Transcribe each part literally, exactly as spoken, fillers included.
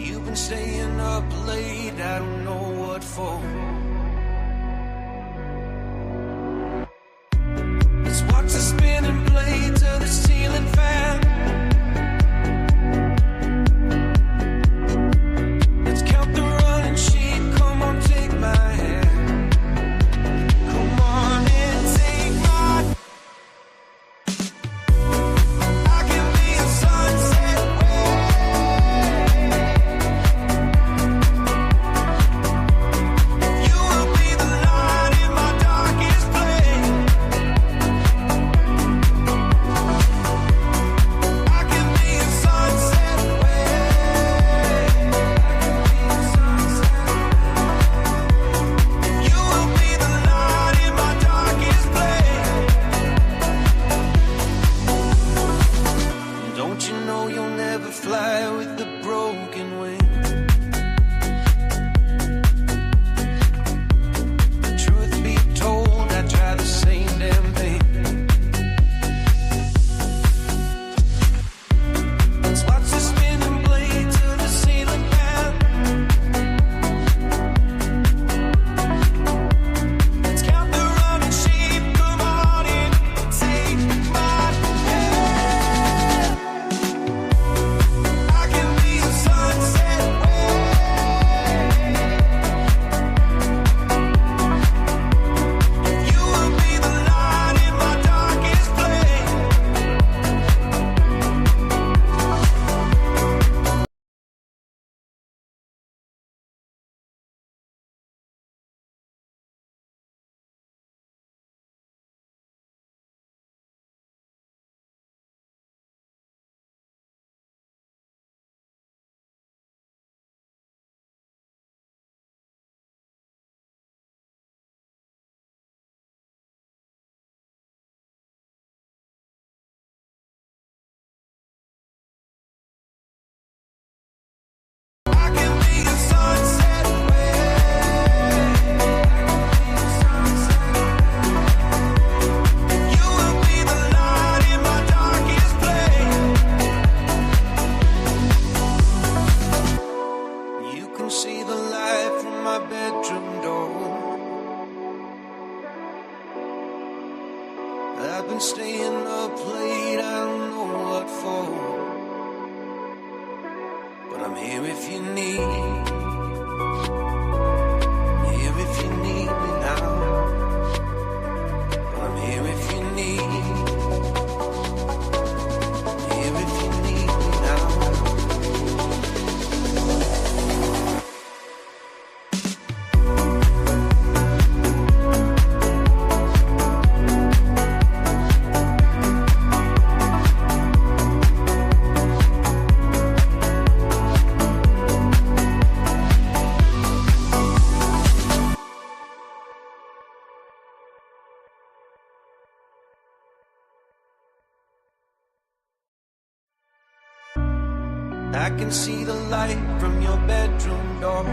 You've been staying up late, I don't know what for. Let's watch the spinning blades of the ceiling fan. Let's count the running sheep, come on, take my hand. Come on and take my I can be a sunset wave. You will be the light in my darkest place. I can be a sunset wave. You will be the light in my darkest place. Don't you know you'll never fly with the broken wing? Truth be told, I try the same damn thing. Let's watch the spinning blades of the ceiling fan. Let's count the running sheep. Come on in, take my hand. I can be I'm here if you need. Here if you need me now. I'm here if you need. Here if you need me now. I can see the light from your bedroom door.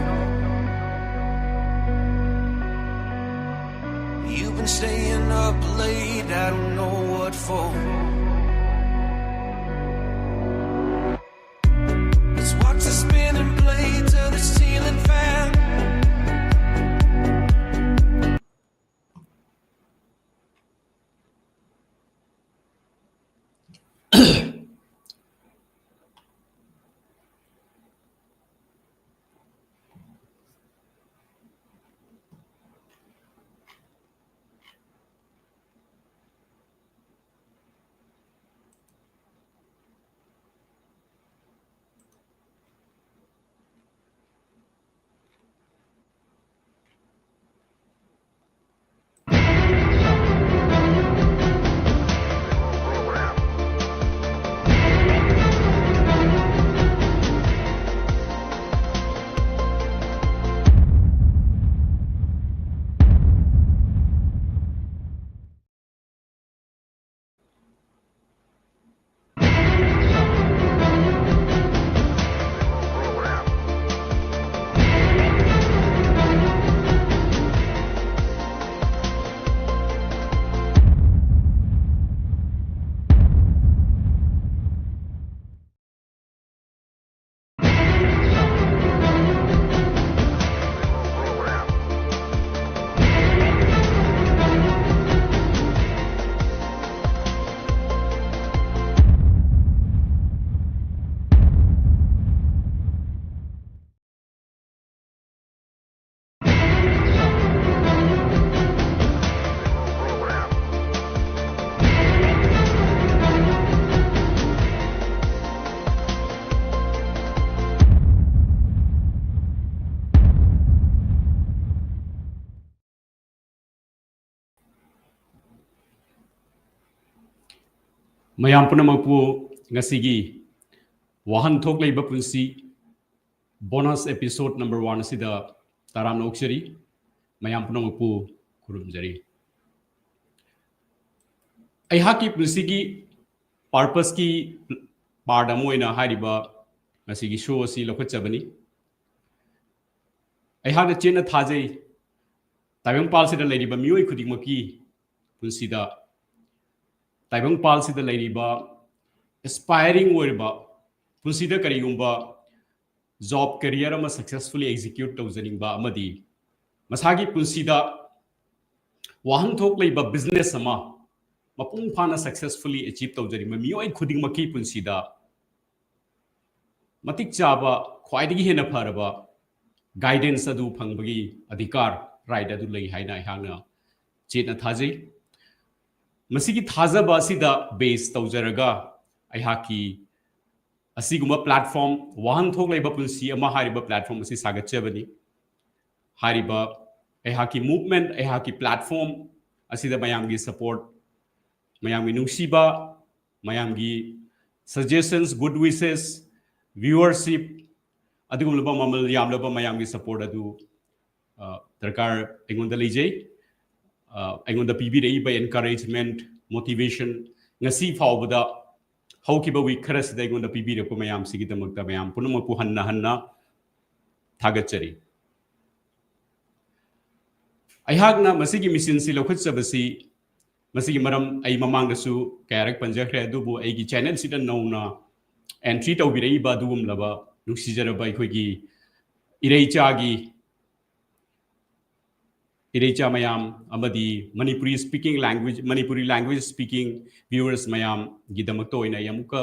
You've been staying up late, I don't know what for. Let's watch the spinning blades of the ceiling fan. ꯃꯌꯥꯝ ꯄꯨꯝꯅꯃꯛꯄꯨ ꯉꯁꯤꯒꯤ ꯋꯥꯍꯟꯊꯣꯛ ꯂꯩꯕ ꯄꯨꯟꯁꯤ bonus episode number one ꯑꯁꯤꯗ ꯇꯔꯥꯝꯅ ꯑꯣꯛꯆꯔꯤ꯫ ꯃꯌꯥꯝ ꯄꯨꯝꯅꯃꯛꯄꯨ ꯈꯨꯔꯨꯝꯖꯔꯤ꯫ ꯑꯩꯍꯥꯛꯀꯤ ꯄꯨꯟꯁꯤꯒꯤ purposeꯀꯤ part ꯑꯃ ꯑꯣꯏꯅ ꯍꯥꯏꯔꯤꯕ ꯉꯁꯤꯒꯤ show ꯑꯁꯤ ꯂꯧꯈꯠꯆꯕꯅꯤ꯫ ꯑꯩꯍꯥꯛꯅ ꯆꯦꯠꯅ ꯊꯥꯖꯩ, ꯇꯥꯏꯕꯪꯄꯥꯜꯁꯤꯗ ꯂꯩꯔꯤꯕ ꯃꯤꯑꯣꯏ ꯈꯨꯗꯤꯡꯃꯛꯀꯤ ꯄꯨꯟꯁꯤꯗ, ꯇꯥꯏꯕꯪꯄꯥꯜꯁꯤꯗ ꯂꯩꯔꯤꯕ aspiring ꯑꯣꯏꯔꯕ, ꯄꯨꯟꯁꯤꯗ ꯀꯔꯤꯒꯨꯝꯕ job career ꯑꯃ successfully execute ꯇꯧꯖꯅꯤꯡꯕ ꯑꯃꯗꯤ ꯃꯁꯥꯒꯤ ꯄꯨꯟꯁꯤꯗ ꯋꯥꯍꯟꯊꯣꯛ ꯂꯩꯕ business ꯑꯃ ꯃꯄꯨꯡ ꯐꯥꯅ successfully achieve ꯇꯧꯖꯅꯤꯡꯕ ꯃꯤꯑꯣꯏ ꯈꯨꯗꯤꯡꯃꯛꯀꯤ ꯄꯨꯟꯁꯤꯗ ꯃꯇꯤꯛ ꯆꯥꯕ, ꯈ꯭ꯋꯥꯏꯗꯒꯤ ꯍꯦꯟꯅ ꯐꯔꯕ guidance ꯑꯗꯨ ꯐꯪꯕꯒꯤ ꯑꯙꯤꯀꯥꯔ, right ꯑꯗꯨ ꯂꯩ ꯍꯥꯏꯅ ꯑꯩꯍꯥꯛꯅ ꯆꯦꯠꯅ ꯊꯥꯖꯩ꯫ ꯃꯁꯤꯒꯤ ꯊꯥꯖꯕ ꯑꯁꯤꯗ base ꯇꯧꯖꯔꯒ ꯑꯩꯍꯥꯛꯀꯤ ꯑꯁꯤꯒꯨꯝꯕ platform, ꯋꯥꯍꯟꯊꯣꯛ ꯂꯩꯕ ꯄꯨꯟꯁꯤ ꯑꯃ ꯍꯥꯏꯔꯤꯕ platform ꯑꯁꯤ ꯁꯥꯒꯠꯆꯕꯅꯤ꯫ ꯍꯥꯏꯔꯤꯕ ꯑꯩꯍꯥꯛꯀꯤ movement, ꯑꯩꯍꯥꯛꯀꯤ platform ꯑꯁꯤꯗ ꯃꯌꯥꯝꯒꯤ support, ꯃꯌꯥꯝꯒꯤ ꯅꯨꯡꯁꯤꯕ, ꯃꯌꯥꯝꯒꯤ suggestions, good wishes, viewership, ꯑꯗꯨꯒꯨꯝꯂꯕ ꯃꯃꯜ ꯌꯥꯝꯂꯕ ꯃꯌꯥꯝꯒꯤ support ꯑꯗꯨ, ꯑ, ꯗꯔꯀꯥꯔ ꯑꯩꯉꯣꯟꯗ ꯂꯩꯖꯩ꯫ ꯑ, ꯑꯩꯉꯣꯟꯗ ꯄꯤꯕꯤꯔꯛꯏꯕ encouragement, motivation, ꯉꯁꯤ ꯐꯥꯎꯕꯗ ꯍꯧꯈꯤꯕ week ꯈꯔꯁꯤꯗ ꯑꯩꯉꯣꯟꯗ ꯄꯤꯕꯤꯔꯛꯄ ꯃꯌꯥꯝꯁꯤꯒꯤꯗꯃꯛꯇ ꯃꯌꯥꯝ ꯄꯨꯝꯅꯃꯛꯄꯨ ꯍꯟꯅ ꯍꯟꯅ ꯊꯥꯒꯠꯆꯔꯤ꯫ ꯑꯩꯍꯥꯛꯅ ꯃꯁꯤꯒꯤ missionꯁꯤ ꯂꯧꯈꯠꯆꯕꯁꯤ, ꯃꯁꯤꯒꯤ ꯃꯔꯝ ꯑꯩ ꯃꯃꯥꯡꯗꯁꯨ ꯀꯌꯥꯔꯛ ꯄꯟꯖꯈ꯭ꯔꯦ, ꯑꯗꯨꯕꯨ ꯑꯩꯒꯤ channelꯁꯤꯗ ꯅꯧꯅ entry ꯇꯧꯕꯤꯔꯛꯏꯕ ꯑꯗꯨꯒꯨꯝꯂꯕ ꯅꯨꯡꯁꯤꯖꯔꯕ ꯑꯩꯈꯣꯏꯒꯤ ꯏꯔꯩꯆꯥꯒꯤ, ꯏꯔꯩꯆꯥ ꯃꯌꯥꯝ ꯑꯃꯗꯤ Manipuri speaking language, Manipuri language speaking viewers ꯃꯌꯥꯝꯒꯤꯗꯃꯛꯇ ꯑꯣꯏꯅ ꯑꯩ ꯑꯃꯨꯛꯀ,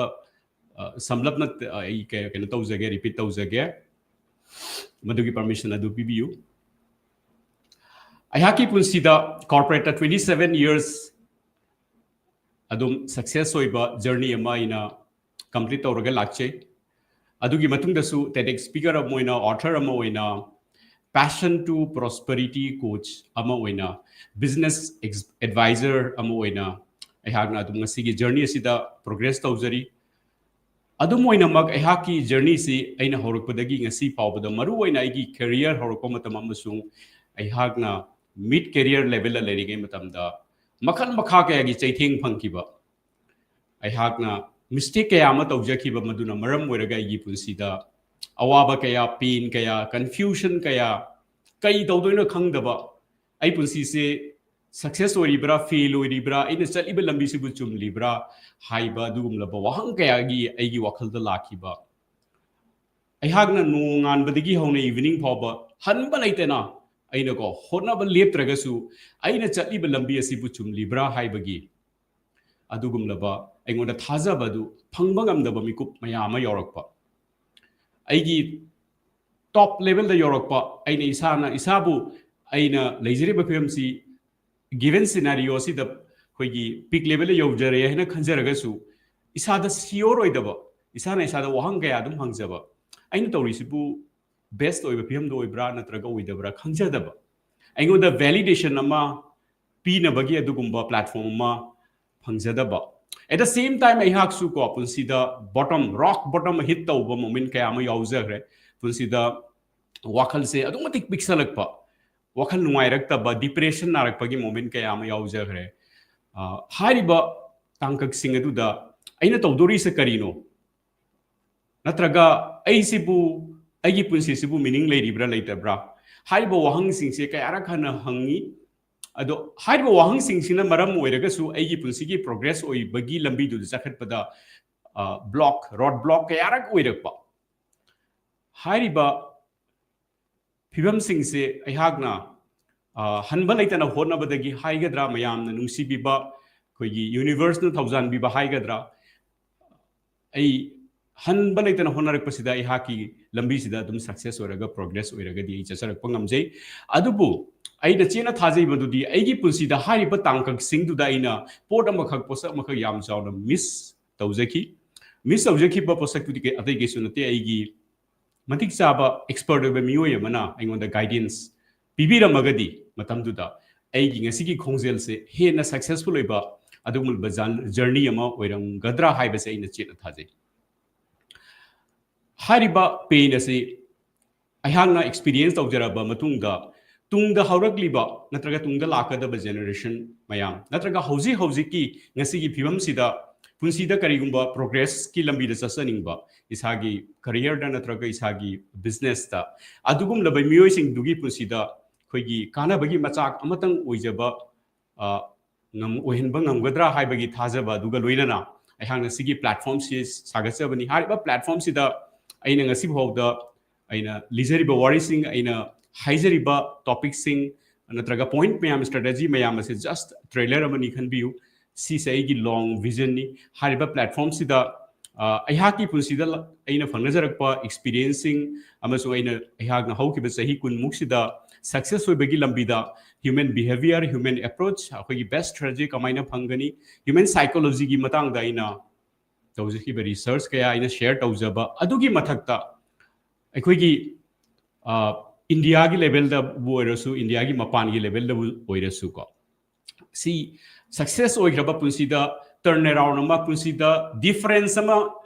ꯑ, ꯁꯝꯂꯞꯅ, ꯑ, ꯑꯩ ꯀ-, ꯀꯩꯅꯣ ꯇꯧꯖꯒꯦ, repeat ꯇꯧꯖꯒꯦ꯫ ꯃꯗꯨꯒꯤ permission ꯑꯗꯨ ꯄꯤꯕꯤꯌꯨ꯫ ꯑꯩꯍꯥꯛꯀꯤ ꯄꯨꯟꯁꯤꯗ corporate twenty seven years ꯑꯗꯨꯝ success ꯑꯣꯏꯕ journey ꯑꯃ ꯑꯩꯅ complete ꯇꯧꯔꯒ ꯂꯥꯛꯆꯩ꯫ ꯑꯗꯨꯒꯤ ꯃꯇꯨꯡꯗꯁꯨ TEDx speaker ꯑꯃ ꯑꯣꯏꯅ, author ꯑꯃ ꯑꯣꯏꯅ, Passion to Prosperity coach ꯑꯃ ꯑꯣꯏꯅ, business ex-, advisor ꯑꯃ ꯑꯣꯏꯅ, ꯑꯩꯍꯥꯛꯅ ꯑꯗꯨꯝ ꯉꯁꯤꯒꯤ ꯖꯔꯅꯤ ꯑꯁꯤꯗ ꯄ꯭ꯔꯣꯒ꯭ꯔꯦꯁ ꯇꯧꯖꯔꯤ꯫ ꯑꯗꯨꯝ ꯑꯣꯏꯅꯃꯛ, ꯑꯩꯍꯥꯛꯀꯤ ꯖꯔꯅꯤꯁꯤ ꯑꯩꯅ ꯍꯧꯔꯛꯄꯗꯒꯤ ꯉꯁꯤ ꯐꯥꯎꯕꯗ, ꯃꯔꯨ ꯑꯣꯏꯅ ꯑꯩꯒꯤ ꯀꯦꯔꯤꯌꯔ ꯍꯧꯔꯛꯄ ꯃꯇꯝ ꯑꯃꯁꯨꯡ ꯑꯩꯍꯥꯛꯅ ꯃꯤꯗ ꯀꯦꯔꯤꯌꯔ ꯂꯦꯚꯦꯜꯗ ꯂꯩꯔꯤꯉꯩ ꯃꯇꯝꯗ, ꯃꯈꯜ ꯃꯈꯥ ꯀꯌꯥꯒꯤ ꯆꯩꯊꯦꯡ ꯐꯪꯈꯤꯕ, ꯑꯩꯍꯥꯛꯅ ꯃꯤꯁꯇꯦꯛ ꯀꯌꯥ ꯑꯃ ꯇꯧꯖꯈꯤꯕ, ꯃꯗꯨꯅ ꯃꯔꯝ ꯑꯣꯏꯔꯒ ꯑꯩꯒꯤ ꯄꯨꯟꯁꯤꯗ ꯑꯋꯥꯕ ꯀꯌꯥ, ꯄꯦꯟ ꯀꯌꯥ, ꯀꯟꯐ꯭ꯌꯨꯖꯟ ꯀꯌꯥ, ꯀꯩ ꯇꯧꯗꯣꯏꯅꯣ ꯈꯪꯗꯕ, ꯑꯩ ꯄꯨꯟꯁꯤꯁꯦ ꯁꯛꯁꯦꯁ ꯑꯣꯏꯔꯤꯕ꯭ꯔꯥ, ꯐꯦꯜ ꯑꯣꯏꯔꯤꯕ꯭ꯔꯥ, ꯑꯩꯅ ꯆꯠꯂꯤꯕ ꯂꯝꯕꯤꯁꯤꯕꯨ ꯆꯨꯝꯂꯤꯕ꯭ꯔꯥ ꯍꯥꯏꯕ ꯑꯗꯨꯒꯨꯝꯂꯕ ꯋꯥꯍꯪ ꯀꯌꯥꯒꯤ ꯑꯩꯒꯤ ꯋꯥꯈꯜꯗ ꯂꯥꯛꯈꯤꯕ꯫ ꯑꯩꯍꯥꯛꯅ ꯅꯣꯡꯉꯥꯟꯕꯗꯒꯤ ꯍꯧꯅ ꯏꯚꯤꯅꯤꯡ ꯐꯥꯎꯕ ꯍꯟꯕ ꯂꯩꯇꯅ ꯑꯩꯅꯀꯣ ꯍꯣꯠꯅꯕ ꯂꯦꯞꯇ꯭ꯔꯒꯁꯨ, ꯑꯩꯅ ꯆꯠꯂꯤꯕ ꯂꯝꯕꯤ ꯑꯁꯤꯕꯨ ꯆꯨꯝꯂꯤꯕ꯭ꯔꯥ ꯍꯥꯏꯕꯒꯤ ꯑꯗꯨꯒꯨꯝꯂꯕ ꯑꯩꯉꯣꯟꯗ ꯊꯥꯖꯕ ꯑꯗꯨ ꯐꯪꯕ ꯉꯝꯗꯕ ꯃꯤꯀꯨꯞ ꯃꯌꯥꯝ ꯑꯃ ꯌꯥꯎꯔꯛꯄ꯫ ꯑꯩꯒꯤ ꯇꯣꯞ ꯂꯦꯚꯦꯜꯗ ꯌꯧꯔꯛꯄ, ꯑꯩꯅ ꯏꯁꯥꯅ ꯏꯁꯥꯕꯨ, ꯑꯩꯅ ꯂꯩꯖꯔꯤꯕ ꯐꯤꯕꯝꯁꯤ, ꯒꯤꯚꯟ ꯁꯤꯅꯥꯔꯤꯑꯣ ꯑꯁꯤꯗ ꯑꯩꯈꯣꯏꯒꯤ ꯄꯤꯛ ꯂꯦꯚꯦꯜꯗ ꯌꯧꯖꯔꯦ ꯍꯥꯏꯅ ꯈꯟꯖꯔꯒꯁꯨ, ꯏꯁꯥꯗ ꯁꯤꯌꯣꯔ ꯑꯣꯏꯗꯕ, ꯏꯁꯥꯅ ꯏꯁꯥꯗ ꯋꯥꯍꯪ ꯀꯌꯥ ꯑꯗꯨꯝ ꯍꯪꯖꯕ, ꯑꯩꯅ ꯇꯧꯔꯤꯁꯤꯕꯨ ꯕꯦꯁ ꯑꯣꯏꯕ ꯐꯤꯕꯝꯗ ꯑꯣꯏꯕ꯭ꯔꯥ ꯅꯠꯇ꯭ꯔꯒ ꯑꯣꯏꯗꯕ꯭ꯔꯥ ꯈꯪꯖꯗꯕ, ꯑꯩꯉꯣꯟꯗ ꯚꯦꯂꯤꯗꯦꯁꯟ ꯑꯃ ꯄꯤꯅꯕꯒꯤ ꯑꯗꯨꯒꯨꯝꯕ ꯄ꯭ꯂꯦꯠꯐꯣꯝ ꯑꯃ ꯐꯪꯖꯗꯕ꯫ At the same time, ꯑꯩꯍꯥꯛꯁꯨ ꯀꯣ, ꯄꯨꯟꯁꯤꯗ ꯕꯣꯇꯝ, ꯔꯣꯛ ꯕꯣꯇꯝ ꯍꯤꯠ ꯇꯧꯕ ꯃꯣꯃꯦꯟ ꯀꯌꯥ ꯑꯃ ꯌꯥꯎꯖꯈ꯭ꯔꯦ꯫ ꯄꯨꯟꯁꯤꯗ ꯋꯥꯈꯜꯁꯦ ꯑꯗꯨꯛ ꯃꯇꯤꯛ ꯄꯤꯛꯁꯜꯂꯛꯄ, ꯋꯥꯈꯜ ꯅꯨꯡꯉꯥꯏꯔꯛꯇꯕ, ꯗꯤꯄ꯭ꯔꯦꯁꯟ ꯅꯥꯔꯛꯄꯒꯤ ꯃꯣꯃꯦꯟ ꯀꯌꯥ ꯑꯃ ꯌꯥꯎꯖꯈ꯭ꯔꯦ꯫ ꯑ, ꯍꯥꯏꯔꯤꯕ ꯇꯥꯡꯀꯛꯁꯤꯡ ꯑꯗꯨꯗ ꯑꯩꯅ ꯇꯧꯗꯣꯔꯤꯁꯦ ꯀꯔꯤꯅꯣ? ꯅꯠꯇ꯭ꯔꯒ ꯑꯩꯁꯤꯕꯨ, ꯑꯩꯒꯤ ꯄꯨꯟꯁꯤꯁꯤꯕꯨ ꯃꯤꯅꯤꯡ ꯂꯩꯔꯤꯕ꯭ꯔꯥ ꯂꯩꯇꯕ꯭ꯔꯥ? ꯍꯥꯏꯔꯤꯕ ꯋꯥꯍꯪꯁꯤꯡꯁꯦ ꯀꯌꯥꯔꯛ ꯍꯟꯅ ꯍꯪꯉꯤ꯫ ꯑꯗꯣ ꯍꯥꯏꯔꯤꯕ ꯋꯥꯍꯪꯁꯤꯡꯁꯤꯅ ꯃꯔꯝ ꯑꯣꯏꯔꯒꯁꯨ ꯑꯩꯒꯤ ꯄꯨꯟꯁꯤꯒꯤ ꯄ꯭ꯔꯣꯒ꯭ꯔꯦꯁ ꯑꯣꯏꯕꯒꯤ ꯂꯝꯕꯤꯗꯨꯗ ꯆꯠꯈꯠꯄꯗ, ꯑ, ꯕ꯭ꯂꯣꯛ, ꯔꯣꯗ ꯕ꯭ꯂꯣꯛ ꯀꯌꯥꯔꯛ ꯑꯣꯏꯔꯛꯄ꯫ ꯍꯥꯏꯔꯤꯕ ꯐꯤꯕꯝꯁꯤꯡꯁꯦ ꯑꯩꯍꯥꯛꯅ, ꯑ, ꯍꯟꯕ ꯂꯩꯇꯅ ꯍꯣꯠꯅꯕꯗꯒꯤ ꯍꯥꯏꯒꯗ꯭ꯔꯥ, ꯃꯌꯥꯝꯅ ꯅꯨꯡꯁꯤꯕꯤꯕ ꯑꯩꯈꯣꯏꯒꯤ ꯌꯨꯅꯤꯚꯔꯁꯅ ꯊꯧꯖꯥꯟꯕꯤꯕ ꯍꯥꯏꯒꯗ꯭ꯔꯥ, ꯑꯩ ꯍꯟꯕ ꯂꯩꯇꯅ ꯍꯣꯠꯅꯔꯛꯄꯁꯤꯗ ꯑꯩꯍꯥꯛꯀꯤ ꯂꯝꯕꯤꯁꯤꯗ ꯑꯗꯨꯝ ꯁꯛꯁꯦꯁ ꯑꯣꯏꯔꯒ, ꯄ꯭ꯔꯣꯒ꯭ꯔꯦꯁ ꯑꯣꯏꯔꯒꯗꯤ ꯑꯩ ꯆꯠꯆꯔꯛꯄ ꯉꯝꯖꯩ꯫ ꯑꯗꯨꯕꯨ ꯑꯩꯅ ꯆꯦꯠꯅ ꯊꯥꯖꯩ ꯃꯗꯨꯗꯤ ꯑꯩꯒꯤ ꯄꯨꯟꯁꯤꯗ ꯍꯥꯏꯔꯤꯕ ꯇꯥꯡꯀꯛꯁꯤꯡꯗꯨꯗ ꯑꯩꯅ ꯄꯣꯠ ꯑꯃꯈꯛ, ꯄꯣꯠꯁꯛ ꯑꯃꯈꯛ ꯌꯥꯝ ꯆꯥꯎꯅ ꯃꯤꯁ ꯇꯧꯖꯈꯤ꯫ ꯃꯤꯁ ꯇꯧꯖꯈꯤꯕ ꯄꯣꯠꯁꯛꯇꯨꯗꯤ ꯀꯩ-, ꯑꯇꯩ ꯀꯩꯁꯨ ꯅꯠꯇꯦ, ꯑꯩꯒꯤ ꯃꯇꯤꯛ ꯆꯥꯕ ꯑꯦꯛꯁꯄꯔꯠ ꯑꯣꯏꯕ ꯃꯤꯑꯣꯏ ꯑꯃꯅ ꯑꯩꯉꯣꯟꯗ ꯒꯥꯏꯗꯦꯟꯁ ꯄꯤꯕꯤꯔꯝꯃꯒꯗꯤ, ꯃꯇꯝꯗꯨꯗ ꯑꯩꯒꯤ ꯉꯁꯤꯒꯤ ꯈꯣꯡꯖꯦꯜꯁꯦ ꯍꯦꯟꯅ ꯁꯛꯁꯦꯁꯐꯨꯜ ꯑꯣꯏꯕ, ꯑꯗꯨꯒꯨꯝꯂꯕ journey ꯑꯃ ꯑꯣꯏꯔꯝꯒꯗ꯭ꯔꯥ ꯍꯥꯏꯕꯁꯦ ꯑꯩꯅ ꯆꯦꯠꯅ ꯊꯥꯖꯩ꯫ ꯍꯥꯏꯔꯤꯕ pain ꯑꯁꯤ ꯑꯩꯍꯥꯛꯅ experience ꯇꯧꯖꯔꯕ ꯃꯇꯨꯡꯗ, ꯇꯨꯡꯗ ꯍꯧꯔꯛꯂꯤꯕ ꯅꯠꯇ꯭ꯔꯒ ꯇꯨꯡꯗ ꯂꯥꯛꯀꯗꯕ generation ꯃꯌꯥꯝ, ꯅꯠꯇ꯭ꯔꯒ ꯍꯧꯖꯤꯛ ꯍꯧꯖꯤꯛꯀꯤ ꯉꯁꯤꯒꯤ ꯐꯤꯕꯝꯁꯤꯗ ꯄꯨꯟꯁꯤꯗ ꯀꯔꯤꯒꯨꯝꯕ progressꯀꯤ ꯂꯝꯕꯤꯗ ꯆꯠꯆꯅꯤꯡꯕ ꯏꯁꯥꯒꯤ careerꯗ ꯅꯠꯇ꯭ꯔꯒ ꯏꯁꯥꯒꯤ businessꯇ, ꯑꯗꯨꯒꯨꯝꯂꯕ ꯃꯤꯑꯣꯏꯁꯤꯡꯗꯨꯒꯤ ꯄꯨꯟꯁꯤꯗ ꯑꯩꯈꯣꯏꯒꯤ ꯀꯥꯟꯅꯕꯒꯤ ꯃꯆꯥꯛ ꯑꯃꯇꯪ ꯑꯣꯏꯖꯕ, ꯑ, ꯉꯝ-, ꯑꯣꯏꯍꯟꯕ ꯉꯝꯒꯗ꯭ꯔꯥ ꯍꯥꯏꯕꯒꯤ ꯊꯥꯖꯕ ꯑꯗꯨꯒ ꯂꯣꯏꯅꯅ ꯑꯩꯍꯥꯛꯅ ꯁꯤꯒꯤ platformꯁꯤ ꯁꯥꯒꯠꯆꯕꯅꯤ꯫ ꯍꯥꯏꯔꯤꯕ platformꯁꯤꯗ ꯑꯩꯅ ꯉꯁꯤ ꯐꯥꯎꯗ ꯑꯩꯅ ꯂꯤꯖꯔꯤꯕ ꯋꯥꯔꯤꯁꯤꯡ, ꯑꯩꯅ ꯍꯥꯏꯖꯔꯤꯕ topicꯁꯤꯡ ꯅꯠꯇ꯭ꯔꯒ point ꯃꯌꯥꯝ, strategy ꯃꯌꯥꯝ ꯑꯁꯤ just trailer ꯑꯃꯅꯤ ꯈꯟꯕꯤꯌꯨ꯫ ꯁꯤꯁꯦ ꯑꯩꯒꯤ long visionꯅꯤ꯫ ꯍꯥꯏꯔꯤꯕ platformꯁꯤꯗ, ꯑ, ꯑꯩꯍꯥꯛꯀꯤ ꯄꯨꯟꯁꯤꯗ ꯂ-, ꯑꯩꯅ ꯐꯪꯅꯖꯔꯛꯄ experienceꯁꯤꯡ ꯑꯃꯁꯨꯡ ꯑꯩꯅ, ꯑꯩꯍꯥꯛꯅ ꯍꯧꯈꯤꯕ ꯆꯍꯤ ꯀꯨꯟꯃꯨꯛꯁꯤꯗ success ꯑꯣꯏꯕꯒꯤ ꯂꯝꯕꯤꯗ human behaviour, human approach, ꯑꯩꯈꯣꯏꯒꯤ best strategy ꯀꯃꯥꯏꯅ ꯐꯪꯒꯅꯤ, human psychologyꯒꯤ ꯃꯇꯥꯡꯗ ꯑꯩꯅ ꯇꯧꯖꯈꯤꯕ research ꯀꯌꯥ ꯑꯩꯅ share ꯇꯧꯖꯕ ꯑꯗꯨꯒꯤ ꯃꯊꯛꯇ ꯑꯩꯈꯣꯏꯒꯤ, ꯑ, Indiaꯒꯤ levelꯗꯕꯨ ꯑꯣꯏꯔꯁꯨ, Indiaꯒꯤ ꯃꯄꯥꯟꯒꯤ levelꯗꯕꯨ ꯑꯣꯏꯔꯁꯨꯀꯣ, ꯁꯤ success ꯑꯣꯏꯈ꯭ꯔꯕ ꯄꯨꯟꯁꯤꯗ turn around ꯑꯃ, ꯄꯨꯟꯁꯤꯗ difference ꯑꯃ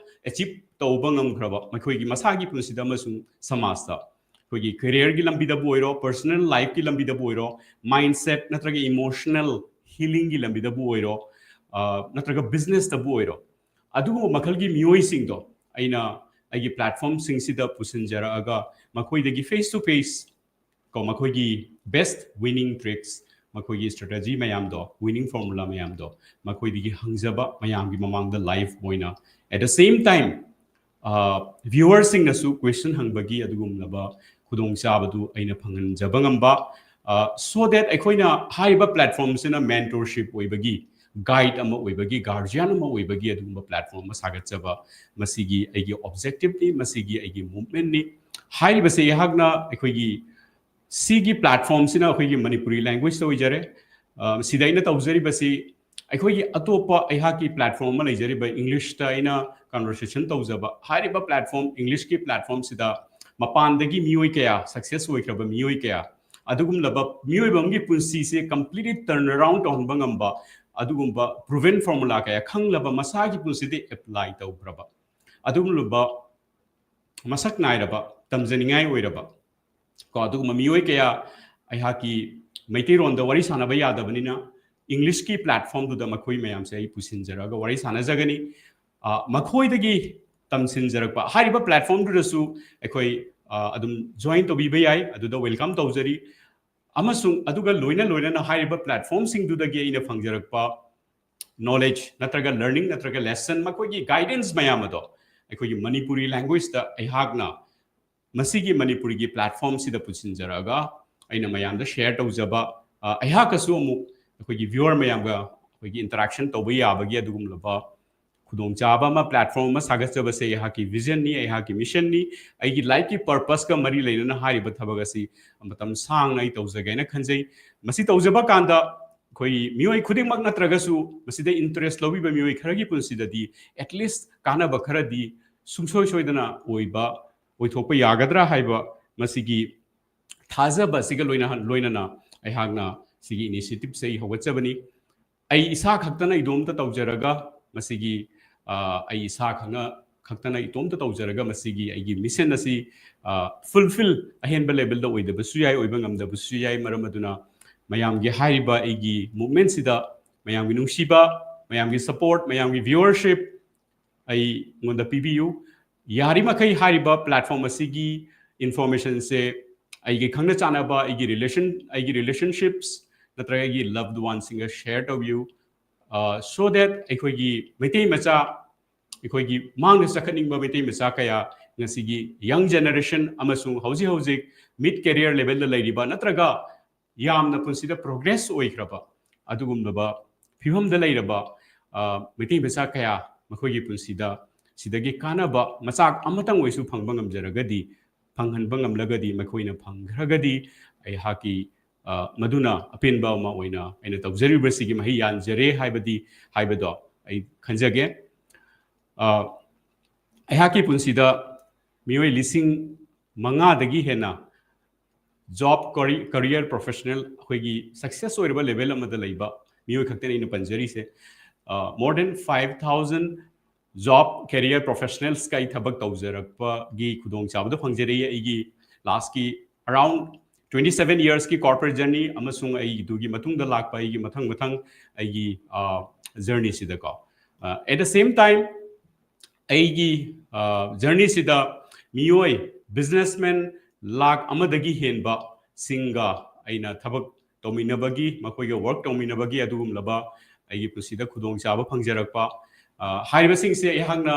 achieve ꯇꯧꯕ ꯉꯝꯈ꯭ꯔꯕ ꯃꯈꯣꯏꯒꯤ ꯃꯁꯥꯒꯤ ꯄꯨꯟꯁꯤꯗ ꯑꯃꯁꯨꯡ ꯁꯃꯥꯖꯇ, ꯑꯩꯈꯣꯏꯒꯤ careerꯒꯤ ꯂꯝꯕꯤꯗꯕꯨ ꯑꯣꯏꯔꯣ, personal lifeꯀꯤ ꯂꯝꯕꯤꯗꯕꯨ ꯑꯣꯏꯔꯣ, mindset ꯅꯠꯇ꯭ꯔꯒ emotional healingꯒꯤ ꯂꯝꯕꯤꯗꯕꯨ ꯑꯣꯏꯔꯣ, ꯑ, ꯅꯠꯇ꯭ꯔꯒ businessꯇꯕꯨ ꯑꯣꯏꯔꯣ, ꯑꯗꯨꯒꯨꯝꯕ ꯃꯈꯜꯒꯤ ꯃꯤꯑꯣꯏꯁꯤꯡꯗꯣ ꯑꯩꯅ ꯑꯩꯒꯤ platformꯁꯤꯡꯁꯤꯗ ꯄꯨꯁꯤꯟꯖꯔꯛꯑꯒ ꯃꯈꯣꯏꯗꯒꯤ face to face ꯀꯣ, ꯃꯈꯣꯏꯒꯤ best winning tricks, ꯃꯈꯣꯏꯒꯤ strategy ꯃꯌꯥꯝꯗꯣ, winning formula ꯃꯌꯥꯝꯗꯣ ꯃꯈꯣꯏꯗꯒꯤ ꯍꯪꯖꯕ, ꯃꯌꯥꯝꯒꯤ ꯃꯃꯥꯡꯗ live ꯑꯣꯏꯅ, at the same time, ꯑ, viewerꯁꯤꯡꯅꯁꯨ question ꯍꯪꯕꯒꯤ ꯑꯗꯨꯒꯨꯝꯂꯕ ꯈꯨꯗꯣꯡꯆꯥꯕꯗꯨ ꯑꯩꯅ ꯐꯪꯍꯟꯖꯕ ꯉꯝꯕ, ꯑ, so that ꯑꯩꯈꯣꯏꯅ ꯍꯥꯏꯔꯤꯕ platformꯁꯤꯅ mentorship ꯑꯣꯏꯕꯒꯤ, guide ꯑꯃ ꯑꯣꯏꯕꯒꯤ, guardian ꯑꯃ ꯑꯣꯏꯕꯒꯤ ꯑꯗꯨꯒꯨꯝꯕ platform ꯑꯃ ꯁꯥꯒꯠꯆꯕ, ꯃꯁꯤꯒꯤ ꯑꯩꯒꯤ objectiveꯅꯤ, ꯃꯁꯤꯒꯤ ꯑꯩꯒꯤ movementꯅꯤ꯫ ꯍꯥꯏꯔꯤꯕꯁꯦ ꯑꯩꯍꯥꯛꯅ ꯑꯩꯈꯣꯏꯒꯤ ꯁꯤꯒꯤ platformꯁꯤꯅ ꯑꯩꯈꯣꯏꯒꯤ ꯃꯅꯤꯄꯨꯔꯤ languageꯇ ꯑꯣꯏꯖꯔꯦ꯫ ꯑ, ꯁꯤꯗ ꯑꯩꯅ ꯇꯧꯖꯔꯤꯕꯁꯤ ꯑꯩꯈꯣꯏꯒꯤ ꯑꯇꯣꯞꯄ ꯑꯩꯍꯥꯛꯀꯤ platform ꯑꯃ ꯂꯩꯖꯔꯤꯕ, Englishꯇ ꯑꯩꯅ conversation ꯇꯧꯖꯕ꯫ ꯍꯥꯏꯔꯤꯕ platform, Englishꯀꯤ platformꯁꯤꯗ ꯃꯄꯥꯟꯗꯒꯤ ꯃꯤꯑꯣꯏ ꯀꯌꯥ, success ꯑꯣꯏꯈ꯭ꯔꯕ ꯃꯤꯑꯣꯏ ꯀꯌꯥ, ꯑꯗꯨꯒꯨꯝꯂꯕ ꯃꯤꯑꯣꯏꯕ ꯑꯃꯒꯤ ꯄꯨꯟꯁꯤꯁꯦ completely turn around ꯇꯧꯍꯟꯕ ꯉꯝꯕ, ꯑꯗꯨꯒꯨꯝꯕ proven formula ꯀꯌꯥ ꯈꯪꯂꯕ, ꯃꯁꯥꯒꯤ ꯄꯨꯟꯁꯤꯗ apply ꯇꯧꯈ꯭ꯔꯕ, ꯑꯗꯨꯒꯨꯝꯂꯕ ꯃꯁꯛ ꯅꯥꯏꯔꯕ, ꯇꯝꯖꯅꯤꯡꯉꯥꯏ ꯑꯣꯏꯔꯕ ꯀꯣ ꯑꯗꯨꯒꯨꯝꯕ ꯃꯤꯑꯣꯏ ꯀꯌꯥ ꯑꯩꯍꯥꯛꯀꯤ ꯃꯩꯇꯩꯔꯣꯟꯗ ꯋꯥꯔꯤ ꯁꯥꯟꯅꯕ ꯌꯥꯗꯕꯅꯤꯅ English ꯀꯤ platform ꯗꯨꯗ ꯃꯈꯣꯏ ꯃꯌꯥꯝꯁꯦ ꯑꯩ ꯄꯨꯁꯤꯟꯖꯔꯒ ꯋꯥꯔꯤ ꯁꯥꯟꯅꯖꯒꯅꯤ꯫ ꯑ, ꯃꯈꯣꯏꯗꯒꯤ ꯇꯝꯁꯤꯟꯖꯔꯛꯄ ꯍꯥꯏꯔꯤꯕ platform ꯗꯨꯗꯁꯨ ꯑꯩꯈꯣꯏ, ꯑ, ꯑꯗꯨꯝ join ꯇꯧꯕꯤꯕ ꯌꯥꯏ, ꯑꯗꯨꯗ welcome ꯇꯧꯖꯔꯤ꯫ ꯑꯃꯁꯨꯡ ꯑꯗꯨꯒ ꯂꯣꯏꯅ ꯂꯣꯏꯅꯅ ꯍꯥꯏꯔꯤꯕ platform ꯁꯤꯡꯗꯨꯗꯒꯤ ꯑꯩꯅ ꯐꯪꯖꯔꯛꯄ knowledge ꯅꯠꯇ꯭ꯔꯒ learning ꯅꯠꯇ꯭ꯔꯒ lesson, ꯃꯈꯣꯏꯒꯤ guidance ꯃꯌꯥꯝ ꯑꯗꯣ ꯑꯩꯈꯣꯏꯒꯤ ꯃꯅꯤꯄꯨꯔꯤ language ꯇ ꯑꯩꯍꯥꯛꯅ ꯃꯁꯤꯒꯤ ꯃꯅꯤꯄꯨꯔꯤꯒꯤ platform ꯁꯤꯗ ꯄꯨꯁꯤꯟꯖꯔꯛꯑꯒ ꯑꯩꯅ ꯃꯌꯥꯝꯗ share ꯇꯧꯖꯕ, ꯑ, ꯑꯩꯍꯥꯛꯀꯁꯨ ꯑꯃꯨꯛ ꯑꯩꯈꯣꯏꯒꯤ viewer ꯃꯌꯥꯝꯒ ꯑꯩꯈꯣꯏꯒꯤ interaction ꯇꯧꯕ ꯌꯥꯕꯒꯤ ꯑꯗꯨꯒꯨꯝꯂꯕ ꯈꯨꯗꯣꯡꯆꯥꯕ ꯑꯃ, platform ꯑꯃ ꯁꯥꯒꯠꯆꯕꯁꯦ ꯑꯩꯍꯥꯛꯀꯤ vision ꯅꯤ, ꯑꯩꯍꯥꯛꯀꯤ mission ꯅꯤ꯫ ꯑꯩꯒꯤ life ꯀꯤ purpose ꯀ ꯃꯔꯤ ꯂꯩꯅꯅ ꯍꯥꯏꯔꯤꯕ ꯊꯕꯛ ꯑꯁꯤ ꯃꯇꯝ ꯁꯥꯡꯅ ꯑꯩ ꯇꯧꯖꯒꯦꯅ ꯈꯟꯖꯩ꯫ ꯃꯁꯤ ꯇꯧꯖꯕ ꯀꯥꯟꯗ ꯑꯩꯈꯣꯏ ꯃꯤꯑꯣꯏ ꯈꯨꯗꯤꯡꯃꯛ ꯅꯠꯇ꯭ꯔꯒꯁꯨ ꯃꯁꯤꯗ interest ꯂꯧꯕꯤꯕ ꯃꯤꯑꯣꯏ ꯈꯔꯒꯤ ꯄꯨꯟꯁꯤꯗꯗꯤ at least ꯀꯥꯟꯅꯕ ꯈꯔꯗꯤ ꯁꯨꯡꯁꯣꯏ ꯁꯣꯏꯗꯅ ꯑꯣꯏꯕ, ꯑꯣꯏꯊꯣꯛꯄ ꯌꯥꯒꯗ꯭ꯔꯥ ꯍꯥꯏꯕ ꯃꯁꯤꯒꯤ ꯊꯥꯖꯕ ꯑꯁꯤꯒ ꯂꯣꯏꯅ-, ꯂꯣꯏꯅꯅ ꯑꯩꯍꯥꯛꯅ ꯁꯤꯒꯤ initiative ꯁꯦ ꯑꯩ ꯍꯧꯒꯠꯆꯕꯅꯤ꯫ ꯑꯩ ꯏꯁꯥ ꯈꯛꯇꯅ ꯏꯗꯣꯝꯇ ꯇꯧꯖꯔꯒ ꯃꯁꯤꯒꯤ, ꯑ, ꯑꯩ ꯏꯁꯥ ꯈꯛꯅ, ꯈꯛꯇꯅ ꯏꯇꯣꯝꯇ ꯇꯧꯖꯔꯒ ꯃꯁꯤꯒꯤ ꯑꯩꯒꯤ mission ꯑꯁꯤ, ꯑ, fulfill ꯑꯍꯦꯟꯕ level ꯗ ꯑꯣꯏꯗꯕꯁꯨ ꯌꯥꯏ, ꯑꯣꯏꯕ ꯉꯝꯗꯕꯁꯨ ꯌꯥꯏ꯫ ꯃꯔꯝ ꯑꯗꯨꯅ ꯃꯌꯥꯝꯒꯤ ꯍꯥꯏꯔꯤꯕ ꯑꯩꯒꯤ movement ꯁꯤꯗ ꯃꯌꯥꯝꯒꯤ ꯅꯨꯡꯁꯤꯕ, ꯃꯌꯥꯝꯒꯤ support, ꯃꯌꯥꯝꯒꯤ viewership ꯑꯩꯉꯣꯟꯗ ꯄꯤꯕꯤꯌꯨ꯫ ꯌꯥꯔꯤꯃꯈꯩ ꯍꯥꯏꯔꯤꯕ platform ꯑꯁꯤꯒꯤ information ꯁꯦ ꯑꯩꯒꯤ ꯈꯪꯅ ꯆꯥꯟꯅꯕ, ꯑꯩꯒꯤ relation, ꯑꯩꯒꯤ relationships ꯅꯠꯇ꯭ꯔꯒ ꯑꯩꯒꯤ loved one ꯁꯤꯡꯒ share ꯇꯧꯕꯤꯌꯨ꯫ ꯑ, so that ꯑꯩꯈꯣꯏꯒꯤ ꯃꯩꯇꯩ ꯃꯆꯥ, ꯑꯩꯈꯣꯏꯒꯤ ꯃꯥꯡꯗ ꯆꯠꯈꯠꯅꯤꯡꯕ ꯃꯩꯇꯩ ꯃꯆꯥ ꯀꯌꯥ ꯉꯁꯤꯒꯤ young generation ꯑꯃꯁꯨꯡ ꯍꯧꯖꯤꯛ ꯍꯧꯖꯤꯛ mid career level ꯗ ꯂꯩꯔꯤꯕ ꯅꯠꯇ꯭ꯔꯒ ꯌꯥꯝꯅ ꯄꯨꯟꯁꯤꯗ progress ꯑꯣꯏꯈ꯭ꯔꯕ ꯑꯗꯨꯒꯨꯝꯂꯕ ꯐꯤꯕꯝꯗ ꯂꯩꯔꯕ, ꯑ, ꯃꯩꯇꯩ ꯃꯆꯥ ꯀꯌꯥ ꯃꯈꯣꯏꯒꯤ ꯄꯨꯟꯁꯤꯗ ꯁꯤꯗꯒꯤ ꯀꯥꯟꯅꯕ ꯃꯆꯥꯛ ꯑꯃꯇꯪ ꯑꯣꯏꯁꯨ ꯐꯪꯕ ꯉꯝꯖꯔꯒꯗꯤ, ꯐꯪꯍꯟꯕ ꯉꯝꯂꯒꯗꯤ, ꯃꯈꯣꯏꯅ ꯐꯪꯈ꯭ꯔꯒꯗꯤ ꯑꯩꯍꯥꯛꯀꯤ, ꯑ, ꯃꯗꯨꯅ ꯑꯄꯦꯟꯕ ꯑꯃ ꯑꯣꯏꯅ ꯑꯩꯅ ꯇꯧꯖꯔꯤꯕꯁꯤꯒꯤ ꯃꯍꯩ ꯌꯥꯟꯖꯔꯦ ꯍꯥꯏꯕꯗꯤ, ꯍꯥꯏꯕꯗꯣ ꯑꯩ ꯈꯟꯖꯒꯦ꯫ ꯑ, ꯑꯩꯍꯥꯛꯀꯤ ꯄꯨꯟꯁꯤꯗ ꯃꯤꯑꯣꯏ ꯂꯤꯁꯤꯡ ꯃꯉꯥꯗꯒꯤ ꯍꯦꯟꯅ job, career, career professional ꯑꯩꯈꯣꯏꯒꯤ success ꯑꯣꯏꯔꯕ level ꯑꯃꯗ ꯂꯩꯕ ꯃꯤꯑꯣꯏ ꯈꯛꯇꯅꯤ ꯑꯩꯅ ꯄꯟꯖꯔꯤꯁꯦ꯫ More than five thousand job career professionalsꯀ ꯑꯩ ꯊꯕꯛ ꯇꯧꯖꯔꯛꯄꯒꯤ ꯈꯨꯗꯣꯡꯆꯥꯕꯗꯣ ꯐꯪꯖꯔꯛꯏ꯫ ꯑꯩꯒꯤ lastꯀꯤ around twenty seven yearsꯀꯤ corporate journey ꯑꯃꯁꯨꯡ ꯑꯩꯗꯨꯒꯤ ꯃꯇꯨꯡꯗ ꯂꯥꯛꯄ ꯑꯩꯒꯤ ꯃꯊꯪ ꯃꯊꯪ ꯑꯩꯒꯤ journeyꯁꯤꯗꯀꯣ, at the same time ꯑꯩꯒꯤ journeyꯁꯤꯗ ꯃꯤꯑꯣꯏ businessman ꯂꯥꯈ ꯑꯃꯗꯒꯤ ꯍꯦꯟꯕꯁꯤꯡꯒ ꯑꯩꯅ ꯊꯕꯛ ꯇꯧꯃꯤꯟꯅꯕꯒꯤ, ꯃꯈꯣꯏꯒ work ꯇꯧꯃꯤꯟꯅꯕꯒꯤ ꯑꯗꯨꯒꯨꯝꯂꯕ ꯑꯩꯒꯤ ꯄꯨꯟꯁꯤꯗ ꯈꯨꯗꯣꯡꯆꯥꯕ ꯐꯪꯖꯔꯛꯄ꯫ ꯍꯥꯏꯔꯤꯕꯁꯤꯡꯁꯦ ꯑꯩꯍꯥꯛꯅ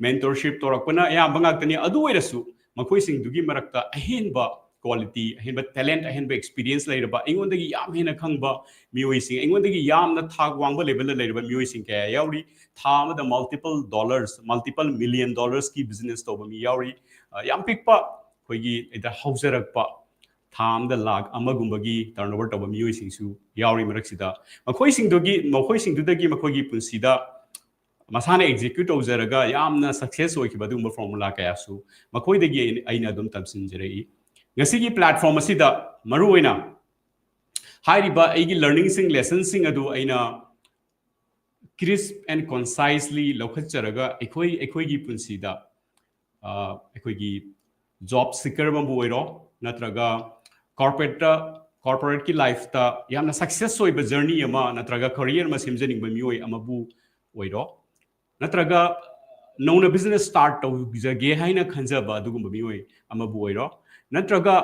mentorship ꯇꯧꯔꯛꯄꯅ ꯑꯌꯥꯝꯕ ꯉꯥꯛꯇꯅꯤ꯫ ꯑꯗꯨ ꯑꯣꯏꯔꯁꯨ ꯃꯈꯣꯏꯁꯤꯡꯗꯨꯒꯤ ꯃꯔꯛꯇ ꯑꯍꯦꯟꯕ quality, ꯑꯍꯦꯟꯕ talent, ꯑꯍꯦꯟꯕ experience ꯂꯩꯔꯕ, ꯑꯩꯉꯣꯟꯗꯒꯤ ꯌꯥꯝ ꯍꯦꯟꯅ ꯈꯪꯕ ꯃꯤꯑꯣꯏꯁꯤꯡ, ꯑꯩꯉꯣꯟꯗꯒꯤ ꯌꯥꯝꯅ ꯊꯥꯛ ꯋꯥꯡꯕ levelꯗ ꯂꯩꯔꯕ ꯃꯤꯑꯣꯏꯁꯤꯡ ꯀꯌꯥ ꯌꯥꯎꯔꯤ꯫ ꯊꯥ ꯑꯃꯗ multiple dollars, multiple million dollarsꯀꯤ business ꯇꯧꯕ ꯃꯤ ꯌꯥꯎꯔꯤ꯫ ꯌꯥꯝ ꯄꯤꯛꯄ ꯑꯩꯈꯣꯏꯒꯤ ꯍꯧꯖꯔꯛꯄ ꯊꯥ ꯑꯃꯗ ꯂꯥꯈ ꯑꯃꯒꯨꯝꯕꯒꯤ turnover ꯇꯧꯕ ꯃꯤꯑꯣꯏꯁꯤꯡꯁꯨ ꯌꯥꯎꯔꯤ ꯃꯔꯛꯁꯤꯗ꯫ ꯃꯈꯣꯏꯁꯤꯡꯗꯨꯒꯤ, ꯃꯈꯣꯏꯁꯤꯡꯗꯨꯗꯒꯤ ꯃꯈꯣꯏꯒꯤ ꯄꯨꯟꯁꯤꯗ ꯃꯁꯥꯅ execute ꯇꯧꯖꯔꯒ ꯌꯥꯝꯅ success ꯑꯣꯏꯈꯤꯕ ꯑꯗꯨꯒꯨꯝꯕ formula ꯀꯌꯥꯁꯨ ꯃꯈꯣꯏꯗꯒꯤ ꯑꯩꯅ, ꯑꯩꯅ ꯑꯗꯨꯝ ꯇꯝꯁꯤꯟꯖꯔꯛꯏ꯫ ꯉꯁꯤꯒꯤ platform ꯑꯁꯤꯗ ꯃꯔꯨꯑꯣꯏꯅ ꯍꯥꯏꯔꯤꯕ ꯑꯩꯒꯤ learningꯁꯤꯡ, lessonꯁꯤꯡ ꯑꯗꯨ ꯑꯩꯅ crisp and concisely ꯂꯧꯈꯠꯆꯔꯒ ꯑꯩꯈꯣꯏ, ꯑꯩꯈꯣꯏꯒꯤ ꯄꯨꯟꯁꯤꯗ ꯑꯩꯈꯣꯏꯒꯤ job seeker ꯑꯃꯕꯨ ꯑꯣꯏꯔꯣ, ꯅꯠꯇ꯭ꯔꯒ corporateꯇ, corporateꯀꯤ lifeꯇ ꯌꯥꯝꯅ success ꯑꯣꯏꯕ journey ꯑꯃ, ꯅꯠꯇ꯭ꯔꯒ career ꯑꯃ ꯁꯦꯝꯖꯅꯤꯡꯕ ꯃꯤꯑꯣꯏ ꯑꯃꯕꯨ ꯑꯣꯏꯔꯣ, ꯅꯠꯇ꯭ꯔꯒ ꯅꯧꯅ business start ꯇꯧꯖꯒꯦ ꯍꯥꯏꯅ ꯈꯟꯖꯕ ꯑꯗꯨꯒꯨꯝꯕ ꯃꯤꯑꯣꯏ ꯑꯃꯕꯨ ꯑꯣꯏꯔꯣ, ꯅꯠꯇ꯭ꯔꯒ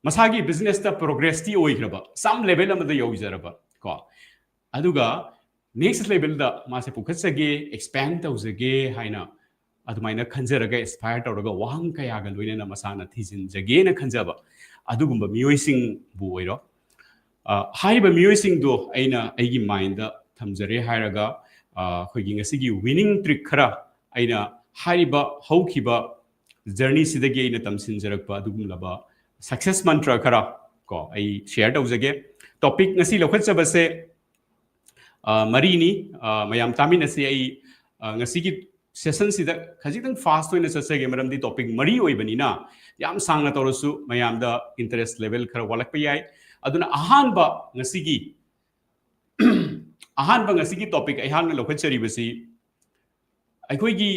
ꯃꯁꯥꯒꯤ businessꯇ progressꯇꯤ ꯑꯣꯏꯈ꯭ꯔꯕ, some level ꯑꯃꯗ ꯌꯧꯖꯔꯕ ꯀꯣ, ꯑꯗꯨꯒ next levelꯗ ꯃꯥꯁꯦ ꯄꯨꯈꯠꯆꯒꯦ, expand ꯇꯧꯖꯒꯦ ꯍꯥꯏꯅ ꯑꯗꯨꯃꯥꯏꯅ ꯈꯟꯖꯔꯒ, aspire ꯇꯧꯔꯒ, ꯋꯥꯍꯪ ꯀꯌꯥꯒ ꯂꯣꯏꯅꯅ ꯃꯁꯥꯅ ꯊꯤꯖꯤꯟꯖꯒꯦꯅ ꯈꯟꯖꯕ ꯑꯗꯨꯒꯨꯝꯕ ꯃꯤꯑꯣꯏꯁꯤꯡꯕꯨ ꯑꯣꯏꯔꯣ꯫ ꯍꯥꯏꯔꯤꯕ ꯃꯤꯑꯣꯏꯁꯤꯡꯗꯣ ꯑꯩꯅ ꯑꯩꯒꯤ mindꯗ ꯊꯝꯖꯔꯦ ꯍꯥꯏꯔꯒ, ꯑꯩꯈꯣꯏꯒꯤ ꯉꯁꯤꯒꯤ winning trick ꯈꯔ ꯑꯩꯅ ꯍꯥꯏꯔꯤꯕ ꯍꯧꯈꯤꯕ journeyꯁꯤꯗꯒꯤ ꯑꯩꯅ ꯇꯝꯁꯤꯟꯖꯔꯛꯄ ꯑꯗꯨꯒꯨꯝꯂꯕ success mantra ꯈꯔ ꯀꯣ ꯑꯩ share ꯇꯧꯖꯒꯦ꯫ Topic ꯉꯁꯤ ꯂꯧꯈꯠꯆꯕꯁꯦ ꯃꯔꯤꯅꯤ꯫ ꯃꯌꯥꯝ ꯇꯥꯃꯤꯟꯅꯁꯤ꯫ ꯑꯩ ꯉꯁꯤꯒꯤ sessionꯁꯤꯗ ꯈꯖꯤꯛꯇꯪ fast ꯑꯣꯏꯅ ꯆꯠꯆꯒꯦ, ꯃꯔꯝꯗꯤ topic ꯃꯔꯤ ꯑꯣꯏꯕꯅꯤꯅ ꯌꯥꯝ ꯁꯥꯡꯅ ꯇꯧꯔꯁꯨ ꯃꯌꯥꯝꯗ interest level ꯈꯔ ꯋꯥꯠꯂꯛꯄ ꯌꯥꯏ꯫ ꯑꯗꯨꯅ ꯑꯍꯥꯟꯕ ꯉꯁꯤꯒꯤ ꯑꯍꯥꯟꯕ ꯉꯁꯤꯒꯤ ꯇꯣꯄꯤꯛ ꯑꯩꯍꯥꯛꯅ ꯂꯧꯈꯠꯆꯔꯤꯕꯁꯤ, ꯑꯩꯈꯣꯏꯒꯤ,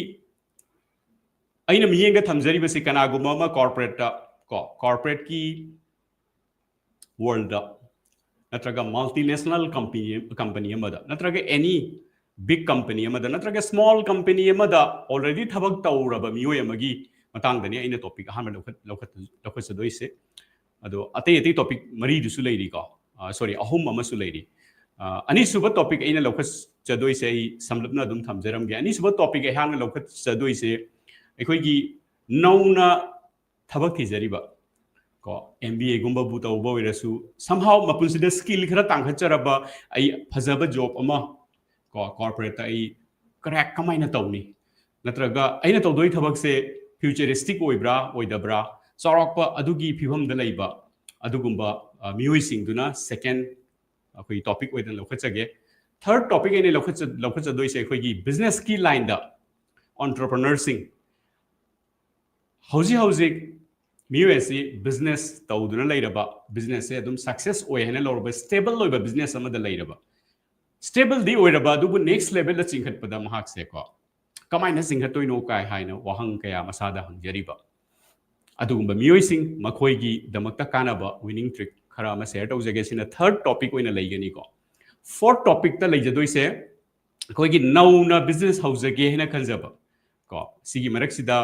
ꯑꯩꯅ ꯃꯤꯠꯌꯦꯡꯗ ꯊꯝꯖꯔꯤꯕꯁꯤ ꯀꯅꯥꯒꯨꯝꯕ ꯑꯃ ꯀꯣꯔꯄꯣꯔꯦꯠꯇ, ꯀꯣ, ꯀꯣꯔꯄꯣꯔꯦꯠꯀꯤ ꯋꯥꯔꯜꯗ ꯅꯠꯇ꯭ꯔꯒ ꯃꯜꯇꯤꯅꯦꯁꯅꯦꯜ ꯀꯝꯄꯅꯤ, ꯀꯝꯄꯅꯤ ꯑꯃꯗ ꯅꯠꯇ꯭ꯔꯒ ꯑꯦꯅꯤ ꯕꯤꯛ ꯀꯝꯄꯅꯤ ꯑꯃꯗ ꯅꯠꯇ꯭ꯔꯒ ꯁ꯭ꯃꯣꯜ ꯀꯝꯄꯅꯤ ꯑꯃꯗ ꯑꯣꯜꯔꯦꯗꯤ ꯊꯕꯛ ꯇꯧꯔꯕ ꯃꯤꯑꯣꯏ ꯑꯃꯒꯤ ꯃꯇꯥꯡꯗꯅꯤ ꯑꯩꯅ ꯇꯣꯄꯤꯛ ꯑꯍꯥꯟꯕ ꯂꯧꯈꯠ, ꯂꯧꯈꯠ, ꯂꯧꯈꯠꯆꯗꯣꯏꯁꯦ꯫ ꯑꯗꯣ ꯑꯇꯩ ꯑꯇꯩ ꯇꯣꯄꯤꯛ ꯃꯔꯤꯗꯨꯁꯨ ꯂꯩꯔꯤꯀꯣ, ꯁꯣꯔꯤ, ꯑꯍꯨꯝ ꯑꯃꯁꯨ ꯂꯩꯔꯤ꯫ ꯑ, ꯑꯅꯤꯁꯨꯕ ꯇꯣꯄꯤꯛ ꯑꯩꯅ ꯂꯧꯈꯠꯆꯗꯣꯏꯁꯦ, ꯑꯩ ꯁꯝꯂꯞꯅ ꯑꯗꯨꯝ ꯊꯝꯖꯔꯝꯒꯦ꯫ ꯑꯅꯤꯁꯨꯕ ꯇꯣꯄꯤꯛ ꯑꯩꯍꯥꯛꯅ ꯂꯧꯈꯠꯆꯗꯣꯏꯁꯦ, ꯑꯩꯈꯣꯏꯒꯤ ꯅꯧꯅ ꯊꯕꯛ ꯊꯤꯖꯔꯤꯕ, ꯀꯣ, ꯑꯦꯝ ꯕꯤ ꯑꯦꯒꯨꯝꯕꯕꯨ ꯇꯧꯕ ꯑꯣꯏꯔꯁꯨ, somehow ꯃꯄꯨꯟꯁꯤꯗ ꯁ꯭ꯀꯤꯜ ꯈꯔ ꯇꯥꯡꯈꯠꯆꯔꯕ, ꯑꯩ ꯐꯖꯕ ꯖꯣꯕ ꯑꯃ, ꯀꯣ, ꯀꯣꯔꯄꯣꯔꯦꯠꯇ ꯑꯩ ꯀ꯭ꯔꯦꯛ ꯀꯃꯥꯏꯅ ꯇꯧꯅꯤ? ꯅꯠꯇ꯭ꯔꯒ ꯑꯩꯅ ꯇꯧꯗꯣꯏ ꯊꯕꯛꯁꯦ ꯐ꯭ꯌꯨꯆꯔꯤꯁꯇꯤꯛ ꯑꯣꯏꯕ꯭ꯔꯥ, ꯑꯣꯏꯗꯕ꯭ꯔꯥ, ꯆꯥꯎꯔꯥꯛꯄ ꯑꯗꯨꯒꯤ ꯐꯤꯕꯝꯗ ꯂꯩꯕ ꯑꯗꯨꯒꯨꯝꯕ, ꯑ, ꯃꯤꯑꯣꯏꯁꯤꯡꯗꯨꯅ ꯁꯦꯀꯦꯟ ꯑꯩꯈꯣꯏ ꯇꯣꯄꯤꯛ ꯑꯣꯏꯅ ꯂꯧꯈꯠꯆꯒꯦ꯫ ꯊꯔꯗ ꯇꯣꯄꯤꯛ ꯑꯩꯅ ꯂꯧꯈꯠꯆ, ꯂꯧꯈꯠꯆꯗꯣꯏꯁꯦ ꯑꯩꯈꯣꯏꯒꯤ ꯕꯤꯖꯤꯅꯦꯁꯀꯤ ꯂꯥꯏꯟꯗ ꯑꯣꯟꯇꯔꯄ꯭ꯔꯅꯔꯁꯤꯡ, ꯍꯧꯖꯤꯛ ꯍꯧꯖꯤꯛ ꯃꯤꯑꯣꯏ ꯑꯁꯤ ꯕꯤꯖꯤꯅꯦꯁ ꯇꯧꯗꯨꯅ ꯂꯩꯔꯕ, ꯕꯤꯖꯤꯅꯦꯁꯁꯦ ꯑꯗꯨꯝ ꯁꯛꯁꯦꯁ ꯑꯣꯏ ꯍꯥꯏꯅ ꯂꯧꯔꯕ, ꯁ꯭ꯇꯦꯕꯜ ꯑꯣꯏꯕ ꯕꯤꯖꯤꯅꯦꯁ ꯑꯃꯗ ꯂꯩꯔꯕ, ꯁ꯭ꯇꯦꯕꯜꯗꯤ ꯑꯣꯏꯔꯕ, ꯑꯗꯨꯕꯨ ꯅꯦꯛꯁ ꯂꯦꯚꯦꯜꯗ ꯆꯤꯡꯈꯠꯄꯗ ꯃꯍꯥꯛꯁꯦꯀꯣ ꯀꯃꯥꯏꯅ ꯆꯤꯡꯈꯠꯇꯣꯏꯅꯣ ꯀꯥꯏ ꯍꯥꯏꯅ ꯋꯥꯍꯪ ꯀꯌꯥ ꯃꯁꯥꯗ ꯍꯪꯖꯔꯤꯕ ꯑꯗꯨꯒꯨꯝꯕ ꯃꯤꯑꯣꯏꯁꯤꯡ, ꯃꯈꯣꯏꯒꯤꯗꯃꯛꯇ ꯀꯥꯟꯅꯕ ꯋꯤꯅꯤꯡ ꯇ꯭ꯔꯤꯛ ꯈꯔ ꯑꯃ ꯁꯦꯌꯔ ꯇꯧꯖꯒꯦ꯫ ꯁꯤꯅ ꯊꯔꯗ ꯇꯣꯄꯤꯛ ꯑꯣꯏꯅ ꯂꯩꯒꯅꯤꯀꯣ꯫ ꯐꯣꯔꯠ ꯇꯣꯄꯤꯛꯇ ꯂꯩꯖꯗꯣꯏꯁꯦ ꯑꯩꯈꯣꯏꯒꯤ ꯅꯧꯅ ꯕꯤꯖꯤꯅꯦꯁ ꯍꯧꯖꯒꯦ ꯍꯥꯏꯅ ꯈꯟꯖꯕ, ꯀꯣ, ꯁꯤꯒꯤ ꯃꯔꯛꯁꯤꯗ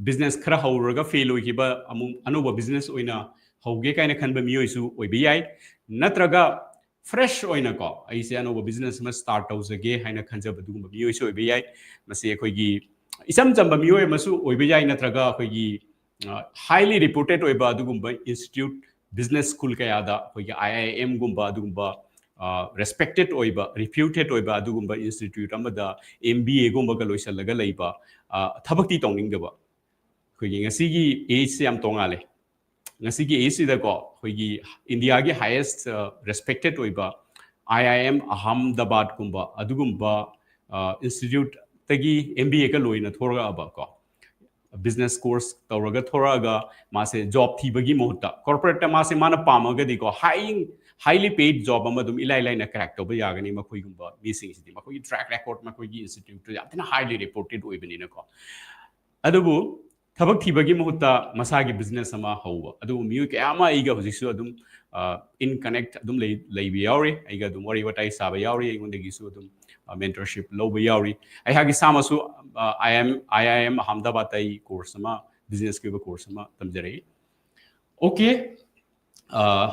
ꯕꯤꯖꯤꯅꯦꯁ ꯈꯔ ꯍꯧꯔꯨꯔꯒ ꯐꯦꯜ ꯑꯣꯏꯈꯤꯕ, ꯑꯃꯨꯛ ꯑꯅꯧꯕ ꯕꯤꯖꯤꯅꯦꯁ ꯑꯣꯏꯅ ꯍꯧꯒꯦ ꯀꯥꯏꯅ ꯈꯟꯕ ꯃꯤꯑꯣꯏꯁꯨ ꯑꯣꯏꯕ ꯌꯥꯏ, ꯅꯠꯇ꯭ꯔꯒ ꯐ꯭ꯔꯦꯁ ꯑꯣꯏꯅꯀꯣ, ꯑꯩꯁꯦ ꯑꯅꯧꯕ ꯕꯤꯖꯤꯅꯦꯁ ꯑꯃ ꯁ꯭ꯇꯥꯔꯠ ꯇꯧꯖꯒꯦ ꯍꯥꯏꯅ ꯈꯟꯖꯕ ꯑꯗꯨꯒꯨꯝꯕ ꯃꯤꯑꯣꯏꯁꯨ ꯑꯣꯏꯕ ꯌꯥꯏ꯫ ꯃꯁꯤ ꯑꯩꯈꯣꯏꯒꯤ ꯏꯆꯝ ꯆꯝꯕ ꯃꯤꯑꯣꯏ ꯑꯃꯁꯨ ꯑꯣꯏꯕ ꯌꯥꯏ, ꯅꯠꯇ꯭ꯔꯒ ꯑꯩꯈꯣꯏꯒꯤ, ꯑ, ꯍꯥꯏꯂꯤ ꯔꯤꯄꯨꯇꯦꯠ ꯑꯣꯏꯕ ꯑꯗꯨꯒꯨꯝꯕ ꯏꯟꯁꯇꯤꯇ꯭ꯌꯨꯠ, ꯕꯤꯖꯤꯅꯦꯁ ꯁ꯭ꯀꯨꯜ ꯀꯌꯥꯗ, ꯑꯩꯈꯣꯏꯒꯤ ꯑꯥꯏ ꯑꯥꯏ ꯑꯦꯝꯒꯨꯝꯕ ꯑꯗꯨꯒꯨꯝꯕ, ꯑ, ꯔꯦꯁꯄꯦꯛꯇꯦꯠ ꯑꯣꯏꯕ, ꯔꯤꯄ꯭ꯌꯨꯇꯦꯠ ꯑꯣꯏꯕ ꯑꯗꯨꯒꯨꯝꯕ ꯏꯟꯁꯇꯤꯇ꯭ꯌꯨꯠ ꯑꯃꯗ ꯑꯦꯝ ꯕꯤ ꯑꯦꯒꯨꯝꯕꯒ ꯂꯣꯏꯁꯤꯜꯂꯒ ꯂꯩꯕ, ꯑ, ꯊꯕꯛꯇꯤ ꯇꯧꯅꯤꯡꯗꯕ꯫ ꯑꯩꯈꯣꯏꯒꯤ ꯉꯁꯤꯒꯤ ꯑꯦꯖꯁꯦ ꯌꯥꯝ ꯇꯣꯡꯉꯥꯜꯂꯦ꯫ ꯉꯁꯤꯒꯤ ꯑꯦꯖꯁꯤꯗꯀꯣ ꯑꯩꯈꯣꯏꯒꯤ ꯏꯟꯗꯤꯌꯥꯒꯤ ꯍꯥꯏꯌꯦꯁ, ꯑ, ꯔꯦꯁꯄꯦꯛꯇꯦꯠ ꯑꯣꯏꯕ ꯑꯥꯏ ꯑꯥꯏ ꯑꯦꯝ ꯑꯍꯃꯗꯥꯕꯥꯗꯀꯨꯝꯕ ꯑꯗꯨꯒꯨꯝꯕ, ꯑ, ꯏꯟꯁꯇꯤꯇ꯭ꯌꯨꯠꯇꯒꯤ ꯑꯦꯝ ꯕꯤ ꯑꯦꯒ ꯂꯣꯏꯅ ꯊꯣꯔꯛꯑꯕ ꯀꯣ, ꯕꯤꯖꯤꯅꯦꯁ ꯀꯣꯔꯁ ꯇꯧꯔꯒ ꯊꯣꯔꯛꯑꯒ ꯃꯥꯁꯦ ꯖꯣꯕ ꯊꯤꯕꯒꯤ ꯃꯍꯨꯠꯇ ꯀꯣꯔꯄꯣꯔꯦꯠꯇ ꯃꯥꯁꯦ ꯃꯥꯅ ꯄꯥꯝꯃꯒꯗꯤꯀꯣ ꯍꯥꯏ, highly paid job ꯑꯃ ꯑꯗꯨꯝ ꯏꯂꯥꯏ ꯂꯥꯏꯅ crack ꯇꯧꯕ ꯌꯥꯒꯅꯤ꯫ ꯃꯈꯣꯏꯒꯨꯝꯕ ꯃꯤꯁꯤꯡꯁꯤꯗꯤ ꯃꯈꯣꯏꯒꯤ track record, ꯃꯈꯣꯏꯒꯤ institute ꯇꯨ ꯌꯥꯝ ꯊꯤꯅ highly reputed ꯑꯣꯏꯕꯅꯤꯅꯀꯣ꯫ ꯑꯗꯨꯕꯨ ꯊꯕꯛ ꯊꯤꯕꯒꯤ ꯃꯍꯨꯠꯇ ꯃꯁꯥꯒꯤ business ꯑꯃ ꯍꯧꯕ, ꯑꯗꯨꯕꯨ ꯃꯤꯑꯣꯏ ꯀꯌꯥ ꯑꯃ ꯑꯩꯒ ꯍꯧꯖꯤꯛꯁꯨ ꯑꯗꯨꯝ in connect ꯑꯗꯨꯝ ꯂꯩ ꯂꯩꯕ ꯌꯥꯎꯔꯤ꯫ ꯑꯩꯒ ꯑꯗꯨꯝ ꯋꯥꯔꯤ ꯋꯥꯇꯥꯏ ꯁꯥꯕ ꯌꯥꯎꯔꯤ꯫ ꯑꯩꯉꯣꯟꯗꯒꯤꯁꯨ ꯑꯗꯨꯝ mentorship ꯂꯧꯕ ꯌꯥꯎꯔꯤ꯫ ꯑꯩꯍꯥꯛ ꯏꯁꯥꯃꯛꯁꯨ I I M I I M Ahmedabad ꯇ ꯑꯩ course ꯑꯃ, business ꯀꯤ ꯑꯣꯏꯕ course ꯑꯃ ꯇꯝꯖꯔꯛꯏ꯫ Okay,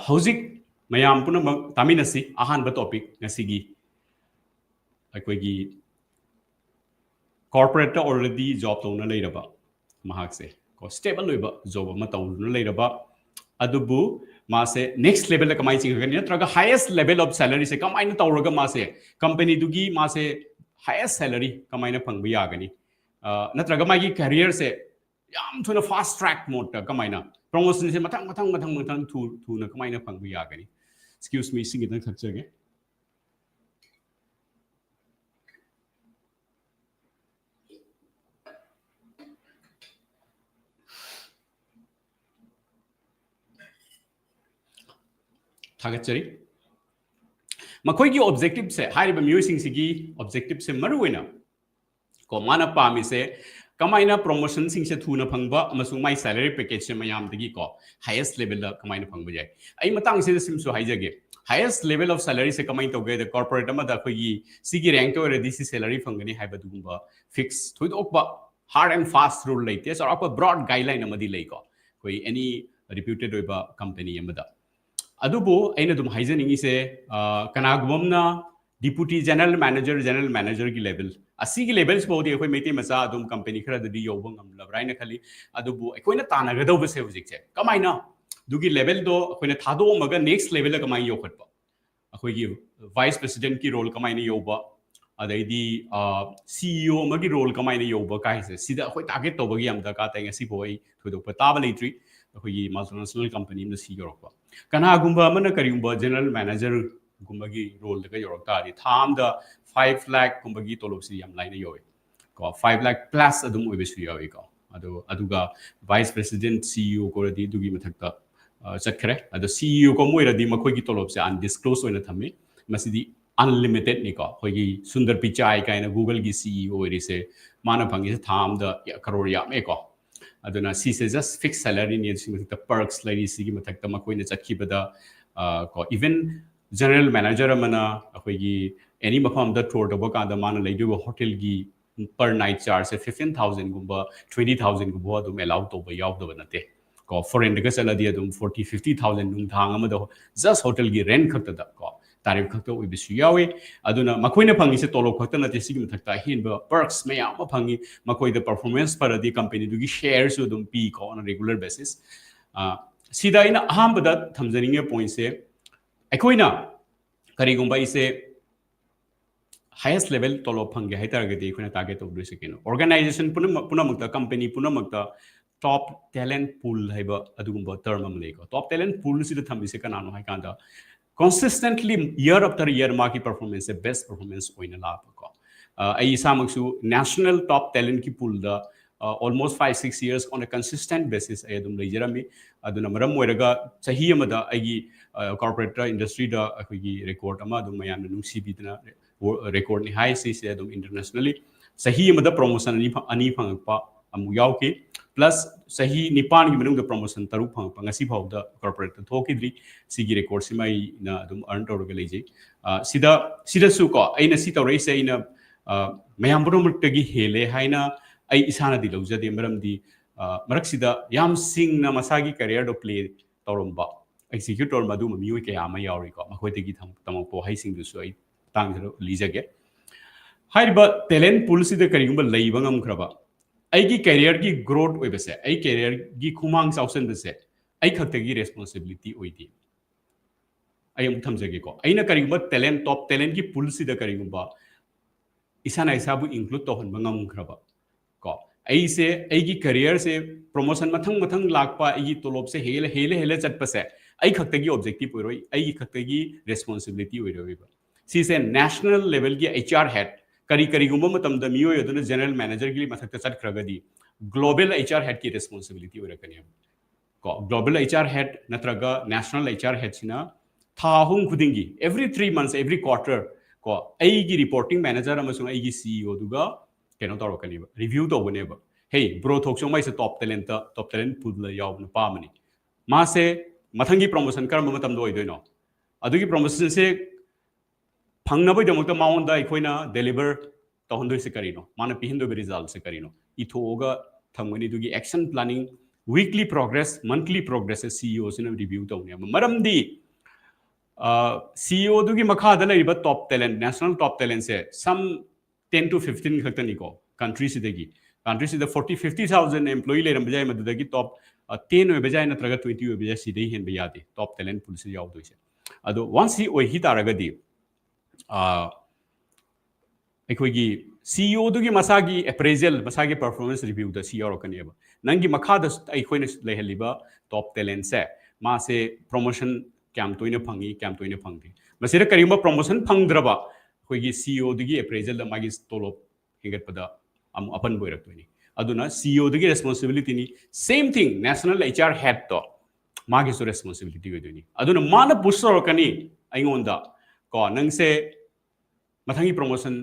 ꯍꯧꯖꯤꯛ ꯃꯌꯥꯝ ꯄꯨꯝꯅꯃꯛ ꯇꯥꯃꯤꯟꯅꯁꯤ꯫ ꯑꯍꯥꯟꯕ topic ꯉꯁꯤꯒꯤ ꯑꯩꯈꯣꯏꯒꯤ corporate ꯇ already job ꯇꯧꯅ ꯂꯩꯔꯕ ꯃꯍꯥꯛꯁꯦ ꯀꯣ, stable ꯑꯣꯏꯕ job ꯑꯃ ꯇꯧꯗꯨꯅ ꯂꯩꯔꯕ, ꯑꯗꯨꯕꯨ ꯃꯥꯁꯦ next level ꯗ ꯀꯃꯥꯏꯅ ꯆꯤꯡꯈꯠꯀꯅꯤ, ꯅꯠꯇ꯭ꯔꯒ highest level of salary ꯁꯦ ꯀꯃꯥꯏꯅ ꯇꯧꯔꯒ ꯃꯥꯁꯦ company ꯗꯨꯒꯤ ꯃꯥꯁꯦ highest salary ꯀꯃꯥꯏꯅ ꯐꯪꯕ ꯌꯥꯒꯅꯤ, ꯅꯠꯇ꯭ꯔꯒ ꯃꯥꯒꯤ career ꯁꯦ ꯌꯥꯝ ꯊꯨꯅ fast track mode ꯇ ꯀꯃꯥꯏꯅ promotion ꯁꯦ ꯃꯊꯪ ꯃꯊꯪ ꯃꯊꯪ ꯃꯊꯪ ꯊꯨ ꯊꯨꯅ ꯀꯃꯥꯏꯅ ꯐꯪꯕ ꯌꯥꯒꯅꯤ? Excuse me, ꯏꯁꯤꯡ ꯈꯤꯇꯪ ꯊꯛꯆꯒꯦ꯫ ꯊꯥꯒꯠꯆꯔꯤ꯫ ꯃꯈꯣꯏꯒꯤ objective ꯁꯦ, ꯍꯥꯏꯔꯤꯕ ꯃꯤꯑꯣꯏꯁꯤꯡꯁꯤꯒꯤ objective ꯁꯦ ꯃꯔꯨ ꯑꯣꯏꯅ ꯀꯣ, ꯃꯥꯅ ꯄꯥꯝꯃꯤꯁꯦ ꯀꯃꯥꯏꯅ promotion ꯁꯤꯡꯁꯦ ꯊꯨꯅ ꯐꯪꯕ ꯑꯃꯁꯨꯡ ꯃꯥꯏ salary package ꯁꯦ ꯃꯌꯥꯝꯗꯒꯤ ꯀꯣ highest level ꯗ ꯀꯃꯥꯏꯅ ꯐꯪꯕ ꯌꯥꯏ꯫ ꯑꯩ ꯃꯇꯥꯡꯁꯤꯗ ꯁꯤꯃꯁꯨ ꯍꯥꯏꯖꯒꯦ, highest level of salary ꯁꯦ ꯀꯃꯥꯏꯅ ꯇꯧꯒꯦ ꯍꯥꯏꯗ, corporate ꯑꯃꯗ ꯑꯩꯈꯣꯏꯒꯤ ꯁꯤꯒꯤ rank ꯇ ꯑꯣꯏꯔꯗꯤ ꯁꯤ salary ꯐꯪꯒꯅꯤ ꯍꯥꯏꯕ ꯑꯗꯨꯒꯨꯝꯕ fix ꯊꯣꯏꯗꯣꯛꯄ hard and fast rule ꯂꯩꯇꯦ꯫ ꯆꯥꯎꯔꯥꯛꯄ broad guideline ꯑꯃꯗꯤ ꯂꯩꯀꯣ, ꯑꯩꯈꯣꯏ any reputed ꯑꯣꯏꯕ company ꯑꯃꯗ꯫ ꯑꯗꯨꯕꯨ ꯑꯩꯅ ꯑꯗꯨꯝ ꯍꯥꯏꯖꯅꯤꯡꯉꯤꯁꯦ, ꯀꯅꯥꯒꯨꯝꯕ ꯑꯃꯅ deputy general manager, general manager ꯒꯤ level, ꯑꯁꯤꯒꯤ level ꯁꯤꯐꯥꯎꯗꯤ ꯑꯩꯈꯣꯏ ꯃꯩꯇꯩ ꯃꯆꯥ ꯑꯗꯨꯝ company ꯈꯔꯗꯗꯤ ꯌꯧꯕ ꯉꯝꯂꯕ꯭ꯔꯥ ꯍꯥꯏꯅ ꯈꯜꯂꯤ꯫ ꯑꯗꯨꯕꯨ ꯑꯩꯈꯣꯏꯅ ꯇꯥꯟꯅꯒꯗꯧꯕꯁꯦ ꯍꯧꯖꯤꯛꯁꯦ ꯀꯃꯥꯏꯅ ꯑꯗꯨꯒꯤ level ꯗꯣ ꯑꯩꯈꯣꯏꯅ ꯊꯥꯗꯣꯛꯑꯝꯃꯒ next level ꯗ ꯀꯃꯥꯏꯅ ꯌꯧꯈꯠꯄ, ꯑꯩꯈꯣꯏꯒꯤ vice president ꯀꯤ role ꯀꯃꯥꯏꯅ ꯌꯧꯕ, ꯑꯗꯩꯗꯤ CEO ꯑꯃꯒꯤ role ꯀꯃꯥꯏꯅ ꯌꯧꯕ ꯀꯥꯏꯁꯦ, ꯁꯤꯗ ꯑꯩꯈꯣꯏ target ꯇꯧꯕꯒꯤ ꯌꯥꯝ ꯗꯔꯀꯥꯔ ꯇꯥꯏ꯫ ꯉꯁꯤꯐꯥꯎ ꯑꯩ ꯊꯣꯏꯗꯣꯛꯄ ꯇꯥꯕ ꯂꯩꯇ꯭ꯔꯤ꯫ ꯑꯩꯈꯣꯏꯒꯤ multinational company ꯑꯃꯗ ꯁꯤ ꯌꯧꯔꯛꯄ, ꯀꯅꯥꯒꯨꯝꯕ ꯑꯃꯅ ꯀꯔꯤꯒꯨꯝꯕ general manager ꯒꯨꯝꯕꯒꯤ role ꯗꯒ ꯌꯧꯔꯛ ꯇꯥꯔꯗꯤ ꯊꯥ ꯑꯃꯗ five lakh ꯀꯨꯝꯕꯒꯤ ꯇꯣꯂꯣꯞꯁꯤ ꯌꯥꯝ ꯂꯥꯏꯅ ꯌꯧꯏ ꯀꯣ, five lakh plus ꯑꯗꯨꯝ ꯑꯣꯏꯕꯁꯨ ꯌꯥꯎꯏꯀꯣ꯫ ꯑꯗꯣ ꯑꯗꯨꯒ vice president, CEO ꯀꯧꯔꯗꯤ ꯑꯗꯨꯒꯤ ꯃꯊꯛꯇ ꯑ, ꯆꯠꯈ꯭ꯔꯦ꯫ ꯑꯗꯣ ꯁꯤ ꯏ ꯑꯣ ꯀꯨꯝꯕ ꯑꯣꯏꯔꯗꯤ ꯃꯈꯣꯏꯒꯤ ꯇꯣꯂꯣꯞꯁꯦ undisclosed ꯑꯣꯏꯅ ꯊꯝꯃꯤ꯫ ꯃꯁꯤꯗꯤ unlimitedꯅꯤꯀꯣ꯫ ꯑꯩꯈꯣꯏꯒꯤ ꯁꯨꯟꯗꯔ ꯄꯤꯆꯥꯏ ꯀꯥꯏꯅ Googleꯒꯤ ꯁꯤ ꯏ ꯑꯣ ꯑꯣꯏꯔꯤꯁꯦ, ꯃꯥꯅ ꯐꯪꯉꯤꯁꯦ ꯊꯥ ꯑꯃꯗ ꯀꯔꯣꯔ ꯌꯥꯝꯃꯦꯀꯣ꯫ ꯑꯗꯨꯅ ꯁꯤꯁꯦ just fixed salaryꯅꯤ꯫ ꯁꯤ ꯃꯊꯛꯇ perks ꯂꯩꯔꯤ꯫ ꯁꯤꯒꯤ ꯃꯊꯛꯇ ꯃꯈꯣꯏꯅ ꯆꯠꯈꯤꯕꯗ, ꯑ, ꯀꯣ, even general manager ꯑꯃꯅ ꯑꯩꯈꯣꯏꯒꯤ any ꯃꯐꯝ ꯑꯃꯗ tour ꯇꯧꯕ ꯀꯥꯟꯗ ꯃꯥꯅ ꯂꯩꯗꯣꯏꯕ ꯍꯣꯇꯦꯜꯒꯤ per night chargeꯁꯦ fifteen thousandꯒꯨꯝꯕ, twenty thousandꯒꯨꯝꯕ ꯑꯗꯨꯝ allow ꯇꯧꯕ ꯌꯥꯎꯗꯕ ꯅꯠꯇꯦ꯫ ꯀꯣ, foreignꯗꯒ ꯆꯠꯂꯗꯤ ꯑꯗꯨꯝ forty, fifty thousand ꯅꯨꯡꯗꯥꯡ ꯑꯃꯗ just ꯍꯣꯇꯦꯜꯒꯤ rent ꯈꯛꯇꯗ, ꯀꯣ, tariff ꯈꯛꯇ ꯑꯣꯏꯕꯁꯨ ꯌꯥꯎꯏ꯫ ꯑꯗꯨꯅ ꯃꯈꯣꯏꯅ ꯐꯪꯉꯤꯁꯦ ꯇꯣꯂꯣꯞ ꯈꯛꯇ ꯅꯠꯇꯦ, ꯁꯤꯒꯤ ꯃꯊꯛꯇ ꯑꯍꯦꯟꯕ perks ꯃꯌꯥꯝ ꯑꯃ ꯐꯪꯉꯤ꯫ ꯃꯈꯣꯏꯗ performance ꯐꯔꯗꯤ companyꯗꯨꯒꯤ shareꯁꯨ ꯑꯗꯨꯝ ꯄꯤ, ꯀꯣ, on a regular basis꯫ ꯑ, ꯁꯤꯗ ꯑꯩꯅ ꯑꯍꯥꯟꯕꯗ ꯊꯝꯖꯅꯤꯡꯉꯤꯕ pointꯁꯦ, ꯑꯩꯈꯣꯏꯅ ꯀꯔꯤꯒꯨꯝꯕ ꯑꯩꯁꯦ highest level ꯇꯣꯂꯣꯞ ꯐꯪꯒꯦ ꯍꯥꯏꯇꯥꯔꯒꯗꯤ ꯑꯩꯈꯣꯏꯅ target ꯇꯧꯗꯣꯏꯁꯦ ꯀꯩꯅꯣ? Organization ꯄꯨꯝꯅꯃꯛ, ꯄꯨꯝꯅꯃꯛꯇ, company ꯄꯨꯝꯅꯃꯛꯇ top talent pool ꯍꯥꯏꯕ ꯑꯗꯨꯒꯨꯝꯕ term ꯑꯃ ꯂꯩꯀꯣ꯫ Top talent poolꯁꯤꯗ ꯊꯝꯃꯤꯁꯦ ꯀꯅꯥꯅꯣ ꯍꯥꯏ ꯀꯥꯟꯗ, consistently year after year ꯃꯥꯒꯤ performanceꯁꯦ best performance ꯑꯣꯏꯅ ꯂꯥꯛꯄꯀꯣ꯫ ꯑ, ꯑꯩ ꯏꯁꯥꯃꯛꯁꯨ national top talentꯀꯤ poolꯗ, ꯑ, almost five, six years on a consistent basis ꯑꯩ ꯑꯗꯨꯝ ꯂꯩꯖꯔꯝꯃꯤ꯫ ꯑꯗꯨꯅ ꯃꯔꯝ ꯑꯣꯏꯔꯒ ꯆꯍꯤ ꯑꯃꯗ ꯑꯩꯒꯤ, ꯑ, corporate industryꯗ ꯑꯩꯈꯣꯏꯒꯤ record ꯑꯃ ꯑꯗꯨꯝ ꯃꯌꯥꯝꯅ ꯅꯨꯡꯁꯤꯕꯤꯗꯅ recordꯅꯤ ꯍꯥꯏ꯫ ꯁꯤꯁꯦ ꯑꯗꯨꯝ internationally ꯆꯍꯤ ꯑꯃꯗ promotion ꯑꯅꯤ ꯐ-, ꯑꯅꯤ ꯐꯪꯉꯛꯄ ꯑꯃꯨꯛ ꯌꯥꯎꯈꯤ꯫ Plus ꯆꯍꯤ ꯅꯤꯄꯥꯟꯒꯤ ꯃꯅꯨꯡꯗ promotion ꯇꯔꯨꯛ ꯐꯪꯉꯛꯄ, ꯉꯁꯤ ꯐꯥꯎꯗ corporateꯇ ꯊꯣꯛꯈꯤꯗ꯭ꯔꯤ꯫ ꯁꯤꯒꯤ recordꯁꯤꯃ ꯑꯩꯅ ꯑꯗꯨꯝ earn ꯇꯧꯔꯒ ꯂꯩꯖꯩ꯫ ꯑ, ꯁꯤꯗ, ꯁꯤꯗꯁꯨ ꯀꯣ, ꯑꯩꯅ ꯁꯤ ꯇꯧꯔꯛꯏꯁꯦ ꯑꯩꯅ, ꯑ, ꯃꯌꯥꯝ ꯄꯨꯝꯅꯃꯛꯇꯒꯤ ꯍꯦꯜꯂꯦ ꯍꯥꯏꯅ ꯑꯩ ꯏꯁꯥꯅꯗꯤ ꯂꯧꯖꯗꯦ꯫ ꯃꯔꯝꯗꯤ, ꯑ, ꯃꯔꯛꯁꯤꯗ ꯌꯥꯝ ꯁꯤꯡꯅ ꯃꯁꯥꯒꯤ careerꯗꯣ play ꯇꯧꯔꯝꯕ, execute ꯇꯧꯔꯝꯕ ꯑꯗꯨꯒꯨꯝꯕ ꯃꯤꯑꯣꯏ ꯀꯌꯥ ꯑꯃ ꯌꯥꯎꯔꯤꯀꯣ꯫ ꯃꯈꯣꯏꯗꯒꯤ ꯊꯝ-, ꯇꯝꯃꯛꯄ ꯋꯥꯍꯩꯁꯤꯡꯗꯨꯁꯨ ꯑꯩ ꯃꯇꯥꯡꯁꯤꯗ ꯂꯤꯖꯒꯦ꯫ ꯍꯥꯏꯔꯤꯕ talent poolꯁꯤꯗ ꯀꯔꯤꯒꯨꯝꯕ ꯂꯩꯕ ꯉꯝꯈ꯭ꯔꯕ, ꯑꯩꯒꯤ careerꯒꯤ growth ꯑꯣꯏꯕꯁꯦ, ꯑꯩ careerꯒꯤ ꯈꯨꯃꯥꯡ ꯆꯥꯎꯁꯤꯟꯕꯁꯦ ꯑꯩ ꯈꯛꯇꯒꯤ responsibility ꯑꯣꯏꯗꯦ꯫ ꯑꯩ ꯑꯃꯨꯛ ꯊꯝꯖꯒꯦꯀꯣ꯫ ꯑꯩꯅ ꯀꯔꯤꯒꯨꯝꯕ talent, top talentꯀꯤ poolꯁꯤꯗ ꯀꯔꯤꯒꯨꯝꯕ ꯏꯁꯥꯅ ꯏꯁꯥꯕꯨ include ꯇꯧꯍꯟꯕ ꯉꯝꯈ꯭ꯔꯕ, ꯀꯣ, ꯑꯩꯁꯦ, ꯑꯩꯒꯤ careerꯁꯦ promotion ꯃꯊꯪ ꯃꯊꯪ ꯂꯥꯛꯄ, ꯑꯩꯒꯤ ꯇꯣꯂꯣꯞꯁꯦ ꯍꯦꯜꯂ, ꯍꯦꯜꯂ, ꯍꯦꯜꯂ ꯆꯠꯄꯁꯦ ꯑꯩ ꯈꯛꯇꯒꯤ objective ꯑꯣꯏꯔꯣꯏ, ꯑꯩꯒꯤ ꯈꯛꯇꯒꯤ responsibility ꯑꯣꯏꯔꯣꯏꯕ꯫ ꯁꯤꯁꯦ national levelꯒꯤ HR head, ꯀꯔꯤ, ꯀꯔꯤꯒꯨꯝꯕ ꯃꯇꯝꯗ ꯃꯤꯑꯣꯏ ꯑꯗꯨꯅ general managerꯒꯤ ꯃꯊꯛꯇ ꯆꯠꯈ꯭ꯔꯒꯗꯤ global HR headꯀꯤ responsibility ꯑꯣꯏꯔꯛꯀꯅꯦꯕ꯫ ꯀꯣ, global HR head ꯅꯠꯇ꯭ꯔꯒ national HR head ꯁꯤꯅ ꯊꯥ ꯑꯍꯨꯝ ꯈꯨꯗꯤꯡꯒꯤ, every three months, every quarter, ꯀꯣ, ꯑꯩꯒꯤ reporting manager ꯑꯃꯁꯨꯡ ꯑꯩꯒꯤ CEO ꯗꯨꯒ ꯀꯩꯅꯣ ꯇꯧꯔꯛꯀꯅꯦꯕ, review ꯇꯧꯒꯅꯦꯕ. "Hey, bro, ꯊꯣꯛꯆꯣꯝ ꯍꯥꯏꯁꯦ top talent, top talent pool ꯗ ꯌꯥꯎꯕ ꯅꯨꯄꯥ ꯑꯃꯅꯤ, ꯃꯥꯁꯦ ꯃꯊꯪꯒꯤ promotion ꯀꯔꯝꯕ ꯃꯇꯝꯗ ꯑꯣꯏꯗꯣꯏꯅꯣ? ꯑꯗꯨꯒꯤ promotion ꯁꯦ ꯐꯪꯅꯕꯒꯤꯗꯃꯛꯇ ꯃꯉꯣꯟꯗ ꯑꯩꯈꯣꯏꯅ deliver ꯇꯧꯍꯟꯗꯣꯏꯁꯦ ꯀꯔꯤꯅꯣ? ꯃꯥꯅ ꯄꯤꯍꯟꯗꯣꯏꯕ result ꯁꯦ ꯀꯔꯤꯅꯣ?" ꯏꯊꯣꯛꯑꯒ ꯊꯝꯒꯅꯤ꯫ ꯑꯗꯨꯒꯤ action planning, weekly progress, monthly progress ꯁꯦ CEO ꯁꯤꯅ review ꯇꯧꯅꯦꯕ꯫ ꯃꯔꯝꯗꯤ CEO ꯗꯨꯒꯤ ꯃꯈꯥꯗ ꯂꯩꯔꯤꯕ top talent, national top talent say some ten to fifteen ꯈꯛꯇꯅꯤꯀꯣ country ꯁꯤꯗꯒꯤ꯫ Country ꯁꯤꯗ forty, fifty thousand employee ꯂꯩꯔꯝꯕ ꯌꯥꯏ, ꯃꯗꯨꯗꯒꯤ top ten ꯑꯣꯏꯕ ꯌꯥꯏ ꯅꯠꯇ꯭ꯔꯒ twenty ꯑꯣꯏꯕ ꯌꯥꯏ, ꯁꯤꯗꯩ ꯍꯦꯟꯕ ꯌꯥꯗꯦ top talent pool ꯁꯤꯗ ꯌꯥꯎꯗꯣꯏꯁꯦ꯫ ꯑꯗꯣ once ꯁꯤ ꯑꯣꯏꯈꯤ ꯇꯥꯔꯒꯗꯤ, ꯑꯩꯈꯣꯏꯒꯤ CEO ꯗꯨꯒꯤ ꯃꯁꯥꯒꯤ appraisal, ꯃꯁꯥꯒꯤ performance review ꯗ ꯁꯤ ꯌꯥꯎꯔꯛꯀꯅꯦꯕ꯫ ꯅꯪꯒꯤ ꯃꯈꯥꯗ ꯑꯩꯈꯣꯏꯅ ꯂꯩꯍꯜꯂꯤꯕ top talent ꯁꯦ, ꯃꯥꯁꯦ promotion ꯀꯌꯥꯝ ꯇꯣꯏꯅ ꯐꯪꯉꯤ, ꯀꯌꯥꯝ ꯇꯣꯏꯅ ꯐꯪꯗꯦ꯫ ꯃꯁꯤꯗ ꯀꯔꯤꯒꯨꯝꯕ promotion ꯐꯪꯗ꯭ꯔꯕ, ꯑꯩꯈꯣꯏꯒꯤ CEO ꯗꯨꯒꯤ appraisal ꯗ ꯃꯥꯒꯤ ꯇꯣꯂꯣꯞ ꯍꯦꯟꯒꯠꯄꯗ ꯑꯃꯨꯛ ꯑꯄꯟꯕ ꯑꯣꯏꯔꯛꯇꯣꯏꯅꯤ꯫ ꯑꯗꯨꯅ CEO ꯗꯨꯒꯤ responsibility ꯅꯤ꯫ Same thing, national HR head ꯇꯣ, ꯃꯥꯒꯤꯁꯨ responsibility ꯑꯣꯏꯗꯣꯏꯅꯤ꯫ ꯑꯗꯨꯅ ꯃꯥꯅ push ꯇꯧꯔꯛꯀꯅꯤ ꯑꯩꯉꯣꯟꯗ, ꯀꯣ, "ꯅꯪꯁꯦ ꯃꯊꯪꯒꯤ promotion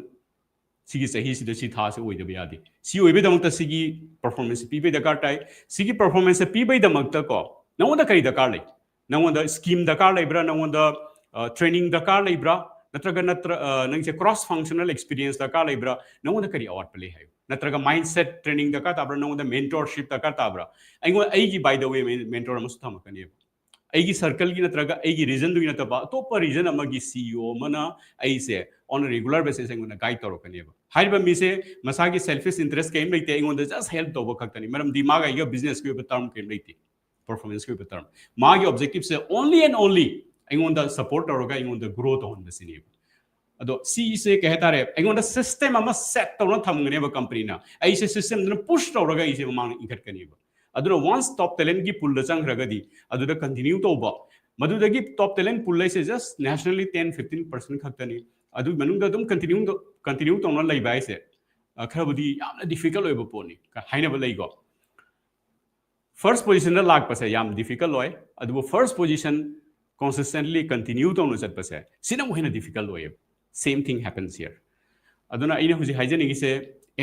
ꯁꯤꯒꯤ ꯆꯍꯤꯁꯤꯗ ꯁꯤ ꯊꯥꯁꯦ ꯑꯣꯏꯗꯕ ꯌꯥꯗꯦ꯫ ꯁꯤ ꯑꯣꯏꯕꯩꯗꯃꯛꯇ ꯁꯤꯒꯤ performance ꯄꯤꯕꯩ ꯗꯔꯀꯥꯔ ꯇꯥꯏ꯫ ꯁꯤꯒꯤ performance ꯄꯤꯕꯩꯗꯃꯛꯇ, ꯀꯣ, ꯅꯉꯣꯟꯗ ꯀꯔꯤ ꯗꯔꯀꯥꯔ ꯂꯩ? ꯅꯉꯣꯟꯗ scheme ꯗꯔꯀꯥꯔ ꯂꯩꯕ꯭ꯔꯥ? ꯅꯉꯣꯟꯗ training ꯗꯔꯀꯥꯔ ꯂꯩꯕ꯭ꯔꯥ? ꯅꯠꯇ꯭ꯔꯒ, ꯅꯠꯇ꯭ꯔ-, ꯅꯪꯁꯦ cross functional experience ꯗꯔꯀꯥꯔ ꯂꯩꯕ꯭ꯔꯥ? ꯅꯉꯣꯟꯗ ꯀꯔꯤ ꯑꯋꯥꯠꯄ ꯂꯩ ꯍꯥꯏꯌꯨ꯫ ꯅꯠꯇ꯭ꯔꯒ mindset training ꯗꯔꯀꯥꯔ ꯇꯥꯕ꯭ꯔꯥ? ꯅꯉꯣꯟꯗ mentorship ꯗꯔꯀꯥꯔ ꯇꯥꯕ꯭ꯔꯥ?" ꯑꯩꯉꯣꯟꯗ, ꯑꯩꯒꯤ, by the way, mentor ꯑꯃꯁꯨ ꯊꯝꯃꯛꯀꯅꯦꯕ꯫ ꯑꯩꯒꯤ circle ꯒꯤ ꯅꯠꯇ꯭ꯔꯒ ꯑꯩꯒꯤ region ꯗꯨꯒꯤ ꯅꯠꯇꯕ ꯑꯇꯣꯞꯄ region ꯑꯃꯒꯤ CEO ꯑꯃꯅ ꯑꯩꯁꯦ on a regular basis ꯑꯩꯉꯣꯟꯗ guide ꯇꯧꯔꯛꯀꯅꯦꯕ꯫ ꯍꯥꯏꯔꯤꯕ ꯃꯤꯁꯦ ꯃꯁꯥꯒꯤ selfish interest ꯀꯔꯤꯝ ꯂꯩꯇꯦ, ꯑꯩꯉꯣꯟꯗ just help ꯇꯧꯕ ꯈꯛꯇꯅꯤ꯫ ꯃꯔꯝꯗꯤ ꯃꯥꯒ ꯑꯩꯒ business ꯀꯤ ꯑꯣꯏꯕ term ꯀꯔꯤꯝ ꯂꯩꯇꯦ, performance ꯀꯤ ꯑꯣꯏꯕ term꯫ ꯃꯥꯒꯤ objective say only and only ꯑꯩꯉꯣꯟꯗ support ꯇꯧꯔꯒ ꯑꯩꯉꯣꯟꯗ grow ꯇꯧꯍꯟꯕꯁꯤꯅꯦꯕ꯫ ꯑꯗꯣ ꯁꯤꯁꯦ ꯀꯩ ꯍꯥꯏꯇꯥꯔꯦ, ꯑꯩꯉꯣꯟꯗ system ꯑꯃ set ꯇꯧꯔ ꯊꯝꯒꯅꯦꯕ company ꯅ꯫ ꯑꯩꯁꯦ system ꯗꯨꯅ push ꯇꯧꯔꯒ ꯑꯩꯁꯦ ꯃꯃꯥꯡꯗ ꯏꯟꯈꯠꯀꯅꯦꯕ꯫ ꯑꯗꯨꯅ once top talent ꯀꯤ pool ꯗ ꯆꯪꯈ꯭ꯔꯒꯗꯤ ꯑꯗꯨꯗ continue ꯇꯧꯕ, ꯃꯗꯨꯗꯒꯤ top talent pool ꯍꯥꯏꯁꯦ just nationally ten, fifteen percent ꯈꯛꯇꯅꯤ꯫ ꯑꯗꯨꯒꯤ ꯃꯅꯨꯡꯗ ꯑꯗꯨꯝ continue ꯇꯧ-, continue ꯇꯧꯅ ꯂꯩꯕ ꯍꯥꯏꯁꯦ, ꯑ, ꯈꯔꯕꯨꯗꯤ ꯌꯥꯝꯅ difficult ꯑꯣꯏꯕ ꯄꯣꯠꯅꯤ꯫ ꯀ-, ꯍꯥꯏꯅꯕ ꯂꯩꯀꯣ꯫ First positionꯗ ꯂꯥꯛꯄꯁꯦ ꯌꯥꯝ difficult ꯑꯣꯏ, ꯑꯗꯨꯕꯨ first position consistently continue ꯇꯧꯅ ꯆꯠꯄꯁꯦ ꯁꯤꯅ ꯑꯃꯨꯛ ꯍꯦꯟꯅ difficult ꯑꯣꯏꯌꯦꯕ. Same thing happens here. ꯑꯗꯨꯅ ꯑꯩꯅ ꯍꯧꯖꯤꯛ ꯍꯥꯏꯖꯅꯤꯡꯉꯤꯁꯦ,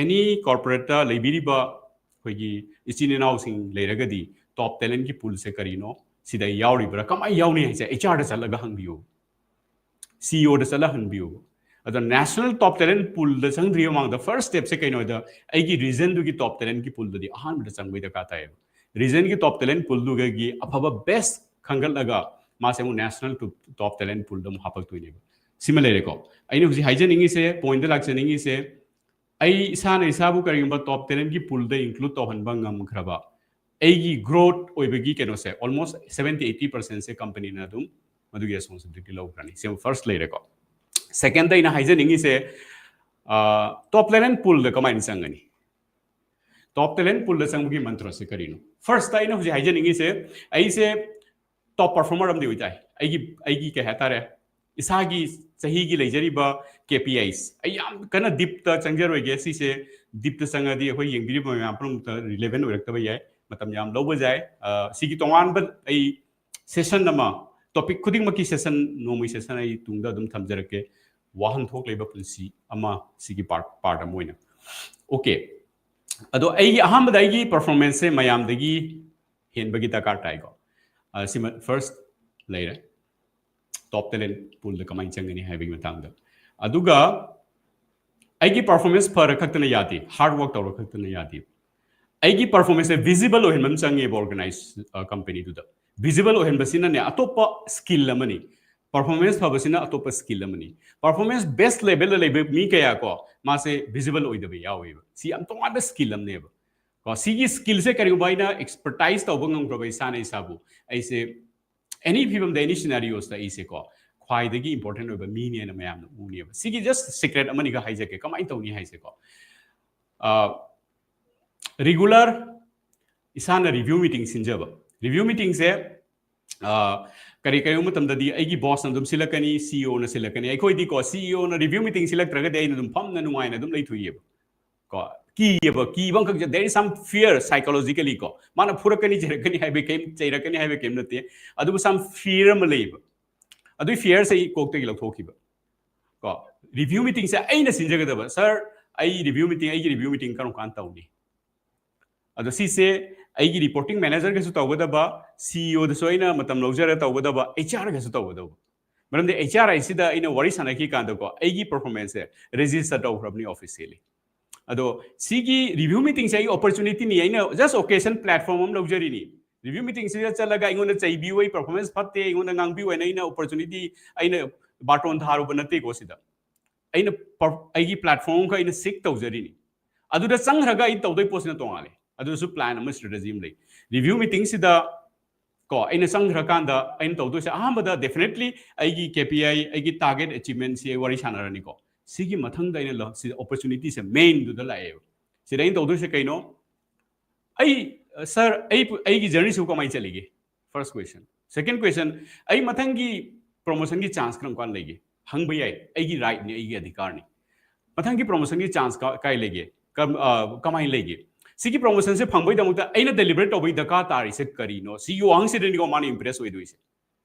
any corporateꯇ ꯂꯩꯕꯤꯔꯤꯕ ꯑꯩꯈꯣꯏꯒꯤ ꯏꯆꯤꯟ ꯏꯅꯥꯎꯁꯤꯡ ꯂꯩꯔꯒꯗꯤ, top talentꯀꯤ poolꯁꯦ ꯀꯔꯤꯅꯣ, ꯁꯤꯗ ꯌꯥꯎꯔꯤꯕ꯭ꯔꯥ, ꯀꯃꯥꯏꯅ ꯌꯥꯎꯅꯤ ꯍꯥꯏꯁꯦ HRꯗ ꯆꯠꯂꯒ ꯍꯪꯕꯤꯌꯨ, CEOꯗ ꯆꯠꯂ ꯍꯪꯕꯤꯌꯨ꯫ ꯑꯗꯣ national top talent poolꯗ ꯆꯪꯗ꯭ꯔꯤꯉꯩ ꯃꯃꯥꯡꯗ first stepꯁꯦ ꯀꯩꯅꯣꯗ, ꯑꯩꯒꯤ regionꯗꯨꯒꯤ top talentꯀꯤ poolꯗꯗꯤ ꯑꯍꯥꯟꯕꯗ ꯆꯪꯕꯩ ꯗꯔꯀꯥꯔ ꯇꯥꯏꯌꯦꯕ. Regionꯒꯤ top talent poolꯗꯨꯒꯤ ꯑꯐꯕ best ꯈꯟꯒꯠꯂꯒ ꯃꯥꯁꯦ ꯑꯃꯨꯛ national top talent poolꯗ ꯑꯃꯨꯛ ꯍꯥꯄꯛꯇꯣꯏꯅꯦꯕ. ꯁꯤꯃ ꯂꯩꯔꯦꯀꯣ. ꯑꯩꯅ ꯍꯧꯖꯤꯛ ꯍꯥꯏꯖꯅꯤꯡꯉꯤꯁꯦ, pointꯇ ꯂꯥꯛꯆꯅꯤꯡꯉꯤꯁꯦ, ꯑꯩ ꯏꯁꯥꯅ ꯏꯁꯥꯕꯨ ꯀꯔꯤꯒꯨꯝꯕ top talentꯀꯤ poolꯗ include ꯇꯧꯍꯟꯕ ꯉꯝꯈ꯭ꯔꯕ, ꯑꯩꯒꯤ growth ꯑꯣꯏꯕꯒꯤ ꯀꯩꯅꯣꯁꯦ almost seventy eighty percentꯁꯦ companyꯅ ꯑꯗꯨꯝ ꯃꯗꯨꯒꯤ responsibility ꯂꯧꯈ꯭ꯔꯅꯤ. ꯁꯤꯃ first ꯂꯩꯔꯦꯀꯣ. Secondꯗ ꯑꯩꯅ ꯍꯥꯏꯖꯅꯤꯡꯉꯤꯁꯦ, top talent poolꯗ ꯀꯃꯥꯏꯅ ꯆꯪꯒꯅꯤ? Top talent poolꯗ ꯆꯪꯕꯒꯤ ꯃꯟꯇ꯭ꯔꯁꯦ ꯀꯔꯤꯅꯣ? Firstꯇ ꯑꯩꯅ ꯍꯧꯖꯤꯛ ꯍꯥꯏꯖꯅꯤꯡꯉꯤꯁꯦ, ꯑꯩꯁꯦ top performer ꯑꯃꯗꯤ ꯑꯣꯏꯇꯥꯏ. ꯑꯩꯒꯤ, ꯑꯩꯒꯤ ꯀꯩ ꯍꯥꯏꯇꯥꯔꯦ, ꯏꯁꯥꯒꯤ ꯆꯍꯤꯒꯤ ꯂꯩꯖꯔꯤꯕ KPIs, ꯑꯩ ꯌꯥꯝ ꯀꯟꯅ deepꯇ ꯆꯪꯖꯔꯣꯏꯒꯦ. ꯁꯤꯁꯦ deepꯇ ꯆꯪꯉꯗꯤ ꯑꯩꯈꯣꯏ ꯌꯦꯡꯕꯤꯔꯤꯕ ꯃꯌꯥꯝ ꯄꯨꯝꯅꯃꯛꯇ relevant ꯑꯣꯏꯔꯛꯇꯕ ꯌꯥꯏ, ꯃꯇꯝ ꯌꯥꯝ ꯂꯧꯕ ꯌꯥꯏ. ꯁꯤꯒꯤ ꯇꯣꯉꯥꯟꯕ ꯑꯩ session ꯑꯃ, topic ꯈꯨꯗꯤꯡꯃꯛꯀꯤ session, ꯅꯣꯡꯃꯒꯤ session ꯑꯩ ꯇꯨꯡꯗ ꯑꯗꯨꯝ ꯊꯝꯖꯔꯛꯀꯦ. ꯋꯥꯍꯟꯊꯣꯛ ꯂꯩꯕ ꯄꯨꯟꯁꯤ ꯑꯃ, ꯁꯤꯒꯤ part, part ꯑꯃ ꯑꯣꯏꯅ. Okay. ꯑꯗꯣ ꯑꯩꯒꯤ ꯑꯍꯥꯟꯕꯗ ꯑꯩꯒꯤ performanceꯁꯦ ꯃꯌꯥꯝꯗꯒꯤ ꯍꯦꯟꯕꯒꯤ ꯗꯔꯀꯥꯔ ꯇꯥꯏꯀꯣ. ꯁꯤꯃ first ꯂꯩꯔꯦ, top talent poolꯗ ꯀꯃꯥꯏꯅ ꯆꯪꯒꯅꯤ ꯍꯥꯏꯕꯒꯤ ꯃꯇꯥꯡꯗ. ꯑꯗꯨꯒ ꯑꯩꯒꯤ performance ꯐꯔ ꯈꯛꯇꯅ ꯌꯥꯗꯦ, hard work ꯇꯧꯔ ꯈꯛꯇꯅ ꯌꯥꯗꯦ. ꯑꯩꯒꯤ performanceꯁꯦ visible ꯑꯣꯏꯍꯟꯕ ꯑꯃ ꯆꯪꯉꯦꯕ organized companyꯗꯨꯗ. Visible ꯑꯣꯏꯍꯟꯕꯁꯤꯅꯅꯦ ꯑꯇꯣꯞꯄ skill ꯑꯃꯅꯤ. Performance ꯐꯕꯁꯤꯅ ꯑꯇꯣꯞꯄ skill ꯑꯃꯅꯤ. Performance best levelꯗ ꯂꯩꯕ ꯃꯤ ꯀꯌꯥ ꯀꯣ, ꯃꯥꯁꯦ visible ꯑꯣꯏꯗꯕ ꯌꯥꯎꯋꯦꯕ. ꯁꯤ ꯌꯥꯝ ꯇꯣꯉꯥꯟꯕ skill ꯑꯃꯅꯦꯕ ꯀꯣ. ꯁꯤꯒꯤ skillꯁꯦ ꯀꯔꯤꯒꯨꯝꯕ ꯑꯩꯅ expertise ꯇꯧꯕ ꯉꯝꯈ꯭ꯔꯕ ꯏꯁꯥꯅ ꯏꯁꯥꯕꯨ, ꯑꯩꯁꯦ any ꯐꯤꯕꯝꯗ, any scenariosꯇ ꯑꯩꯁꯦ ꯀꯣ ꯈ꯭ꯋꯥꯏꯗꯒꯤ important ꯑꯣꯏꯕ ꯃꯤꯅꯦꯅ ꯃꯌꯥꯝꯅ ꯎꯅꯦꯕ. ꯁꯤꯒꯤ just secret ꯑꯃꯅꯤꯒ ꯍꯥꯏꯖꯒꯦ, ꯀꯃꯥꯏꯅ ꯇꯧꯅꯤ ꯍꯥꯏꯁꯦꯀꯣ. Regular ꯏꯁꯥꯅ review meeting ꯁꯤꯟꯖꯕ. Review meetingꯁꯦ ꯀꯔꯤ, ꯀꯔꯤꯒꯨꯝꯕ ꯃꯇꯝꯗꯗꯤ ꯑꯩꯒꯤ bossꯅ ꯑꯗꯨꯝ ꯁꯤꯜꯂꯛꯀꯅꯤ, CEOꯅ ꯁꯤꯜꯂꯛꯀꯅꯤ. ꯑꯩꯈꯣꯏꯗꯤꯀꯣ, CEOꯅ review meeting ꯁꯤꯜꯂꯛꯇ꯭ꯔꯒꯗꯤ ꯑꯩꯅ ꯑꯗꯨꯝ ꯐꯝꯅ ꯅꯨꯡꯉꯥꯏꯅ ꯑꯗꯨꯝ ꯂꯩꯊꯣꯛꯏꯑꯕ ꯀꯣ. ꯀꯤꯌꯦꯕ, ꯀꯤꯕ ꯑꯃꯈꯛ, there is some fear psychologically ꯀꯣ, ꯃꯥꯅ ꯐꯨꯔꯛꯀꯅꯤ, ꯆꯩꯔꯛꯀꯅꯤ ꯍꯥꯏꯕ ꯀꯩꯝ, ꯆꯩꯔꯛꯀꯅꯤ ꯍꯥꯏꯕ ꯀꯩꯝ ꯅꯠꯇꯦ, ꯑꯗꯨꯕꯨ some fear ꯑꯃ ꯂꯩꯌꯦꯕ꯫ ꯑꯗꯨꯒꯤ fearꯁꯦ ꯑꯩ ꯀꯣꯛꯇꯒꯤ ꯂꯧꯊꯣꯛꯈꯤꯕ ꯀꯣ꯫ Review meetingꯁꯦ ꯑꯩꯅ ꯁꯤꯟꯖꯒꯗꯕ, "Sir, ꯑꯩ review meeting, ꯑꯩꯒꯤ review meeting ꯀꯔꯝ ꯀꯥꯟꯗ ꯇꯧꯅꯤ?" ꯑꯗꯣ ꯁꯤꯁꯦ ꯑꯩꯒꯤ reporting managerꯒꯁꯨ ꯇꯧꯒꯗꯕ, CEOꯗꯁꯨ ꯑꯩꯅ ꯃꯇꯝ ꯂꯧꯖꯔꯒ ꯇꯧꯒꯗꯕ, HRꯒꯁꯨ ꯇꯧꯒꯗꯕ꯫ ꯃꯔꯝꯗꯤ HR ꯍꯥꯏꯁꯤꯗ ꯑꯩꯅ ꯋꯥꯔꯤ ꯁꯥꯟꯅꯈꯤ ꯀꯥꯟꯗꯀꯣ, ꯑꯩꯒꯤ performanceꯁꯦ register ꯇꯧꯈ꯭ꯔꯕꯅꯤ officially꯫ ꯑꯗꯣ ꯁꯤꯒꯤ review meetingꯁꯦ ꯑꯩꯒꯤ opportunityꯅꯤ, ꯑꯩꯅ just occasion platform ꯑꯃ ꯂꯧꯖꯔꯤꯅꯤ꯫ Review meetingꯁꯤꯗ ꯆꯠꯂꯒ ꯑꯩꯉꯣꯟꯗ ꯆꯩꯕꯤꯌꯨ, ꯑꯩ performance ꯐꯠꯇꯦ, ꯑꯩꯉꯣꯟꯗ ꯉꯥꯡꯕꯤꯌꯨ ꯍꯥꯏꯅ ꯑꯩꯅ opportunity, ꯑꯩꯅ ꯕꯥꯇꯣꯟ ꯊꯥꯔꯨꯕ ꯅꯠꯇꯦꯀꯣ꯫ ꯁꯤꯗ ꯑꯩꯅ per-, ꯑꯩꯒꯤ platform ꯑꯃꯈꯛ ꯑꯩꯅ seek ꯇꯧꯖꯔꯤꯅꯤ꯫ ꯑꯗꯨꯗ ꯆꯪꯈ꯭ꯔꯒ ꯑꯩ ꯇꯧꯗꯣꯏ ꯄꯣꯠꯁꯤꯅ ꯇꯣꯉꯥꯜꯂꯦ꯫ ꯑꯗꯨꯁꯨ plan ꯑꯃ, strategy ꯑꯃ ꯂꯩ꯫ Review meetingꯁꯤꯗ ꯀꯣ, ꯑꯩꯅ ꯆꯪꯈ꯭ꯔꯀꯥꯟꯗ ꯑꯩꯅ ꯇꯧꯗꯣꯏꯁꯦ, ꯑꯍꯥꯟꯕꯗ definitely ꯑꯩꯒꯤ KPI, ꯑꯩꯒꯤ target achievementꯁꯤ ꯑꯩ ꯋꯥꯔꯤ ꯁꯥꯟꯅꯔꯅꯤꯀꯣ꯫ ꯁꯤꯒꯤ ꯃꯊꯪꯗ ꯑꯩꯅ ꯂ-, ꯁꯤ opportunityꯁꯦ mainꯗꯨꯗ ꯂꯥꯛꯑꯦꯕ꯫ ꯁꯤꯗ ꯑꯩꯅ ꯇꯧꯗꯣꯏꯁꯦ ꯀꯩꯅꯣ? ꯑꯩ, "Sir, ꯑꯩ, ꯑꯩꯒꯤ journeyꯁꯤꯕꯨ ꯀꯃꯥꯏꯅ ꯆꯠꯂꯤꯒꯦ?" First question꯫ Second question, "ꯑꯩ ꯃꯊꯪꯒꯤ promotionꯒꯤ chance ꯀꯔꯝ ꯀꯥꯟꯗ ꯂꯩꯒꯦ?" ꯍꯪꯕ ꯌꯥꯏ, ꯑꯩꯒꯤ rightꯅꯤ, ꯑꯩꯒꯤ ꯑꯙꯤꯀꯥꯔꯅꯤ꯫ "ꯃꯊꯪꯒꯤ promotionꯒꯤ chance ꯀ-, ꯀꯥꯏ ꯂꯩꯒꯦ? ꯀꯝ-, ꯑ, ꯀꯃꯥꯏꯅ ꯂꯩꯒꯦ? ꯁꯤꯒꯤ promotionꯁꯦ ꯐꯪꯕꯒꯤꯗꯃꯛꯇ ꯑꯩꯅ deliberate ꯇꯧꯕꯒꯤ ꯗꯔꯀꯥꯔ ꯇꯥꯔꯤꯁꯦ ꯀꯔꯤꯅꯣ?" ꯁꯤꯒꯤ ꯋꯥꯍꯪꯁꯤꯗꯅꯤꯀꯣ ꯃꯥꯅ impress ꯑꯣꯏꯗꯣꯏꯁꯦ꯫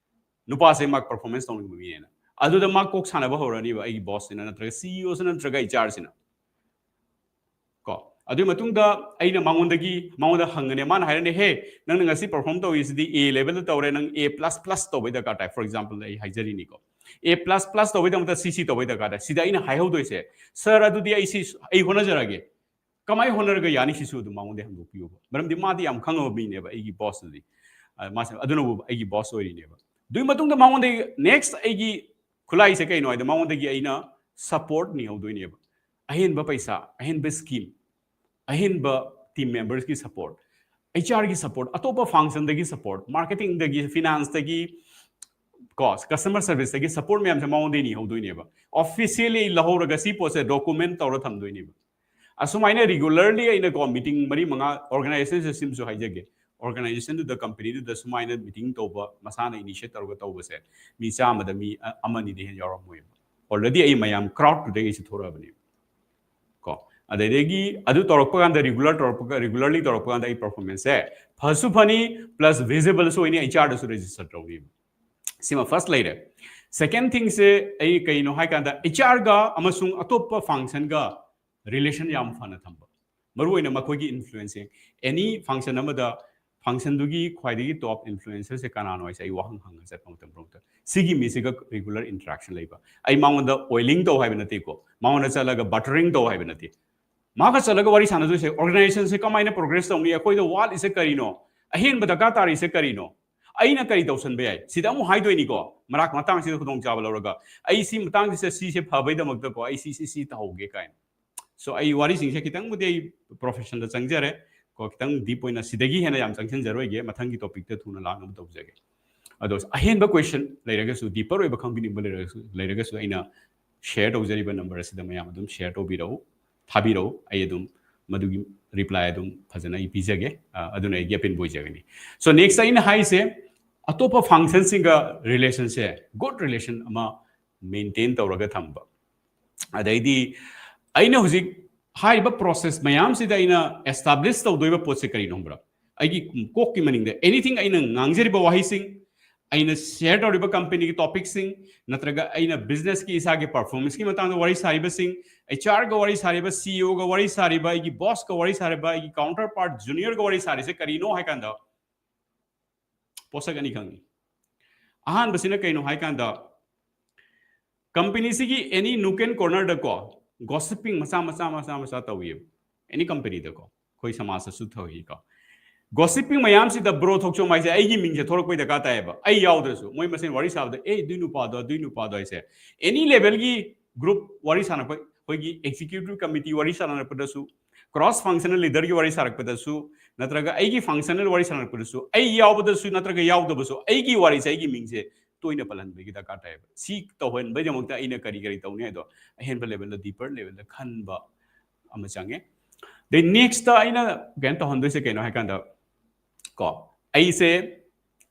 ꯅꯨꯄꯥꯁꯦ ꯃꯥ performance ꯇꯧꯅꯤꯡꯕ ꯃꯤꯅꯦꯅ꯫ ꯑꯗꯨꯗ ꯃꯥ ꯀꯣꯛ ꯁꯥꯟꯅꯕ ꯍꯧꯔꯅꯤꯕ, ꯑꯩꯒꯤ bossꯁꯤꯅ ꯅꯠꯇ꯭ꯔꯒ CEOꯁꯤꯅ ꯅꯠꯇ꯭ꯔꯒ HRꯁꯤꯅ꯫ ꯀꯣ, ꯑꯗꯨꯒꯤ ꯃꯇꯨꯡꯗ ꯑꯩꯅ ꯃꯉꯣꯟꯗꯒꯤ, ꯃꯉꯣꯟꯗ ꯍꯪꯒꯅꯤ, ꯃꯥꯅ ꯍꯥꯏꯔꯅꯤ, "Hey, ꯅꯪꯅ ꯉꯁꯤ perform ꯇꯧꯔꯤꯁꯤꯗꯤ A levelꯗ ꯇꯧꯔꯦ, ꯅꯪ A plus plus ꯇꯧꯕꯩ ꯗꯔꯀꯥꯔ ꯇꯥꯏ", for example ꯑꯩ ꯍꯥꯏꯖꯔꯤꯅꯤꯀꯣ꯫ A plus plus ꯇꯧꯕꯩꯗꯃꯛꯇ ꯁꯤ ꯁꯤ ꯇꯧꯕꯩ ꯗꯔꯀꯥꯔ ꯇꯥꯏ꯫ ꯁꯤꯗ ꯑꯩꯅ ꯍꯥꯏꯍꯧꯗꯣꯏꯁꯦ, "Sir, ꯑꯗꯨꯗꯤ ꯑꯩ ꯁꯤ, ꯑꯩ ꯍꯣꯠꯅꯖꯔꯒꯦ"꯫ ꯀꯃꯥꯏꯅ ꯍꯣꯠꯅꯔꯒ ꯌꯥꯅꯤ? ꯁꯤꯁꯨ ꯑꯗꯨꯝ ꯃꯉꯣꯟꯗ ꯍꯪꯗꯣꯛꯄꯤꯌꯣꯕ꯫ ꯃꯔꯝꯗꯤ ꯃꯥꯗꯤ ꯌꯥꯝ ꯈꯪꯉꯕ ꯃꯤꯅꯦꯕ, ꯑꯩꯒꯤ bossꯇꯨꯗꯤ꯫ ꯑ, ꯃꯥꯁꯦ ꯑꯗꯨꯅꯕꯨ ꯑꯩꯒꯤ boss ꯑꯣꯏꯔꯤꯅꯦꯕ꯫ ꯑꯗꯨꯒꯤ ꯃꯇꯨꯡꯗ ꯃꯉꯣꯟꯗꯒꯤ next ꯑꯩꯒꯤ ꯈꯨꯠꯂꯥꯏꯁꯦ ꯀꯩꯅꯣ ꯍꯥꯏꯗ, ꯃꯉꯣꯟꯗꯒꯤ ꯑꯩꯅ support ꯅꯤꯍꯧꯗꯣꯏꯅꯦꯕ꯫ ꯑꯍꯦꯟꯕ ꯄꯩꯁꯥ, ꯑꯍꯦꯟꯕ scheme, ꯑꯍꯦꯟꯕ team membersꯀꯤ support, HRꯒꯤ support, ꯑꯇꯣꯞꯄ functionꯗꯒꯤ support, marketingꯗꯒꯤ, financeꯇꯒꯤ, ꯀꯣ, customer serviceꯇꯒꯤ support ꯃꯌꯥꯝꯁꯦ ꯃꯉꯣꯟꯗꯒꯤ ꯅꯤꯍꯧꯗꯣꯏꯅꯦꯕ꯫ Officially ꯂꯧꯍꯧꯔꯒ ꯁꯤ ꯄꯣꯠꯁꯦ document ꯇꯧꯔ ꯊꯝꯗꯣꯏꯅꯦꯕ꯫ ꯑꯁꯨꯃꯥꯏꯅ regularly ꯑꯩꯅꯀꯣ meeting ꯃꯔꯤ ꯃꯉꯥ, organization systemꯁꯨ ꯍꯥꯏꯖꯒꯦ, organizationꯗꯨꯗ, companyꯗꯨꯗ ꯁꯨꯃꯥꯏꯅ meeting ꯇꯧꯕ, ꯃꯁꯥꯅ initiate ꯇꯧꯔꯒ ꯇꯧꯕꯁꯦ ꯃꯤ ꯆꯥꯝꯃꯗ ꯃꯤ ꯑ-, ꯑꯃꯅꯤꯗꯤ ꯍꯦꯟꯅ ꯌꯥꯎꯔꯝꯃꯣꯏꯕ꯫ Already ꯑꯩ ꯃꯌꯥꯝ crowdꯇꯨꯗꯒꯤ ꯑꯩꯁꯨ ꯊꯣꯔꯛꯑꯕꯅꯦꯕ꯫ ꯀꯣ, ꯑꯗꯩꯗꯒꯤ ꯑꯗꯨ ꯇꯧꯔꯛꯄ ꯀꯥꯟꯗ, ꯔꯤꯒꯨꯂꯔ ꯇꯧꯔꯛꯄ regularly ꯇꯧꯔꯛꯄ ꯀꯥꯟꯗ ꯑꯩ ꯄꯔꯐꯣꯔꯃꯦꯟꯁꯁꯦ ꯐꯁꯨ ꯐꯅꯤ, ꯄ꯭ꯂꯁ ꯚꯤꯖꯤꯕꯜꯁꯨ ꯑꯣꯏꯅꯤ, ꯑꯩꯆ ꯑꯥꯔꯗꯁꯨ ꯔꯦꯖꯤꯁꯇꯔ ꯇꯧꯅꯤ꯫ ꯁꯤꯃ ꯐꯥꯔꯁ ꯂꯩꯔꯦ꯫ ꯁꯦꯀꯦꯟ ꯊꯤꯡꯁꯦ ꯑꯩ ꯀꯩꯅꯣ ꯍꯥꯏ ꯀꯥꯟꯗ, ꯑꯩꯆ ꯑꯥꯔꯒ ꯑꯃꯁꯨꯡ ꯑꯇꯣꯞꯄ ꯐꯪꯁꯟꯒ ꯔꯤꯂꯦꯁꯟ ꯌꯥꯝ ꯐꯅ ꯊꯝꯕ꯫ ꯃꯔꯨꯑꯣꯏꯅ ꯃꯈꯣꯏꯒꯤ ꯏꯟꯐ꯭ꯂꯨꯌꯦꯟꯁꯁꯦ, ꯑꯦꯅꯤ ꯐꯪꯁꯟ ꯑꯃꯗ ꯐꯪꯁꯟꯗꯨꯒꯤ ꯈ꯭ꯋꯥꯏꯗꯒꯤ ꯇꯣꯞ ꯏꯟꯐ꯭ꯂꯨꯌꯦꯟꯁꯔꯁꯦ ꯀꯅꯥꯅꯣ ꯍꯥꯏꯁꯦ ꯑꯩ ꯋꯥꯍꯪ ꯍꯪꯉ ꯆꯠꯄ ꯃꯇꯝꯗ, ꯁꯤꯒꯤ ꯃꯤꯁꯤꯒ ꯔꯤꯒꯨꯂꯔ ꯏꯟꯇꯔꯦꯛꯁꯟ ꯂꯩꯕ꯫ ꯑꯩ ꯃꯉꯣꯟꯗ ꯑꯣꯏꯂꯤꯡ ꯇꯧ ꯍꯥꯏꯕ ꯅꯠꯇꯦꯀꯣ, ꯃꯉꯣꯟꯗ ꯆꯠꯂꯒ ꯕꯇꯔꯤꯡ ꯇꯧ ꯍꯥꯏꯕ ꯅꯠꯇꯦ꯫ ꯃꯥꯒ ꯆꯠꯂꯒ ꯋꯥꯔꯤ ꯁꯥꯟꯅꯗꯣꯏꯁꯦ, ꯑꯣꯔꯒꯅꯥꯏꯖꯦꯁꯟꯁꯦ ꯀꯃꯥꯏꯅ ꯄ꯭ꯔꯣꯒ꯭ꯔꯦꯁ ꯇꯧꯅꯤ, ꯑꯩꯈꯣꯏꯗ ꯋꯥꯠꯂꯤꯁꯦ ꯀꯔꯤꯅꯣ, ꯑꯍꯦꯟꯕ ꯗꯔꯀꯥꯔ ꯇꯥꯔꯤꯁꯦ ꯀꯔꯤꯅꯣ, ꯑꯩꯅ ꯀꯔꯤ ꯇꯧꯁꯟꯕ ꯌꯥꯏ, ꯁꯤꯗ ꯑꯃꯨꯛ ꯍꯥꯏꯗꯣꯏꯅꯤꯀꯣ, ꯃꯔꯛ ꯃꯇꯥꯡꯁꯤꯗ ꯈꯨꯗꯣꯡꯆꯥꯕ ꯂꯧꯔꯒ, ꯑꯩ ꯁꯤ ꯃꯇꯥꯡꯁꯤꯗ ꯁꯤꯁꯦ ꯐꯕꯩꯗꯃꯛꯇꯀꯣ ꯑꯩ ꯁꯤ ꯁꯤ ꯁꯤ ꯇꯧꯍꯧꯒꯦ ꯀꯥꯏꯅ꯫ ꯁꯣ ꯑꯩ ꯋꯥꯔꯤꯁꯤꯡꯁꯦ ꯈꯤꯇꯪꯕꯨꯗꯤ ꯑꯩ ꯄ꯭ꯔꯣꯐꯦꯁꯟꯗ ꯆꯪꯖꯔꯦ ꯀꯣ, ꯈꯤꯇꯪ ꯗꯤꯞ ꯑꯣꯏꯅ ꯁꯤꯗꯒꯤ ꯍꯦꯟꯅ ꯌꯥꯝ ꯆꯪꯁꯤꯟꯖꯔꯣꯏꯒꯦ, ꯃꯊꯪꯒꯤ ꯇꯣꯄꯤꯛꯇ ꯊꯨꯅ ꯂꯥꯛꯅꯕ ꯇꯧꯖꯒꯦ꯫ ꯑꯗꯣ ꯑꯍꯦꯟꯕ ꯀ꯭ꯋꯦꯁꯟ ꯂꯩꯔꯒꯁꯨ, ꯗꯤꯄꯔ ꯑꯣꯏꯕ ꯈꯪꯕꯤꯅꯤꯡꯕ ꯂꯩꯔꯒꯁꯨ, ꯂꯩꯔꯒꯁꯨ ꯑꯩꯅ ꯁꯤꯌꯔ ꯇꯧꯖꯔꯤꯕ ꯅꯝꯕꯔ ꯑꯁꯤꯗ ꯃꯌꯥꯝ ꯑꯗꯨꯝ ꯁꯤꯌꯔ ꯇꯧꯕꯤꯔꯛꯎ, ꯊꯥꯕꯤꯔꯛꯎ, ꯑꯩ ꯑꯗꯨꯝ ꯃꯗꯨꯒꯤ ꯔꯤꯄ꯭ꯂꯥꯏ ꯑꯗꯨꯝ ꯐꯖꯅ ꯑꯩ ꯄꯤꯖꯒꯦ꯫ ꯑ, ꯑꯗꯨꯅ ꯑꯩꯒꯤ ꯑꯄꯦꯟꯕ ꯑꯣꯏꯖꯒꯅꯤ꯫ ꯁꯣ ꯅꯦꯛꯁ ꯑꯩꯅ ꯍꯥꯏꯁꯦ, ꯑꯇꯣꯞꯄ ꯐꯪꯁꯟꯁꯤꯡꯒ ꯔꯤꯂꯦꯁꯟꯁꯦ ꯒꯨꯗ ꯔꯤꯂꯦꯁꯟ ꯑꯃ ꯃꯦꯟꯇꯦꯟ ꯇꯧꯔꯒ ꯊꯝꯕ꯫ ꯑꯗꯩꯗꯤ ꯑꯩꯅ ꯍꯧꯖꯤꯛ ꯍꯥꯏꯔꯤꯕ ꯄ꯭ꯔꯣꯁꯦꯁ ꯃꯌꯥꯝꯁꯤꯗ ꯑꯩꯅ ꯑꯦꯁꯇꯥꯕ꯭ꯂꯤꯁ ꯇꯧꯗꯣꯏꯕ ꯄꯣꯠꯁꯦ ꯀꯔꯤꯅꯣ ꯈꯪꯕ꯭ꯔꯥ? ꯑꯩꯒꯤ ꯀꯣꯛꯀꯤ ꯃꯅꯤꯡꯗ ꯑꯦꯅꯤꯊꯤꯡ ꯑꯩꯅ ꯉꯥꯡꯖꯔꯤꯕ ꯋꯥꯍꯩꯁꯤꯡ, ꯑꯩꯅ ꯁꯤꯌꯔ ꯇꯧꯔꯤꯕ ꯀꯝꯄꯅꯤꯒꯤ ꯇꯣꯄꯤꯛꯁꯤꯡ, ꯅꯠꯇ꯭ꯔꯒ ꯑꯩꯅ ꯕꯤꯖꯤꯅꯦꯁꯀꯤ ꯏꯁꯥꯒꯤ ꯄꯔꯐꯣꯔꯃꯦꯟꯁꯀꯤ ꯃꯇꯥꯡꯗ ꯋꯥꯔꯤ ꯁꯥꯔꯤꯕꯁꯤꯡ, ꯑꯩꯆ ꯑꯥꯔꯒ ꯋꯥꯔꯤ ꯁꯥꯔꯤꯕ, ꯁꯤ ꯏ ꯑꯣꯒ ꯋꯥꯔꯤ ꯁꯥꯔꯤꯕ, ꯑꯩꯒꯤ ꯕꯣꯁꯀ ꯋꯥꯔꯤ ꯁꯥꯔꯤꯕ, ꯑꯩꯒꯤ ꯀꯥꯎꯟꯇꯔ ꯄꯥꯔꯠ ꯖꯨꯅꯤꯌꯔꯒ ꯋꯥꯔꯤ ꯁꯥꯔꯤꯁꯦ ꯀꯔꯤꯅꯣ ꯍꯥꯏ ꯀꯥꯟꯗ, ꯄꯣꯠꯁꯛ ꯑꯅꯤ ꯈꯪꯉꯤ꯫ ꯑꯍꯥꯟꯕꯁꯤꯅ ꯀꯩꯅꯣ ꯍꯥꯏ ꯀꯥꯟꯗ, ꯀꯝꯄꯅꯤꯁꯤꯒꯤ ꯑꯦꯅꯤ ꯅꯨꯛ ꯑꯦꯟ ꯀꯣꯔꯅꯔꯗꯀꯣ ꯒꯣꯁꯤꯄꯤꯡ ꯃꯆꯥ ꯃꯆꯥ ꯃꯆꯥ ꯃꯆꯥ ꯇꯧꯏꯕ, ꯑꯦꯅꯤ ꯀꯝꯄꯅꯤꯗꯀꯣ, ꯑꯩꯈꯣꯏ ꯁꯃꯥꯖꯇꯁꯨ ꯇꯧꯏꯀꯣ꯫ ꯒꯣꯁꯤꯄꯤꯡ ꯃꯌꯥꯝꯁꯤꯗ ꯕ꯭ꯔꯣ ꯊꯣꯛꯆꯣꯝ ꯍꯥꯏꯁꯦ ꯑꯩꯒꯤ ꯃꯤꯡꯁꯦ ꯊꯣꯛꯂꯛꯄꯩ ꯗꯔꯀꯥꯔ ꯇꯥꯏꯌꯦꯕ, ꯑꯩ ꯌꯥꯎꯗ꯭ꯔꯁꯨ꯫ ꯃꯣꯏ ꯃꯁꯦꯟ ꯋꯥꯔꯤ ꯁꯥꯕꯗ, "ꯑꯦ, ꯑꯗꯨꯏ ꯅꯨꯄꯥꯗꯣ, ꯑꯗꯨꯏ ꯅꯨꯄꯥꯗꯣ" ꯍꯥꯏꯁꯦ ꯑꯦꯅꯤ ꯂꯦꯚꯦꯜꯒꯤ ꯒ꯭ꯔꯨꯞ ꯋꯥꯔꯤ ꯁꯥꯟꯅꯔꯛꯄ, ꯑꯩꯈꯣꯏꯒꯤ ꯑꯦꯛꯖꯤꯀ꯭ꯌꯨꯇꯤꯚ ꯀꯃꯤꯇꯤ ꯋꯥꯔꯤ ꯁꯥꯟꯅꯔꯛꯄꯗꯁꯨ, ꯀ꯭ꯔꯣꯁ ꯐꯪꯁꯅꯦꯜ ꯂꯤꯗꯔꯒꯤ ꯋꯥꯔꯤ ꯁꯥꯔꯛꯄꯗꯁꯨ, ꯅꯠꯇ꯭ꯔꯒ ꯑꯩꯒꯤ ꯐꯪꯁꯅꯦꯜ ꯋꯥꯔꯤ ꯁꯥꯟꯅꯔꯛꯄꯗꯁꯨ, ꯑꯩ ꯌꯥꯎꯕꯗꯁꯨ ꯅꯠꯇ꯭ꯔꯒ ꯌꯥꯎꯗꯕꯁꯨ, ꯑꯩꯒꯤ ꯋꯥꯔꯤꯁꯦ ꯑꯩꯒꯤ ꯃꯤꯡꯁꯦ ꯇꯣꯏꯅ ꯄꯜꯍꯟꯕꯒꯤ ꯗꯔꯀꯥꯔ ꯇꯥꯏꯌꯦꯕ꯫ ꯁꯤ ꯇꯧꯍꯟꯕꯒꯤꯗꯃꯛꯇ ꯑꯩꯅ ꯀꯔꯤ ꯀꯔꯤ ꯇꯧꯅꯤ ꯍꯥꯏꯗꯣ ꯑꯍꯦꯟꯕ ꯂꯦꯚꯦꯜꯗ, ꯗꯤꯄꯔ ꯂꯦꯚꯦꯜꯗ ꯈꯟꯕ ꯑꯃ ꯆꯪꯉꯦ꯫ ꯑꯗꯩ ꯅꯦꯛꯁꯇ ꯑꯩꯅ ꯀꯩꯅꯣ ꯇꯧꯍꯟꯗꯣꯏꯁꯦ ꯀꯩꯅꯣ ꯍꯥꯏꯀꯥꯟꯗ, ꯀꯣ, ꯑꯩꯁꯦ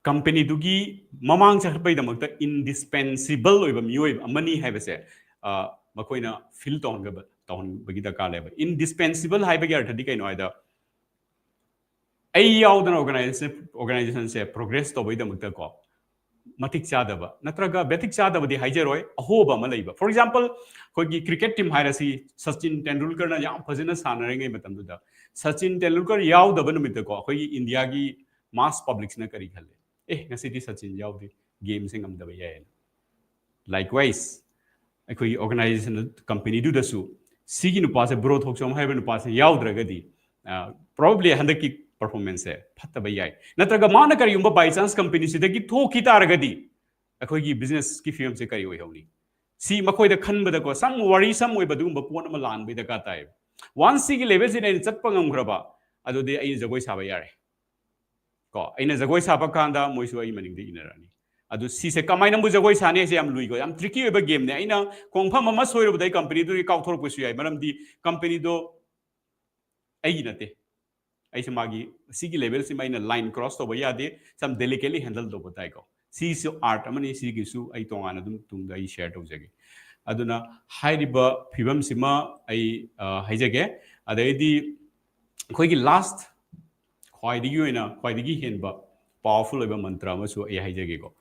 ꯀꯝꯄꯅꯤꯗꯨꯒꯤ ꯃꯃꯥꯡ ꯆꯠꯄꯒꯤꯗꯃꯛꯇ ꯏꯟꯗꯤꯁꯄꯦꯟꯁꯤꯕꯜ ꯑꯣꯏꯕ ꯃꯤꯑꯣꯏ ꯑꯃꯅꯤ ꯍꯥꯏꯕꯁꯦ, ꯑ, ꯃꯈꯣꯏꯅ ꯐꯤꯜ ꯇꯧꯍꯟꯒꯕ-, ꯇꯧꯍꯟꯕꯒꯤ ꯗꯔꯀꯥꯔ ꯂꯩꯕ꯫ ꯏꯟꯗꯤꯁꯄꯦꯟꯁꯤꯕꯜ ꯍꯥꯏꯕꯒꯤ ꯑꯔꯊꯗꯤ ꯀꯩꯅꯣ ꯍꯥꯏꯗ, ꯑꯩ ꯌꯥꯎꯗꯅ organization organizationꯁꯦ progress ꯇꯧꯕꯒꯤꯗꯃꯛꯇꯀꯣ ꯃꯇꯤꯛ ꯆꯥꯗꯕ ꯅꯠꯇ꯭ꯔꯒ ꯃꯇꯤꯛ ꯆꯥꯗꯕꯗꯤ ꯍꯥꯏꯖꯔꯣꯏ, ꯑꯍꯣꯕ ꯑꯃ ꯂꯩꯕ꯫ For example, ꯑꯩꯈꯣꯏꯒꯤ cricket team ꯍꯥꯏꯔꯁꯤ, ꯁꯆꯤꯟ ꯇꯦꯟꯗꯨꯜꯀꯔꯅ ꯌꯥꯝ ꯐꯖꯅ ꯁꯥꯟꯅꯔꯤꯉꯩ ꯃꯇꯝꯗꯨꯗ ꯁꯆꯤꯟ ꯇꯦꯟꯗꯨꯜꯀꯔ ꯌꯥꯎꯗꯕ ꯅꯨꯃꯤꯠꯇꯀꯣ ꯑꯩꯈꯣꯏꯒꯤ ꯏꯟꯗꯤꯌꯥꯒꯤ mass publicꯁꯤꯅ ꯀꯔꯤ ꯈꯜꯂꯤ? ꯑꯦ, ꯉꯁꯤꯗꯤ ꯁꯆꯤꯟ ꯌꯥꯎꯗꯦ, gameꯁꯦ ꯉꯝꯗꯕ ꯌꯥꯏꯌꯦꯅ꯫ Likewise, ꯑꯩꯈꯣꯏꯒꯤ organization companyꯗꯨꯗꯁꯨ ꯁꯤꯒꯤ ꯅꯨꯄꯥꯁꯦ, ꯕ꯭ꯔꯣ ꯊꯣꯛꯆꯣꯝ ꯍꯥꯏꯕ ꯅꯨꯄꯥꯁꯦ ꯌꯥꯎꯗ꯭ꯔꯒꯗꯤ, ꯑ, probably ꯍꯟꯗꯛꯀꯤ performanceꯁꯦ ꯐꯠꯇꯕ ꯌꯥꯏ꯫ ꯅꯠꯇ꯭ꯔꯒ ꯃꯥꯅ ꯀꯔꯤꯒꯨꯝꯕ by chance companyꯁꯤꯗꯒꯤ ꯊꯣꯛꯈꯤ ꯇꯥꯔꯒꯗꯤ ꯑꯩꯈꯣꯏꯒꯤ businessꯀꯤ ꯐꯤꯕꯝꯁꯦ ꯀꯔꯤ ꯑꯣꯏꯍꯧꯅꯤ? ꯁꯤ ꯃꯈꯣꯏꯗ ꯈꯟꯕꯗꯀꯣ some worrisome ꯑꯣꯏꯕ ꯑꯗꯨꯒꯨꯝꯕ ꯄꯣꯠ ꯑꯃ ꯂꯥꯟꯕꯒꯤ ꯗꯔꯀꯥꯔ ꯇꯥꯏꯌꯦꯕ꯫ Once ꯁꯤꯒꯤ levelꯁꯤꯗ ꯑꯩꯅ ꯆꯠꯄ ꯉꯝꯈ꯭ꯔꯕ, ꯑꯗꯨꯗꯤ ꯑꯩ ꯖꯒꯣꯏ ꯁꯥꯕ ꯌꯥꯔꯦ꯫ ꯀꯣ, ꯑꯩꯅ ꯖꯒꯣꯏ ꯁꯥꯕ ꯀꯥꯟꯗ ꯃꯣꯏꯁꯨ ꯑꯩ ꯃꯅꯤꯡꯗ ꯏꯟꯅꯔꯛꯑꯅꯤ꯫ ꯑꯗꯨ ꯁꯤꯁꯦ ꯀꯃꯥꯏꯅꯕꯨ ꯖꯒꯣꯏ ꯁꯥꯅꯤ ꯍꯥꯏꯁꯦ ꯌꯥꯝ ꯂꯨꯏꯀꯣ, ꯌꯥꯝ tricky ꯑꯣꯏꯕ gameꯅꯦ꯫ ꯑꯩꯅ ꯈꯣꯡꯐꯝ ꯑꯃ ꯁꯣꯏꯔꯨꯕꯗ ꯑꯩ companyꯗꯨꯗꯒꯤ ꯀꯥꯎꯊꯣꯔꯛꯄꯁꯨ ꯌꯥꯏ, ꯃꯔꯝꯗꯤ companyꯗꯣ ꯑꯩꯒꯤ ꯅꯠꯇꯦ꯫ ꯑꯩꯁꯦ ꯃꯥꯒꯤ ꯁꯤꯒꯤ levelꯁꯤꯃ ꯑꯩꯅ line cross ꯇꯧꯕ ꯌꯥꯗꯦ, some delicately handle ꯇꯧꯕ ꯇꯥꯏꯀꯣ꯫ ꯁꯤꯁꯨ art ꯑꯃꯅꯤ, ꯁꯤꯒꯤꯁꯨ ꯑꯩ ꯇꯣꯉꯥꯟꯅ ꯑꯗꯨꯝ ꯇꯨꯡꯗ ꯑꯩ share ꯇꯧꯖꯒꯦ꯫ ꯑꯗꯨꯅ ꯍꯥꯏꯔꯤꯕ ꯐꯤꯕꯝꯁꯤꯃ ꯑꯩ, ꯑ, ꯍꯥꯏꯖꯒꯦ꯫ ꯑꯗꯩꯗꯤ ꯑꯩꯈꯣꯏꯒꯤ last ꯈ꯭ꯋꯥꯏꯗꯒꯤ ꯑꯣꯏꯅ, ꯈ꯭ꯋꯥꯏꯗꯒꯤ ꯍꯦꯟꯕ powerful ꯑꯣꯏꯕ ꯃꯟꯇ꯭ꯔ ꯑꯃꯁꯨ ꯑꯩ ꯍꯥꯏꯖꯒꯦꯀꯣ꯫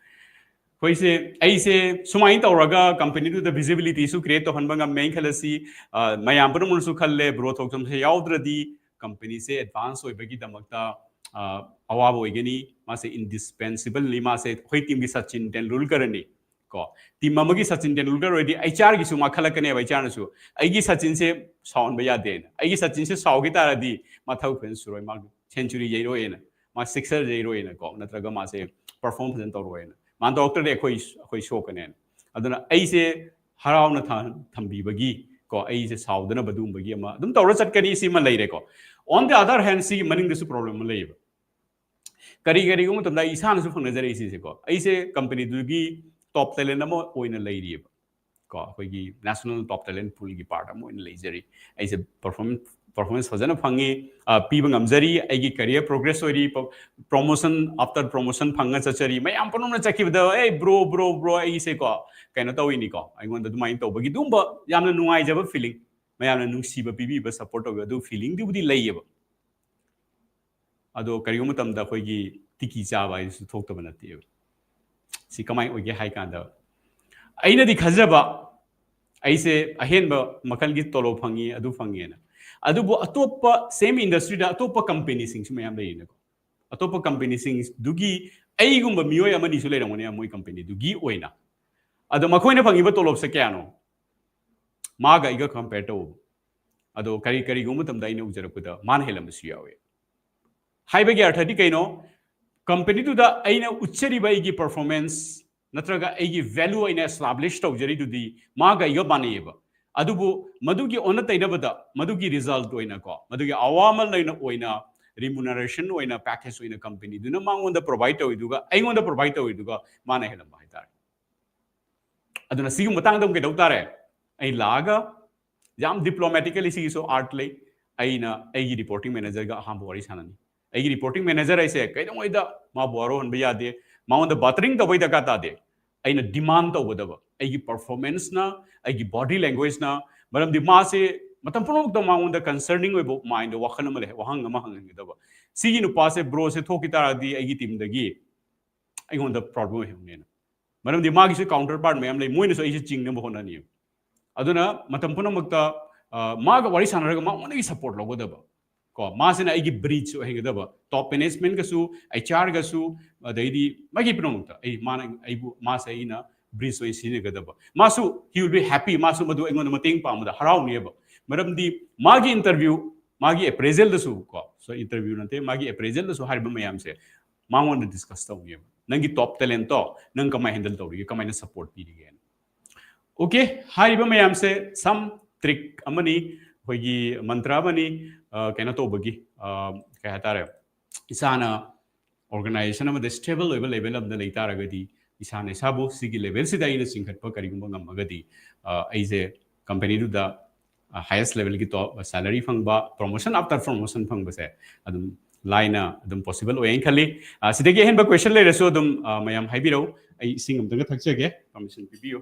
ꯑꯩꯈꯣꯏꯁꯦ, ꯑꯩꯁꯦ ꯁꯨꯃꯥꯏꯅ ꯇꯧꯔꯒ companyꯗꯨꯗ visibilityꯁꯨ create ꯇꯧꯍꯟꯕ ꯉꯝꯃꯦꯅ ꯈꯜꯂꯁꯤ, ꯑ, ꯃꯌꯥꯝ ꯄꯨꯝꯅꯃꯛꯅꯁꯨ ꯈꯜꯂꯦ, ꯕ꯭ꯔꯣ ꯊꯣꯛꯆꯣꯝꯁꯦ ꯌꯥꯎꯗ꯭ꯔꯗꯤ companyꯁꯦ advance ꯑꯣꯏꯕꯒꯤꯗꯃꯛꯇ, ꯑ, ꯑꯋꯥꯕ ꯑꯣꯏꯒꯅꯤ, ꯃꯥꯁꯦ indispensableꯅꯤ, ꯃꯥꯁꯦ ꯑꯩꯈꯣꯏ teamꯒꯤ ꯁꯆꯤꯟ ꯇꯦꯟꯗꯨꯜꯀꯔꯅꯤ꯫ ꯀꯣ, team ꯑꯃꯒꯤ ꯁꯆꯤꯟ ꯇꯦꯟꯗꯨꯜꯀꯔ ꯑꯣꯏꯔꯗꯤ HRꯒꯤꯁꯨ ꯃꯥ ꯈꯜꯂꯛꯀꯅꯦꯕ, HRꯅꯁꯨ ꯑꯩꯒꯤ ꯁꯆꯤꯟꯁꯦ ꯁꯥꯎꯍꯟꯕ ꯌꯥꯗꯦꯅ꯫ ꯑꯩꯒꯤ ꯁꯆꯤꯟꯁꯦ ꯁꯥꯎꯈꯤ ꯇꯥꯔꯗꯤ ꯃꯥ ꯊꯕꯛ ꯐꯖꯅ ꯁꯨꯔꯣꯏ, ꯃꯥ century ꯌꯩꯔꯣꯏꯅ, ꯃꯥ sixer ꯌꯩꯔꯣꯏꯅ ꯀꯣ, ꯅꯠꯇ꯭ꯔꯒ ꯃꯥꯁꯦ perform ꯐꯖꯅ ꯇꯧꯔꯣꯏꯅ, ꯃꯥ ꯇꯧꯔꯛꯇ꯭ꯔꯗꯤ ꯑꯩꯈꯣꯏ, ꯑꯩꯈꯣꯏ ꯁꯣꯛꯀꯅꯦꯅ꯫ ꯑꯗꯨꯅ ꯑꯩꯁꯦ ꯍꯔꯥꯎꯅ ꯊ-, ꯊꯝꯕꯤꯕꯒꯤ ꯀꯣ, ꯑꯩꯁꯦ ꯁꯥꯎꯗꯅꯕ ꯑꯗꯨꯒꯨꯝꯕꯒꯤ ꯑꯃ ꯑꯗꯨꯝ ꯇꯧꯔ ꯆꯠꯀꯅꯤ, ꯁꯤꯃ ꯂꯩꯔꯦꯀꯣ꯫ On the other hand, ꯁꯤꯒꯤ ꯃꯅꯤꯡꯗꯁꯨ problem ꯑꯃ ꯂꯩꯌꯦꯕ꯫ ꯀꯔꯤ, ꯀꯔꯤꯒꯨꯝꯕ ꯃꯇꯝꯗ ꯑꯩ ꯏꯁꯥꯅꯁꯨ ꯐꯪꯅꯖꯔꯛꯏ ꯁꯤꯁꯦꯀꯣ, ꯑꯩꯁꯦ companyꯗꯨꯒꯤ top talent ꯑꯃ ꯑꯣꯏꯅ ꯂꯩꯔꯤꯑꯕ ꯀꯣ, ꯑꯩꯈꯣꯏꯒꯤ national top talent poolꯒꯤ part ꯑꯃ ꯑꯣꯏꯅ ꯂꯩꯖꯔꯤ꯫ ꯑꯩꯁꯦ perform-, performance ꯐꯖꯅ ꯐꯪꯉꯤ, ꯑ, ꯄꯤꯕ ꯉꯝꯖꯔꯤ, ꯑꯩꯒꯤ career progress ꯑꯣꯏꯔꯤ, ꯄ-, promotion after promotion ꯐꯪꯉ ꯆꯠꯆꯔꯤ꯫ ꯃꯌꯥꯝ ꯄꯨꯝꯅꯃꯛꯅ ꯆꯠꯈꯤꯕꯗ, "ꯑꯦ, bro, bro, bro, ꯑꯩꯁꯦꯀꯣ ꯀꯩꯅꯣ ꯇꯧꯔꯤꯅꯤꯀꯣ", ꯑꯩꯉꯣꯟꯗ ꯑꯗꯨꯃꯥꯏꯅ ꯇꯧꯕꯒꯤ ꯑꯗꯨꯒꯨꯝꯕ ꯌꯥꯝꯅ ꯅꯨꯡꯉꯥꯏꯖꯕ feeling꯫ ꯃꯌꯥꯝꯅ ꯅꯨꯡꯁꯤꯕ ꯄꯤꯕꯤꯕ, ꯁꯞꯄꯣꯔꯠ ꯇꯧꯕꯤꯕ, ꯑꯗꯨ ꯐꯤꯂꯤꯡꯗꯨꯕꯨꯗꯤ ꯂꯩꯌꯦꯕ꯫ ꯑꯗꯣ ꯀꯔꯤꯒꯨꯝꯕ ꯃꯇꯝꯗ ꯑꯩꯈꯣꯏꯒꯤ ꯇꯤꯀꯤ ꯆꯥꯕ ꯍꯥꯏꯗꯨꯁꯨ ꯊꯣꯛꯇꯕ ꯅꯠꯇꯦꯕ꯫ ꯁꯤ ꯀꯃꯥꯏꯅ ꯑꯣꯏꯒꯦ ꯍꯥꯏ ꯀꯥꯟꯗ, ꯑꯩꯅꯗꯤ ꯈꯟꯖꯕ, ꯑꯩꯁꯦ ꯑꯍꯦꯟꯕ ꯃꯈꯜꯒꯤ ꯇꯣꯂꯣꯞ ꯐꯪꯉꯤ, ꯑꯗꯨ ꯐꯪꯉꯦꯅ꯫ ꯑꯗꯨꯕꯨ ꯑꯇꯣꯞꯄ same industry-ꯗ ꯑꯇꯣꯞꯄ company-ꯁꯤꯡꯁꯨ ꯃꯌꯥꯝ ꯂꯩꯔꯤꯅꯀꯣ꯫ ꯑꯇꯣꯞꯄ company-ꯁꯤꯡꯗꯨꯒꯤ ꯑꯩꯒꯨꯝꯕ ꯃꯤꯑꯣꯏ ꯑꯃꯅꯤꯁꯨ ꯂꯩꯔꯝꯒꯅꯤ ꯃꯣꯏ company-ꯗꯨꯒꯤ ꯑꯣꯏꯅ꯫ ꯑꯗꯣ ꯃꯈꯣꯏꯅ ꯐꯪꯉꯤꯕ ꯇꯣꯂꯣꯞꯁꯦ ꯀꯌꯥꯅꯣ? ꯃꯥꯒ ꯑꯩꯒ compare ꯇꯧꯕ꯫ ꯑꯗꯣ ꯀꯔꯤ, ꯀꯔꯤꯒꯨꯝꯕ ꯃꯇꯝꯗ ꯑꯩꯅ ꯎꯖꯔꯛꯄꯗ ꯃꯥꯅ ꯍꯦꯜꯂꯝꯕꯁꯨ ꯌꯥꯎꯋꯦ꯫ ꯍꯥꯏꯕꯒꯤ ꯑꯔꯊꯗꯤ ꯀꯩꯅꯣ? Company-ꯗꯨꯗ ꯑꯩꯅ ꯎꯠꯆꯔꯤꯕ ꯑꯩꯒꯤ performance ꯅꯠꯇ꯭ꯔꯒ ꯑꯩꯒꯤ value ꯑꯩꯅ establish ꯇꯧꯖꯔꯤꯗꯨꯗꯤ ꯃꯥꯒ ꯑꯩꯒ ꯃꯥꯟꯅꯩꯌꯦꯕ꯫ ꯑꯗꯨꯕꯨ ꯃꯗꯨꯒꯤ ꯑꯣꯟꯅ ꯇꯩꯅꯕꯗ, ꯃꯗꯨꯒꯤ result ꯑꯣꯏꯅꯀꯣ, ꯃꯗꯨꯒꯤ ꯑꯋꯥꯃꯜ ꯑꯣꯏꯅ, ꯑꯣꯏꯅ remuneration ꯑꯣꯏꯅ, package ꯑꯣꯏꯅ company-ꯗꯨꯅ ꯃꯉꯣꯟꯗ provide ꯇꯧꯔꯤꯗꯨꯒ ꯑꯩꯉꯣꯟꯗ provide ꯇꯧꯔꯤꯗꯨꯒ ꯃꯥꯅ ꯍꯦꯜꯂꯝꯕ ꯍꯥꯏꯇꯥꯔꯦ꯫ ꯑꯗꯨꯅ ꯁꯤꯒꯤ ꯃꯇꯥꯡꯗ ꯑꯃꯨꯛ ꯀꯩꯗꯧ ꯇꯥꯔꯦ? ꯑꯩ ꯂꯥꯛꯑꯒ ꯌꯥꯝ diplomatically, ꯁꯤꯒꯤꯁꯨ art ꯂꯩ꯫ ꯑꯩꯅ ꯑꯩꯒꯤ reporting manager-ꯒ ꯑꯍꯥꯟꯕ ꯋꯥꯔꯤ ꯁꯥꯟꯅꯅꯤ꯫ ꯑꯩꯒꯤ reporting manager ꯍꯥꯏꯁꯦ ꯀꯩꯗꯧꯉꯩꯗ ꯃꯥꯕꯨ ꯋꯥꯔꯧꯍꯟꯕ ꯌꯥꯗꯦ, ꯃꯉꯣꯟꯗ battering ꯇꯧꯕꯩ ꯗꯔꯀꯥꯔ ꯇꯥꯗꯦ꯫ ꯑꯩꯅ demand ꯇꯧꯒꯗꯕ ꯑꯩꯒꯤ performance-ꯅ, ꯑꯩꯒꯤ body language-ꯅ, ꯃꯔꯝꯗꯤ ꯃꯥꯁꯦ ꯃꯇꯝ ꯄꯨꯝꯅꯃꯛꯇ ꯃꯉꯣꯟꯗ concerning ꯑꯣꯏꯕ mind, ꯋꯥꯈꯜ ꯑꯃ ꯂꯩ, ꯋꯥꯍꯪ ꯑꯃ ꯍꯪꯍꯟꯒꯗꯕ꯫ ꯁꯤꯒꯤ ꯅꯨꯄꯥꯁꯦ, bro-ꯁꯦ ꯊꯣꯛꯈꯤ ꯇꯥꯔꯗꯤ ꯑꯩꯒꯤ team-ꯗꯒꯤ ꯑꯩꯉꯣꯟꯗ problem ꯑꯣꯏꯍꯧꯅꯦꯅ꯫ ꯃꯔꯝꯗꯤ ꯃꯥꯒꯤꯁꯨ counterpart ꯃꯌꯥꯝ ꯂꯩ, ꯃꯣꯏꯅꯁꯨ ꯑꯩꯁꯦ ꯆꯤꯡꯅꯕ ꯍꯣꯠꯅꯅꯤꯕ꯫ ꯑꯗꯨꯅ ꯃꯇꯝ ꯄꯨꯝꯅꯃꯛꯇ, ꯑ, ꯃꯥꯒ ꯋꯥꯔꯤ ꯁꯥꯟꯅꯔꯒ ꯃꯉꯣꯟꯗꯒꯤ support ꯂꯧꯒꯗꯕ꯫ ꯀꯣ, ꯃꯥꯁꯤꯅ ꯑꯩꯒꯤ bridge ꯑꯣꯏꯍꯟꯒꯗꯕ, top management-ꯒꯁꯨ, HR-ꯒꯁꯨ, ꯑꯗꯩꯗꯤ ꯃꯥꯒꯤ ꯄꯨꯝꯅꯃꯛꯇ ꯑꯩ, ꯃꯥꯅ ꯑꯩꯕꯨ, ꯃꯥꯁꯦ ꯑꯩꯅ bridge ꯑꯣꯏꯅ ꯁꯤꯖꯤꯟꯅꯒꯗꯕ꯫ ꯃꯥꯁꯨ, he will be happy, ꯃꯥꯁꯨ ꯃꯗꯨ ꯑꯩꯉꯣꯟꯗ ꯃꯇꯦꯡ ꯄꯥꯡꯕꯗ ꯍꯔꯥꯎꯅꯦꯕ꯫ ꯃꯔꯝꯗꯤ ꯃꯥꯒꯤ interview, ꯃꯥꯒꯤ appraisal-ꯗꯁꯨ ꯀꯣ, sorry, interview ꯅꯠꯇꯦ, ꯃꯥꯒꯤ appraisal-ꯗꯁꯨ ꯍꯥꯏꯔꯤꯕ ꯃꯌꯥꯝꯁꯦ ꯃꯉꯣꯟꯗ discuss ꯇꯧꯅꯦꯕ꯫ ꯅꯪꯒꯤ top talent-ꯇꯣ ꯅꯪ ꯀꯃꯥꯏꯅ handle ꯇꯧꯔꯤꯒꯦ, ꯀꯃꯥꯏꯅ support ꯄꯤꯔꯤꯒꯦꯅ꯫ Okay, ꯍꯥꯏꯔꯤꯕ ꯃꯌꯥꯝꯁꯦ some trick ꯑꯃꯅꯤ, ꯑꯩꯈꯣꯏꯒꯤ ꯃꯟꯇ꯭ꯔ ꯑꯃꯅꯤ, ꯑ, ꯀꯩꯅꯣ ꯇꯧꯕꯒꯤ, ꯑ, ꯀꯩ ꯍꯥꯏꯇꯥꯔꯦ, ꯏꯁꯥꯅ organization ꯑꯃꯗ stable ꯑꯣꯏꯕ level ꯑꯃꯗ ꯂꯩ ꯇꯥꯔꯒꯗꯤ ꯏꯁꯥꯅ ꯏꯁꯥꯕꯨ ꯁꯤꯒꯤ level-ꯁꯤꯗ ꯑꯩꯅ ꯆꯤꯡꯈꯠꯄ ꯀꯔꯤꯒꯨꯝꯕ ꯉꯝꯃꯒꯗꯤ, ꯑ, ꯑꯩꯁꯦ company-ꯗꯨꯗ, ꯑ, highest level-ꯒꯤ top salary ꯐꯪꯕ, promotion after promotion ꯐꯪꯕꯁꯦ ꯑꯗꯨꯝ ꯂꯥꯏꯅ ꯑꯗꯨꯝ possible ꯑꯣꯏ ꯍꯥꯏꯅ ꯈꯜꯂꯤ꯫ ꯑ, ꯁꯤꯗꯒꯤ ꯑꯍꯦꯟꯕ question ꯂꯩꯔꯁꯨ ꯑꯗꯨꯝ, ꯑ, ꯃꯌꯥꯝ ꯍꯥꯏꯕꯤꯔꯛꯎ꯫ ꯑꯩ ꯏꯁꯤꯡ ꯑꯝꯇꯪꯒ ꯊꯛꯆꯒꯦ, permission ꯄꯤꯕꯤꯌꯨ꯫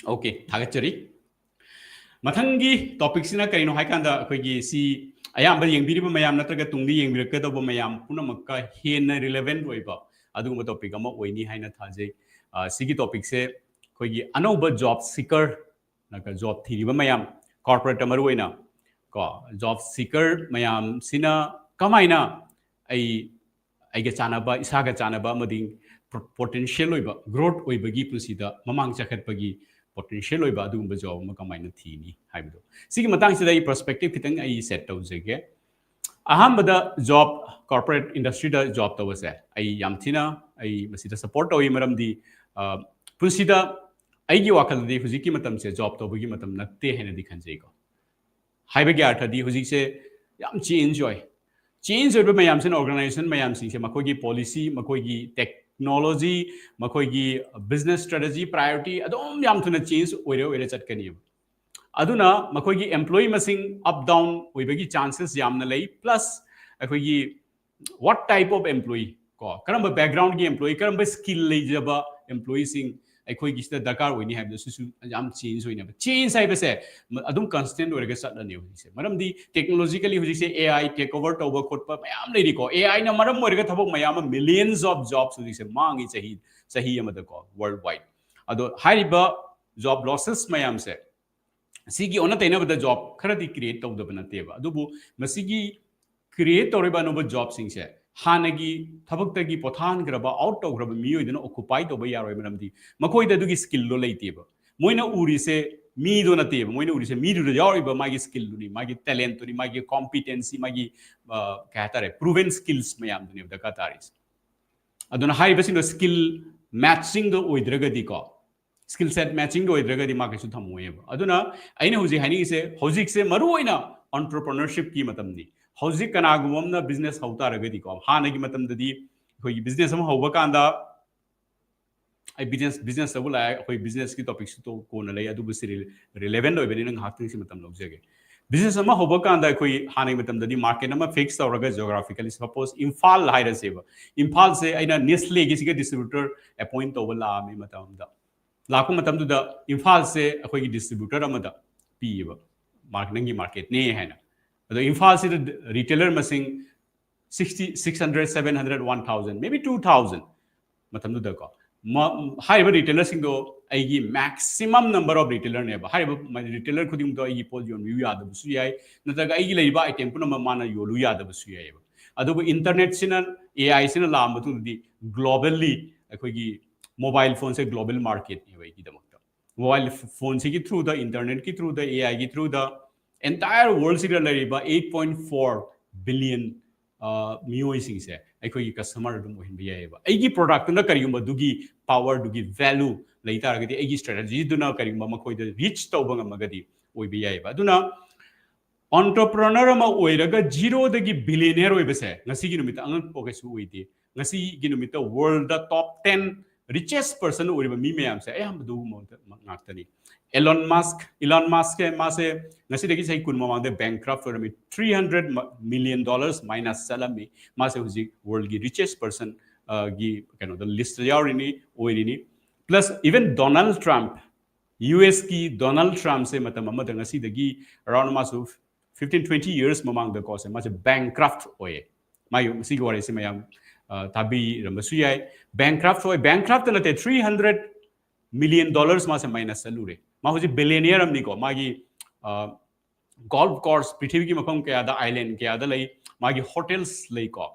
Okay, ꯊꯥꯒꯠꯆꯔꯤ꯫ ꯃꯊꯪꯒꯤ topicꯁꯤꯅ ꯀꯔꯤꯅꯣ ꯍꯥꯏꯀꯥꯟꯗ, ꯑꯩꯈꯣꯏꯒꯤ ꯁꯤ ꯑꯌꯥꯝꯕ ꯌꯦꯡꯕꯤꯔꯤꯕ ꯃꯌꯥꯝ ꯅꯠꯇ꯭ꯔꯒ ꯇꯨꯡꯗ ꯌꯦꯡꯕꯤꯔꯛꯀꯗꯧꯕ ꯃꯌꯥꯝ ꯄꯨꯝꯅꯃꯛꯀ ꯍꯦꯟꯅ relevant ꯑꯣꯏꯕ ꯑꯗꯨꯒꯨꯝꯕ topic ꯑꯃ ꯑꯣꯏꯅꯤ ꯍꯥꯏꯅ ꯊꯥꯖꯩ꯫ ꯑ, ꯁꯤꯒꯤ topicꯁꯦ ꯑꯩꯈꯣꯏꯒꯤ ꯑꯅꯧꯕ job seeker ꯅꯠꯇ꯭ꯔꯒ job ꯊꯤꯔꯤꯕ ꯃꯌꯥꯝ, corporate ꯃꯔꯨ ꯑꯣꯏꯅ ꯀꯣ, job seeker ꯃꯌꯥꯝꯁꯤꯅ ꯀꯃꯥꯏꯅ ꯑꯩ, ꯑꯩꯒ ꯆꯥꯟꯅꯕ, ꯏꯁꯥꯒ ꯆꯥꯟꯅꯕ ꯑꯃꯗꯤ potential ꯑꯣꯏꯕ, growth ꯑꯣꯏꯕꯒꯤ ꯄꯨꯟꯁꯤꯗ ꯃꯃꯥꯡ ꯆꯈꯠꯄꯒꯤ potential ꯑꯣꯏꯕ ꯑꯗꯨꯒꯨꯝꯕ job ꯑꯃ ꯀꯃꯥꯏꯅ ꯊꯤꯅꯤ ꯍꯥꯏꯕꯗꯣ, ꯁꯤꯒꯤ ꯃꯇꯥꯡꯁꯤꯗ ꯑꯩ perspective ꯈꯤꯇꯪ ꯑꯩ set ꯇꯧꯖꯒꯦ꯫ ꯑꯍꯥꯟꯕꯗ job, corporate industryꯗ job ꯇꯧꯕꯁꯦ ꯑꯩ ꯌꯥꯝ ꯊꯤꯅ, ꯑꯩ ꯃꯁꯤꯗ support ꯇꯧꯏ꯫ ꯃꯔꯝꯗꯤ, ꯑ, ꯄꯨꯟꯁꯤꯗ ꯑꯩꯒꯤ ꯋꯥꯈꯜꯗꯗꯤ ꯍꯧꯖꯤꯛꯀꯤ ꯃꯇꯝꯁꯦ job ꯇꯧꯕꯒꯤ ꯃꯇꯝ ꯅꯠꯇꯦ ꯍꯥꯏꯅꯗꯤ ꯈꯟꯖꯩꯀꯣ꯫ ꯍꯥꯏꯕꯒꯤ ꯑꯔꯊꯗꯤ ꯍꯧꯖꯤꯛꯁꯦ ꯌꯥꯝ change ꯑꯣꯏ꯫ Change ꯑꯣꯏꯕ ꯃꯌꯥꯝꯁꯤꯅ organization ꯃꯌꯥꯝꯁꯤꯡꯁꯦ ꯃꯈꯣꯏꯒꯤ policy, ꯃꯈꯣꯏꯒꯤ technology, ꯃꯈꯣꯏꯒꯤ business strategy, priority ꯑꯗꯨꯝ ꯌꯥꯝ ꯊꯨꯅ change ꯑꯣꯏꯔ ꯑꯣꯏꯔ ꯆꯠꯀꯅꯤꯕ꯫ ꯑꯗꯨꯅ ꯃꯈꯣꯏꯒꯤ employee ꯃꯁꯤꯡ up down ꯑꯣꯏꯕꯒꯤ chances ꯌꯥꯝꯅ ꯂꯩ꯫ Plus ꯑꯩꯈꯣꯏꯒꯤ what type of employee ꯀꯣ, ꯀꯔꯝꯕ backgroundꯒꯤ employee, ꯀꯔꯝꯕ skill ꯂꯩꯖꯕ employeeꯁꯤꯡ ꯑꯩꯈꯣꯏꯒꯤꯁꯤꯗ ꯗꯔꯀꯥꯔ ꯑꯣꯏꯅꯤ ꯍꯥꯏꯕꯗꯨꯁꯨ ꯌꯥꯝ change ꯑꯣꯏꯅꯕ꯫ Change ꯍꯥꯏꯕꯁꯦ ꯃ-, ꯑꯗꯨꯝ constant ꯑꯣꯏꯔꯒ ꯆꯠꯂꯅꯤ ꯍꯧꯖꯤꯛꯁꯦ꯫ ꯃꯔꯝꯗꯤ technologically ꯍꯧꯖꯤꯛꯁꯦ AI take over ꯇꯧꯕ ꯈꯣꯠꯄ ꯃꯌꯥꯝ ꯂꯩꯔꯤꯀꯣ꯫ AIꯅ ꯃꯔꯝ ꯑꯣꯏꯔꯒ ꯊꯕꯛ ꯃꯌꯥꯝ ꯑꯃ, millions of jobs ꯍꯧꯖꯤꯛꯁꯦ ꯃꯥꯡꯉꯤ ꯆꯍꯤ, ꯆꯍꯤ ꯑꯃꯗꯀꯣ, worldwide꯫ ꯑꯗꯣ ꯍꯥꯏꯔꯤꯕ job losses ꯃꯌꯥꯝꯁꯦ, ꯁꯤꯒꯤ ꯑꯣꯟꯅ ꯇꯩꯅꯕꯗ job ꯈꯔꯗꯤ create ꯇꯧꯗꯕ ꯅꯠꯇꯦꯕ꯫ ꯑꯗꯨꯕꯨ ꯃꯁꯤꯒꯤ create ꯇꯧꯔꯤꯕ ꯑꯅꯧꯕ jobꯁꯤꯡꯁꯦ ꯍꯥꯟꯅꯒꯤ ꯊꯕꯛꯇꯒꯤ ꯄꯣꯊꯥꯍꯟꯈ꯭ꯔꯕ, out ꯇꯧꯈ꯭ꯔꯕ ꯃꯤꯑꯣꯏꯗꯨꯅ occupy ꯇꯧꯕ ꯌꯥꯔꯣꯏ꯫ ꯃꯔꯝꯗꯤ ꯃꯈꯣꯏꯗ ꯑꯗꯨꯒꯤ skillꯗꯣ ꯂꯩꯇꯦꯕ꯫ ꯃꯣꯏꯅ ꯎꯔꯤꯁꯦ ꯃꯤꯗꯣ ꯅꯠꯇꯦꯕ, ꯃꯣꯏꯅ ꯎꯔꯤꯁꯦ ꯃꯤꯗꯨꯗ ꯌꯥꯎꯔꯤꯕ ꯃꯥꯒꯤ skillꯗꯨꯅꯤ, ꯃꯥꯒꯤ talentꯇꯨꯅꯤ, ꯃꯥꯒꯤ competency, ꯃꯥꯒꯤ, ꯑ, ꯀꯩ ꯍꯥꯏꯇꯥꯔꯦ, proven skills ꯃꯌꯥꯝꯗꯨꯅꯦꯕ ꯗꯔꯀꯥꯔ ꯇꯥꯔꯤꯁꯦ꯫ ꯑꯗꯨꯅ ꯍꯥꯏꯔꯤꯕꯁꯤꯡꯗꯣ skill matchingꯗꯣ ꯑꯣꯏꯗ꯭ꯔꯒꯗꯤꯀꯣ, skill set matchingꯗꯣ ꯑꯣꯏꯗ꯭ꯔꯒꯗꯤ ꯃꯥ ꯀꯩꯁꯨ ꯊꯝꯃꯣꯏꯑꯕ꯫ ꯑꯗꯨꯅ ꯑꯩꯅ ꯍꯧꯖꯤꯛ ꯍꯥꯏꯅꯤꯡꯉꯤꯁꯦ, ꯍꯧꯖꯤꯛꯁꯦ ꯃꯔꯨ ꯑꯣꯏꯅ entrepreneurshipꯀꯤ ꯃꯇꯝꯅꯤ꯫ ꯍꯧꯖꯤꯛ ꯀꯅꯥꯒꯨꯝꯕ ꯑꯃꯅ business ꯍꯧ ꯇꯥꯔꯒꯗꯤꯀꯣ, ꯍꯥꯟꯅꯒꯤ ꯃꯇꯝꯗꯗꯤ ꯑꯩꯈꯣꯏꯒꯤ business ꯑꯃ ꯍꯧꯕ ꯀꯥꯟꯗ, ꯑꯩ business, business ꯇꯧꯕ ꯂꯥꯛꯑꯦ, ꯑꯩꯈꯣꯏ businessꯀꯤ topicꯁꯨ ꯇꯣ-, ꯀꯣꯟꯅ ꯂꯩ, ꯑꯗꯨꯕꯨ ꯁꯤ ꯔꯤ-, relevant ꯑꯣꯏꯕꯅꯤꯅ ꯉꯥꯏꯍꯥꯛꯇꯪ ꯁꯤ ꯃꯇꯝ ꯂꯧꯖꯒꯦ꯫ Business ꯑꯃ ꯍꯧꯕ ꯀꯥꯟꯗ ꯑꯩꯈꯣꯏ ꯍꯥꯟꯅꯒꯤ ꯃꯇꯝꯗꯗꯤ market ꯑꯃ fix ꯇꯧꯔꯒ geographically, suppose ꯏꯝꯐꯥꯜ ꯍꯥꯏꯔꯁꯦꯕ, ꯏꯝꯐꯥꯜꯁꯦ ꯑꯩꯅ Nestleꯒꯤ ꯁꯤꯒ distributor appoint ꯇꯧꯕ ꯂꯥꯛꯑꯝꯃꯤ ꯃꯇꯝ ꯑꯃꯗ꯫ ꯂꯥꯛꯄ ꯃꯇꯝꯗꯨꯗ ꯏꯝꯐꯥꯜꯁꯦ ꯑꯩꯈꯣꯏꯒꯤ ꯗꯤꯁꯇ꯭ꯔꯤꯕ꯭ꯌꯨꯇꯔ ꯑꯃꯗ ꯄꯤꯌꯦꯕ, ꯃꯥꯔꯛ ꯅꯪꯒꯤ ꯃꯥꯔꯀꯦꯠꯅꯦ ꯍꯥꯏꯅ꯫ ꯑꯗꯣ ꯏꯝꯐꯥꯜꯁꯤꯗ ꯔꯤꯇꯦꯂꯔ ꯃꯁꯤꯡ sixty, six hundred, seven hundred, one thousand, maybe two thousand ꯃꯇꯝꯗꯨꯗꯀꯣ꯫ ꯃ- ꯍꯥꯏꯔꯤꯕ ꯔꯤꯇꯦꯂꯔꯁꯤꯡꯗꯣ ꯑꯩꯒꯤ maximum number of retailerꯅꯦꯕ꯫ ꯍꯥꯏꯔꯤꯕ ꯔꯤꯇꯦꯂꯔ ꯈꯨꯗꯤꯡꯃꯛꯇꯣ ꯑꯩꯒꯤ ꯄꯣꯠ ꯌꯣꯟꯕꯤꯌꯨ ꯌꯥꯗꯕꯁꯨ ꯌꯥꯏ, ꯅꯠꯇ꯭ꯔꯒ ꯑꯩꯒꯤ ꯂꯩꯔꯤꯕ ꯑꯥꯏꯇꯦꯝ ꯄꯨꯝꯅꯃꯛ ꯃꯥꯅ ꯌꯣꯜꯂꯨ ꯌꯥꯗꯕꯁꯨ ꯌꯥꯏꯑꯕ꯫ ꯑꯗꯨꯕꯨ ꯏꯟꯇꯔꯅꯦꯠꯁꯤꯅ, ꯑꯦ ꯑꯥꯏꯁꯤꯅ ꯂꯥꯛꯑ ꯃꯇꯨꯡꯗꯗꯤ globally ꯑꯩꯈꯣꯏꯒꯤ ꯃꯣꯕꯥꯏꯜ ꯐꯣꯟꯁꯦ ꯒ꯭ꯂꯣꯕꯦꯜ ꯃꯥꯔꯀꯦꯠꯅꯦꯕ ꯑꯩꯒꯤꯗꯃꯛꯇ꯫ ꯃꯣꯕꯥꯏꯜ ꯐꯣꯟꯁꯤꯒꯤ ꯊ꯭ꯔꯨꯗ, ꯏꯟꯇꯔꯅꯦꯠꯀꯤ ꯊ꯭ꯔꯨꯗ, ꯑꯦ ꯑꯥꯏꯒꯤ ꯊ꯭ꯔꯨꯗ entire worldꯁꯤꯗ ꯂꯩꯔꯤꯕ eight point four billion ꯃꯤꯑꯣꯏꯁꯤꯡꯁꯦ ꯑꯩꯈꯣꯏꯒꯤ ꯀꯁꯇꯃꯔ ꯑꯗꯨꯝ ꯑꯣꯏꯍꯟꯕ ꯌꯥꯏꯑꯕ꯫ ꯑꯩꯒꯤ ꯄ꯭ꯔꯣꯗꯛꯇꯨꯅ ꯀꯔꯤꯒꯨꯝꯕ ꯑꯗꯨꯒꯤ ꯄꯋꯥꯔꯗꯨꯒꯤ ꯚꯦꯂꯨ ꯂꯩ ꯇꯥꯔꯒꯗꯤ, ꯑꯩꯒꯤ ꯁ꯭ꯇ꯭ꯔꯦꯇꯦꯖꯤꯗꯨꯅ ꯀꯔꯤꯒꯨꯝꯕ ꯃꯈꯣꯏꯗ ꯔꯤꯆ ꯇꯧꯕ ꯉꯝꯃꯒꯗꯤ ꯑꯣꯏꯕ ꯌꯥꯏꯑꯕ꯫ ꯑꯗꯨꯅ ꯑꯣꯟꯇꯔꯄ꯭ꯔꯅꯔ ꯑꯃ ꯑꯣꯏꯔꯒ ꯖꯤꯔꯣꯗꯒꯤ ꯕꯤꯂꯤꯌꯅꯤꯌꯔ ꯑꯣꯏꯕꯁꯦ ꯉꯁꯤꯒꯤ ꯅꯨꯃꯤꯠꯇ ꯑꯉꯛꯄ ꯀꯩꯁꯨ ꯑꯣꯏꯗꯦ꯫ ꯉꯁꯤꯒꯤ ꯅꯨꯃꯤꯠꯇ ꯋꯥꯔꯜꯗ ꯇꯣꯞ ꯇꯦꯟ ꯔꯤꯆꯦꯁ ꯄꯔꯁꯟ ꯑꯣꯏꯔꯤꯕ ꯃꯤ ꯃꯌꯥꯝꯁꯦ ꯑꯌꯥꯝꯕꯗꯨ ꯉꯥꯛꯇꯅꯤ꯫ ꯑꯦꯂꯣꯟ ꯃꯥꯁꯛ, ꯏꯂꯣꯟ ꯃꯥꯁꯛꯁꯦ, ꯃꯥꯁꯦ ꯉꯁꯤꯗꯒꯤ ꯆꯍꯤ ꯀꯨꯟ ꯃꯃꯥꯡꯗ ꯕꯦꯡꯀ꯭ꯔꯞ ꯑꯣꯏꯔꯝꯃꯤ, three hundred million dollars minus ꯆꯠꯂꯝꯃꯤ꯫ ꯃꯥꯁꯦ ꯍꯧꯖꯤꯛ ꯋꯥꯔꯜꯒꯤ ꯔꯤꯆꯦꯁ ꯄꯔꯁꯟ ꯒꯤ ꯀꯩꯅꯣꯗ, ꯂꯤꯁꯇ ꯌꯥꯎꯔꯤꯅꯤ, ꯑꯣꯏꯔꯤꯅꯤ꯫ Plus even Donald Trump, U ꯑꯦꯁꯀꯤ ꯗꯣꯅꯥꯜꯗ ꯇ꯭ꯔꯝꯞꯁꯦ ꯃꯇꯝ ꯑꯃꯗ ꯉꯁꯤꯗꯒꯤ ꯑꯔꯥꯎꯟ ꯃꯥꯁꯨ fifteen twenty years ꯃꯃꯥꯡꯗꯀꯣ ꯁꯦ ꯃꯥꯁꯦ ꯕꯦꯡꯀ꯭ꯔꯞ ꯑꯣꯏꯌꯦ꯫ ꯃꯥꯒꯤ ꯃꯁꯤꯒꯤ ꯋꯥꯔꯤꯁꯦ ꯃꯌꯥꯝ ꯑ, ꯇꯥꯕꯤꯔꯝꯕꯁꯨ ꯌꯥꯏ꯫ ꯕꯦꯡꯀ꯭ꯔꯞ ꯑꯣꯏ, ꯕꯦꯡꯀ꯭ꯔꯞꯇ ꯅꯠꯇꯦ, three hundred million dollars ꯃꯥꯁꯦ ꯃꯥꯏꯅꯁ ꯆꯠꯂꯨꯔꯦ꯫ ꯃꯥ ꯍꯧꯖꯤꯛ ꯕꯤꯂꯤꯌꯅꯤꯌꯔ ꯑꯃꯅꯤꯀꯣ꯫ ꯃꯥꯒꯤ ꯒꯣꯜꯐ ꯀꯣꯔꯁ ꯄ꯭ꯔꯤꯊꯤꯕꯤꯒꯤ ꯃꯐꯝ ꯀꯌꯥꯗ, ꯑꯥꯏꯂꯦꯟ ꯀꯌꯥꯗ ꯂꯩ꯫ ꯃꯥꯒꯤ ꯍꯣꯇꯦꯜꯁ ꯂꯩꯀꯣ,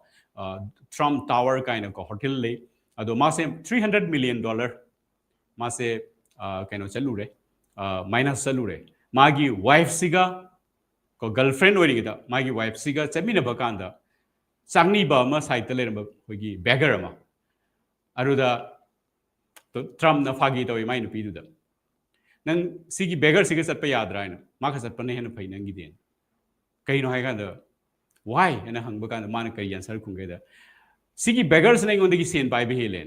ꯇ꯭ꯔꯝꯞ ꯇꯥꯋꯔ ꯀꯥꯏꯅꯀꯣ ꯍꯣꯇꯦꯜ ꯂꯩ꯫ ꯑꯗꯣ ꯃꯥꯁꯦ three hundred million dollar ꯃꯥꯁꯦ ꯑ, ꯀꯩꯅꯣ ꯆꯠꯂꯨꯔꯦ, ꯃꯥꯏꯅꯁ ꯆꯠꯂꯨꯔꯦ꯫ ꯃꯥꯒꯤ ꯋꯥꯏꯐꯁꯤꯒ ꯀꯣ, ꯒꯔꯜꯐ꯭ꯔꯦꯟ ꯑꯣꯏꯔꯤꯉꯩꯗ ꯃꯥꯒꯤ ꯋꯥꯏꯐꯁꯤꯒ ꯆꯠꯃꯤꯟꯅꯕ ꯀꯥꯟꯗ ꯆꯥꯛꯅꯤꯕ ꯑꯃ ꯁꯥꯏꯠꯇ ꯂꯩꯔꯝꯕ ꯑꯩꯈꯣꯏꯒꯤ ꯕꯦꯒꯔ ꯑꯃ, ꯑꯗꯨꯗ ꯇ꯭ꯔꯝꯞꯅ ꯐꯥꯒꯤ ꯇꯧꯋꯤ ꯃꯥꯏ ꯅꯨꯄꯤꯗꯨꯗ, "ꯅꯪ ꯁꯤꯒꯤ ꯕꯦꯒꯔꯁꯤꯒ ꯆꯠꯄ ꯌꯥꯗ꯭ꯔꯥ?" ꯍꯥꯏꯅ꯫ "ꯃꯥꯒ ꯆꯠꯄꯅ ꯍꯦꯟꯅ ꯐꯩ ꯅꯪꯒꯤꯗꯤ"꯫ "ꯀꯩꯅꯣ?" ꯍꯥꯏ ꯀꯥꯟꯗ, "Why?" ꯍꯥꯏꯅ ꯍꯪꯕ ꯀꯥꯟꯗ ꯃꯥꯅ ꯀꯔꯤ ꯑꯟꯁꯔ ꯈꯨꯝꯒꯦꯗ, "ꯁꯤꯒꯤ ꯕꯦꯒꯔꯁꯤꯅ ꯑꯩꯉꯣꯟꯗꯒꯤ ꯁꯦꯟ ꯄꯥꯏꯕ ꯍꯦꯜꯂꯦ,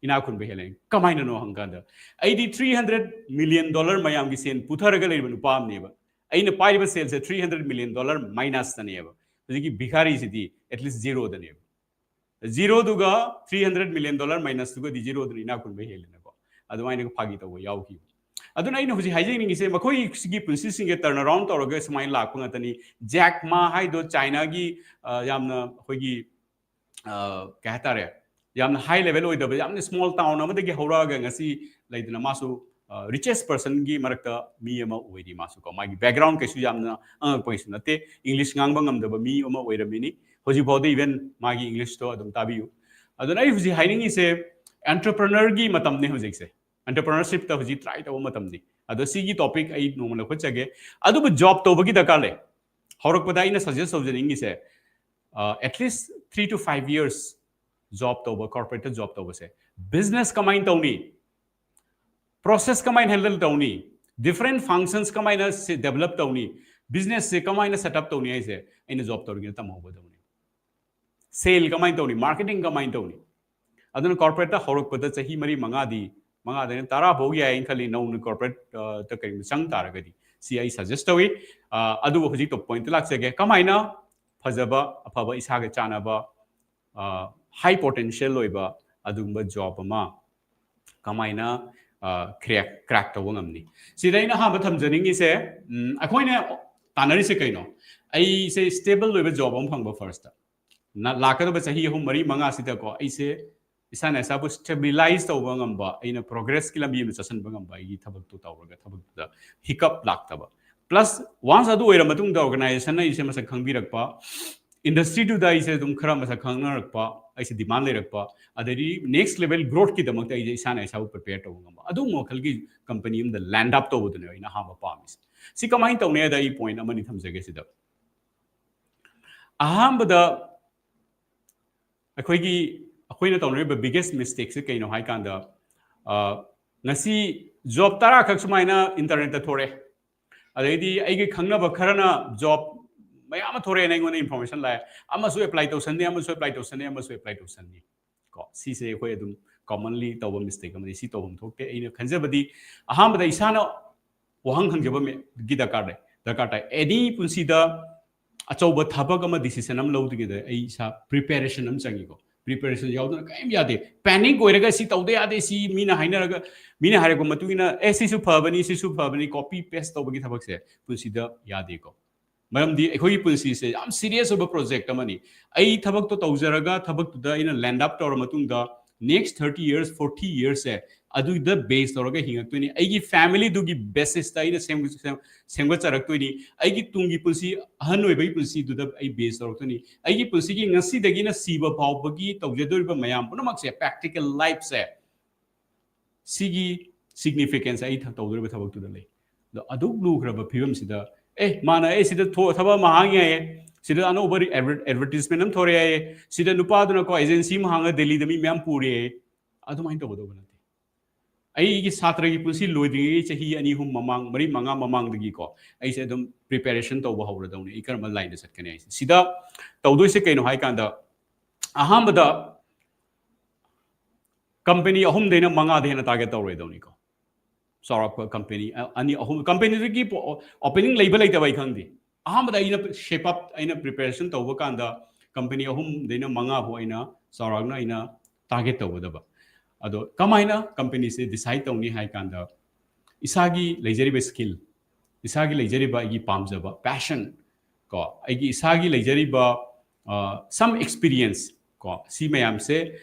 ꯏꯅꯥꯛ ꯈꯨꯟꯕ ꯍꯦꯜꯂꯦ"꯫ "ꯀꯃꯥꯏꯅꯅꯣ?" ꯍꯪꯀꯥꯟꯗ, "ꯑꯩꯗꯤ three hundred million dollar ꯃꯌꯥꯝꯒꯤ ꯁꯦꯟ ꯄꯨꯊꯔꯒ ꯂꯩꯔꯤꯕ ꯅꯨꯄꯥ ꯑꯃꯅꯦꯕ꯫ ꯑꯩꯅ ꯄꯥꯏꯔꯤꯕ ꯁꯦꯜꯁꯦ three hundred million dollar ꯃꯥꯏꯅꯁꯇꯅꯦꯕ꯫ ꯍꯧꯖꯤꯛꯀꯤ ꯚꯤꯈꯥꯔꯤꯁꯤꯗꯤ at least ꯖꯤꯔꯣꯗꯅꯦꯕ꯫ ꯖꯤꯔꯣꯗꯨꯒ three hundred million dollar ꯃꯥꯏꯅꯁꯇꯨꯒꯗꯤ ꯖꯤꯔꯣꯗꯨꯅ ꯏꯅꯥꯛ ꯈꯨꯟꯕ ꯍꯦꯜꯂꯦꯅꯀꯣ꯫ ꯑꯗꯨꯃꯥꯏꯅ ꯐꯥꯒꯤ ꯇꯧꯕ ꯌꯥꯎꯈꯤꯕ꯫ ꯑꯗꯨꯅ ꯑꯩꯅ ꯍꯧꯖꯤꯛ ꯍꯥꯏꯖꯅꯤꯡꯉꯤꯁꯦ, ꯃꯈꯣꯏꯁꯤꯒꯤ ꯄꯨꯟꯁꯤꯁꯤꯡꯁꯦ turn around ꯇꯧꯔꯒ ꯁꯨꯃꯥꯏꯅ ꯂꯥꯛꯄ ꯉꯥꯛꯇꯅꯤ꯫ ꯖꯦꯛ ꯃꯥ ꯍꯥꯏꯗꯣ ꯆꯥꯏꯅꯥꯒꯤ, ꯑ, ꯌꯥꯝꯅ ꯑꯩꯈꯣꯏꯒꯤ, ꯑ, ꯀꯩ ꯍꯥꯏꯇꯥꯔꯦ, ꯌꯥꯝꯅ high level ꯑꯣꯏꯗꯕ, ꯌꯥꯝꯅ small town ꯑꯃꯗꯒꯤ ꯍꯧꯔꯛꯑꯒ ꯉꯁꯤ ꯂꯩꯗꯅ ꯃꯥꯁꯨ, ꯑ, richest personꯒꯤ ꯃꯔꯛꯇ ꯃꯤ ꯑꯃ ꯑꯣꯏꯔꯤ꯫ ꯃꯥꯁꯨ ꯀꯣ, ꯃꯥꯒꯤ background ꯀꯩꯁꯨ ꯌꯥꯝꯅ ꯑꯉꯛꯄ ꯀꯩꯁꯨ ꯅꯠꯇꯦ꯫ English ꯉꯥꯡꯕ ꯉꯝꯗꯕ ꯃꯤ ꯑꯃ ꯑꯣꯏꯔꯝꯃꯤꯅꯤ꯫ ꯍꯧꯖꯤꯛꯐꯥꯎꯗ even ꯃꯥꯒꯤ Englishꯇꯣ ꯑꯗꯨꯝ ꯇꯥꯕꯤꯌꯨ꯫ ꯑꯗꯨꯅ ꯑꯩ ꯍꯧꯖꯤꯛ ꯍꯥꯏꯅꯤꯡꯉꯤꯁꯦ, entrepreneurꯒꯤ ꯃꯇꯝꯅꯤ ꯍꯧꯖꯤꯛꯁꯦ꯫ Entrepreneurshipꯇ ꯍꯧꯖꯤꯛ try ꯇꯧꯕ ꯃꯇꯝꯅꯤ꯫ ꯑꯗꯣ ꯁꯤꯒꯤ topic ꯑꯩ ꯅꯣꯡꯃ ꯂꯧꯈꯠꯆꯒꯦ꯫ ꯑꯗꯨꯕꯨ job ꯇꯧꯕꯒꯤ ꯗꯔꯀꯥꯔ ꯂꯩ꯫ ꯍꯧꯔꯛꯄꯗ ꯑꯩꯅ suggest ꯇꯧꯖꯅꯤꯡꯉꯤꯁꯦ, ꯑ, at least three to five years job ꯇꯧꯕ, corporateꯇ job ꯇꯧꯕꯁꯦ, business ꯀꯃꯥꯏꯅ ꯇꯧꯅꯤ, process ꯀꯃꯥꯏꯅ handle ꯇꯧꯅꯤ, different functions ꯀꯃꯥꯏꯅ ꯁꯤ develop ꯇꯧꯅꯤ, businessꯁꯦ ꯀꯃꯥꯏꯅ set up ꯇꯧꯅꯤ ꯍꯥꯏꯁꯦ ꯑꯩꯅ job ꯇꯧꯔꯤꯉꯩꯗ ꯇꯝꯍꯧꯒꯗꯕꯅꯤ꯫ Sale ꯀꯃꯥꯏꯅ ꯇꯧꯅꯤ, marketing ꯀꯃꯥꯏꯅ ꯇꯧꯅꯤ꯫ ꯑꯗꯨꯅ corporateꯇ ꯍꯧꯔꯛꯄꯗ ꯆꯍꯤ ꯃꯔꯤ ꯃꯉꯥꯗꯤ, ꯃꯉꯥꯗꯩꯅ ꯇꯔꯥ ꯐꯥꯎ ꯌꯥꯏꯅ ꯈꯜꯂꯤ, ꯅꯧꯅ corporate, ꯑ, ꯇ ꯀꯔꯤꯒꯨꯝꯕ ꯆꯪ ꯇꯥꯔꯒꯗꯤ꯫ ꯁꯤ ꯑꯩ suggest ꯇꯧꯏ꯫ ꯑ, ꯑꯗꯨꯕꯨ ꯍꯧꯖꯤꯛ pointꯇ ꯂꯥꯛꯆꯒꯦ꯫ ꯀꯃꯥꯏꯅ ꯐꯖꯕ, ꯑꯐꯕ, ꯏꯁꯥꯒ ꯆꯥꯟꯅꯕ, ꯑ, high potential ꯑꯣꯏꯕ ꯑꯗꯨꯒꯨꯝꯕ job ꯑꯃ ꯀꯃꯥꯏꯅ, ꯑ, crack, crack ꯇꯧꯕ ꯉꯝꯅꯤ? ꯁꯤꯗ ꯑꯩꯅ ꯑꯍꯥꯟꯕ ꯊꯝꯖꯅꯤꯡꯉꯤꯁꯦ, ꯎꯝ, ꯑꯩꯈꯣꯏꯅ ꯇꯥꯟꯅꯔꯤꯁꯦ ꯀꯩꯅꯣ? ꯑꯩꯁꯦ stable ꯑꯣꯏꯕ job ꯑꯃ ꯐꯪꯕ firstꯇ꯫ ꯂꯥꯛꯀꯗꯕ ꯆꯍꯤ ꯑꯍꯨꯝ, ꯃꯔꯤ, ꯃꯉꯥꯁꯤꯗꯀꯣ ꯑꯩꯁꯦ ꯏꯁꯥꯅ ꯏꯁꯥꯕꯨ stabilize ꯇꯧꯕ ꯉꯝꯕ, ꯑꯩꯅ progressꯀꯤ ꯂꯝꯕꯤ ꯑꯃ ꯆꯠꯁꯤꯟꯕ ꯉꯝꯕ, ꯑꯩꯒꯤ ꯊꯕꯛꯇꯨ ꯇꯧꯔꯒ ꯊꯕꯛꯇꯨꯗ hiccup ꯂꯥꯛꯇꯕ꯫ Plus once ꯑꯗꯨ ꯑꯣꯏꯔ ꯃꯇꯨꯡꯗ organizationꯅ ꯑꯩꯁꯦ ꯃꯁꯛ ꯈꯪꯕꯤꯔꯛꯄ, industryꯗꯨꯗ ꯑꯩꯁꯦ ꯑꯗꯨꯝ ꯈꯔ ꯃꯁꯛ ꯈꯪꯅꯔꯛꯄ, ꯑꯩꯁꯦ demand ꯂꯩꯔꯛꯄ, ꯑꯗꯩꯗꯤ next level growthꯀꯤꯗꯃꯛꯇ ꯑꯩꯁꯦ ꯏꯁꯥꯅ ꯏꯁꯥꯕꯨ prepare ꯇꯧꯕ ꯉꯝꯕ, ꯑꯗꯨꯒꯨꯝꯕ ꯃꯈꯜꯒꯤ company ꯑꯃꯗ land up ꯇꯧꯕꯗꯨꯅꯦꯕ ꯑꯩꯅ ꯑꯍꯥꯟꯕ ꯄꯥꯝꯃꯤꯁꯦ꯫ ꯁꯤ ꯀꯃꯥꯏꯅ ꯇꯧꯅꯤ ꯍꯥꯏꯗ ꯑꯩ point ꯑꯃꯅꯤ ꯊꯝꯖꯒꯦ ꯁꯤꯗ꯫ ꯑꯍꯥꯟꯕꯗ ꯑꯩꯈꯣꯏꯒꯤ, ꯑꯩꯈꯣꯏꯅ ꯇꯧꯅꯔꯤꯕ biggest mistakeꯁꯦ ꯀꯩꯅꯣ ꯍꯥꯏ ꯀꯥꯟꯗ, ꯑ, ꯉꯁꯤ job ꯇꯔꯥ ꯈꯛ ꯁꯨꯃꯥꯏꯅ internetꯇ ꯊꯣꯔꯛꯑꯦ, ꯑꯗꯩꯗꯤ ꯑꯩꯒꯤ ꯈꯪꯅꯕ ꯈꯔꯅ job ꯃꯌꯥꯝ ꯑꯃ ꯊꯣꯔꯛꯑꯦꯅ ꯑꯩꯉꯣꯟꯗ information ꯂꯥꯛꯑꯦ, ꯑꯃꯁꯨ apply ꯇꯧꯁꯟꯅꯤ, ꯑꯃꯁꯨ apply ꯇꯧꯁꯟꯅꯤ, ꯑꯃꯁꯨ apply ꯇꯧꯁꯟꯅꯤ꯫ ꯀꯣ, ꯁꯤꯁꯦ ꯑꯩꯈꯣꯏ ꯑꯗꯨꯝ commonly ꯇꯧꯕ mistake ꯑꯃꯅꯤ꯫ ꯁꯤ ꯇꯧꯐꯝ ꯊꯣꯛꯇꯦ꯫ ꯑꯩꯅ ꯈꯟꯖꯕꯗꯤ ꯑꯍꯥꯟꯕꯗ ꯏꯁꯥꯅ ꯋꯥꯍꯪ ꯍꯪꯖꯕ ꯃꯤ-, ꯒꯤ ꯗꯔꯀꯥꯔ ꯂꯩ, ꯗꯔꯀꯥꯔ ꯇꯥꯏ꯫ Any ꯄꯨꯟꯁꯤꯗ ꯑꯆꯧꯕ ꯊꯕꯛ ꯑꯃ decision ꯑꯃ ꯂꯧꯗ꯭ꯔꯤꯉꯩꯗ ꯑꯩ ꯏꯁꯥ preparation ꯑꯃ ꯆꯪꯉꯤꯀꯣ꯫ ꯄ꯭ꯔꯤꯄꯦꯔꯦꯁꯟ ꯌꯥꯎꯗꯅ ꯀꯔꯤꯝ ꯌꯥꯗꯦ꯫ ꯄꯦꯅꯤꯛ ꯑꯣꯏꯔꯒ ꯁꯤ ꯇꯧꯗ ꯌꯥꯗꯦ, ꯁꯤ ꯃꯤꯅ ꯍꯥꯏꯅꯔꯒ, ꯃꯤꯅ ꯍꯥꯏꯔꯛꯄ ꯃꯇꯨꯡ ꯏꯟꯅ, "ꯑꯦ, ꯁꯤꯁꯨ ꯐꯕꯅꯤ, ꯁꯤꯁꯨ ꯐꯕꯅꯤ", ꯀꯣꯄꯤ ꯄꯦꯁ ꯇꯧꯕꯒꯤ ꯊꯕꯛꯁꯦ ꯄꯨꯟꯁꯤꯗ ꯌꯥꯗꯦꯀꯣ꯫ ꯃꯔꯝꯗꯤ ꯑꯩꯈꯣꯏꯒꯤ ꯄꯨꯟꯁꯤꯁꯦ ꯌꯥꯝ ꯁꯤꯔꯤꯌꯁ ꯑꯣꯏꯕ ꯄ꯭ꯔꯣꯖꯦꯛ ꯑꯃꯅꯤ꯫ ꯑꯩ ꯊꯕꯛꯇꯣ ꯇꯧꯖꯔꯒ, ꯊꯕꯛꯇꯨꯗ ꯑꯩꯅ ꯂꯦꯟꯗ ꯑꯞ ꯇꯧꯔ ꯃꯇꯨꯡꯗ, ꯅꯦꯛꯁ ꯊꯥꯔꯇꯤ ꯌꯔꯁ, ꯐꯣꯔꯇꯤ ꯌꯔꯁꯁꯦ ꯑꯗꯨꯗ ꯕꯦꯁ ꯇꯧꯔꯒ ꯍꯤꯡꯉꯛꯇꯣꯏꯅꯤ꯫ ꯑꯩꯒꯤ ꯐꯦꯃꯤꯂꯤꯗꯨꯒꯤ ꯕꯦꯁꯤꯁꯇ ꯑꯩꯅ ꯁꯦꯝ-, ꯁꯦꯝ-, ꯁꯦꯝꯒꯠꯆꯔꯛꯇꯣꯏꯅꯤ꯫ ꯑꯩꯒꯤ ꯇꯨꯡꯒꯤ ꯄꯨꯟꯁꯤ, ꯑꯍꯟ ꯑꯣꯏꯕꯒꯤ ꯄꯨꯟꯁꯤꯗꯨꯗ ꯑꯩ ꯕꯦꯁ ꯇꯧꯔꯛꯇꯣꯏꯅꯤ꯫ ꯑꯩꯒꯤ ꯄꯨꯟꯁꯤꯒꯤ ꯉꯁꯤꯗꯒꯤꯅ ꯁꯤꯕ ꯐꯥꯎꯕꯒꯤ ꯇꯧꯖꯗꯣꯔꯤꯕ ꯃꯌꯥꯝ ꯄꯨꯝꯅꯃꯛꯁꯦ, ꯄ꯭ꯔꯦꯛꯇꯤꯀꯦꯜ ꯂꯥꯏꯐꯁꯦ, ꯁꯤꯒꯤ ꯁꯤꯒꯅꯤꯐꯤꯀꯦꯟꯁ ꯑꯩ ꯊ-, ꯇꯧꯗꯣꯔꯤꯕ ꯊꯕꯛꯇꯨꯗ ꯂꯩ꯫ ꯑꯗꯣ ꯑꯗꯨꯛ ꯂꯨꯈ꯭ꯔꯕ ꯐꯤꯕꯝꯁꯤꯗ, "ꯑꯦ, ꯃꯥꯅ, ꯑꯦ, ꯁꯤꯗ ꯊꯣ-, ꯊꯕꯛ ꯑꯃ ꯍꯥꯡ ꯌꯥꯏꯌꯦ, ꯁꯤꯗ ꯑꯅꯧꯕ ꯔꯤ-, ꯑꯦꯗꯚꯔ-, ꯑꯦꯗꯚꯔꯇꯤꯁꯃꯦꯟ ꯑꯃ ꯊꯣꯔꯛꯑꯦ ꯍꯥꯏꯌꯦ, ꯁꯤꯗ ꯅꯨꯄꯥꯗꯨꯅꯀꯣ ꯑꯦꯖꯦꯟꯁꯤ ꯑꯃ ꯍꯥꯡꯉꯒ ꯗꯦꯜꯂꯤꯗ ꯃꯤ ꯃꯌꯥꯝ ꯄꯨꯔꯦ ꯍꯥꯏꯌꯦ", ꯑꯗꯨꯃꯥꯏꯅ ꯇꯧꯒꯗꯧꯕ ꯅꯠꯇꯦ꯫ ꯑꯩꯒꯤ ꯁꯥꯇ꯭ꯔꯒꯤ ꯄꯨꯟꯁꯤ ꯂꯣꯏꯗ꯭ꯔꯤꯉꯩꯒꯤ ꯆꯍꯤ ꯑꯅꯤ, ꯑꯍꯨꯝ ꯃꯃꯥꯡ, ꯃꯔꯤ, ꯃꯉꯥ ꯃꯃꯥꯡꯗꯒꯤꯀꯣ ꯑꯩꯁꯦ ꯑꯗꯨꯝ ꯄ꯭ꯔꯤꯄꯦꯔꯦꯁꯟ ꯇꯧꯕ ꯍꯧꯔꯗꯧꯅꯤ꯫ ꯑꯩ ꯀꯔꯝꯕ ꯂꯥꯏꯟꯗ ꯆꯠꯀꯅꯤ ꯍꯥꯏꯁꯦ꯫ ꯁꯤꯗ ꯇꯧꯗꯣꯏꯁꯦ ꯀꯩꯅꯣ ꯍꯥꯏꯀꯥꯟꯗ, ꯑꯍꯥꯟꯕꯗ ꯀꯝꯄꯦꯅꯤ ꯑꯍꯨꯝꯗꯩꯅ ꯃꯉꯥꯗ ꯍꯦꯟꯅ ꯇꯥꯔꯒꯦꯠ ꯇꯧꯔꯣꯏꯗꯧꯅꯤꯀꯣ꯫ ꯆꯥꯎꯔꯥꯛꯄ ꯀꯝꯄꯦꯅꯤ ꯑ-, ꯑꯅꯤ, ꯑꯍꯨꯝ, ꯀꯝꯄꯦꯅꯤꯗꯨꯒꯤ ꯄꯣ-, ꯑꯣꯄꯦꯅꯤꯡ ꯂꯩꯕ ꯂꯩꯇꯕ ꯑꯩ ꯈꯪꯗꯦ꯫ ꯑꯍꯥꯟꯕꯗ ꯑꯩꯅ ꯁꯦꯞ ꯑꯞ, ꯑꯩꯅ ꯄ꯭ꯔꯤꯄꯦꯔꯦꯁꯟ ꯇꯧꯕ ꯀꯥꯟꯗ ꯀꯝꯄꯦꯅꯤ ꯑꯍꯨꯝꯗꯩꯅ ꯃꯉꯥ ꯐꯥꯎ ꯑꯩꯅ ꯆꯥꯎꯔꯥꯛꯅ ꯑꯩꯅ ꯇꯥꯔꯒꯦꯠ ꯇꯧꯒꯗꯕ꯫ ꯑꯗꯣ ꯀꯃꯥꯏꯅ ꯀꯝꯄꯦꯅꯤꯁꯦ ꯗꯤꯁꯥꯏꯠ ꯇꯧꯅꯤ ꯍꯥꯏ ꯀꯥꯟꯗ, ꯏꯁꯥꯒꯤ ꯂꯩꯖꯔꯤꯕ ꯁ꯭ꯀꯤꯜ, ꯏꯁꯥꯒꯤ ꯂꯩꯖꯔꯤꯕ ꯑꯩꯒꯤ ꯄꯥꯝꯖꯕ, ꯄꯦꯁꯟ, ꯀꯣ, ꯑꯩꯒꯤ ꯏꯁꯥꯒꯤ ꯂꯩꯖꯔꯤꯕ, ꯑ, ꯁꯝ ꯑꯦꯛꯁꯄꯤꯔꯤꯌꯦꯟꯁ, ꯀꯣ, ꯁꯤ ꯃꯌꯥꯝꯁꯦ,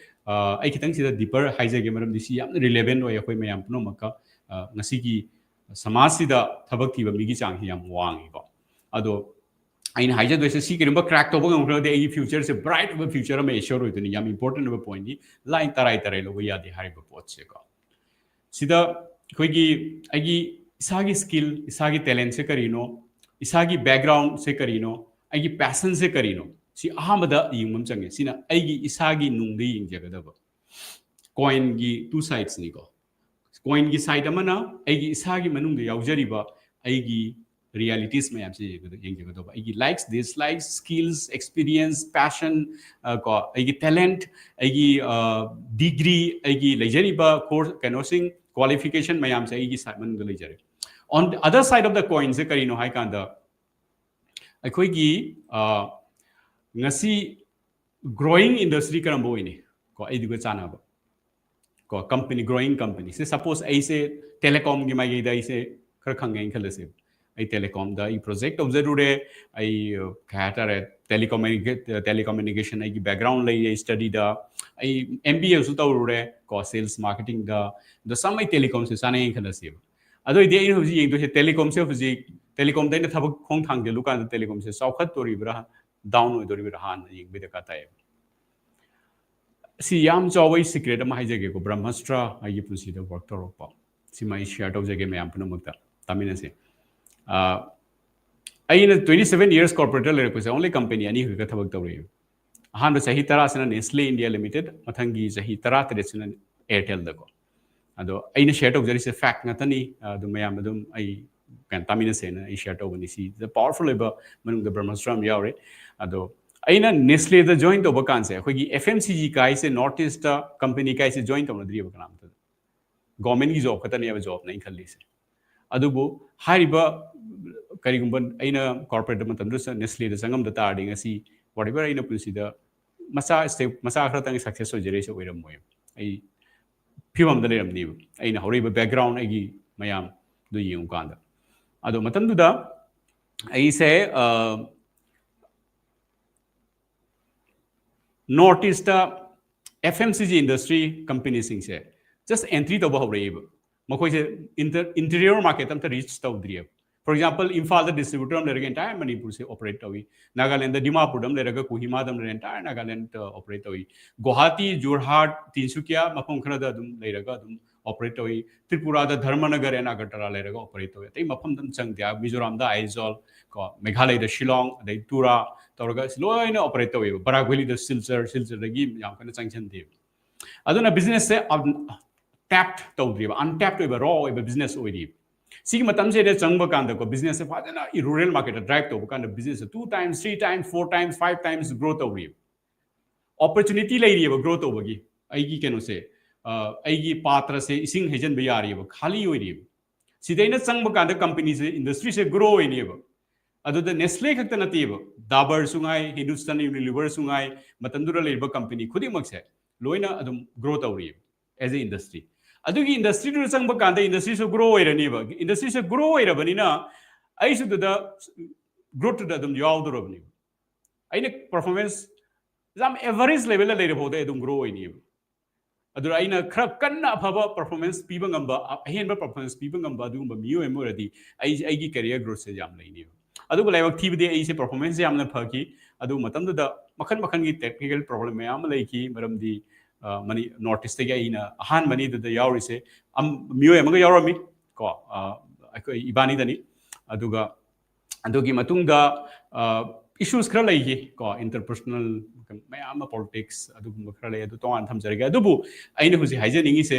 ꯑ, ꯑꯩ ꯈꯤꯇꯪ ꯁꯤꯗ ꯗꯤꯄꯔ ꯍꯥꯏꯖꯒꯦ, ꯃꯔꯝꯗꯤ ꯁꯤ ꯌꯥꯝꯅ ꯔꯤꯂꯦꯚꯦꯟ ꯑꯣꯏ ꯑꯩꯈꯣꯏ ꯃꯌꯥꯝ ꯄꯨꯝꯅꯃꯛꯀ꯫ ꯑ, ꯉꯁꯤꯒꯤ ꯁꯃꯥꯖꯁꯤꯗ ꯊꯕꯛ ꯊꯤꯕ ꯃꯤꯒꯤ ꯆꯥꯡꯁꯤ ꯌꯥꯝ ꯋꯥꯡꯉꯤꯀꯣ꯫ ꯑꯗꯣ ꯑꯩꯅ ꯍꯥꯏꯖꯗꯣꯏꯁꯦ, ꯁꯤ ꯀꯔꯤꯒꯨꯝꯕ ꯀ꯭ꯔꯦꯛ ꯇꯧꯕ ꯉꯝꯈ꯭ꯔꯒꯗꯤ ꯑꯩꯒꯤ ꯐ꯭ꯌꯨꯆꯔꯁꯦ ꯕ꯭ꯔꯥꯏꯠ ꯑꯣꯏꯕ ꯐ꯭ꯌꯨꯆꯔ ꯑꯃ ꯑꯦꯁ꯭ꯌꯣꯔ ꯑꯣꯏꯗꯣꯏꯅꯤ꯫ ꯌꯥꯝ ꯏꯝꯄꯣꯔꯇꯦꯟ ꯑꯣꯏꯕ ꯄꯣꯏꯟꯠꯅꯤ, ꯂꯥꯏꯟ ꯇꯔꯥꯏ ꯇꯔꯥꯏ ꯂꯧꯕ ꯌꯥꯗꯦ ꯍꯥꯏꯔꯤꯕ ꯄꯣꯠꯁꯦꯀꯣ꯫ ꯁꯤꯗ ꯑꯩꯈꯣꯏꯒꯤ, ꯑꯩꯒꯤ ꯏꯁꯥꯒꯤ ꯁ꯭ꯀꯤꯜ, ꯏꯁꯥꯒꯤ ꯇꯦꯂꯦꯟꯁꯦ ꯀꯔꯤꯅꯣ, ꯏꯁꯥꯒꯤ ꯕꯦꯛꯒ꯭ꯔꯥꯎꯟꯁꯦ ꯀꯔꯤꯅꯣ, ꯑꯩꯒꯤ ꯄꯦꯁꯟꯁꯦ ꯀꯔꯤꯅꯣ, ꯁꯤ ꯑꯍꯥꯟꯕꯗ ꯌꯦꯡꯕ ꯑꯃ ꯆꯪꯉꯦ꯫ ꯁꯤꯅ ꯑꯩꯒꯤ ꯏꯁꯥꯒꯤ ꯅꯨꯡꯗ ꯌꯦꯡꯖꯒꯗꯕ꯫ ꯀꯣꯏꯟꯒꯤ ꯇꯨ ꯁꯥꯏꯠꯁꯅꯤꯀꯣ꯫ ꯀꯣꯏꯟꯒꯤ ꯁꯥꯏꯠ ꯑꯃꯅ ꯑꯩꯒꯤ ꯏꯁꯥꯒꯤ ꯃꯅꯨꯡꯗ ꯌꯥꯎꯖꯔꯤꯕ ꯑꯩꯒꯤ ꯔꯤꯌꯦꯂꯤꯇꯤꯁ ꯃꯌꯥꯝꯁꯦ ꯌꯦꯡꯒꯗ-, ꯌꯦꯡꯖꯒꯗꯧꯕ꯫ ꯑꯩꯒꯤ ꯂꯥꯏꯛꯁ, ꯗꯤꯁꯂꯥꯏꯛꯁ, ꯁ꯭ꯀꯤꯜꯁ, ꯑꯦꯛꯁꯄꯤꯔꯤꯌꯦꯟꯁ, ꯄꯦꯁꯟ, ꯑ, ꯀꯣ, ꯑꯩꯒꯤ ꯇꯦꯂꯦꯟꯠ, ꯑꯩꯒꯤ, ꯑ, ꯗꯤꯒ꯭ꯔꯤ, ꯑꯩꯒꯤ ꯂꯩꯖꯔꯤꯕ ꯀꯣꯔꯁ, ꯀꯩꯅꯣꯁꯤꯡ, ꯀ꯭ꯋꯥꯂꯤꯐꯤꯀꯦꯁꯟ ꯃꯌꯥꯝꯁꯦ ꯑꯩꯒꯤ ꯁꯥꯏꯠ ꯃꯅꯨꯡꯗ ꯂꯩꯖꯔꯦ꯫ On the other side of the coinꯁꯦ ꯀꯔꯤꯅꯣ ꯍꯥꯏ ꯀꯥꯟꯗ, ꯑꯩꯈꯣꯏꯒꯤ, ꯑ, ꯉꯁꯤ Growing industry ꯀꯔꯝꯕ ꯑꯣꯏꯅꯤ? ꯀꯣ, ꯑꯩꯗꯨꯒ ꯆꯥꯟꯅꯕ꯫ ꯀꯣ, company, growing company ꯁꯦ, suppose ꯑꯩꯁꯦ telecom ꯒꯤ ꯃꯥꯏꯀꯩꯗ ꯑꯩꯁꯦ ꯈꯔ ꯈꯪꯉꯦꯅ ꯈꯜꯂꯁꯦꯕ꯫ ꯑꯩ telecom ꯗ ꯑꯩ project ꯇꯧꯖꯔꯨꯔꯦ꯫ ꯑꯩ, ꯑ, ꯀꯩ ꯍꯥꯏꯇꯥꯔꯦ, telecommunica-, telecommunication ꯑꯩꯒꯤ background ꯂꯩ, ꯑꯩ study ꯗ꯫ ꯑꯩ M B A ꯁꯨ ꯇꯧꯔꯨꯔꯦ, ꯀꯣ, sales marketing ꯗ꯫ ꯑꯗꯣ ꯁꯝ ꯑꯩ telecom ꯁꯦ ꯆꯥꯅꯩꯅ ꯈꯜꯂꯁꯦꯕ꯫ ꯑꯗꯨ ꯑꯣꯏꯗꯤ ꯑꯩꯅ ꯍꯧꯖꯤꯛ ꯌꯦꯡꯗꯣꯏꯁꯦ telecom ꯁꯦ ꯍꯧꯖꯤꯛ, telecom ꯗ ꯑꯩꯅ ꯊꯕꯛ ꯈꯣꯡ ꯊꯥꯡꯖꯤꯜꯂꯨ ꯀꯥꯟꯗ telecom ꯁꯦ ꯆꯥꯎꯈꯠꯇꯣꯔꯤꯕ꯭ꯔꯥ, down ꯑꯣꯏꯗꯣꯔꯤꯕ꯭ꯔꯥ ꯍꯥꯟꯅ ꯌꯦꯡꯕꯩ ꯗꯔꯀꯥꯔ ꯇꯥꯏꯌꯦꯕ꯫ ꯁꯤ ꯌꯥꯝ ꯆꯥꯎꯕ ꯑꯩ secret ꯑꯃ ꯍꯥꯏꯖꯒꯦꯀꯣ, ꯕ꯭ꯔꯍ꯭ꯃꯁꯇ꯭ꯔ ꯑꯩꯒꯤ ꯄꯨꯟꯁꯤꯗ work ꯇꯧꯔꯛꯄ꯫ ꯁꯤꯃ ꯑꯩ share ꯇꯧꯖꯒꯦ ꯃꯌꯥꯝ ꯄꯨꯝꯅꯃꯛꯇ, ꯇꯥꯃꯤꯟꯅꯁꯦ꯫ ꯑ, ꯑꯩꯅ twenty seven years corporate ꯇ ꯂꯩꯔꯛꯄꯁꯦ only company ꯑꯅꯤ ꯈꯛꯇ ꯊꯕꯛ ꯇꯧꯔꯛꯑꯦꯕ꯫ ꯑꯍꯥꯟꯕ ꯆꯍꯤ ꯇꯔꯥꯁꯤꯅ Nestle India Limited, ꯃꯊꯪꯒꯤ ꯆꯍꯤ ꯇꯔꯥꯇꯔꯦꯠꯁꯤꯅ Airtel ꯗꯀꯣ꯫ ꯑꯗꯣ ꯑꯩꯅ share ꯇꯧꯖꯔꯤꯁꯦ fact ꯉꯥꯛꯇꯅꯤ꯫ ꯑꯗꯨ ꯃꯌꯥꯝ ꯑꯗꯨꯝ ꯑꯩ ꯀꯩꯅꯣ ꯇꯥꯃꯤꯟꯅꯁꯦꯅ ꯑꯩ share ꯇꯧꯕꯅꯤ꯫ ꯁꯤꯗ powerful ꯑꯣꯏꯕ ꯃꯅꯨꯡꯗ ꯕ꯭ꯔꯍ꯭ꯃꯁꯇ꯭ꯔ ꯑꯃ ꯌꯥꯎꯔꯦ꯫ ꯑꯗꯣ ꯑꯩꯅ Nestle ꯗ join ꯇꯧꯕ ꯀꯥꯟꯁꯦ, ꯑꯩꯈꯣꯏꯒꯤ F M C G ꯀꯥꯏꯁꯦ North East ꯇ company ꯀꯥꯏꯁꯦ join ꯇꯧꯅꯗ꯭ꯔꯤꯕ ꯀꯅꯥꯝꯇꯗ꯫ Government ꯒꯤ job ꯈꯛꯇꯅꯦꯕ job ꯅ ꯑꯩꯅ ꯈꯜꯂꯤꯁꯦ꯫ ꯑꯗꯨꯕꯨ ꯍꯥꯏꯔꯤꯕ ꯀꯔꯤꯒꯨꯝꯕ ꯑꯩꯅ corporate ꯃꯇꯝꯗꯨꯗ Nestle ꯗ ꯆꯪꯉꯝꯗ ꯇꯥꯔꯗꯤ ꯉꯁꯤ whatever ꯑꯩꯅ ꯄꯨꯟꯁꯤꯗ ꯃꯆꯥ step, ꯃꯆꯥ ꯈꯔꯇꯪ success ꯑꯣꯏꯖꯔꯤꯁꯦ ꯑꯣꯏꯔꯝꯃꯣꯏ꯫ ꯑꯩ ꯐꯤꯕꯝꯗ ꯂꯩꯔꯝꯅꯦꯕ, ꯑꯩꯅ ꯍꯧꯔꯛꯏꯕ background ꯑꯩꯒꯤ ꯃꯌꯥꯝꯗꯨ ꯌꯦꯡꯉꯨꯀꯥꯟꯗ꯫ ꯑꯗꯣ ꯃꯇꯝꯗꯨꯗ ꯑꯩꯁꯦ, ꯑ, North East ꯇ F M C G industry company ꯁꯤꯡꯁꯦ just entry ꯇꯧꯕ ꯍꯧꯔꯛꯏꯕ꯫ ꯃꯈꯣꯏꯁꯦ inter-, interior market ꯑꯝꯇ reach ꯇꯧꯗ꯭ꯔꯤꯑꯕ꯫ For example, ꯏꯝꯐꯥꯜꯗ distributor ꯑꯃ ꯂꯩꯔꯒ entire ꯃꯅꯤꯄꯨꯔꯁꯦ operate ꯇꯧꯏ꯫ ꯅꯥꯒꯥꯂꯦꯟꯗ ꯗꯤꯃꯥꯄꯨꯔꯗ ꯑꯃ ꯂꯩꯔꯒ ꯀꯣꯍꯤꯃꯥꯗ ꯑꯃ ꯂꯩꯔꯒ entire ꯅꯥꯒꯥꯂꯦꯟꯗ operate ꯇꯧꯏ꯫ ꯒꯨꯋꯥꯍꯥꯇꯤ, ꯖꯣꯔꯍꯥꯠ, ꯇꯤꯟꯁꯨꯀꯤꯌꯥ ꯃꯐꯝ ꯈꯔꯗ ꯑꯗꯨꯝ ꯂꯩꯔꯒ ꯑꯗꯨꯝ operate ꯇꯧꯏ꯫ ꯇ꯭ꯔꯤꯄꯨꯔꯥꯗ ꯙꯔꯃꯅꯒꯔ and ꯑꯒꯔꯇꯂꯥ ꯂꯩꯔꯒ operate ꯇꯧꯏ꯫ ꯑꯇꯩ ꯃꯐꯝꯗ ꯑꯗꯨꯝ ꯆꯪꯗꯦ꯫ ꯃꯤꯖꯣꯔꯥꯝꯗ ꯑꯥꯏꯖꯣꯜ, ꯀꯣ, ꯃꯦꯘꯥꯂꯌꯗ ꯁꯤꯂꯣꯡ, ꯑꯗꯩ ꯇꯨꯔꯥ ꯇꯧꯔꯒ ꯁꯤ ꯂꯣꯏꯅ operate ꯇꯧꯏꯕ꯫ ꯕꯔꯥꯛ ꯚꯦꯂꯤꯗ ꯁꯤꯜꯆꯔ, ꯁꯤꯜꯆꯔꯗꯒꯤ ꯌꯥꯝ ꯀꯟꯅ ꯆꯪꯁꯤꯟꯗꯦꯕ꯫ ꯑꯗꯨꯅ business ꯁꯦ untapped ꯇꯧꯗ꯭ꯔꯤꯕ, untapped ꯑꯣꯏꯕ, raw ꯑꯣꯏꯕ business ꯑꯣꯏꯔꯤꯕ꯫ ꯁꯤꯒꯤ ꯃꯇꯝꯁꯤꯗ ꯆꯪꯕ ꯀꯥꯟꯗꯀꯣ, business ꯁꯦ ꯐꯖꯅ rural market ꯇ drive ꯇꯧꯕ ꯀꯥꯟꯗ business ꯁꯦ two times, three times, four times, five times grow ꯇꯧꯔꯤꯕ꯫ Opportunity ꯂꯩꯔꯤꯑꯕ grow ꯇꯧꯕꯒꯤ꯫ ꯑꯩꯒꯤ ꯀꯩꯅꯣꯁꯦ, ꯑ, ꯑꯩꯒꯤ ꯄꯥꯇ꯭ꯔꯁꯦ ꯏꯁꯤꯡ ꯍꯩꯖꯤꯟꯕ ꯌꯥꯔꯤꯑꯕ, ꯈꯥꯂꯤ ꯑꯣꯏꯔꯤꯑꯕ꯫ ꯁꯤꯗ ꯑꯩꯅ ꯆꯪꯕ ꯀꯥꯟꯗ company ꯁꯦ, industry ꯁꯦ grow ꯑꯣꯏꯅꯦꯕ꯫ ꯑꯗꯨꯗ ꯅꯦꯁꯂꯦ ꯈꯛꯇ ꯅꯠꯇꯦꯕ, ꯗꯥꯕꯔꯁꯨ ꯉꯥꯏ, ꯍꯤꯟꯗꯨꯁꯇꯥꯟ ꯌꯨꯅꯤꯂꯤꯚꯔꯁꯨ ꯉꯥꯏ, ꯃꯇꯝꯗꯨꯗ ꯂꯩꯔꯤꯕ ꯀꯝꯄꯅꯤ ꯈꯨꯗꯤꯡꯃꯛꯁꯦ ꯂꯣꯏꯅ ꯑꯗꯨꯝ ꯒ꯭ꯔꯣ ꯇꯧꯔꯤꯕ ꯑꯦꯁ ꯑꯦ ꯏꯟꯗꯁꯇ꯭ꯔꯤ꯫ ꯑꯗꯨꯒꯤ ꯏꯟꯗꯁꯇ꯭ꯔꯤꯗꯨꯗ ꯆꯪꯕ ꯀꯥꯟꯗ ꯏꯟꯗꯁꯇ꯭ꯔꯤꯁꯨ ꯒ꯭ꯔꯣ ꯑꯣꯏꯔꯅꯦꯕ꯫ ꯏꯟꯗꯁꯇ꯭ꯔꯤꯁꯦ ꯒ꯭ꯔꯣ ꯑꯣꯏꯔꯕꯅꯤꯅ ꯑꯩꯁꯨ ꯑꯗꯨꯗ ꯒ꯭ꯔꯣꯠꯇꯨꯗ ꯑꯗꯨꯝ ꯌꯥꯎꯗꯧꯔꯕꯅꯦꯕ꯫ ꯑꯩꯅ ꯄꯔꯐꯣꯔꯃꯦꯟꯁ ꯌꯥꯝ ꯑꯦꯚꯔꯦꯖ ꯂꯦꯚꯦꯜꯗ ꯂꯩꯔ ꯐꯥꯎꯗ ꯑꯩ ꯑꯗꯨꯝ ꯒ꯭ꯔꯣ ꯑꯣꯏꯅꯦꯕ꯫ ꯑꯗꯨꯅ ꯑꯩꯅ ꯈꯔ ꯀꯟꯅ ꯑꯐꯕ ꯄꯔꯐꯣꯔꯃꯦꯟꯁ ꯄꯤꯕ ꯉꯝꯕ, ꯑ-, ꯑꯍꯦꯟꯕ ꯄꯔꯐꯣꯔꯃꯦꯟꯁ ꯄꯤꯕ ꯉꯝꯕ ꯑꯗꯨꯒꯨꯝꯕ ꯃꯤꯑꯣꯏ ꯑꯃ ꯑꯣꯏꯔꯗꯤ ꯑꯩ, ꯑꯩꯒꯤ ꯀꯦꯔꯤꯌꯔ ꯒ꯭ꯔꯣꯠꯁꯦ ꯌꯥꯝ ꯂꯩꯅꯦꯕ꯫ ꯑꯗꯨꯕꯨ ꯂꯥꯏꯕꯛ ꯊꯤꯕꯗꯤ ꯑꯩꯁꯦ ꯄꯔꯐꯣꯔꯃꯦꯟꯁꯁꯦ ꯌꯥꯝꯅ ꯐꯈꯤ꯫ ꯑꯗꯨ ꯃꯇꯝꯗꯨꯗ ꯃꯈꯜ ꯃꯈꯜꯒꯤ ꯇꯦꯛꯅꯤꯀꯦꯜ ꯄ꯭ꯔꯣꯕ꯭ꯂꯦꯝ ꯃꯌꯥꯝ ꯑꯃ ꯂꯩꯈꯤ, ꯃꯔꯝꯗꯤ, ꯑ, ꯃꯅꯤ-, ꯅꯣꯔꯠ ꯏꯁꯇꯒꯤ ꯑꯩꯅ ꯑꯍꯥꯟꯕꯅꯤ ꯑꯗꯨꯗ ꯌꯥꯎꯔꯤꯁꯦ꯫ ꯑꯝ-, ꯃꯤꯑꯣꯏ ꯑꯃꯒ ꯌꯥꯎꯔꯝꯃꯤ ꯀꯣ, ꯑ, ꯑꯩꯈꯣꯏ ꯏꯕꯥꯅꯤꯗꯅꯤ꯫ ꯑꯗꯨꯒ ꯑꯗꯨꯒꯤ ꯃꯇꯨꯡꯗ, ꯑ, ꯏꯁꯨꯁ ꯈꯔ ꯂꯩꯈꯤ ꯀꯣ, ꯏꯟꯇꯔꯄꯔꯁꯣꯅꯦꯜ ꯃꯌꯥꯝ ꯑꯃ, ꯄꯣꯂꯤꯇꯤꯛꯁ ꯑꯗꯨꯒꯨꯝꯕ ꯈꯔ ꯂꯩ, ꯑꯗꯨ ꯇꯣꯉꯥꯟꯅ ꯊꯝꯖꯔꯒꯦ꯫ ꯑꯗꯨꯕꯨ ꯑꯩꯅ ꯍꯧꯖꯤꯛ ꯍꯥꯏꯖꯅꯤꯡꯉꯤꯁꯦ,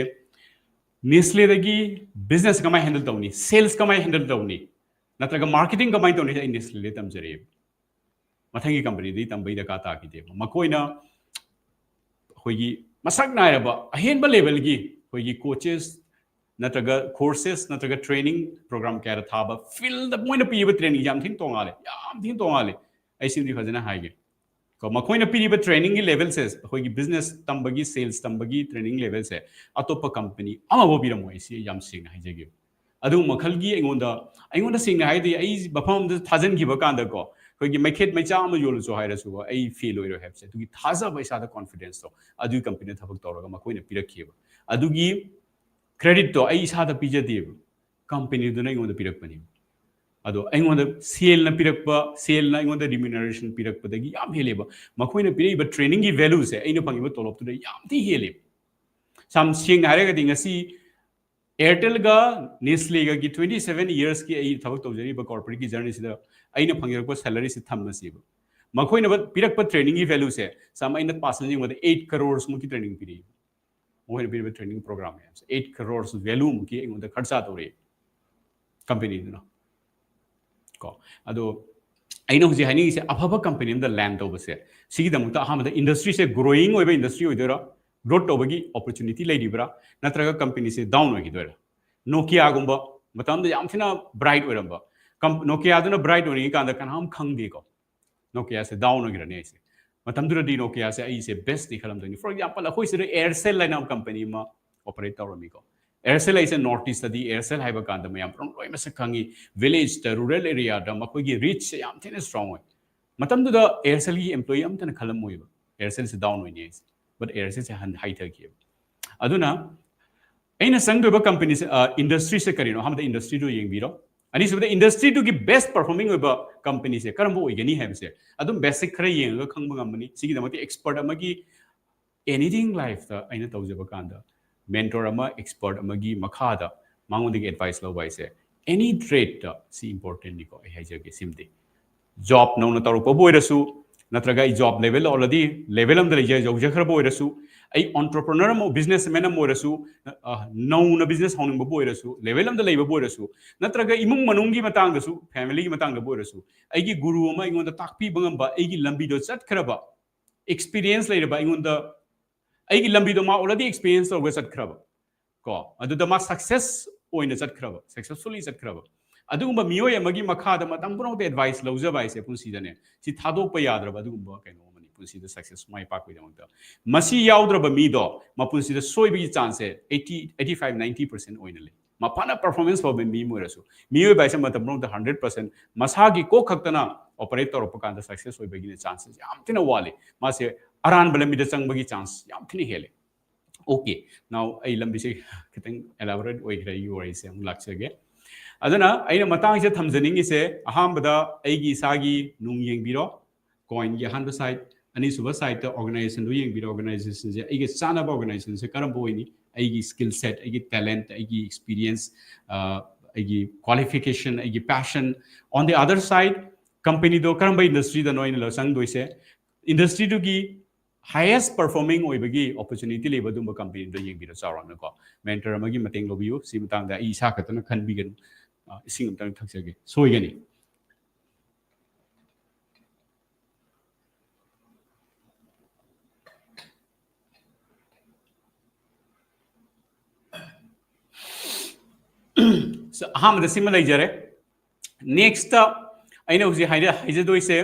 ꯅꯦꯁꯂꯦꯗꯒꯤ ꯕꯤꯖꯤꯅꯦꯁ ꯀꯃꯥꯏꯅ ꯍꯦꯟꯗꯜ ꯇꯧꯅꯤ, ꯁꯦꯜꯁ ꯀꯃꯥꯏꯅ ꯍꯦꯟꯗꯜ ꯇꯧꯅꯤ, ꯅꯠꯇ꯭ꯔꯒ ꯃꯥꯔꯀꯦꯇꯤꯡ ꯀꯃꯥꯏꯅ ꯇꯧꯅꯤ, ꯑꯩ ꯅꯦꯁꯂꯦꯗ ꯇꯝꯖꯔꯛꯑꯦꯕ꯫ ꯃꯊꯪꯒꯤ ꯀꯝꯄꯅꯤꯗꯒꯤ ꯇꯝꯕꯒꯤ ꯗꯔꯀꯥꯔ ꯇꯥꯈꯤꯗꯦꯕ꯫ ꯃꯈꯣꯏꯅ ꯑꯩꯈꯣꯏꯒꯤ ꯃꯁꯛ ꯅꯥꯏꯔꯕ ꯑꯍꯦꯟꯕ ꯂꯦꯚꯦꯜꯒꯤ ꯑꯩꯈꯣꯏꯒꯤ ꯀꯣꯆꯦꯁ ꯅꯠꯇ꯭ꯔꯒ ꯀꯣꯔꯁꯦꯁ ꯅꯠꯇ꯭ꯔꯒ ꯇ꯭ꯔꯦꯅꯤꯡ ꯄ꯭ꯔꯣꯒ꯭ꯔꯥꯝ ꯀꯌꯥꯗ ꯊꯥꯕ, ꯐꯤꯜꯗ ꯃꯣꯏꯅ ꯄꯤꯔꯤꯕ ꯇ꯭ꯔꯦꯅꯤꯡ ꯌꯥꯝ ꯊꯤꯅ ꯇꯣꯡꯉꯥꯜꯂꯦ, ꯌꯥꯝ ꯊꯤꯅ ꯇꯣꯡꯉꯥꯜꯂꯦ꯫ ꯑꯩ ꯁꯤꯃꯗꯤ ꯐꯖꯅ ꯍꯥꯏꯒꯦ ꯀꯣ, ꯃꯈꯣꯏꯅ ꯄꯤꯔꯤꯕ ꯇ꯭ꯔꯦꯅꯤꯡꯒꯤ ꯂꯦꯚꯦꯜꯁꯦ, ꯑꯩꯈꯣꯏꯒꯤ ꯕꯤꯖꯤꯅꯦꯁ ꯇꯝꯕꯒꯤ, ꯁꯦꯜꯁ ꯇꯝꯕꯒꯤ ꯇ꯭ꯔꯦꯅꯤꯡ ꯂꯦꯚꯦꯜꯁꯦ ꯑꯇꯣꯞꯄ ꯀꯝꯄꯅꯤ ꯑꯃꯐꯥꯎ ꯄꯤꯔꯝꯃꯣꯏ, ꯑꯩ ꯁꯤ ꯌꯥꯝ ꯁꯦꯡꯅ ꯍꯥꯏꯖꯒꯦ꯫ ꯑꯗꯨꯒꯨꯝꯕ ꯃꯈꯜꯒꯤ ꯑꯩꯉꯣꯟꯗ, ꯑꯩꯉꯣꯟꯗ ꯁꯦꯡꯅ ꯍꯥꯏꯔꯗꯤ, ꯑꯩ ꯃꯐꯝ ꯑꯃꯗ ꯊꯥꯖꯤꯟꯈꯤꯕ ꯀꯥꯟꯗꯀꯣ, ꯑꯩꯈꯣꯏꯒꯤ ꯃꯩꯈꯦꯠ ꯃꯩꯆꯥ ꯑꯃ ꯌꯣꯜꯂꯁꯨ ꯍꯥꯏꯔꯁꯨꯀꯣ, ꯑꯩ ꯐꯦꯜ ꯑꯣꯏꯔꯣꯏ ꯍꯥꯏꯕꯁꯦ, ꯑꯗꯨꯒꯤ ꯊꯥꯖꯕ ꯏꯁꯥꯗ, ꯀꯣꯟꯐꯤꯗꯦꯟꯁꯇꯣ ꯑꯗꯨꯒꯤ ꯀꯝꯄꯅꯤꯗ ꯊꯕꯛ ꯇꯧꯔꯒ ꯃꯈꯣꯏꯅ ꯄꯤꯔꯛꯈꯤꯕ꯫ ꯑꯗꯨꯒꯤ ꯀ꯭ꯔꯦꯗꯤꯠꯇꯣ ꯑꯩ ꯏꯁꯥꯗ ꯄꯤꯖꯗꯦꯕ, ꯀꯝꯄꯅꯤꯗꯨꯅ ꯑꯩꯉꯣꯟꯗ ꯄꯤꯔꯛꯄꯅꯦꯕ꯫ ꯑꯗꯣ ꯑꯩꯉꯣꯟꯗ ꯁꯦꯜꯅ ꯄꯤꯔꯛꯄ, ꯁꯦꯜꯅ ꯑꯩꯉꯣꯟꯗ ꯔꯤꯃ꯭ꯌꯨꯅꯔꯦꯁꯟ ꯄꯤꯔꯛꯄꯗꯒꯤ ꯌꯥꯝ ꯍꯦꯜꯂꯦꯕ꯫ ꯃꯈꯣꯏꯅ ꯄꯤꯔꯛꯏꯕ ꯇ꯭ꯔꯦꯅꯤꯡꯒꯤ ꯚꯦꯂꯨꯁꯦ ꯑꯩꯅ ꯐꯪꯉꯤꯕ ꯇꯣꯂꯣꯞꯇꯨꯗ ꯌꯥꯝ ꯊꯤ ꯍꯦꯜꯂꯦꯕ꯫ ꯌꯥꯝ ꯁꯦꯡꯅ ꯍꯥꯏꯔꯒꯗꯤ, ꯉꯁꯤ ꯑꯦꯌꯔꯇꯦꯜꯒ ꯅꯦꯁꯂꯦꯒꯒꯤ twenty seven yearsꯀꯤ ꯑꯩ ꯊꯕꯛ ꯇꯧꯖꯔꯤꯕ ꯀꯣꯔꯄꯣꯔꯦꯠꯀꯤ ꯖꯔꯅꯤꯁꯤꯗ ꯑꯩꯅ ꯐꯪꯖꯔꯛꯄ ꯁꯦꯂꯔꯤꯁꯤ ꯊꯝꯃꯁꯦꯕ꯫ ꯃꯈꯣꯏꯅ ꯄꯤꯔꯛꯄ ꯇ꯭ꯔꯦꯅꯤꯡꯒꯤ ꯚꯦꯂꯨꯁꯦ, ꯁꯝ ꯑꯩꯅ ꯄꯥꯔꯁꯅꯦꯜ ꯌꯦꯡꯕꯗ eight crores ꯃꯨꯛꯀꯤ ꯇ꯭ꯔꯦꯅꯤꯡ ꯄꯤꯔꯛꯏ꯫ ꯃꯈꯣꯏꯅ ꯄꯤꯔꯤꯕ ꯇ꯭ꯔꯦꯅꯤꯡ ꯄ꯭ꯔꯣꯒ꯭ꯔꯥꯝ ꯃꯌꯥꯝꯁꯦ eight crores ꯚꯦꯂꯨ ꯃꯨꯛꯀꯤ ꯑꯩꯉꯣꯟꯗ ꯈꯔꯆ ꯇꯧꯔꯛꯑꯦ ꯀꯝꯄꯅꯤꯗꯨꯅ꯫ ꯀꯣ, ꯑꯗꯣ ꯑꯩꯅ ꯍꯧꯖꯤꯛ ꯍꯥꯏꯅꯤꯡꯉꯤꯁꯦ, ꯑꯐꯕ ꯀꯝꯄꯅꯤ ꯑꯃꯗ ꯂꯦꯟ ꯇꯧꯕꯁꯦ, ꯁꯤꯒꯤꯗꯃꯛꯇ ꯑꯍꯥꯟꯕꯗ ꯏꯟꯗꯁꯇ꯭ꯔꯤꯁꯦ ꯒ꯭ꯔꯣꯌꯤꯡ ꯑꯣꯏꯕ ꯏꯟꯗꯁꯇ꯭ꯔꯤ ꯑꯣꯏꯗꯣꯏꯔꯥ, ꯒ꯭ꯔꯣꯠ ꯇꯧꯕꯒꯤ ꯑꯣꯄꯣꯔꯆꯨꯅꯤꯇꯤ ꯂꯩꯔꯤꯕ꯭ꯔꯥ, ꯅꯠꯇ꯭ꯔꯒ ꯀꯝꯄꯅꯤꯁꯦ ꯗꯥꯎꯟ ꯑꯣꯏꯈꯤꯗꯣꯏꯔꯥ? ꯅꯣꯀꯤꯌꯥꯒꯨꯝꯕ ꯃꯇꯝꯗ ꯌꯥꯝ ꯊꯤꯅ ꯕ꯭ꯔꯥꯏꯠ ꯑꯣꯏꯔꯝꯕ ꯅꯣꯀꯤꯌꯥꯗꯨꯅ ꯕ꯭ꯔꯥꯏꯠ ꯑꯣꯏꯔꯤꯉꯩ ꯀꯥꯟꯗ ꯀꯅꯥꯝ ꯈꯪꯗꯦꯀꯣ, ꯅꯣꯀꯤꯌꯥꯁꯦ ꯗꯥꯎꯟ ꯑꯣꯏꯈ꯭ꯔꯅꯤ ꯑꯩꯁꯦ꯫ ꯃꯇꯝꯗꯨꯗꯗꯤ ꯅꯣꯀꯤꯌꯥꯁꯦ ꯑꯩꯁꯦ ꯕꯦꯁꯅꯤ ꯈꯜꯂꯝꯗꯣꯏꯅꯤ꯫ ꯐꯣꯔ ꯑꯦꯛꯖꯥꯝꯄꯜ, ꯑꯩꯈꯣꯏ ꯁꯤꯗ ꯑꯦꯌꯔꯁꯦꯜ ꯍꯥꯏꯅ ꯀꯝꯄꯅꯤ ꯑꯃ ꯑꯣꯄꯔꯦꯠ ꯇꯧꯔꯝꯃꯤꯀꯣ꯫ ꯑꯦꯌꯔꯁꯦꯜ ꯍꯥꯏꯁꯦ ꯅꯣꯔꯠ ꯏꯁꯇꯗꯤ ꯑꯦꯌꯔꯁꯦꯜ ꯍꯥꯏꯕ ꯀꯥꯟꯗ ꯃꯌꯥꯝ ꯄꯨꯝꯅꯃꯛ ꯂꯣꯏ ꯃꯁꯛ ꯈꯪꯉꯤ꯫ ꯚꯤꯂꯦꯖꯇ, ꯔꯨꯔꯦꯜ ꯑꯦꯔꯤꯌꯥꯗ ꯃꯈꯣꯏꯒꯤ ꯔꯤꯆꯁꯦ ꯌꯥꯝ ꯊꯤꯅ ꯁ꯭ꯇ꯭ꯔꯣꯡ ꯑꯣꯏ꯫ ꯃꯇꯝꯗꯨꯗ ꯑꯦꯌꯔꯁꯦꯜꯒꯤ ꯑꯦꯝꯄ꯭ꯂꯣꯌꯤ ꯑꯝꯇꯅ ꯈꯜꯂꯝꯃꯣꯏꯕ ꯑꯦꯌꯔꯁꯦꯜꯁꯦ ꯗꯥꯎꯟ ꯑꯣꯏꯅꯤ ꯍꯥꯏꯁꯦ꯫ ꯕꯠ ꯑꯦꯌꯔꯁꯦꯜꯁꯦ ꯍꯟ ꯍꯥꯏꯊꯈꯤꯑꯕ꯫ ꯑꯗꯨꯅ ꯑꯩꯅ ꯆꯪꯗꯣꯏꯕ ꯀꯝꯄꯅꯤꯁꯦ, ꯏꯟꯗꯁꯇ꯭ꯔꯤꯁꯦ ꯀꯔꯤꯅꯣ? ꯑꯍꯥꯟꯕꯗ ꯏꯟꯗꯁꯇ꯭ꯔꯤꯗꯨ ꯌꯦꯡꯕꯤꯔꯣ꯫ ꯑꯅꯤꯁꯨꯕꯗ ꯏꯟꯗꯁꯇ꯭ꯔꯤꯗꯨꯒꯤ ꯕꯦꯁ ꯄꯔꯐꯣꯔꯃꯤꯡ ꯑꯣꯏꯕ ꯀꯝꯄꯅꯤꯁꯦ ꯀꯔꯝꯕ ꯑꯣꯏꯒꯅꯤ ꯍꯥꯏꯕꯁꯦ ꯑꯗꯨꯝ ꯕꯦꯁꯤꯛ ꯈꯔ ꯌꯦꯡꯉꯒ ꯈꯪꯕ ꯉꯝꯃꯅꯤ꯫ ꯁꯤꯒꯤꯗꯃꯛꯇ ꯑꯦꯛꯁꯄꯔꯠ ꯑꯃꯒꯤ, ꯑꯦꯅꯤꯊꯤꯡ ꯂꯥꯏꯐꯇ ꯑꯩꯅ ꯇꯧꯖꯕ ꯀꯥꯟꯗ ꯃꯦꯟꯇꯣꯔ ꯑꯃ, ꯑꯦꯛꯁꯄꯔꯠ ꯑꯃꯒꯤ ꯃꯈꯥꯗ ꯃꯉꯣꯟꯗꯒꯤ ꯑꯦꯗꯚꯥꯏꯁ ꯂꯧꯕ ꯍꯥꯏꯁꯦ ꯑꯦꯅꯤ ꯇ꯭ꯔꯦꯗꯇ ꯁꯤ ꯏꯝꯄꯣꯔꯇꯦꯟꯅꯤꯀꯣ꯫ ꯑꯩ ꯍꯥꯏꯖꯒꯦ, ꯁꯤꯃꯗꯤ ꯖꯣꯕ ꯅꯧꯅ ꯇꯧꯔꯛꯄꯕꯨ ꯑꯣꯏꯔꯁꯨ, ꯅꯠꯇ꯭ꯔꯒ ꯑꯩ ꯖꯣꯕ ꯂꯦꯚꯦꯜ ꯑꯣꯜꯔꯦꯗꯤ ꯂꯦꯚꯦꯜ ꯑꯃꯗ ꯂꯩꯖ-, ꯌꯧꯖꯈ꯭ꯔꯕ ꯑꯣꯏꯔꯁꯨ, ꯑꯩ ꯑꯣꯟꯇꯔꯄ꯭ꯔꯅꯔ ꯑꯃ, ꯕꯤꯖꯤꯅꯦꯁꯃꯦꯟ ꯑꯃ ꯑꯣꯏꯔꯁꯨ, ꯑ, ꯅꯧꯅ ꯕꯤꯖꯤꯅꯦꯁ ꯍꯧꯅꯤꯡꯕꯕꯨ ꯑꯣꯏꯔꯁꯨ, ꯂꯦꯚꯦꯜ ꯑꯃꯗ ꯂꯩꯕꯕꯨ ꯑꯣꯏꯔꯁꯨ, ꯅꯠꯇ꯭ꯔꯒ ꯏꯃꯨꯡ ꯃꯅꯨꯡꯒꯤ ꯃꯇꯥꯡꯗꯁꯨ, ꯐꯦꯃꯤꯂꯤꯒꯤ ꯃꯇꯥꯡꯗꯕꯨ ꯑꯣꯏꯔꯁꯨ, ꯑꯩꯒꯤ ꯒꯨꯔꯨ ꯑꯃ ꯑꯩꯉꯣꯟꯗ ꯇꯥꯛꯄꯤꯕ ꯉꯝꯕ, ꯑꯩꯒꯤ ꯂꯝꯕꯤꯗꯣ ꯆꯠꯈ꯭ꯔꯕ, ꯑꯦꯛꯁꯄꯤꯔꯤꯌꯦꯟꯁ ꯂꯩꯔꯕ, ꯑꯩꯉꯣꯟꯗ ꯑꯩꯒꯤ ꯂꯝꯕꯤꯗꯣ ꯃꯥ ꯑꯣꯜꯔꯦꯗꯤ ꯑꯦꯛꯁꯄꯤꯔꯤꯌꯦꯟꯁ ꯇꯧꯔꯒ ꯆꯠꯈ꯭ꯔꯕ ꯀꯣ, ꯑꯗꯨꯗ ꯃꯥ ꯁꯛꯁꯦꯁ ꯑꯣꯏꯅ ꯆꯠꯈ꯭ꯔꯕ, ꯁꯛꯁꯦꯁꯐꯨꯜꯂꯤ ꯆꯠꯈ꯭ꯔꯕ ꯑꯗꯨꯒꯨꯝꯕ ꯃꯤꯑꯣꯏ ꯑꯃꯒꯤ ꯃꯈꯥꯗ ꯃꯇꯝ ꯄꯨꯝꯅꯃꯛꯇ ꯑꯦꯗꯚꯥꯏꯁ ꯂꯧꯖꯕ ꯍꯥꯏꯁꯦ ꯄꯨꯟꯁꯤꯗꯅꯦ, ꯁꯤ ꯊꯥꯗꯣꯛꯄ ꯌꯥꯗ꯭ꯔꯕ ꯑꯗꯨꯒꯨꯝꯕ ꯀꯩꯅꯣ ꯑꯃꯅꯤ ꯄꯨꯟꯁꯤꯗ ꯁꯛꯁꯦꯁ, ꯃꯥꯏ ꯄꯥꯛꯄꯒꯤꯗꯃꯛꯇ꯫ ꯃꯁꯤ ꯌꯥꯎꯗ꯭ꯔꯕ ꯃꯤꯗꯣ ꯃꯄꯨꯟꯁꯤꯗ ꯁꯣꯏꯕꯒꯤ ꯆꯥꯟꯁꯁꯦ eighty, eighty five, ninety percent ꯑꯣꯏꯅ ꯂꯩ꯫ ꯃꯥ ꯐꯅ ꯄꯔꯐꯣꯔꯃꯦꯟꯁ ꯐꯕ ꯃꯤ ꯑꯃ ꯑꯣꯏꯔꯁꯨ, ꯃꯤꯑꯣꯏꯕ ꯍꯥꯏꯁꯦ ꯃꯇꯝ ꯄꯨꯝꯅꯃꯛꯇ ꯍꯟꯗ꯭ꯔꯦꯠ ꯄꯥꯔꯁꯦꯟ ꯃꯁꯥꯒꯤ ꯀꯣꯛ ꯈꯛꯇꯅ ꯑꯣꯄꯔꯦꯠ ꯇꯧꯔꯛꯄ ꯀꯥꯟꯗ ꯁꯛꯁꯦꯁ ꯑꯣꯏꯕꯒꯤꯅꯦ ꯆꯥꯟꯁꯦꯁ ꯌꯥꯝ ꯊꯤꯅ ꯋꯥꯠꯂꯤ꯫ ꯃꯥꯁꯦ ꯑꯔꯥꯟꯕ ꯂꯝꯕꯤꯗ ꯆꯪꯕꯒꯤ ꯆꯥꯟꯁ ꯌꯥꯝ ꯊꯤꯅ ꯍꯦꯜꯂꯦ꯫ ꯑꯣꯀꯦ, ꯅꯥꯎ ꯑꯩ ꯂꯝꯕꯤꯁꯦ ꯈꯤꯇꯪ ꯑꯦꯂꯥꯕꯣꯔꯦꯠ ꯑꯣꯏꯈ꯭ꯔꯦ, ꯑꯩꯒꯤ ꯋꯥꯔꯤꯁꯦ ꯑꯃꯨꯛ ꯂꯥꯛꯆꯒꯦ꯫ ꯑꯗꯨꯅ ꯑꯩꯅ ꯃꯇꯥꯡꯁꯤꯗ ꯊꯝꯖꯅꯤꯡꯉꯤꯁꯦ, ꯑꯍꯥꯟꯕꯗ ꯑꯩꯒꯤ ꯏꯁꯥꯒꯤ ꯅꯨꯡ ꯌꯦꯡꯕꯤꯔꯣ, ꯀꯣꯏꯟꯒꯤ ꯑꯍꯥꯟꯕ ꯁꯥꯏꯠ, ꯑꯅꯤꯁꯨꯕ ꯁꯥꯏꯠꯇ ꯑꯣꯔꯒꯅꯥꯏꯖꯦꯁꯟꯗꯨ ꯌꯦꯡꯕꯤꯔꯣ꯫ ꯑꯣꯔꯒꯅꯥꯏꯖꯦꯁꯟꯁꯦ ꯑꯩꯒ ꯆꯥꯟꯅꯕ ꯑꯣꯔꯒꯅꯥꯏꯖꯦꯁꯟꯁꯦ ꯀꯔꯝꯕ ꯑꯣꯏꯅꯤ? ꯑꯩꯒꯤ ꯁ꯭ꯀꯤꯜ ꯁꯦꯠ, ꯑꯩꯒꯤ ꯇꯦꯂꯦꯟꯠ, ꯑꯩꯒꯤ ꯑꯦꯛꯁꯄꯤꯔꯤꯌꯦꯟꯁ, ꯑ, ꯑꯩꯒꯤ ꯀ꯭ꯋꯥꯂꯤꯐꯤꯀꯦꯁꯟ, ꯑꯩꯒꯤ passion. On the other side, ꯀꯝꯄꯅꯤꯗꯣ ꯀꯔꯝꯕ ꯏꯟꯗꯁꯇ꯭ꯔꯤꯗꯅꯣ ꯑꯩꯅ ꯂꯧ-, ꯆꯪꯗꯣꯏꯁꯦ? ꯏꯟꯗꯁꯇ꯭ꯔꯤꯗꯨꯒꯤ ꯍꯥꯏꯌꯦꯁ ꯄꯔꯐꯣꯔꯃꯤꯡ ꯑꯣꯏꯕꯒꯤ ꯑꯣꯄꯣꯔꯆꯨꯅꯤꯇꯤ ꯂꯩꯕ ꯑꯗꯨꯝꯕ ꯀꯝꯄꯅꯤꯗꯣ ꯌꯦꯡꯕꯤꯔꯣ ꯆꯥꯎꯔꯥꯛꯅꯀꯣ꯫ ꯃꯦꯟꯇꯔ ꯑꯃꯒꯤ ꯃꯇꯦꯡ ꯂꯧꯕꯤꯌꯨ꯫ ꯁꯤ ꯃꯇꯥꯡꯗ ꯑꯩ ꯏꯁꯥ ꯈꯛꯇꯅ ꯈꯟꯕꯤꯒꯅꯨ꯫ ꯑ, ꯏꯁꯤꯡ ꯑꯝꯇꯪ ꯊꯛꯆꯒꯦ꯫ ꯁꯣꯏꯒꯅꯤ꯫ So, ꯑꯍꯥꯟꯕꯗ ꯁꯤꯃ ꯂꯩꯖꯔꯦ꯫ Next ꯑꯩꯅ ꯍꯧꯖꯤꯛ ꯍꯥꯏꯖꯗꯣꯏꯁꯦ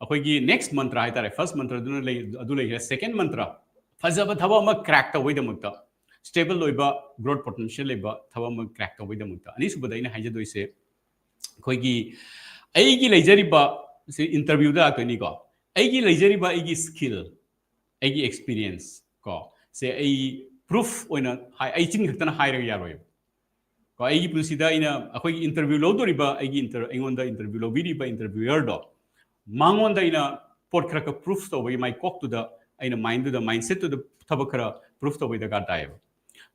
ꯑꯩꯈꯣꯏꯒꯤ next mantra ꯍꯥꯏꯇꯥꯔꯦ꯫ First mantra ꯑꯗꯨꯅ ꯂꯩ, ꯑꯗꯨ ꯂꯩꯈ꯭ꯔꯦ꯫ Second mantra, ꯐꯖꯕ ꯊꯕꯛ ꯑꯃ crack ꯇꯧꯕꯒꯤꯗꯃꯛꯇ, stable ꯑꯣꯏꯕ growth potential ꯂꯩꯕ ꯊꯕꯛ ꯑꯃ crack ꯇꯧꯕꯒꯤꯗꯃꯛꯇ꯫ ꯑꯅꯤꯁꯨꯕꯗ ꯑꯩꯅ ꯍꯥꯏꯖꯗꯣꯏꯁꯦ ꯑꯩꯈꯣꯏꯒꯤ ꯑꯩꯒꯤ ꯂꯩꯖꯔꯤꯕ, ꯁꯤ interview ꯗ ꯂꯥꯛꯇꯣꯏꯅꯤꯀꯣ, ꯑꯩꯒꯤ ꯂꯩꯖꯔꯤꯕ ꯑꯩꯒꯤ skill, ꯑꯩꯒꯤ experience ꯀꯣ, ꯁꯦ ꯑꯩ proof ꯑꯣꯏꯅ ꯍꯥꯏ, ꯑꯩ ꯆꯤꯟ ꯈꯛꯇꯅ ꯍꯥꯏꯔꯒ ꯌꯥꯔꯣꯏꯕ꯫ ꯀꯣ, ꯑꯩꯒꯤ ꯄꯨꯟꯁꯤꯗ ꯑꯩꯅ, ꯑꯩꯈꯣꯏꯒꯤ interview ꯂꯧꯗꯣꯔꯤꯕ, ꯑꯩꯒꯤ inter-, ꯑꯩꯉꯣꯟꯗ interview ꯂꯧꯕꯤꯔꯤꯕ interviewer ꯗꯣ, ꯃꯉꯣꯟꯗ ꯑꯩꯅ ꯄꯣꯠ ꯈꯔ ꯈꯔ proof ꯇꯧꯕꯒꯤ, ꯃꯥꯏ ꯀꯣꯛꯇꯨꯗ, ꯑꯩꯅ mind ꯗꯨꯗ, mindset ꯇꯨꯗ ꯊꯕꯛ ꯈꯔ proof ꯇꯧꯕꯒꯤ ꯗꯔꯀꯥꯔ ꯇꯥꯏꯌꯦꯕ꯫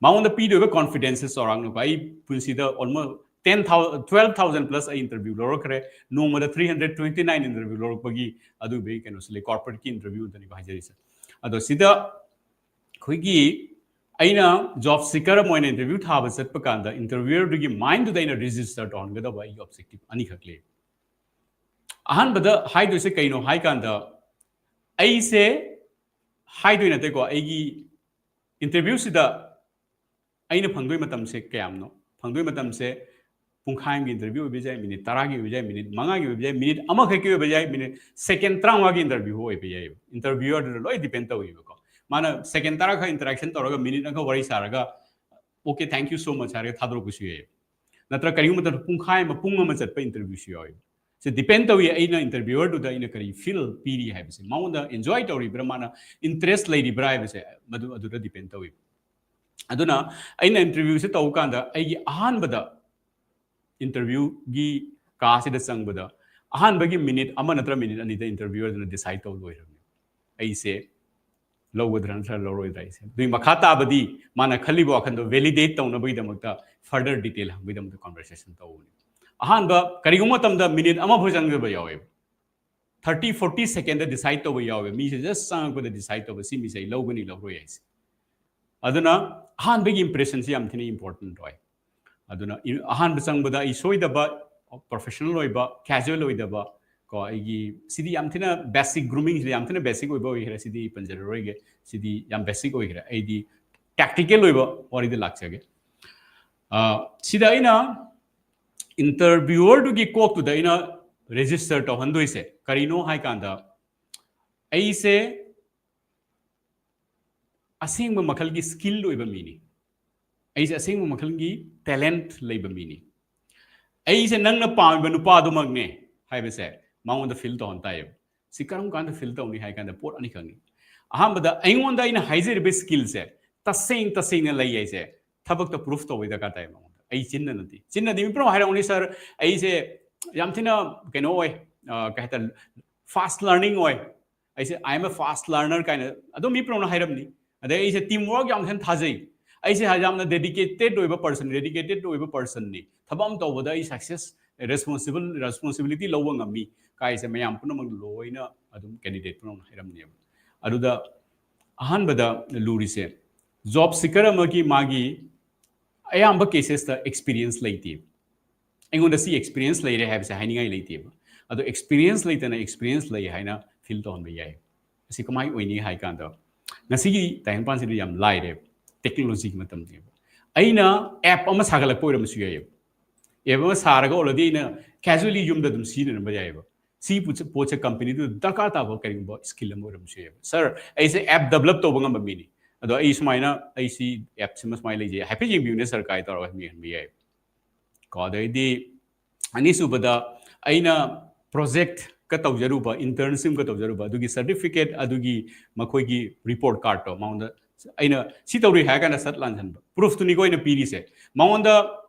ꯃꯉꯣꯟꯗ ꯄꯤꯗꯣꯏꯕ confidence ꯁꯦ ꯆꯥꯎꯔꯥꯛꯅꯀꯣ, ꯑꯩ ꯄꯨꯟꯁꯤꯗ almost ten thousand, twelve thousand plus ꯑꯩ interview ꯂꯧꯔꯛꯈ꯭ꯔꯦ꯫ ꯅꯣꯡꯃꯗ three hundred twenty nine interview ꯂꯧꯔꯛꯄꯒꯤ ꯑꯗꯨꯒꯤ ꯀꯩꯅꯣꯁꯦ ꯂꯩ, corporate ꯀꯤ interview ꯗꯅꯤꯀꯣ ꯍꯥꯏꯖꯔꯤꯁꯦ꯫ ꯑꯗꯣ ꯁꯤꯗ ꯑꯩꯈꯣꯏꯒꯤ ꯑꯩꯅ job seeker ꯑꯃ ꯑꯣꯏꯅ interview ꯊꯥꯕ ꯆꯠꯄ ꯀꯥꯟꯗ interviewer ꯗꯨꯒꯤ mind ꯗꯨꯗ ꯑꯩꯅ register ꯇꯧꯍꯟꯒꯗꯕ ꯑꯩꯒꯤ objective ꯑꯅꯤꯈꯛ ꯂꯩ꯫ ꯑꯍꯥꯟꯕꯗ ꯍꯥꯏꯗꯣꯏꯁꯦ ꯀꯩꯅꯣ ꯍꯥꯏ ꯀꯥꯟꯗ, ꯑꯩꯁꯦ ꯍꯥꯏꯗꯣꯏ ꯅꯠꯇꯦꯀꯣ, ꯑꯩꯒꯤ interview ꯁꯤꯗ ꯑꯩꯅ ꯐꯪꯗꯣꯏ ꯃꯇꯝꯁꯦ ꯀꯌꯥꯝꯅꯣ? ꯐꯪꯗꯣꯏ ꯃꯇꯝꯁꯦ ꯄꯨꯡꯈꯥꯏ ꯑꯃꯒꯤ interview ꯑꯣꯏꯕ ꯌꯥꯏ, minute ꯇꯔꯥꯒꯤ ꯑꯣꯏꯕ ꯌꯥꯏ, minute ꯃꯉꯥꯒꯤ ꯑꯣꯏꯕ ꯌꯥꯏ, minute ꯑꯃꯈꯛꯀꯤ ꯑꯣꯏꯕ ꯌꯥꯏ, minute second ꯇꯔꯥꯃꯉꯥꯒꯤ interview ꯑꯣꯏꯕ ꯌꯥꯏ꯫ Interviewer ꯗꯨꯗ ꯂꯣꯏ depend ꯇꯧꯋꯦꯕꯀꯣ꯫ ꯃꯥꯅ second ꯇꯔꯥ ꯈꯛ interaction ꯇꯧꯔꯒ, minute ꯑꯃꯈꯛ ꯋꯥꯔꯤ ꯁꯥꯔꯒ, "Okay, thank you so much" ꯍꯥꯏꯔꯒ ꯊꯥꯗꯣꯔꯛꯄꯁꯨ ꯌꯥꯏ꯫ ꯅꯠꯇ꯭ꯔꯒ ꯀꯔꯤꯒꯨꯝꯕ ꯃꯇꯝꯗ ꯄꯨꯡꯈꯥꯏ ꯑꯃ, ꯄꯨꯡ ꯑꯃ ꯆꯠꯄ interview ꯁꯨ ꯌꯥꯎꯋꯦ꯫ ꯁꯤ depend ꯇꯧꯏ ꯑꯩꯅ interviewer ꯗꯨꯗ ꯑꯩꯅ ꯀꯔꯤ feel ꯄꯤꯔꯤ ꯍꯥꯏꯕꯁꯦ, ꯃꯉꯣꯟꯗ enjoy ꯇꯧꯔꯤꯕ꯭ꯔꯥ, ꯃꯥꯅ interest ꯂꯩꯔꯤꯕ꯭ꯔꯥ ꯍꯥꯏꯕꯁꯦ, ꯃꯗꯨ, ꯑꯗꯨꯗ depend ꯇꯧꯏ꯫ ꯑꯗꯨꯅ ꯑꯩꯅ interview ꯁꯦ ꯇꯧꯕ ꯀꯥꯟꯗ ꯑꯩꯒꯤ ꯑꯍꯥꯟꯕꯗ interview ꯒꯤ ꯀꯥꯁꯤꯗ ꯆꯪꯕꯗ ꯑꯍꯥꯟꯕꯒꯤ minute ꯑꯃ ꯅꯠꯇ꯭ꯔ minute ꯑꯅꯤꯗ interviewer ꯗꯨꯅ decide ꯇꯧ ꯂꯣꯏꯔꯕꯅꯤ ꯑꯩꯁꯦ ꯂꯧꯒꯗ꯭ꯔꯥ ꯅꯠꯇ꯭ꯔꯒ ꯂꯧꯔꯣꯏꯗ꯭ꯔꯥ ꯍꯥꯏꯁꯦ꯫ ꯑꯗꯨꯒꯤ ꯃꯈꯥ ꯇꯥꯕꯗꯤ ꯃꯥꯅ ꯈꯜꯂꯤꯕ ꯋꯥꯈꯜꯗꯣ validate ꯇꯧꯅꯕꯒꯤꯗꯃꯛꯇ further detail ꯍꯪꯕꯒꯤꯗꯃꯛꯇ conversation ꯇꯧꯕꯅꯤ꯫ ꯑꯍꯥꯟꯕ ꯀꯔꯤꯒꯨꯝꯕ ꯃꯇꯝꯗ minute ꯑꯃ ꯐꯥꯎ ꯆꯪꯗꯕ ꯌꯥꯎꯋꯦꯕ꯫ Thirty forty second ꯗ decide ꯇꯧꯕ ꯌꯥꯎꯋꯦ꯫ ꯃꯤꯁꯦ just ꯆꯪꯉꯛꯄꯗ decide ꯇꯧꯕ, ꯁꯤ ꯃꯤꯁꯦ ꯑꯩ ꯂꯧꯒꯅꯤ ꯂꯧꯔꯣꯏ ꯍꯥꯏꯁꯦ꯫ ꯑꯗꯨꯅ ꯑꯍꯥꯟꯕꯒꯤ impression ꯁꯤ ꯌꯥꯝ ꯊꯤꯅ important ꯑꯣꯏ꯫ ꯑꯗꯨꯅ ꯏ-, ꯑꯍꯥꯟꯕ ꯆꯪꯕꯗ ꯑꯩ ꯁꯣꯏꯗꯕ, professional ꯑꯣꯏꯕ, casual ꯑꯣꯏꯗꯕ, ꯀꯣ, ꯑꯩꯒꯤ ꯁꯤꯗꯤ ꯌꯥꯝ ꯊꯤꯅ basic, grooming ꯁꯤꯗꯤ ꯌꯥꯝ ꯊꯤꯅ basic ꯑꯣꯏꯕ ꯑꯣꯏꯈ꯭ꯔꯦ, ꯁꯤꯗꯤ ꯄꯟꯖꯔꯔꯣꯏꯒꯦ, ꯁꯤꯗꯤ ꯌꯥꯝ basic ꯑꯣꯏꯈ꯭ꯔꯦ꯫ ꯑꯩꯗꯤ tactical ꯑꯣꯏꯕ ꯋꯥꯔꯤꯗ ꯂꯥꯛꯆꯒꯦ꯫ ꯑ, ꯁꯤꯗ ꯑꯩꯅ interviewerꯗꯨꯒꯤ ꯀꯣꯛꯇꯨꯗ ꯑꯩꯅ register ꯇꯧꯍꯟꯗꯣꯏꯁꯦ ꯀꯔꯤꯅꯣ ꯍꯥꯏ ꯀꯥꯟꯗ, ꯑꯩꯁꯦ ꯑꯁꯦꯡꯕ ꯃꯈꯜꯒꯤ skill ꯑꯣꯏꯕ ꯃꯤꯅꯤ, ꯑꯩꯁꯦ ꯑꯁꯦꯡꯕ ꯃꯈꯜꯒꯤ talent ꯂꯩꯕ ꯃꯤꯅꯤ, ꯑꯩꯁꯦ ꯅꯪꯅ ꯄꯥꯝꯃꯤꯕ ꯅꯨꯄꯥꯗꯨꯃꯛꯅꯦ ꯍꯥꯏꯕꯁꯦ ꯃꯉꯣꯟꯗ feel ꯇꯧꯍꯟ ꯇꯥꯏꯌꯦꯕ꯫ ꯁꯤ ꯀꯔꯝ ꯀꯥꯟꯗ feel ꯇꯧꯅꯤ ꯍꯥꯏ ꯀꯥꯟꯗ ꯄꯣꯠ ꯑꯅꯤꯈꯛꯅꯤ꯫ ꯑꯍꯥꯟꯕꯗ, ꯑꯩꯉꯣꯟꯗ ꯑꯩꯅ ꯍꯥꯏꯖꯔꯤꯕ skillꯁꯦ ꯇꯁꯦꯡ ꯇꯁꯦꯡꯅ ꯂꯩ ꯍꯥꯏꯁꯦ ꯊꯕꯛꯇ proof ꯇꯧꯕꯩ ꯗꯔꯀꯥꯔ ꯇꯥꯏ ꯃꯉꯣꯟꯗ꯫ ꯑꯩ ꯆꯤꯟꯅ ꯅꯠꯇꯦ, ꯆꯤꯟꯅꯗꯤ ꯃꯤ ꯄꯨꯝꯅꯃꯛ ꯍꯥꯏꯔꯝꯒꯅꯤ, "Sir, ꯑꯩꯁꯦ ꯌꯥꯝ ꯊꯤꯅ ꯀꯩꯅꯣ ꯑꯣꯏ, ꯑ, ꯀꯩ ꯍꯥꯏꯇꯥꯔꯦ, fast learning ꯑꯣꯏ, ꯑꯩꯁꯦ I am a fast learner" ꯀꯥꯏꯅ ꯑꯗꯨꯝ ꯃꯤ ꯄꯨꯝꯅꯃꯛꯅ ꯍꯥꯏꯔꯝꯅꯤ꯫ ꯑꯗꯩ ꯑꯩꯁꯦ team work ꯌꯥꯝ ꯊꯤꯅ ꯊꯥꯖꯩ, ꯑꯩꯁꯦ ꯌꯥꯝꯅ dedicated ꯑꯣꯏꯕ person, dedicated ꯑꯣꯏꯕ personꯅꯤ, ꯊꯕꯛ ꯑꯃ ꯇꯧꯕꯗ ꯑꯩ success, responsible, responsibility ꯂꯧꯕ ꯉꯝꯃꯤ ꯀꯥꯏꯁꯦ ꯃꯌꯥꯝ ꯄꯨꯝꯅꯃꯛ ꯂꯣꯏꯅ ꯑꯗꯨꯝ candidate ꯄꯨꯝꯅꯃꯛꯅ ꯍꯥꯏꯔꯝꯅꯦꯕ꯫ ꯑꯗꯨꯗ ꯑꯍꯥꯟꯕꯗ ꯂꯨꯔꯤꯁꯦ, job seeker ꯑꯃꯒꯤ ꯃꯥꯒꯤ ꯑꯌꯥꯝꯕ cases ꯇ experience ꯂꯩꯇꯦ꯫ ꯑꯩꯉꯣꯟꯗ ꯁꯤ experience ꯂꯩꯔꯦ ꯍꯥꯏꯕꯁꯦ ꯍꯥꯏꯅꯤꯡꯉꯥꯏ ꯂꯩꯇꯦꯕ꯫ ꯑꯗꯣ experience ꯂꯩꯇꯅ experience ꯂꯩ ꯍꯥꯏꯅ feel ꯇꯧꯍꯟꯕ ꯌꯥꯏ꯫ ꯑꯁꯤ ꯀꯃꯥꯏꯅ ꯑꯣꯏꯅꯤ ꯍꯥꯏ ꯀꯥꯟꯗ, ꯉꯁꯤꯒꯤ ꯇꯥꯏꯕꯪꯄꯥꯟꯁꯤꯗ ꯌꯥꯝ ꯂꯥꯏꯔꯦꯕ, technology ꯒꯤ ꯃꯇꯝꯅꯦꯕ꯫ ꯑꯩꯅ app ꯑꯃ ꯁꯥꯒꯠꯂꯛꯄ ꯑꯣꯏꯔꯝꯕꯁꯨ ꯌꯥꯏꯌꯦꯕ꯫ App ꯑꯃ ꯁꯥꯔꯒ already ꯑꯩꯅ casually ꯌꯨꯝꯗ ꯑꯗꯨꯝ ꯁꯤꯖꯤꯟꯅꯔꯝꯕ ꯌꯥꯏꯌꯦꯕ꯫ ꯁꯤ ꯄꯣꯠꯁꯦ, ꯄꯣꯠꯁꯦ company ꯗꯨꯗ ꯗꯔꯀꯥꯔ ꯇꯥꯕ ꯀꯔꯤꯒꯨꯝꯕ skill ꯑꯃ ꯑꯣꯏꯔꯝꯕꯁꯨ ꯌꯥꯏꯌꯦꯕ꯫ "Sir, ꯑꯩꯁꯦ app develop ꯇꯧꯕ ꯉꯝꯕ ꯃꯤꯅꯤ, ꯑꯗꯣ ꯑꯩ ꯁꯨꯃꯥꯏꯅ, ꯑꯩ ꯁꯤ app ꯁꯤꯃ ꯁꯨꯃꯥꯏꯅ ꯂꯩꯖꯩ, ꯍꯥꯏꯐꯦꯠ ꯌꯦꯡꯕꯤꯌꯨꯅꯦ sir" ꯀꯥꯏ ꯇꯧꯔꯒ ꯌꯦꯡꯍꯟꯕ ꯌꯥꯏꯌꯦꯕ꯫ ꯀꯣ, ꯑꯗꯩꯗꯤ ꯑꯅꯤꯁꯨꯕꯗ, ꯑꯩꯅ project ꯀ ꯇꯧꯖꯔꯨꯕ, internship ꯀ ꯇꯧꯖꯔꯨꯕ ꯑꯗꯨꯒꯤ certificate, ꯑꯗꯨꯒꯤ ꯃꯈꯣꯏꯒꯤ report card ꯇꯣ ꯃꯉꯣꯟꯗ ꯑꯩꯅ ꯁꯤ ꯇꯧꯔꯤ ꯍꯥꯏꯔ ꯀꯥꯟꯗ ꯁꯠ ꯂꯥꯟꯁꯤꯟꯕ, proof ꯇꯨꯅꯤꯀꯣ ꯑꯩꯅ ꯄꯤꯔꯤꯁꯦ꯫ ꯃꯉꯣꯟꯗ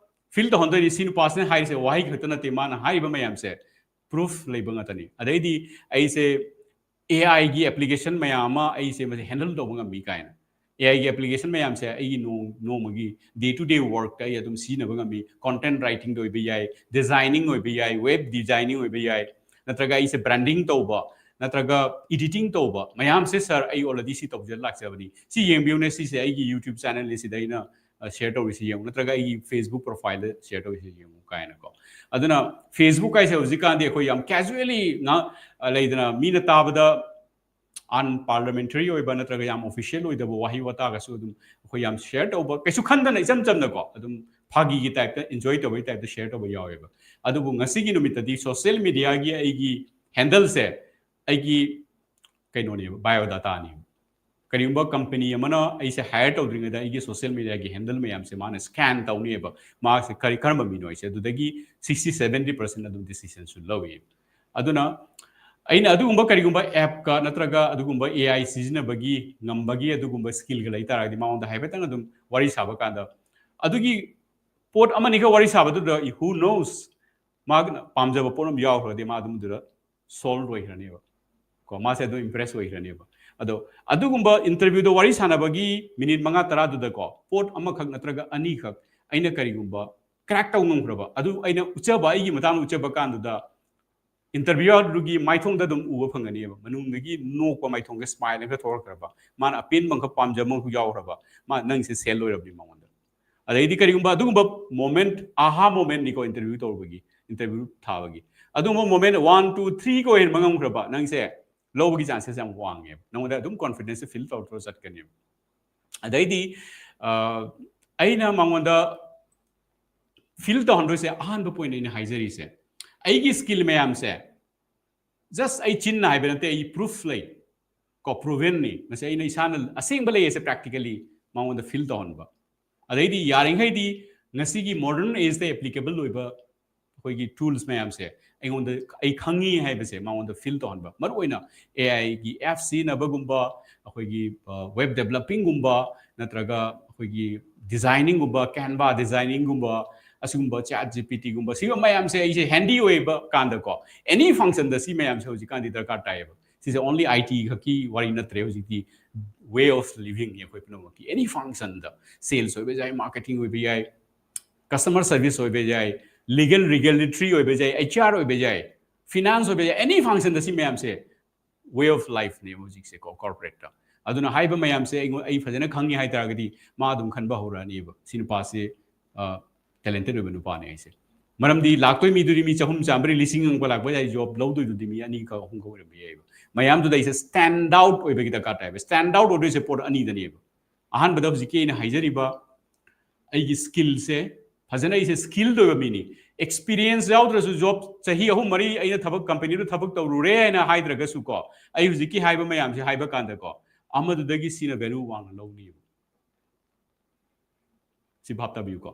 feel ꯇꯧꯍꯟꯗꯣꯏꯅꯤ, ꯁꯤ ꯅꯨꯄꯥꯁꯤꯅ ꯍꯥꯏꯔꯤꯁꯦ ꯋꯥꯍꯩ ꯈꯛꯇ ꯅꯠꯇꯦ, ꯃꯥꯅ ꯍꯥꯏꯔꯤꯕ ꯃꯌꯥꯝꯁꯦ proof ꯂꯩꯕ ꯉꯥꯛꯇꯅꯤ꯫ ꯑꯗꯩꯗꯤ ꯑꯩꯁꯦ AI ꯒꯤ application ꯃꯌꯥꯝ ꯑꯃ ꯑꯩꯁꯦ ꯃꯁꯤ handle ꯇꯧꯕ ꯉꯝꯃꯤ ꯀꯥꯏꯅ꯫ AI ꯒꯤ application ꯃꯌꯥꯝꯁꯦ ꯑꯩꯒꯤ ꯅꯣꯡ-, ꯅꯣꯡꯃꯒꯤ day to day work ꯇ ꯑꯩ ꯑꯗꯨꯝ ꯁꯤꯖꯤꯟꯅꯕ ꯉꯝꯃꯤ꯫ Content writing ꯗ ꯑꯣꯏꯕ ꯌꯥꯏ, designing ꯑꯣꯏꯕ ꯌꯥꯏ, web designing ꯑꯣꯏꯕ ꯌꯥꯏ, ꯅꯠꯇ꯭ꯔꯒ ꯑꯩꯁꯦ branding ꯇꯧꯕ, ꯅꯠꯇ꯭ꯔꯒ editing ꯇꯧꯕ ꯃꯌꯥꯝꯁꯦ, "Sir, ꯑꯩ already ꯁꯤ ꯇꯧꯖ ꯂꯥꯛꯆꯕꯅꯤ, ꯁꯤ ꯌꯦꯡꯕꯤꯌꯨꯅꯦ, ꯁꯤꯁꯦ ꯑꯩꯒꯤ YouTube channel ꯅꯤ, ꯁꯤꯗ ꯑꯩꯅ, ꯑ, share ꯇꯧꯔꯤꯁꯤ ꯌꯦꯡꯉꯨ, ꯅꯠꯇ꯭ꯔꯒ ꯑꯩꯒꯤ Facebook profile ꯗ share ꯇꯧꯔꯤꯁꯤ ꯌꯦꯡꯉꯨ" ꯀꯥꯏꯅꯀꯣ꯫ ꯑꯗꯨꯅ Facebook ꯍꯥꯏꯁꯦ ꯍꯧꯖꯤꯛꯀꯥꯟꯗꯤ ꯑꯩꯈꯣꯏ ꯌꯥꯝ casually ꯉꯥ-, ꯑ, ꯂꯩꯗꯅ, ꯃꯤꯅ ꯇꯥꯕꯗ unparliamentary ꯑꯣꯏꯕ ꯅꯠꯇ꯭ꯔꯒ ꯌꯥꯝ official ꯑꯣꯏꯗꯕ ꯋꯥꯍꯩ ꯋꯥꯇꯥꯒꯁꯨ ꯑꯗꯨꯝ ꯑꯩꯈꯣꯏ ꯌꯥꯝ share ꯇꯧꯕ, ꯀꯩꯁꯨ ꯈꯟꯗꯅ ꯏꯆꯝ ꯆꯝꯅꯀꯣ ꯑꯗꯨꯝ ꯐꯥꯒꯤꯒꯤ ꯇꯥꯏꯞꯇ, ꯏꯟꯖꯣꯏ ꯇꯧꯕꯒꯤ ꯇꯥꯏꯞꯇ ꯁꯤꯌꯔ ꯇꯧꯕ ꯌꯥꯎꯋꯦꯕ꯫ ꯑꯗꯨꯕꯨ ꯉꯁꯤꯒꯤ ꯅꯨꯃꯤꯠꯇꯗꯤ ꯁꯣꯁꯤꯌꯦꯜ ꯃꯦꯗꯤꯌꯥꯒꯤ ꯑꯩꯒꯤ ꯍꯦꯟꯗꯜꯁꯦ ꯑꯩꯒꯤ ꯀꯩꯅꯣꯅꯦꯕ, ꯕꯥꯏꯑꯣ ꯗꯥꯇꯥꯅꯦꯕ꯫ ꯀꯔꯤꯒꯨꯝꯕ ꯀꯝꯄꯅꯤ ꯑꯃꯅ ꯑꯩꯁꯦ ꯍꯥꯏꯌꯔ ꯇꯧꯗ꯭ꯔꯤꯉꯩꯗ ꯑꯩꯒꯤ ꯁꯣꯁꯤꯌꯦꯜ ꯃꯦꯗꯤꯌꯥꯒꯤ ꯍꯦꯟꯗꯜ ꯃꯌꯥꯝꯁꯦ ꯃꯥꯅ ꯁ꯭ꯀꯦꯟ ꯇꯧꯅꯦꯕ, ꯃꯥꯁꯦ ꯀꯔꯤ, ꯀꯔꯝꯕ ꯃꯤꯅꯣ ꯍꯥꯏꯁꯦ꯫ ꯑꯗꯨꯗꯒꯤ ꯁꯤꯛꯁꯇꯤ ꯁꯚꯦꯟꯇꯤ ꯄꯥꯔꯁꯦꯟ ꯑꯗꯨꯝ ꯗꯤꯁꯤꯖꯟꯁꯨ ꯂꯧꯏ꯫ ꯑꯗꯨꯅ ꯑꯩꯅ ꯑꯗꯨꯒꯨꯝꯕ ꯀꯔꯤꯒꯨꯝꯕ ꯑꯦꯞꯀ ꯅꯠꯇ꯭ꯔꯒ ꯑꯗꯨꯒꯨꯝꯕ ꯑꯦ ꯑꯥꯏ ꯁꯤꯖꯤꯟꯅꯕꯒꯤ ꯉꯝꯕꯒꯤ ꯑꯗꯨꯒꯨꯝꯕ ꯁ꯭ꯀꯤꯜꯒ ꯂꯩ ꯇꯥꯔꯒꯗꯤ, ꯃꯉꯣꯟꯗ ꯍꯥꯏꯐꯦꯠꯇꯪ ꯑꯗꯨꯝ ꯋꯥꯔꯤ ꯁꯥꯕ ꯀꯥꯟꯗ, ꯑꯗꯨꯒꯤ ꯄꯣꯠ ꯑꯃꯅꯤꯈꯛ ꯋꯥꯔꯤ ꯁꯥꯕꯗꯨꯗ, who knows, ꯃꯥꯅ ꯄꯥꯝꯖꯕ ꯄꯣꯠ ꯑꯃ ꯌꯥꯎꯈ꯭ꯔꯗꯤ ꯃꯥ ꯑꯗꯨꯝꯗꯨꯗ ꯁꯣꯜꯗ ꯑꯣꯏꯈ꯭ꯔꯅꯦꯕ꯫ ꯀꯣ, ꯃꯥꯁꯦ ꯑꯗꯨꯝ ꯏꯝꯄ꯭ꯔꯦꯁ ꯑꯣꯏꯈ꯭ꯔꯅꯦꯕ꯫ ꯑꯗꯣ ꯑꯗꯨꯒꯨꯝꯕ ꯏꯟꯇꯔꯚ꯭ꯌꯨꯗ ꯋꯥꯔꯤ ꯁꯥꯟꯅꯕꯒꯤ ꯃꯤꯅꯤꯠ ꯃꯉꯥ ꯇꯔꯥꯗꯨꯗꯀꯣ, ꯄꯣꯠ ꯑꯃꯈꯛ ꯅꯠꯇ꯭ꯔꯒ ꯑꯅꯤꯈꯛ ꯑꯩꯅ ꯀꯔꯤꯒꯨꯝꯕ ꯀ꯭ꯔꯦꯛ ꯇꯧ ꯉꯝꯈ꯭ꯔꯕ, ꯑꯗꯨ ꯑꯩꯅ ꯎꯠꯆꯕ, ꯑꯩꯒꯤ ꯃꯇꯥꯡꯗ ꯎꯠꯆꯕ ꯀꯥꯟꯗꯨꯗ, ꯏꯟꯇꯔꯚ꯭ꯌꯨ ꯑꯗꯨꯒꯤ ꯃꯥꯏꯊꯣꯡꯗ ꯑꯗꯨꯝ ꯎꯕ ꯐꯪꯒꯅꯦꯕ, ꯃꯅꯨꯡꯗꯒꯤ ꯅꯣꯛꯄ ꯃꯥꯏꯊꯣꯡꯒ, ꯁ꯭ꯃꯥꯏꯜ ꯑꯃꯒ ꯊꯣꯛꯂꯛꯈ꯭ꯔꯕ, ꯃꯥꯅ ꯑꯄꯦꯟꯕ ꯑꯃꯈꯛ ꯄꯥꯝꯖꯕ ꯑꯃꯈꯛ ꯌꯥꯎꯈ꯭ꯔꯕ, ꯃꯥ, ꯅꯪꯁꯦ ꯁꯦꯜ ꯑꯣꯏꯔꯕꯅꯤ ꯃꯉꯣꯟꯗ꯫ ꯑꯗꯩꯗꯤ ꯀꯔꯤꯒꯨꯝꯕ ꯑꯗꯨꯒꯨꯝꯕ ꯃꯣꯃꯦꯟꯠ, ꯑꯍꯥ ꯃꯣꯃꯦꯟꯠꯅꯤꯀꯣ, ꯏꯟꯇꯔꯚ꯭ꯌꯨ ꯇꯧꯕꯒꯤ, ꯏꯟꯇꯔꯚ꯭ꯌꯨ ꯊꯥꯕꯒꯤ, ꯑꯗꯨꯒꯨꯝꯕ ꯃꯣꯃꯦꯟꯠ ꯋꯥꯟ, ꯇꯨ, ꯊ꯭ꯔꯤꯒ ꯑꯣꯏꯍꯟꯕ ꯉꯝꯈ꯭ꯔꯕ, ꯅꯪꯁꯦ ꯂꯧꯕꯒꯤ ꯆꯥꯟꯁꯦꯁ ꯌꯥꯝ ꯋꯥꯡꯉꯦꯕ꯫ ꯅꯉꯣꯟꯗ ꯑꯗꯨꯝ ꯀꯣꯟꯐꯤꯗꯦꯟꯁꯁꯦ ꯐꯤꯜ ꯇꯧꯔ ꯇꯧꯔ ꯆꯠꯀꯅꯦꯕ꯫ ꯑꯗꯩꯗꯤ ꯑ, ꯑꯩꯅ ꯃꯉꯣꯟꯗ ꯐꯤꯜ ꯇꯧꯍꯟꯗꯣꯏꯁꯦ, ꯑꯍꯥꯟꯕ ꯄꯣꯏꯟꯠ ꯑꯩꯅ ꯍꯥꯏꯖꯔꯤꯁꯦ, ꯑꯩꯒꯤ ꯁ꯭ꯀꯤꯜ ꯃꯌꯥꯝꯁꯦ ꯖꯁ ꯑꯩ ꯆꯤꯟꯅ ꯍꯥꯏꯕ ꯅꯠꯇꯦ, ꯑꯩ ꯄ꯭ꯔꯨꯐ ꯂꯩ ꯀꯣ, ꯄ꯭ꯔꯨꯚꯦꯟꯅꯤ꯫ ꯃꯁꯤ ꯑꯩꯅ ꯏꯁꯥꯅ ꯑꯁꯦꯡꯕ ꯂꯩ ꯍꯥꯏꯁꯦ ꯄ꯭ꯔꯦꯛꯇꯤꯀꯦꯜꯂꯤ ꯃꯉꯣꯟꯗ ꯐꯤꯜ ꯇꯧꯍꯟꯕ꯫ ꯑꯗꯩꯗꯤ ꯌꯥꯔꯤꯈꯩꯗꯤ ꯉꯁꯤꯒꯤ ꯃꯣꯗꯔꯟ ꯑꯦꯖꯇ ꯑꯦꯄ꯭ꯂꯤꯀꯦꯕꯜ ꯑꯣꯏꯕ ꯑꯩꯈꯣꯏꯒꯤ ꯇꯨꯜꯁ ꯃꯌꯥꯝꯁꯦ ꯑꯩꯉꯣꯟꯗ, ꯑꯩ ꯈꯪꯉꯤ ꯍꯥꯏꯕꯁꯦ ꯃꯉꯣꯟꯗ ꯐꯤꯜ ꯇꯧꯍꯟꯕ꯫ ꯃꯔꯨꯑꯣꯏꯅ ꯑꯦ ꯑꯥꯏꯒꯤ ꯑꯦꯞ ꯁꯤꯖꯤꯟꯅꯕꯒꯨꯝꯕ, ꯑꯩꯈꯣꯏꯒꯤ ꯋꯦꯕ ꯗꯦꯕꯂꯞꯄꯤꯡꯒꯨꯝꯕ, ꯅꯠꯇ꯭ꯔꯒ ꯑꯩꯈꯣꯏꯒꯤ ꯗꯤꯖꯥꯏꯅꯤꯡꯒꯨꯝꯕ, ꯀꯦꯟꯚꯥ ꯗꯤꯖꯥꯏꯅꯤꯡꯒꯨꯝꯕ, ꯑꯁꯤꯒꯨꯝꯕ ꯆꯦꯠ ꯖꯤ ꯄꯤ ꯇꯤꯒꯨꯝꯕ, ꯁꯤꯒꯨꯝꯕ ꯃꯌꯥꯝꯁꯦ ꯑꯩꯁꯦ ꯍꯦꯟꯗꯤ ꯑꯣꯏꯕ ꯀꯥꯟꯗꯀꯣ, ꯑꯦꯅꯤ ꯐꯪꯁꯟꯗ ꯁꯤ ꯃꯌꯥꯝꯁꯦ ꯍꯧꯖꯤꯛꯀꯥꯟꯗꯤ ꯗꯔꯀꯥꯔ ꯇꯥꯏꯌꯦꯕ꯫ ꯁꯤꯁꯦ ꯑꯣꯟꯂꯤ ꯑꯥꯏ ꯇꯤ ꯈꯛꯀꯤ ꯋꯥꯔꯤ ꯅꯠꯇ꯭ꯔꯦ, ꯍꯧꯖꯤꯛꯇꯤ ꯋꯦ ꯑꯣꯐ ꯂꯤꯚꯤꯡꯅꯤ ꯑꯩꯈꯣꯏ ꯄꯨꯝꯅꯃꯛꯀꯤ꯫ ꯑꯦꯅꯤ ꯐꯪꯁꯟꯗ, ꯁꯦꯜꯁ ꯑꯣꯏꯕ ꯌꯥꯏ, ꯃꯥꯔꯀꯦꯇꯤꯡ ꯑꯣꯏꯕ ꯌꯥꯏ, ꯀꯁꯇꯃꯔ ꯁꯔꯚꯤꯁ ꯑꯣꯏꯕ ꯌꯥꯏ, ꯂꯤꯒꯦꯜ ꯔꯤꯒꯨꯂꯦꯇꯔꯤ ꯑꯣꯏꯕ ꯌꯥꯏ, ꯑꯩꯆ ꯑꯥꯔ ꯑꯣꯏꯕ ꯌꯥꯏ, ꯐꯤꯅꯥꯟꯁ ꯑꯣꯏꯕ ꯌꯥꯏ, ꯑꯦꯅꯤ ꯐꯪꯁꯟꯗ ꯁꯤ ꯃꯌꯥꯝꯁꯦ ꯋꯦ ꯑꯣꯐ ꯂꯥꯏꯐꯅꯦꯕ ꯍꯧꯖꯤꯛꯁꯦꯀꯣ, ꯀꯣꯔꯄꯣꯔꯦꯠꯇ꯫ ꯑꯗꯨꯅ ꯍꯥꯏꯕ ꯃꯌꯥꯝꯁꯦ ꯑꯩꯉꯣꯟ-, ꯑꯩ ꯐꯖꯅ ꯈꯪꯉꯤ ꯍꯥꯏ ꯇꯥꯔꯒꯗꯤ ꯃꯥ ꯑꯗꯨꯝ ꯈꯟꯕ ꯍꯧꯔꯛꯑꯅꯦꯕ, ꯁꯤ ꯅꯨꯄꯥꯁꯤ ꯇꯦꯂꯦꯟꯇꯦꯠ ꯑꯣꯏꯕ ꯅꯨꯄꯥꯅꯦ ꯍꯥꯏꯁꯦ꯫ ꯃꯔꯝꯗꯤ ꯂꯥꯛꯇꯣꯏ ꯃꯤꯗꯨꯗꯤ ꯃꯤ ꯆꯍꯨꯝ ꯆꯥꯝꯃꯔꯤ, ꯂꯤꯁꯤꯡ ꯑꯃ ꯂꯥꯛꯄ ꯌꯥꯏ, ꯖꯣꯕ ꯂꯧꯗꯣꯏꯗꯨꯗꯤ ꯃꯤ ꯑꯅꯤꯈꯛ ꯑꯍꯨꯝꯈꯛ ꯑꯣꯏꯔꯝꯕ ꯌꯥꯏꯕ꯫ ꯃꯌꯥꯝꯗꯨꯗ ꯑꯩꯁꯦ ꯁ꯭ꯇꯦꯟꯗ ꯑꯥꯎꯠ ꯑꯣꯏꯕꯒꯤ ꯗꯔꯀꯥꯔ ꯇꯥꯏꯕ꯫ ꯁ꯭ꯇꯦꯟꯗ ꯑꯥꯎꯠ ꯑꯣꯏꯗꯣꯏꯁꯦ ꯄꯣꯠ ꯑꯅꯤꯗꯅꯦꯕ꯫ ꯑꯍꯥꯟꯕꯗ ꯍꯧꯖꯤꯛꯀꯤ ꯑꯩꯅ ꯍꯥꯏꯖꯔꯤꯕ ꯑꯩꯒꯤ ꯁ꯭ꯀꯤꯜꯁꯦ ꯐꯖꯅ ꯑꯩꯁꯦ ꯁ꯭ꯀꯤꯜ ꯑꯣꯏꯕ ꯃꯤꯅꯤ, ꯑꯦꯛꯁꯄꯤꯔꯤꯌꯦꯟꯁ ꯌꯥꯎꯗ꯭ꯔꯁꯨ ꯖꯣꯕ ꯆꯍꯤ ꯑꯍꯨꯝ ꯃꯔꯤ ꯑꯩꯅ ꯊꯕꯛ ꯀꯝꯄꯅꯤꯗꯨ ꯊꯕꯛ ꯇꯧꯔꯨꯔꯦ ꯍꯥꯏꯅ ꯍꯥꯏꯗ꯭ꯔꯒꯁꯨ ꯀꯣ, ꯑꯩ ꯍꯧꯖꯤꯛꯀꯤ ꯍꯥꯏꯕ ꯃꯌꯥꯝꯁꯦ ꯍꯥꯏꯕ ꯀꯥꯟꯗ ꯀꯣ, ꯑꯃꯗꯨꯗꯒꯤ ꯁꯤꯅ ꯚꯦꯂꯨ ꯋꯥꯡꯅ ꯂꯧꯅꯤꯕ꯫ ꯁꯤ ꯚꯥꯞ ꯇꯥꯕꯤꯌꯨꯀꯣ꯫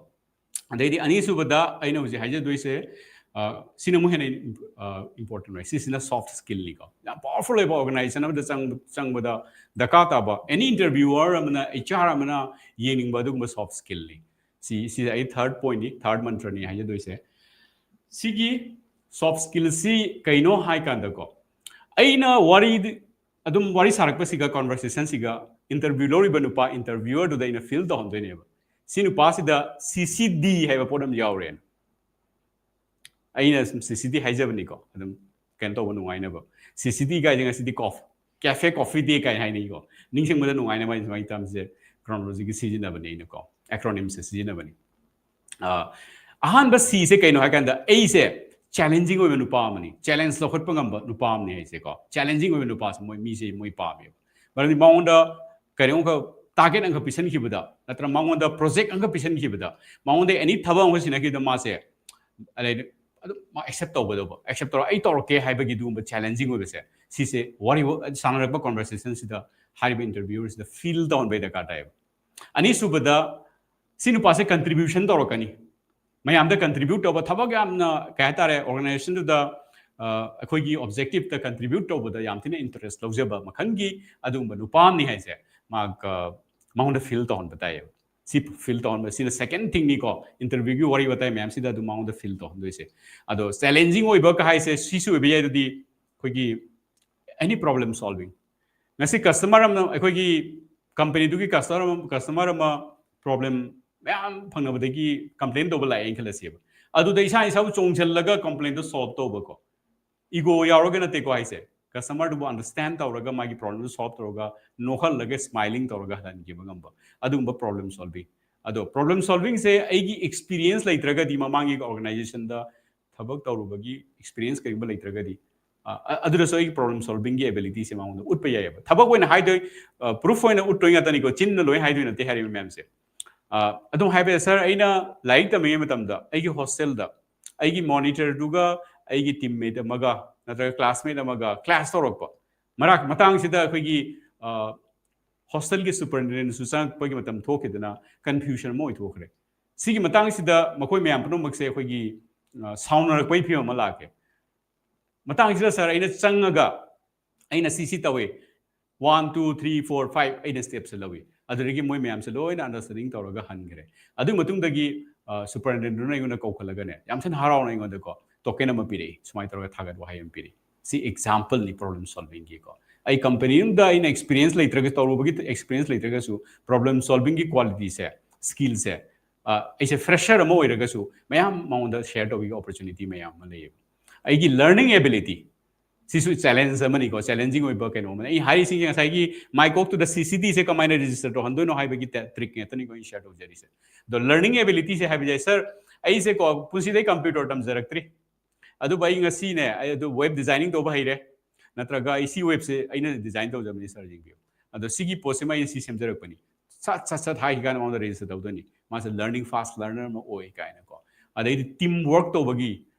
ꯑꯗꯩꯗꯤ ꯑꯅꯤꯁꯨꯕꯗ ꯑꯩꯅ ꯍꯧꯖꯤꯛ ꯍꯥꯏꯖꯗꯣꯏꯁꯦ, ꯑ, ꯁꯤꯅ ꯑꯃꯨꯛ ꯍꯦꯟꯅ ꯏꯝꯄꯣꯔꯇꯦꯟ ꯑꯣꯏ꯫ ꯁꯤꯁꯤꯅ ꯁꯣꯐ ꯁ꯭ꯀꯤꯜꯅꯤꯀꯣ, ꯌꯥꯝ ꯄꯋꯥꯔꯐꯨꯜ ꯑꯣꯏꯕ ꯑꯣꯔꯒꯅꯥꯏꯖꯦꯁꯟ ꯑꯃꯗ ꯆꯪꯕ ꯆꯪꯕꯗ ꯗꯔꯀꯥꯔ ꯇꯥꯕ, ꯑꯦꯅꯤ ꯏꯟꯇꯔꯚꯤꯌꯨꯋꯔ ꯑꯃꯅ, ꯑꯩꯆ ꯑꯥꯔ ꯑꯃꯅ ꯌꯦꯡꯅꯤꯡꯕ ꯑꯗꯨꯒꯨꯝꯕ ꯁꯣꯐ ꯁ꯭ꯀꯤꯜꯅꯤ꯫ ꯁꯤ ꯁꯤꯁꯦ ꯑꯩ ꯊꯥꯔꯠ ꯄꯣꯏꯟꯠꯅꯤ, ꯊꯥꯔꯠ ꯃꯟꯇ꯭ꯔꯅꯤ ꯍꯥꯏꯖꯗꯣꯏꯁꯦ꯫ ꯁꯤꯒꯤ ꯁꯣꯐ ꯁ꯭ꯀꯤꯜꯁꯤ ꯀꯩꯅꯣ ꯍꯥꯏ ꯀꯥꯟꯗꯀꯣ, ꯑꯩꯅ ꯋꯥꯔꯤ ꯑꯗꯨꯝ ꯋꯥꯔꯤ ꯁꯥꯔꯛꯄꯁꯤꯒ, ꯀꯣꯟꯚꯔꯁꯦꯁꯟꯁꯤꯒ, ꯏꯟꯇꯔꯚꯤꯌꯨ ꯂꯧꯔꯤꯕ ꯅꯨꯄꯥ ꯏꯟꯇꯔꯚꯤꯌꯨꯋꯔꯗꯨꯗ ꯑꯩꯅ ꯐꯤꯜ ꯇꯧꯍꯟꯗꯣꯏꯅꯦꯕ, ꯁꯤ ꯅꯨꯄꯥꯁꯤꯗ ꯁꯤ ꯁꯤ ꯗꯤ ꯍꯥꯏꯕ ꯄꯣꯠ ꯑꯃ ꯌꯥꯎꯔꯦꯅ꯫ ꯑꯩꯅ ꯁꯨꯝ ꯁꯤ ꯁꯤ ꯗꯤ ꯍꯥꯏꯖꯕꯅꯤꯀꯣ, ꯑꯗꯨꯝ ꯀꯩꯅꯣ ꯇꯧꯕ ꯅꯨꯡꯉꯥꯏꯅꯕ꯫ ꯁꯤ ꯁꯤ ꯗꯤ ꯀꯥꯏꯁꯦ ꯉꯁꯤꯗꯤ ꯀꯣꯐ ꯀꯦꯐꯦ ꯀꯣꯐꯤ ꯗꯦ ꯀꯥꯏꯅ ꯍꯥꯏꯅꯩꯀꯣ꯫ ꯅꯤꯡꯁꯤꯡꯕꯗ ꯅꯨꯡꯉꯥꯏꯅꯕ ꯑꯩ ꯁꯨꯃꯥꯏꯅ ꯇꯝꯁꯦ, ꯀ꯭ꯔꯣꯅꯣꯂꯣꯖꯤꯒꯤ ꯁꯤꯖꯤꯟꯅꯕꯅꯤ ꯑꯩꯅꯀꯣ, ꯑꯦꯀ꯭ꯔꯣꯅꯤꯝꯁꯦ ꯁꯤꯖꯤꯟꯅꯕꯅꯤ꯫ ꯑ, ꯑꯍꯥꯟꯕ ꯁꯤꯁꯦ ꯀꯩꯅꯣ ꯍꯥꯏ ꯀꯥꯟꯗ, ꯑꯩꯁꯦ ꯆꯦꯂꯦꯟꯖꯤꯡ ꯑꯣꯏꯕ ꯅꯨꯄꯥ ꯑꯃꯅꯤ, ꯆꯦꯂꯦꯟꯖ ꯂꯧꯈꯠꯄ ꯉꯝꯕ ꯅꯨꯄꯥ ꯑꯃꯅꯤ ꯍꯥꯏꯁꯦꯀꯣ꯫ ꯆꯦꯂꯦꯟꯖꯤꯡ ꯑꯣꯏꯕ ꯅꯨꯄꯥꯁꯦ ꯃꯣꯏ, ꯃꯤꯁꯦ ꯃꯣꯏ ꯄꯥꯝꯃꯦꯕ꯫ ꯃꯔꯝꯗꯤ ꯃꯉꯣꯟꯗ ꯀꯔꯤꯒꯨꯝꯕ ꯇꯥꯔꯒꯦꯠ ꯑꯃꯈꯛ ꯄꯤꯁꯟꯈꯤꯕꯗ, ꯅꯠꯇ꯭ꯔꯒ ꯃꯉꯣꯟꯗ ꯄ꯭ꯔꯣꯖꯦꯛ ꯑꯃꯈꯛ ꯄꯤꯁꯟꯈꯤꯕꯗ, ꯃꯉꯣꯟꯗ ꯑꯦꯅꯤ ꯊꯕꯛ ꯑꯃꯈꯛ ꯁꯤꯟꯅꯈꯤꯕꯗ ꯃꯥꯁꯦ ꯑꯗꯩꯗꯤ ꯑꯗꯨꯝ ꯃꯥ ꯑꯦꯛꯁꯦꯞ ꯇꯧꯒꯗꯧꯕ, ꯑꯦꯛꯁꯦꯞ ꯇꯧꯔ ꯑꯩ ꯇꯧꯔꯛꯀꯦ ꯍꯥꯏꯕꯒꯤ ꯑꯗꯨꯒꯨꯝꯕ ꯆꯦꯂꯦꯟꯖꯤꯡ ꯑꯣꯏꯕꯁꯦ, ꯁꯤꯁꯦ ꯋꯥꯔꯤ ꯁꯥꯟꯅꯔꯛꯄ ꯀꯣꯟꯚꯔꯁꯦꯁꯟꯁꯤꯗ ꯍꯥꯏꯔꯤꯕ ꯏꯟꯇꯔꯚꯤꯌꯨꯋꯔꯁꯤꯗ ꯐꯤꯜ ꯇꯧꯍꯟꯕꯩ ꯗꯔꯀꯥꯔ ꯇꯥꯏꯌꯦꯕ꯫ ꯑꯅꯤꯁꯨꯕꯗ, ꯁꯤ ꯅꯨꯄꯥꯁꯦ ꯀꯟꯇ꯭ꯔꯤꯕ꯭ꯌꯨꯁꯟ ꯇꯧꯔꯛꯀꯅꯤ, ꯃꯌꯥꯝꯗ ꯀꯟꯇ꯭ꯔꯤꯕ꯭ꯌꯨꯠ ꯇꯧꯕ, ꯊꯕꯛ ꯌꯥꯝꯅ ꯀꯩ ꯍꯥꯏꯇꯥꯔꯦ, ꯑꯣꯔꯒꯅꯥꯏꯖꯦꯁꯟꯗꯨꯗ, ꯑ, ꯑꯩꯈꯣꯏꯒꯤ ꯑꯣꯕꯖꯦꯛꯇꯤꯞꯇ ꯀꯟꯇ꯭ꯔꯤꯕ꯭ꯌꯨꯠ ꯇꯧꯕꯗ ꯌꯥꯝ ꯊꯤꯅ ꯏꯟꯇꯔꯦꯁ ꯂꯧꯖꯕ ꯃꯈꯜꯒꯤ ꯑꯗꯨꯒꯨꯝꯕ ꯅꯨꯄꯥ ꯑꯃꯅꯤ ꯍꯥꯏꯁꯦ ꯃꯥ, ꯑ, ꯃꯉꯣꯟꯗ ꯐꯤꯜ ꯇꯧꯍꯟꯕ ꯇꯥꯏꯌꯦꯕ꯫ ꯁꯤ ꯐꯤꯜ ꯇꯧꯍꯟꯕ, ꯁꯤꯅ ꯁꯦꯀꯦꯟ ꯊꯤꯡꯅꯤꯀꯣ, ꯏꯟꯇꯔꯚꯤꯌꯨꯒꯤ ꯋꯥꯔꯤ ꯋꯥꯇꯥꯏ ꯃꯌꯥꯝꯁꯤꯗ ꯑꯗꯨꯝ ꯃꯉꯣꯟꯗ ꯐꯤꯜ ꯇꯧꯍꯟꯗꯣꯏꯁꯦ꯫ ꯑꯗꯣ ꯆꯦꯂꯦꯟꯖꯤꯡ ꯑꯣꯏꯕ ꯀ ꯍꯥꯏꯁꯦ ꯁꯤꯁꯨ ꯑꯣꯏꯕ ꯌꯥꯏ꯫ ꯑꯗꯨꯗꯤ ꯑꯩꯈꯣꯏꯒꯤ ꯑꯦꯅꯤ ꯄ꯭ꯔꯣꯕ꯭ꯂꯦꯝ ꯁꯣꯜꯚꯤꯡ, ꯉꯁꯤ ꯀꯁꯇꯃꯔ ꯑꯃꯅ, ꯑꯩꯈꯣꯏꯒꯤ ꯀꯝꯄꯅꯤꯗꯨꯒꯤ ꯀꯁꯇꯃꯔ ꯑꯃ, ꯀꯁꯇꯃꯔ ꯑꯃ ꯄ꯭ꯔꯣꯕ꯭ꯂꯦꯝ ꯃꯌꯥꯝ ꯐꯪꯅꯕꯗꯒꯤ ꯀꯝꯄ꯭ꯂꯦꯟ ꯇꯧꯕ ꯂꯥꯛꯑꯦꯅ ꯈꯜꯂꯁꯦꯕ꯫ ꯑꯗꯨꯗ ꯏꯁꯥ ꯏꯁꯥꯕꯨ ꯆꯣꯡꯁꯤꯜꯂꯒ ꯀꯝꯄ꯭ꯂꯦꯟꯗꯣ ꯁꯣꯜꯚ ꯇꯧꯕꯀꯣ, ꯏꯒꯣ ꯌꯥꯎꯔꯒ ꯅꯠꯇꯦꯀꯣ ꯍꯥꯏꯁꯦ, ꯀꯁꯇꯃꯔꯗꯨꯕꯨ ꯑꯟꯗꯔꯁꯇꯦꯟ ꯇꯧꯔꯒ ꯃꯥꯒꯤ ꯄ꯭ꯔꯣꯕ꯭ꯂꯦꯝꯗꯨ ꯁꯣꯜꯚ ꯇꯧꯔꯒ ꯅꯣꯛꯍꯜꯂꯒ ꯁ꯭ꯃꯥꯏꯂꯤꯡ ꯇꯧꯔꯒ ꯍꯜꯍꯟꯈꯤꯕ ꯉꯝꯕ, ꯑꯗꯨꯒꯨꯝꯕ ꯄ꯭ꯔꯣꯕ꯭ꯂꯦꯝ ꯁꯣꯜꯚꯤꯡ꯫ ꯑꯗꯣ ꯄ꯭ꯔꯣꯕ꯭ꯂꯦꯝ ꯁꯣꯜꯚꯤꯡꯁꯦ ꯑꯩꯒꯤ ꯑꯦꯛꯁꯄꯤꯔꯤꯌꯦꯟꯁ ꯂꯩꯇ꯭ꯔꯒꯗꯤ, ꯃꯃꯥꯡꯒꯤ ꯑꯣꯔꯒꯅꯥꯏꯖꯦꯁꯟꯗ ꯊꯕꯛ ꯇꯧꯔꯨꯕꯒꯤ ꯑꯦꯛꯁꯄꯤꯔꯤꯌꯦꯟꯁ ꯀꯔꯤꯒꯨꯝꯕ ꯂꯩꯇ꯭ꯔꯒꯗꯤ, ꯑ, ꯑ, ꯑꯗꯨꯗꯁꯨ ꯑꯩꯒꯤ ꯄ꯭ꯔꯣꯕ꯭ꯂꯦꯝ ꯁꯣꯜꯚꯤꯡꯒꯤ ꯑꯦꯕꯤꯂꯤꯇꯤꯁꯦ ꯃꯉꯣꯟꯗ ꯎꯠꯄ ꯌꯥꯏꯑꯕ꯫ ꯊꯕꯛ ꯑꯣꯏꯅ ꯍꯥꯏꯗꯣꯏ, ꯑ, ꯄ꯭ꯔꯨꯐ ꯑꯣꯏꯅ ꯎꯠꯇꯣꯏ ꯉꯥꯛꯇꯅꯤꯀꯣ, ꯆꯤꯟꯅ ꯂꯣꯏ ꯍꯥꯏꯗꯣꯏ ꯅꯠꯇꯦ ꯍꯥꯏꯔꯤꯕ ꯃꯌꯥꯝꯁꯦ꯫ ꯑꯗꯨꯝ ꯍꯥꯏꯕ, ꯁꯥꯔ, ꯑꯩꯅ ꯂꯥꯏꯔꯤꯛ ꯇꯝꯃꯤꯉꯩ ꯃꯇꯝꯗ ꯑꯩꯒꯤ ꯍꯣꯁꯇꯦꯜꯗ ꯑꯩꯒꯤ ꯃꯣꯅꯤꯇꯔꯗꯨꯒ ꯑꯩꯒꯤ ꯇꯤꯝꯃꯦꯠ ꯑꯃꯒ ꯅꯠꯇ꯭ꯔꯒ ꯀ꯭ꯂꯥꯁꯃꯦꯠ ꯑꯃꯒ ꯀ꯭ꯂꯥꯁ ꯇꯧꯔꯛꯄ ꯃꯔꯛ ꯃꯇꯥꯡꯁꯤꯗ ꯑꯩꯈꯣꯏꯒꯤ ꯍꯣꯁꯇꯦꯜꯒꯤ ꯁꯨꯄꯔꯤꯟꯇꯦꯟꯗꯦꯟꯁꯨ ꯆꯪꯉꯛꯄꯒꯤ ꯃꯇꯝ ꯊꯣꯛꯈꯤꯗꯅ ꯀꯟꯐ꯭ꯌꯨꯖꯟ ꯑꯃ ꯑꯣꯏꯊꯣꯛꯈ꯭ꯔꯦ꯫ ꯁꯤꯒꯤ ꯃꯇꯥꯡꯁꯤꯗ ꯃꯈꯣꯏ ꯃꯌꯥꯝ ꯄꯨꯝꯅꯃꯛꯁꯦ ꯑꯩꯈꯣꯏꯒꯤ ꯁꯥꯎꯅꯔꯛꯄꯒꯤ ꯐꯤꯕꯝ ꯑꯃ ꯂꯥꯛꯀꯦ꯫ ꯃꯇꯥꯡꯁꯤꯗ ꯁꯥꯔ ꯑꯩꯅ ꯆꯪꯉꯒ ꯑꯩꯅ ꯁꯤ ꯁꯤ ꯇꯧꯏ, one two three four five ꯑꯩꯅ ꯁ꯭ꯇꯦꯞꯁꯦ ꯂꯧꯏ꯫ ꯑꯗꯨꯗꯒꯤ ꯃꯣꯏ ꯃꯌꯥꯝꯁꯦ ꯂꯣꯏꯅ ꯑꯟꯗꯔꯁꯇꯦꯟꯗꯤꯡ ꯇꯧꯔꯒ ꯍꯟꯈ꯭ꯔꯦ꯫ ꯑꯗꯨꯒꯤ ꯃꯇꯨꯡꯗꯒꯤ ꯁꯨꯄꯔꯤꯟꯇꯦꯟꯗꯦꯟꯗꯨꯅ ꯑꯩꯉꯣꯟꯗ ꯀꯧꯈꯠꯂꯒꯅꯦ, ꯌꯥꯝ ꯊꯤꯅ ꯍꯔꯥꯎꯅ ꯑꯩꯉꯣꯟꯗꯀꯣ ꯇꯣꯀꯦꯟ ꯑꯃ ꯄꯤꯔꯛꯏ, ꯁꯨꯃꯥꯏꯅ ꯇꯧꯔꯒ ꯊꯥꯒꯠ ꯋꯥꯍꯩ ꯑꯃ ꯄꯤꯔꯛꯏ꯫ ꯁꯤ ꯑꯦꯛꯖꯥꯝꯄꯜꯅꯤ ꯄ꯭ꯔꯣꯕ꯭ꯂꯦꯝ ꯁꯣꯜꯚꯤꯡꯒꯤꯀꯣ꯫ ꯑꯩ ꯀꯝꯄꯅꯤ ꯑꯃꯗ ꯑꯩꯅ ꯑꯦꯛꯁꯄꯤꯔꯤꯌꯦꯟꯁ ꯂꯩꯇ꯭ꯔꯒ, ꯇꯧꯔꯨꯕꯒꯤ ꯑꯦꯛꯁꯄꯤꯔꯤꯌꯦꯟꯁ ꯂꯩꯇ꯭ꯔꯒꯁꯨ ꯄ꯭ꯔꯣꯕ꯭ꯂꯦꯝ ꯁꯣꯜꯚꯤꯡꯒꯤ ꯀ꯭ꯋꯥꯂꯤꯇꯤꯁꯦ, ꯁ꯭ꯀꯤꯜꯁꯦ, ꯑꯩꯁꯦ ꯐ꯭ꯔꯦꯁꯔ ꯑꯃ ꯑꯣꯏꯔꯒꯁꯨ ꯃꯌꯥꯝ ꯃꯉꯣꯟꯗ ꯁꯦꯌꯔ ꯇꯧꯕꯒꯤ ꯑꯣꯄꯣꯔꯆꯨꯅꯤꯇꯤ ꯃꯌꯥꯝ ꯑꯃ ꯂꯩꯌꯦꯕ꯫ ꯑꯩꯒꯤ ꯂꯔꯅꯤꯡ ꯑꯦꯕꯤꯂꯤꯇꯤ ꯁꯤꯁꯨ ꯆꯦꯂꯦꯟꯖ ꯑꯃꯅꯤꯀꯣ, ꯆꯦꯂꯦꯟꯖꯤꯡ ꯑꯣꯏꯕ ꯀꯩꯅꯣ ꯑꯃꯅꯤ꯫ ꯑꯩ ꯍꯥꯏꯔꯤꯁꯤꯡꯁꯦ ꯉꯁꯥꯏꯒꯤ ꯃꯥꯏꯀꯣꯛꯇꯨꯗ ꯁꯤ ꯁꯤ ꯗꯤꯁꯦ ꯀꯃꯥꯏꯅ ꯔꯦꯖꯤꯁꯇꯔ ꯇꯧꯍꯟꯗꯣꯏꯅꯣ ꯍꯥꯏꯕꯒꯤ ꯇ꯭ꯔꯤꯛ ꯉꯥꯛꯇꯅꯤꯀꯣ ꯑꯩꯅ ꯁꯦꯌꯔ ꯇꯧꯖꯔꯤꯁꯦ꯫ ꯑꯗꯣ ꯂꯔꯅꯤꯡ ꯑꯦꯕꯤꯂꯤꯇꯤꯁꯦ ꯍꯥꯏꯕꯁꯦ, ꯁꯥꯔ, ꯑꯩꯁꯦꯀꯣ ꯄꯨꯟꯁꯤꯗ ꯀꯝꯄ꯭ꯌꯨꯇꯔ ꯇꯝꯖꯔꯛꯇ꯭ꯔꯤ, ꯑꯗꯨꯕꯨ ꯑꯩ ꯉꯁꯤꯅꯦ, ꯑꯩ ꯑꯗꯨ ꯋꯦꯕ ꯗꯤꯖꯥꯏꯅꯤꯡ ꯇꯧꯕ ꯍꯩꯔꯦ, ꯅꯠꯇ꯭ꯔꯒ ꯑꯩ ꯁꯤ ꯋꯦꯕꯁꯦ ꯑꯩꯅ ꯗꯤꯖꯥꯏꯟ ꯇꯧꯖꯕꯅꯤ, ꯁꯥꯔ ꯌꯦꯡꯕꯤꯌꯨ꯫ ꯑꯗꯣ ꯁꯤꯒꯤ ꯄꯣꯠꯁꯤꯃ ꯑꯩꯅ ꯁꯤ ꯁꯦꯝꯖꯔꯛꯄꯅꯤ, ꯁꯠ ꯁꯠ ꯁꯠ ꯍꯥꯏꯈꯤ ꯀꯥꯟꯗ ꯃꯉꯣꯟꯗ ꯔꯦꯖꯤꯁꯇꯔ ꯇꯧꯗꯣꯏꯅꯤ, ꯃꯥꯁꯦ ꯂꯔꯅꯤꯡ ꯐꯥꯁ ꯂꯔꯅꯔ ꯑꯃ ꯑꯣꯏ ꯀꯥꯏꯅꯀꯣ꯫ ꯑꯗꯩꯗꯤ ꯇꯤꯝ ꯋꯥꯔꯛ ꯇꯧꯕꯒꯤ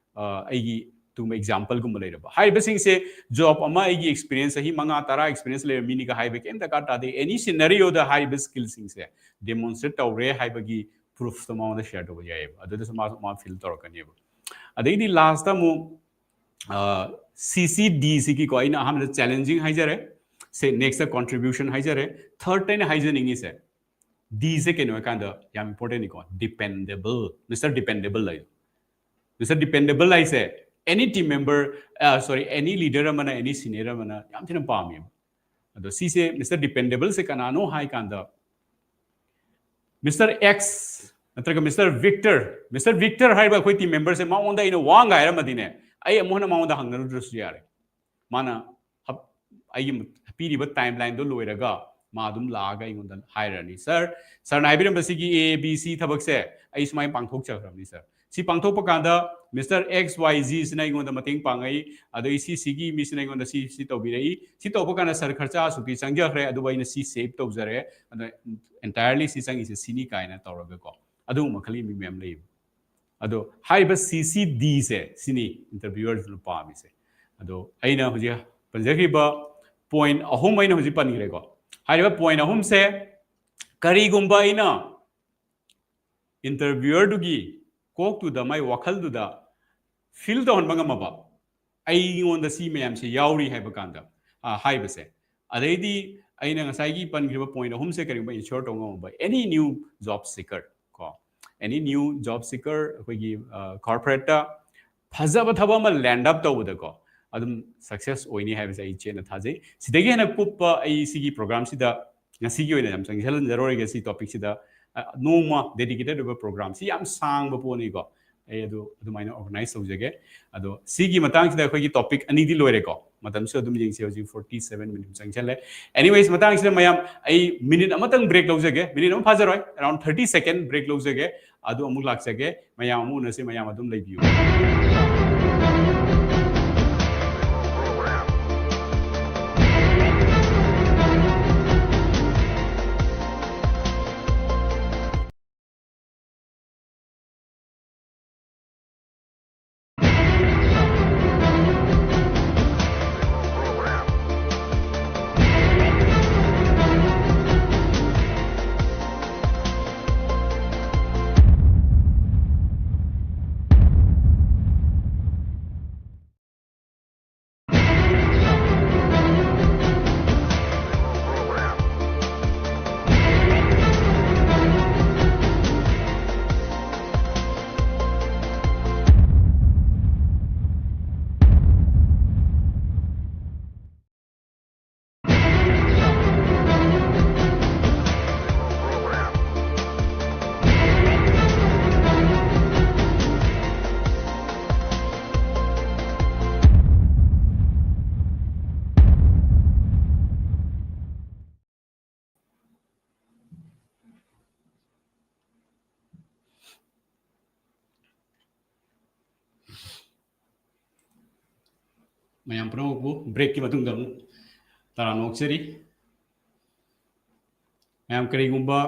ꯑꯩꯒꯤ ꯑꯗꯨꯒꯨꯝꯕ ꯑꯦꯛꯖꯥꯝꯄꯜꯒꯨꯝꯕ ꯂꯩꯔꯕ ꯍꯥꯏꯔꯤꯕꯁꯤꯡꯁꯦ, ꯖꯣꯕ ꯑꯃ ꯑꯩꯒꯤ ꯑꯦꯛꯁꯄꯤꯔꯤꯌꯦꯟꯁ ꯆꯍꯤ ꯃꯉꯥ ꯇꯔꯥ ꯑꯦꯛꯁꯄꯤꯔꯤꯌꯦꯟꯁ ꯂꯩꯔꯕ ꯃꯤꯅꯤꯒ ꯍꯥꯏꯕ ꯀꯩꯝ ꯗꯔꯀꯥꯔ ꯇꯥꯗꯦ꯫ ꯑꯦꯅꯤ ꯁꯤꯅꯔꯤꯑꯣꯗ ꯍꯥꯏꯔꯤꯕ ꯁ꯭ꯀꯤꯜꯁꯤꯡꯁꯦ ꯗꯦꯃꯣꯟꯁꯇ꯭ꯔꯦꯠ ꯇꯧꯔꯦ ꯍꯥꯏꯕꯒꯤ ꯄ꯭ꯔꯨꯐꯇꯣ ꯃꯉꯣꯟꯗ ꯁꯦꯌꯔ ꯇꯧꯕ ꯌꯥꯏꯑꯕ꯫ ꯑꯗꯨꯗꯁꯨ ꯃꯥꯁꯨ ꯃꯥ ꯐꯤꯜ ꯇꯧꯔꯛꯀꯅꯦꯕ꯫ ꯑꯗꯩꯗꯤ ꯂꯥꯁꯇ ꯑꯃꯨꯛ ꯁꯤ ꯁꯤ ꯗꯤ ꯁꯤꯒꯤꯀꯣ, ꯑꯩꯅ ꯑꯍꯥꯟꯕꯗ ꯆꯦꯂꯦꯟꯖꯤꯡ ꯍꯥꯏꯖꯔꯦ, ꯁꯦ ꯅꯦꯛꯁꯇ ꯀꯣꯟꯇ꯭ꯔꯤꯕ꯭ꯌꯨꯁꯟ ꯍꯥꯏꯖꯔꯦ, ꯊꯔꯗ ꯑꯩꯅ ꯍꯥꯏꯖꯅꯤꯡꯉꯤꯁꯦ ꯗꯤꯁꯦ ꯀꯩꯅꯣ ꯍꯥꯏꯀꯥꯟꯗ ꯌꯥꯝ ꯏꯝꯄꯣꯔꯇꯦꯟꯅꯤꯀꯣ, ꯗꯤꯄꯦꯟꯗꯦꯕꯜ, ꯃꯤꯁꯇꯔ ꯗꯤꯄꯦꯟꯗꯦꯕꯜ ꯍꯥꯏꯗꯣ꯫ ꯃꯤꯁꯇꯔ ꯗꯤꯄꯦꯟꯗꯦꯕꯜ ꯍꯥꯏꯁꯦ ꯑꯦꯅꯤ ꯇꯤꯝ ꯃꯦꯝꯕꯔ, ꯁꯣꯔꯤ, ꯑꯦꯅꯤ ꯂꯤꯗꯔ ꯑꯃꯅ, ꯑꯦꯅꯤ ꯁꯤꯅꯤꯌꯔ ꯑꯃꯅ ꯌꯥꯝ ꯊꯤꯅ ꯄꯥꯝꯃꯦꯕ꯫ ꯑꯗꯣ ꯁꯤꯁꯦ ꯃꯤꯁꯇꯔ ꯗꯤꯄꯦꯟꯗꯦꯕꯜꯁꯦ ꯀꯅꯥꯅꯣ ꯍꯥꯏ ꯀꯥꯟꯗ ꯃꯤꯁꯇꯔ ꯑꯦꯛꯁ ꯅꯠꯇ꯭ꯔꯒ ꯃꯤꯁꯇꯔ ꯚꯤꯛꯇꯔ, ꯃꯤꯁꯇꯔ ꯚꯤꯛꯇꯔ ꯍꯥꯏꯔꯤꯕ ꯑꯩꯈꯣꯏ ꯇꯤꯝ ꯃꯦꯝꯕꯔꯁꯦ ꯃꯉꯣꯟꯗ ꯑꯩꯅ ꯋꯥ ꯉꯥꯏꯔꯝꯃꯗꯤꯅꯦ, ꯑꯩ ꯑꯃꯨꯛ ꯍꯟꯅ ꯃꯉꯣꯟꯗ ꯍꯪꯅꯔꯨꯗ꯭ꯔꯁꯨ ꯌꯥꯔꯦ꯫ ꯃꯥꯅ ꯍꯞ-, ꯑꯩꯒꯤ ꯄꯤꯔꯤꯕ ꯇꯥꯏꯝ ꯂꯥꯏꯟꯗꯣ ꯂꯣꯏꯔꯒ ꯃꯥ ꯑꯗꯨꯝ ꯂꯥꯛꯑꯒ ꯑꯩꯉꯣꯟꯗ ꯍꯥꯏꯔꯅꯤ, "ꯁꯥꯔ, ꯁꯥꯔꯅ ꯍꯥꯏꯕꯤꯔꯝꯕꯁꯤꯒꯤ ꯑꯦ ꯕꯤ ꯁꯤ ꯊꯕꯛꯁꯦ ꯑꯩ ꯁꯨꯃꯥꯏꯅ ꯄꯥꯡꯊꯣꯛꯆꯈ꯭ꯔꯕꯅꯤ ꯁꯥꯔ, ꯁꯤ ꯄꯥꯡꯊꯣꯛꯄ ꯀꯥꯟꯗ Mister X Y Z ꯁꯤꯅ ꯑꯩꯉꯣꯟꯗ ꯃꯇꯦꯡ ꯄꯥꯡꯉꯛꯏ, ꯑꯗꯒꯤ ꯁꯤ ꯁꯤꯒꯤ ꯃꯤꯁꯤꯅ ꯑꯩꯉꯣꯟꯗ ꯁꯤ ꯁꯤ ꯇꯧꯕꯤꯔꯛꯏ, ꯁꯤ ꯇꯧꯕ ꯀꯥꯟꯗ ꯁꯔ ꯈꯔꯆꯥ ꯑꯁꯨꯛꯇꯤ ꯆꯪꯖꯈ꯭ꯔꯦ, ꯑꯗꯨꯕꯨ ꯑꯩꯅ ꯁꯤ ꯁꯦꯚ ꯇꯧꯖꯔꯦ, ꯑꯗ ꯑꯦꯟꯇꯥꯌꯔꯂꯤ ꯁꯤ ꯆꯪꯉꯤꯁꯦ ꯁꯤꯅꯤ ꯀꯥꯏꯅ ꯇꯧꯔꯒꯀꯣ, ꯑꯗꯨꯒꯨꯝꯕ ꯈꯜꯂꯤ ꯃꯤ ꯃꯌꯥꯝ ꯂꯩꯌꯦꯕ꯫ ꯑꯗꯣ ꯍꯥꯏꯔꯤꯕ C C D ꯁꯦ ꯁꯤꯅꯤ ꯏꯟꯇꯔꯚꯤꯌꯨꯋꯔꯗꯨꯅ ꯄꯥꯝꯃꯤꯁꯦ꯫ ꯑꯗꯣ ꯑꯩꯅ ꯍꯧꯖꯤꯛ ꯄꯟꯖꯈ꯭ꯔꯤꯕ ꯄꯣꯏꯟ ꯑꯍꯨꯝ ꯑꯩꯅ ꯍꯧꯖꯤꯛ ꯄꯟꯈ꯭ꯔꯦꯀꯣ꯫ ꯍꯥꯏꯔꯤꯕ ꯄꯣꯏꯟ ꯑꯍꯨꯝꯁꯦ ꯀꯔꯤꯒꯨꯝꯕ ꯑꯩꯅ ꯏꯟꯇꯔꯚꯤꯌꯨꯋꯔꯗꯨꯒꯤ ꯀꯣꯛꯇꯨꯗ, ꯃꯥꯏ ꯋꯥꯈꯜꯗꯨꯗ ꯐꯤꯜ ꯇꯧꯍꯟꯕ ꯉꯝꯃꯕ, ꯑꯩꯉꯣꯟꯗ ꯁꯤ ꯃꯌꯥꯝꯁꯦ ꯌꯥꯎꯔꯤ ꯍꯥꯏꯕ ꯀꯥꯟꯗ, ꯑ, ꯍꯥꯏꯕꯁꯦ꯫ ꯑꯗꯩꯗꯤ ꯑꯩꯅ ꯉꯁꯥꯏꯒꯤ ꯄꯟꯈ꯭ꯔꯤꯕ ꯄꯣꯏꯟ ꯑꯍꯨꯝꯁꯦ ꯀꯔꯤꯒꯨꯝꯕ ꯏꯟꯁꯤꯌꯣꯔ ꯇꯧꯕ ꯉꯝꯃꯕ, any new job seeker ꯀꯣ, any new job seeker ꯑꯩꯈꯣꯏꯒꯤ ꯀꯣꯔꯄꯣꯔꯦꯠꯇ ꯐꯖꯕ ꯊꯕꯛ ꯑꯃ ꯂꯦꯟꯗ ꯑꯞ ꯇꯧꯕꯗꯀꯣ, ꯑꯗꯨꯝ ꯁꯛꯁꯦꯁ ꯑꯣꯏꯅꯤ ꯍꯥꯏꯕꯁꯦ ꯑꯩ ꯆꯦꯠꯅ ꯊꯥꯖꯩ꯫ ꯁꯤꯗꯒꯤ ꯍꯦꯟꯅ ꯀꯨꯞꯄ ꯑꯩ ꯁꯤꯒꯤ ꯄ꯭ꯔꯣꯒ꯭ꯔꯥꯝꯁꯤꯗ ꯉꯁꯤꯒꯤ ꯑꯣꯏꯅ ꯌꯥꯝ ꯆꯪꯁꯤꯜꯍꯟꯖꯔꯣꯏꯒꯦ ꯁꯤ ꯇꯣꯄꯤꯛꯁꯤꯗ꯫ ꯑ, ꯅꯣꯡꯃ ꯗꯦꯗꯤꯀꯦꯇꯦꯠ ꯑꯣꯏꯕ ꯄ꯭ꯔꯣꯒ꯭ꯔꯥꯝ, ꯁꯤ ꯌꯥꯝ ꯁꯥꯡꯕ ꯄꯣꯠꯅꯤꯀꯣ꯫ ꯑꯩ ꯑꯗꯨ ꯑꯗꯨꯃꯥꯏꯅ ꯑꯣꯔꯒꯅꯥꯏꯖ ꯇꯧꯖꯒꯦ꯫ ꯑꯗꯣ ꯁꯤꯒꯤ ꯃꯇꯥꯡꯁꯤꯗ ꯑꯩꯈꯣꯏꯒꯤ ꯇꯣꯄꯤꯛ ꯑꯅꯤꯗꯤ ꯂꯣꯏꯔꯦꯀꯣ꯫ ꯃꯇꯝꯁꯨ ꯑꯗꯨꯝ ꯌꯦꯡꯁꯤ, ꯍꯧꯖꯤꯛ forty seven ꯃꯤꯅꯤꯠ ꯆꯪꯁꯤꯜꯂꯦ꯫ ꯑꯦꯅꯤꯋꯦꯁ, ꯃꯇꯥꯡꯁꯤꯗ ꯃꯌꯥꯝ ꯑꯩ ꯃꯤꯅꯤꯠ ꯑꯃꯇꯪ ꯕ꯭ꯔꯦꯛ ꯂꯧꯖꯒꯦ, ꯃꯤꯅꯤꯠ ꯑꯃ ꯐꯥꯖꯔꯣꯏ, ꯑꯦꯔꯥꯎꯟ ꯊꯥꯔꯇꯤ ꯁꯦꯀꯦꯟ ꯕ꯭ꯔꯦꯛ ꯂꯧꯖꯒꯦ꯫ ꯑꯗꯨ ꯑꯃꯨꯛ ꯂꯥꯛꯆꯒꯦ꯫ ꯃꯌꯥꯝ ꯑꯃꯨꯛ ꯎꯅꯁꯤ, ꯃꯌꯥꯝ ꯑꯗꯨꯝ ꯂꯩꯕꯤꯌꯨ꯫ ꯃꯌꯥꯝ ꯄꯨꯝꯅꯃꯛꯄꯨ ꯕ꯭ꯔꯦꯛꯀꯤ ꯃꯇꯨꯡꯗ ꯑꯃꯨꯛ ꯇꯔꯥꯝꯅ ꯑꯣꯛꯆꯔꯤ꯫ ꯃꯌꯥꯝ, ꯀꯔꯤꯒꯨꯝꯕ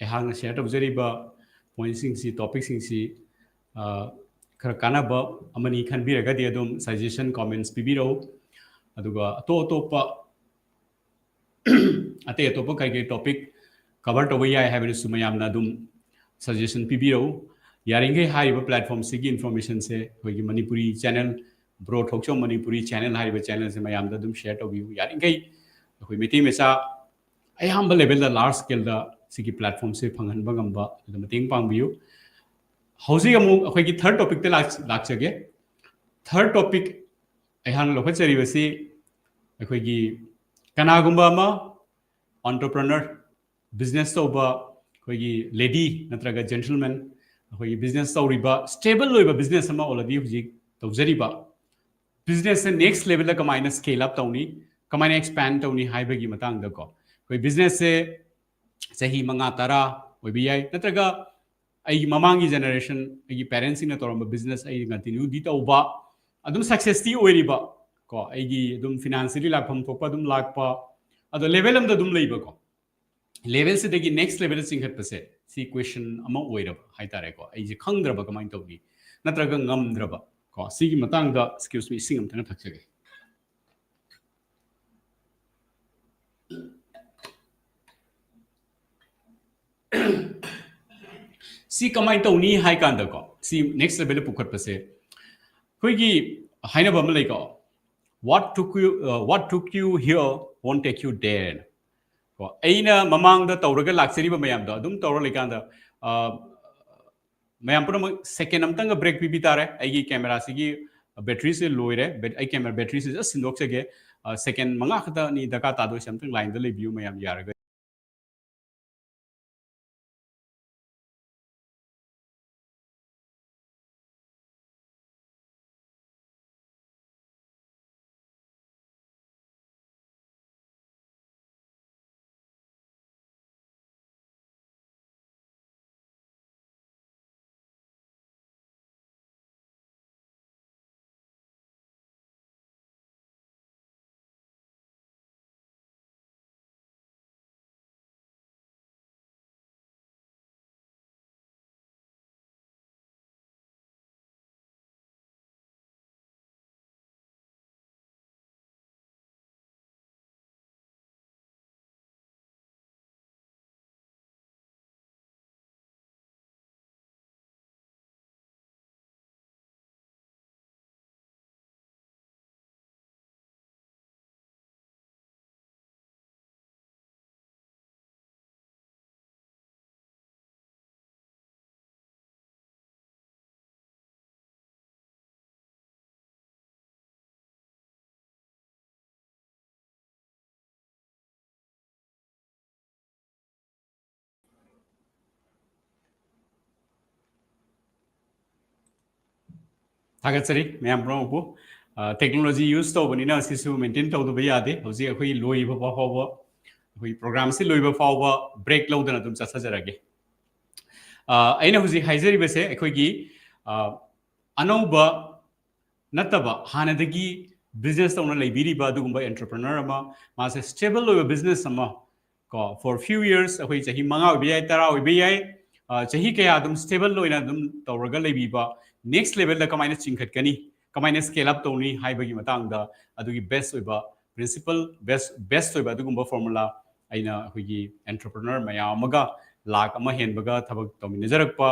ꯑꯩꯍꯥꯛꯅ ꯁꯤꯌꯔ ꯇꯧꯖꯔꯤꯕ ꯄꯣꯏꯟꯠꯁꯤꯡꯁꯤ, ꯇꯣꯄꯤꯛꯁꯤꯡꯁꯤ, ꯑ, ꯈꯔ ꯀꯥꯟꯅꯕ ꯑꯃꯅꯤ ꯈꯟꯕꯤꯔꯒꯗꯤ ꯑꯗꯨꯝ ꯁꯖꯦꯁꯟ, ꯀꯃꯦꯟꯠꯁ ꯄꯤꯕꯤꯔꯛꯎ꯫ ꯑꯗꯨꯒ ꯑꯇꯣꯞ ꯑꯇꯣꯞꯄ ꯑꯇꯩ ꯑꯇꯣꯞꯄ ꯀꯔꯤ ꯀꯔꯤ ꯇꯣꯄꯤꯛ ꯀꯚꯔ ꯇꯧꯕ ꯌꯥꯏ ꯍꯥꯏꯕꯗꯨꯁꯨ ꯃꯌꯥꯝꯅ ꯑꯗꯨꯝ ꯁꯖꯦꯁꯟ ꯄꯤꯕꯤꯔꯛꯎ꯫ ꯌꯥꯔꯤꯈꯩ ꯍꯥꯏꯔꯤꯕ ꯄ꯭ꯂꯦꯠꯐꯣꯔꯝꯁꯤꯒꯤ ꯏꯟꯐꯣꯔꯃꯦꯁꯟꯁꯦ ꯑꯩꯈꯣꯏꯒꯤ ꯃꯅꯤꯄꯨꯔꯤ ꯆꯦꯅꯦꯜ, ꯕ꯭ꯔꯣ ꯊꯣꯛꯆꯧ ꯃꯅꯤꯄꯨꯔꯤ ꯆꯦꯅꯦꯜ ꯍꯥꯏꯔꯤꯕ ꯆꯦꯅꯦꯜꯁꯦ ꯃꯌꯥꯝꯗ ꯑꯗꯨꯝ ꯁꯤꯌꯔ ꯇꯧꯕꯤꯌꯨ꯫ ꯌꯥꯔꯤꯈꯩ ꯑꯩꯈꯣꯏ ꯃꯩꯇꯩ ꯃꯆꯥ ꯑꯌꯥꯝꯕ ꯂꯦꯚꯦꯜꯗ, ꯂꯥꯔꯖ ꯁ꯭ꯀꯦꯜꯗ ꯁꯤꯒꯤ ꯄ꯭ꯂꯦꯠꯐꯣꯔꯝꯁꯦ ꯐꯪꯍꯟꯕ ꯉꯝꯕ ꯑꯗꯨꯗ ꯃꯇꯦꯡ ꯄꯥꯡꯕꯤꯌꯨ꯫ ꯍꯧꯖꯤꯛ ꯑꯃꯨꯛ ꯑꯩꯈꯣꯏꯒꯤ ꯊꯔꯗ ꯇꯣꯄꯤꯛꯇ ꯂꯥꯛ-, ꯂꯥꯛꯆꯒꯦ꯫ ꯊꯔꯗ ꯇꯣꯄꯤꯛ ꯑꯩꯍꯥꯛꯅ ꯂꯧꯈꯠꯆꯔꯤꯕꯁꯤ ꯑꯩꯈꯣꯏꯒꯤ ꯀꯅꯥꯒꯨꯝꯕ ꯑꯃ ꯑꯣꯟꯇꯔꯄ꯭ꯔꯅꯔ, ꯕꯤꯖꯤꯅꯦꯁ ꯇꯧꯕ ꯑꯩꯈꯣꯏꯒꯤ ꯂꯦꯗꯤ ꯅꯠꯇ꯭ꯔꯒ ꯖꯦꯟꯇꯜꯃꯦꯟ, ꯑꯩꯈꯣꯏꯒꯤ ꯕꯤꯖꯤꯅꯦꯁ ꯇꯧꯔꯤꯕ, ꯁ꯭ꯇꯦꯕꯜ ꯑꯣꯏꯕ ꯕꯤꯖꯤꯅꯦꯁ ꯑꯃ ꯑꯣꯜꯔꯦꯗꯤ ꯍꯧꯖꯤꯛ ꯇꯧꯖꯔꯤꯕ, ꯕꯤꯖꯤꯅꯦꯁꯁꯦ ꯅꯦꯛꯁ ꯂꯦꯚꯦꯜꯗ ꯀꯃꯥꯏꯅ ꯁ꯭ꯀꯦꯜ ꯑꯞ ꯇꯧꯅꯤ, ꯀꯃꯥꯏꯅ ꯑꯦꯛꯁꯄꯦꯟ ꯇꯧꯅꯤ ꯍꯥꯏꯕꯒꯤ ꯃꯇꯥꯡꯗꯀꯣ꯫ ꯑꯩꯈꯣꯏ ꯕꯤꯖꯤꯅꯦꯁꯁꯦ ꯆꯍꯤ ꯃꯉꯥ, ꯇꯔꯥ ꯑꯣꯏꯕ ꯌꯥꯏ, ꯅꯠꯇ꯭ꯔꯒ ꯑꯩꯒꯤ ꯃꯃꯥꯡꯒꯤ ꯖꯦꯅꯦꯔꯦꯁꯟ, ꯑꯩꯒꯤ ꯄꯦꯔꯦꯟꯁꯁꯤꯡꯅ ꯇꯧꯔꯝꯕ ꯕꯤꯖꯤꯅꯦꯁ ꯑꯩ ꯀꯟꯇꯤꯅ꯭ꯌꯨꯗꯤ ꯇꯧꯕ, ꯑꯗꯨꯝ ꯁꯛꯁꯦꯁꯇꯤ ꯑꯣꯏꯔꯤꯕ ꯀꯣ, ꯑꯩꯒꯤ ꯑꯗꯨꯝ ꯐꯤꯅꯥꯟꯁꯤꯌꯦꯜꯂꯤ ꯂꯥꯛꯐꯝ ꯊꯣꯛꯄ ꯑꯗꯨꯝ ꯂꯥꯛꯄ, ꯑꯗꯣ ꯂꯦꯚꯦꯜ ꯑꯃꯗ ꯑꯗꯨꯝ ꯂꯩꯕꯀꯣ꯫ ꯂꯦꯚꯦꯜꯁꯤꯗꯒꯤ ꯅꯦꯛꯁ ꯂꯦꯚꯦꯜꯗ ꯆꯤꯡꯈꯠꯄꯁꯦ, ꯁꯤ ꯀ꯭ꯋꯦꯁꯟ ꯑꯃ ꯑꯣꯏꯔꯕ ꯍꯥꯏꯇꯥꯔꯦꯀꯣ꯫ ꯑꯩꯁꯦ ꯈꯪꯗ꯭ꯔꯕ ꯀꯃꯥꯏꯅ ꯇꯧꯅꯤ, ꯅꯠꯇ꯭ꯔꯒ ꯉꯝꯗ꯭ꯔꯕ ꯀꯣ꯫ ꯁꯤꯒꯤ ꯃꯇꯥꯡꯗ, excuse me, ꯏꯁꯤꯡ ꯑꯝꯇꯪ ꯊꯛꯆꯒꯦ꯫ ꯁꯤ ꯀꯃꯥꯏꯅ ꯇꯧꯅꯤ ꯍꯥꯏ ꯀꯥꯟꯗꯀꯣ, ꯁꯤ ꯅꯦꯛꯁ ꯂꯦꯚꯦꯜꯗ ꯄꯨꯈꯠꯄꯁꯦ, ꯑꯩꯈꯣꯏꯒꯤ ꯍꯥꯏꯅꯕ ꯑꯃ ꯂꯩꯀꯣ, "What took you, uh, what took you here won't take you there" ꯍꯥꯏꯅ꯫ ꯀꯣ, ꯑꯩꯅ ꯃꯃꯥꯡꯗ ꯇꯧꯔꯒ ꯂꯥꯛꯆꯔꯤꯕ ꯃꯌꯥꯝꯗꯣ ꯑꯗꯨꯝ ꯇꯧꯔ ꯂꯩꯀꯥꯟꯗ, ꯑ, ꯃꯌꯥꯝ ꯄꯨꯝꯅꯃꯛ ꯁꯦꯀꯦꯟ ꯑꯃꯇꯪꯒ ꯕ꯭ꯔꯦꯛ ꯄꯤꯕꯤ ꯇꯥꯔꯦ꯫ ꯑꯩꯒꯤ ꯀꯦꯃꯦꯔꯥꯁꯤꯒꯤ ꯕꯦꯇ꯭ꯔꯤꯁꯦ ꯂꯣꯏꯔꯦ꯫ ꯕꯦꯠ-, ꯑꯩ ꯀꯦꯃꯦꯔꯥ ꯕꯦꯇ꯭ꯔꯤꯁꯦ ꯖꯁ ꯁꯤꯟꯗꯣꯛꯆꯒꯦ꯫ ꯑ, ꯁꯦꯀꯦꯟ ꯃꯉꯥ ꯈꯛꯇꯅꯤ ꯗꯔꯀꯥꯔ ꯇꯥꯗꯣꯏꯁꯦ꯫ ꯑꯝꯇꯪ ꯂꯥꯏꯟꯗ ꯂꯩꯕꯤꯌꯨ ꯃꯌꯥꯝ, ꯌꯥꯔꯒꯗꯤ꯫ ꯊꯥꯒꯠꯆꯔꯤ ꯃꯌꯥꯝ ꯄꯨꯝꯅꯃꯛꯄꯨ꯫ ꯇꯦꯛꯅꯣꯂꯣꯖꯤ ꯌꯨꯁ ꯇꯧꯕꯅꯤꯅ ꯁꯤꯁꯨ ꯃꯦꯟꯇꯦꯟ ꯇꯧꯗꯕ ꯌꯥꯗꯦ꯫ ꯍꯧꯖꯤꯛ ꯑꯩꯈꯣꯏ ꯂꯣꯏꯕ ꯐꯥꯎꯕ, ꯑꯩꯈꯣꯏ ꯄ꯭ꯔꯣꯒ꯭ꯔꯥꯝꯁꯤ ꯂꯣꯏꯕ ꯐꯥꯎꯕ ꯕ꯭ꯔꯦꯛ ꯂꯧꯗꯅ ꯑꯗꯨꯝ ꯆꯠꯊꯖꯔꯒꯦ꯫ ꯑꯩꯅ ꯍꯧꯖꯤꯛ ꯍꯥꯏꯖꯔꯤꯕꯁꯦ ꯑꯩꯈꯣꯏꯒꯤ ꯑꯅꯧꯕ ꯅꯠꯇꯕ, ꯍꯥꯟꯅꯗꯒꯤ ꯕꯤꯖꯤꯅꯦꯁ ꯇꯧꯅ ꯂꯩꯕꯤꯔꯤꯕ ꯑꯗꯨꯒꯨꯝꯕ ꯑꯦꯟꯇꯔꯄ꯭ꯔꯦꯅꯔ ꯑꯃ, ꯃꯥꯁꯦ ꯁ꯭ꯇꯦꯕꯜ ꯑꯣꯏꯕ ꯕꯤꯖꯤꯅꯦꯁ ꯑꯃ ꯀꯣ, ꯐꯣꯔ ꯐ꯭ꯌꯨ ꯌꯔꯁ, ꯑꯩꯈꯣꯏ ꯆꯍꯤ ꯃꯉꯥ ꯑꯣꯏꯕ ꯌꯥꯏ, ꯇꯔꯥ ꯑꯣꯏꯕ ꯌꯥꯏ, ꯆꯍꯤ ꯀꯌꯥ ꯑꯗꯨꯝ ꯁ꯭ꯇꯦꯕꯜ ꯑꯣꯏꯅ ꯑꯗꯨꯝ ꯇꯧꯔꯒ ꯂꯩꯕꯤꯕ, ꯅꯦꯛꯁ ꯂꯦꯚꯦꯜꯗ ꯀꯃꯥꯏꯅ ꯆꯤꯡꯈꯠꯀꯅꯤ, ꯀꯃꯥꯏꯅ ꯁ꯭ꯀꯦꯜ ꯑꯞ ꯇꯧꯅꯤ ꯍꯥꯏꯕꯒꯤ ꯃꯇꯥꯡꯗ ꯑꯗꯨꯒꯤ ꯕꯦꯁ ꯑꯣꯏꯕ ꯄ꯭ꯔꯤꯟꯁꯤꯄꯜ, ꯕꯦꯁ ꯕꯦꯁ ꯑꯣꯏꯕ ꯑꯗꯨꯒꯨꯝꯕ ꯐꯣꯔꯃꯨꯂꯥ ꯑꯩꯅ ꯑꯩꯈꯣꯏꯒꯤ ꯑꯦꯟꯇꯔꯄ꯭ꯔꯦꯅꯔ ꯃꯌꯥꯝ ꯑꯃꯒ, ꯂꯥꯛ ꯑꯃ ꯍꯦꯟꯕꯒ ꯊꯕꯛ ꯇꯧꯃꯤꯟꯅꯖꯔꯛꯄ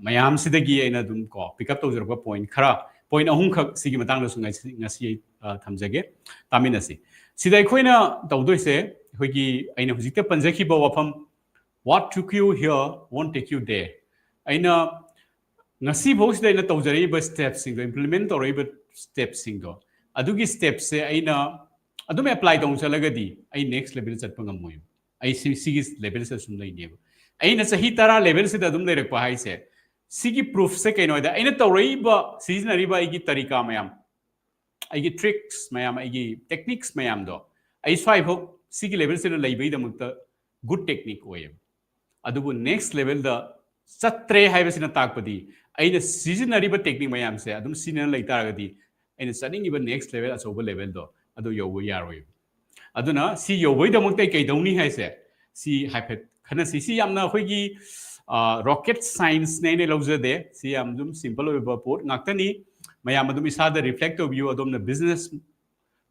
ꯃꯌꯥꯝꯁꯤꯗꯒꯤ ꯑꯩꯅ ꯑꯗꯨꯝ ꯀꯣ ꯄꯤꯛ ꯑꯞ ꯇꯧꯖꯔꯛꯄ ꯄꯣꯏꯟ ꯈꯔ, ꯄꯣꯏꯟ ꯑꯍꯨꯝꯈꯛ ꯁꯤꯒꯤ ꯃꯇꯥꯡꯗꯁꯨ ꯉꯁꯤ ꯑꯩ ꯊꯝꯖꯒꯦ, ꯇꯥꯃꯤꯟꯅꯁꯤ꯫ ꯁꯤꯗ ꯑꯩꯈꯣꯏꯅ ꯇꯧꯗꯣꯏꯁꯦ ꯑꯩꯈꯣꯏꯒꯤ ꯑꯩꯅ ꯍꯧꯖꯤꯛꯇ ꯄꯟꯖꯈꯤꯕ ꯋꯥꯐꯝ, "What took you here won't take you there." ꯑꯩꯅ ꯉꯁꯤꯐꯥꯎꯁꯤꯗ ꯑꯩꯅ ꯇꯧꯖꯔꯛꯏꯕ ꯁ꯭ꯇꯦꯞꯁꯤꯡꯗꯣ, ꯏꯝꯄ꯭ꯂꯤꯃꯦꯟ ꯇꯧꯔꯛꯏꯕ ꯁ꯭ꯇꯦꯞꯁꯤꯡꯗꯣ, ꯑꯗꯨꯒꯤ ꯁ꯭ꯇꯦꯞꯁꯦ ꯑꯩꯅ ꯑꯗꯨꯝ ꯑꯦꯄ꯭ꯂꯥꯏ ꯇꯧꯅ ꯆꯠꯂꯒꯗꯤ ꯑꯩ ꯅꯦꯛꯁ ꯂꯦꯚꯦꯜ ꯆꯠꯄ ꯉꯝꯃꯣꯏꯕ꯫ ꯑꯩ ꯁꯤ, ꯁꯤꯒꯤ ꯂꯦꯚꯦꯜꯁꯤꯗ ꯁꯨꯝ ꯂꯩꯅꯦꯕ꯫ ꯑꯩꯅ ꯆꯍꯤ ꯇꯔꯥ ꯂꯦꯚꯦꯜꯁꯤꯗ ꯑꯗꯨꯝ ꯂꯩꯔꯛꯄ ꯍꯥꯏꯁꯦ, ꯁꯤꯒꯤ ꯄ꯭ꯔꯨꯐꯁꯦ ꯀꯩꯅꯣ ꯍꯥꯏꯗ, ꯑꯩꯅ ꯇꯧꯔꯛꯏꯕ, ꯁꯤꯖꯤꯟꯅꯔꯤꯕ ꯑꯩꯒꯤ ꯇꯔꯤꯀꯥ ꯃꯌꯥꯝ, ꯑꯩꯒꯤ ꯇ꯭ꯔꯤꯛꯁ ꯃꯌꯥꯝ, ꯑꯩꯒꯤ ꯇꯦꯛꯅꯤꯛꯁ ꯃꯌꯥꯝꯗꯣ ꯑꯩ ꯁ꯭ꯋꯥꯏꯐꯥꯎ ꯁꯤꯒꯤ ꯂꯦꯚꯦꯜꯁꯤꯗ ꯂꯩꯕꯒꯤꯗꯃꯛꯇ ꯒꯨꯗ ꯇꯦꯛꯅꯤꯛ ꯑꯣꯏꯌꯦꯕ꯫ ꯑꯗꯨꯕꯨ ꯅꯦꯛꯁ ꯂꯦꯚꯦꯜꯗ ꯆꯠꯇ꯭ꯔꯦ ꯍꯥꯏꯕꯁꯤꯅ ꯇꯥꯛꯄꯗꯤ ꯑꯩꯅ ꯁꯤꯖꯤꯟꯅꯔꯤꯕ ꯇꯦꯛꯅꯤꯛ ꯃꯌꯥꯝꯁꯦ ꯑꯗꯨꯝ ꯁꯤꯖꯤꯟꯅ ꯂꯩ ꯇꯥꯔꯒꯗꯤ ꯑꯩꯅ ꯆꯠꯅꯤꯡꯉꯤꯕ ꯅꯦꯛꯁ ꯂꯦꯚꯦꯜ, ꯑꯆꯧꯕ ꯂꯦꯚꯦꯜꯗꯣ ꯑꯗꯨ ꯌꯧꯕ ꯌꯥꯔꯣꯏꯕ꯫ ꯑꯗꯨꯅ ꯁꯤ ꯌꯧꯕꯒꯤꯗꯃꯛꯇ ꯑꯩ ꯀꯩꯗꯧꯅꯤ ꯍꯥꯏꯁꯦ, ꯁꯤ ꯍꯥꯏꯐꯦꯠ ꯈꯟꯅꯁꯤ꯫ ꯁꯤ ꯌꯥꯝꯅ ꯑꯩꯈꯣꯏꯒꯤ ꯔꯣꯀꯦꯠ ꯁꯥꯏꯟꯁꯅꯦ ꯑꯩꯅ ꯂꯧꯖꯗꯦ꯫ ꯁꯤ ꯌꯥꯝ ꯑꯗꯨꯝ ꯁꯤꯝꯄꯜ ꯑꯣꯏꯕ ꯄꯣꯠ ꯉꯥꯛꯇꯅꯤ꯫ ꯃꯌꯥꯝ ꯑꯗꯨꯝ ꯏꯁꯥꯗ ꯔꯤꯐ꯭ꯂꯦꯛ ꯇꯧꯕꯤꯌꯨ꯫ ꯑꯗꯣꯝꯅ ꯕꯤꯖꯤꯅꯦꯁ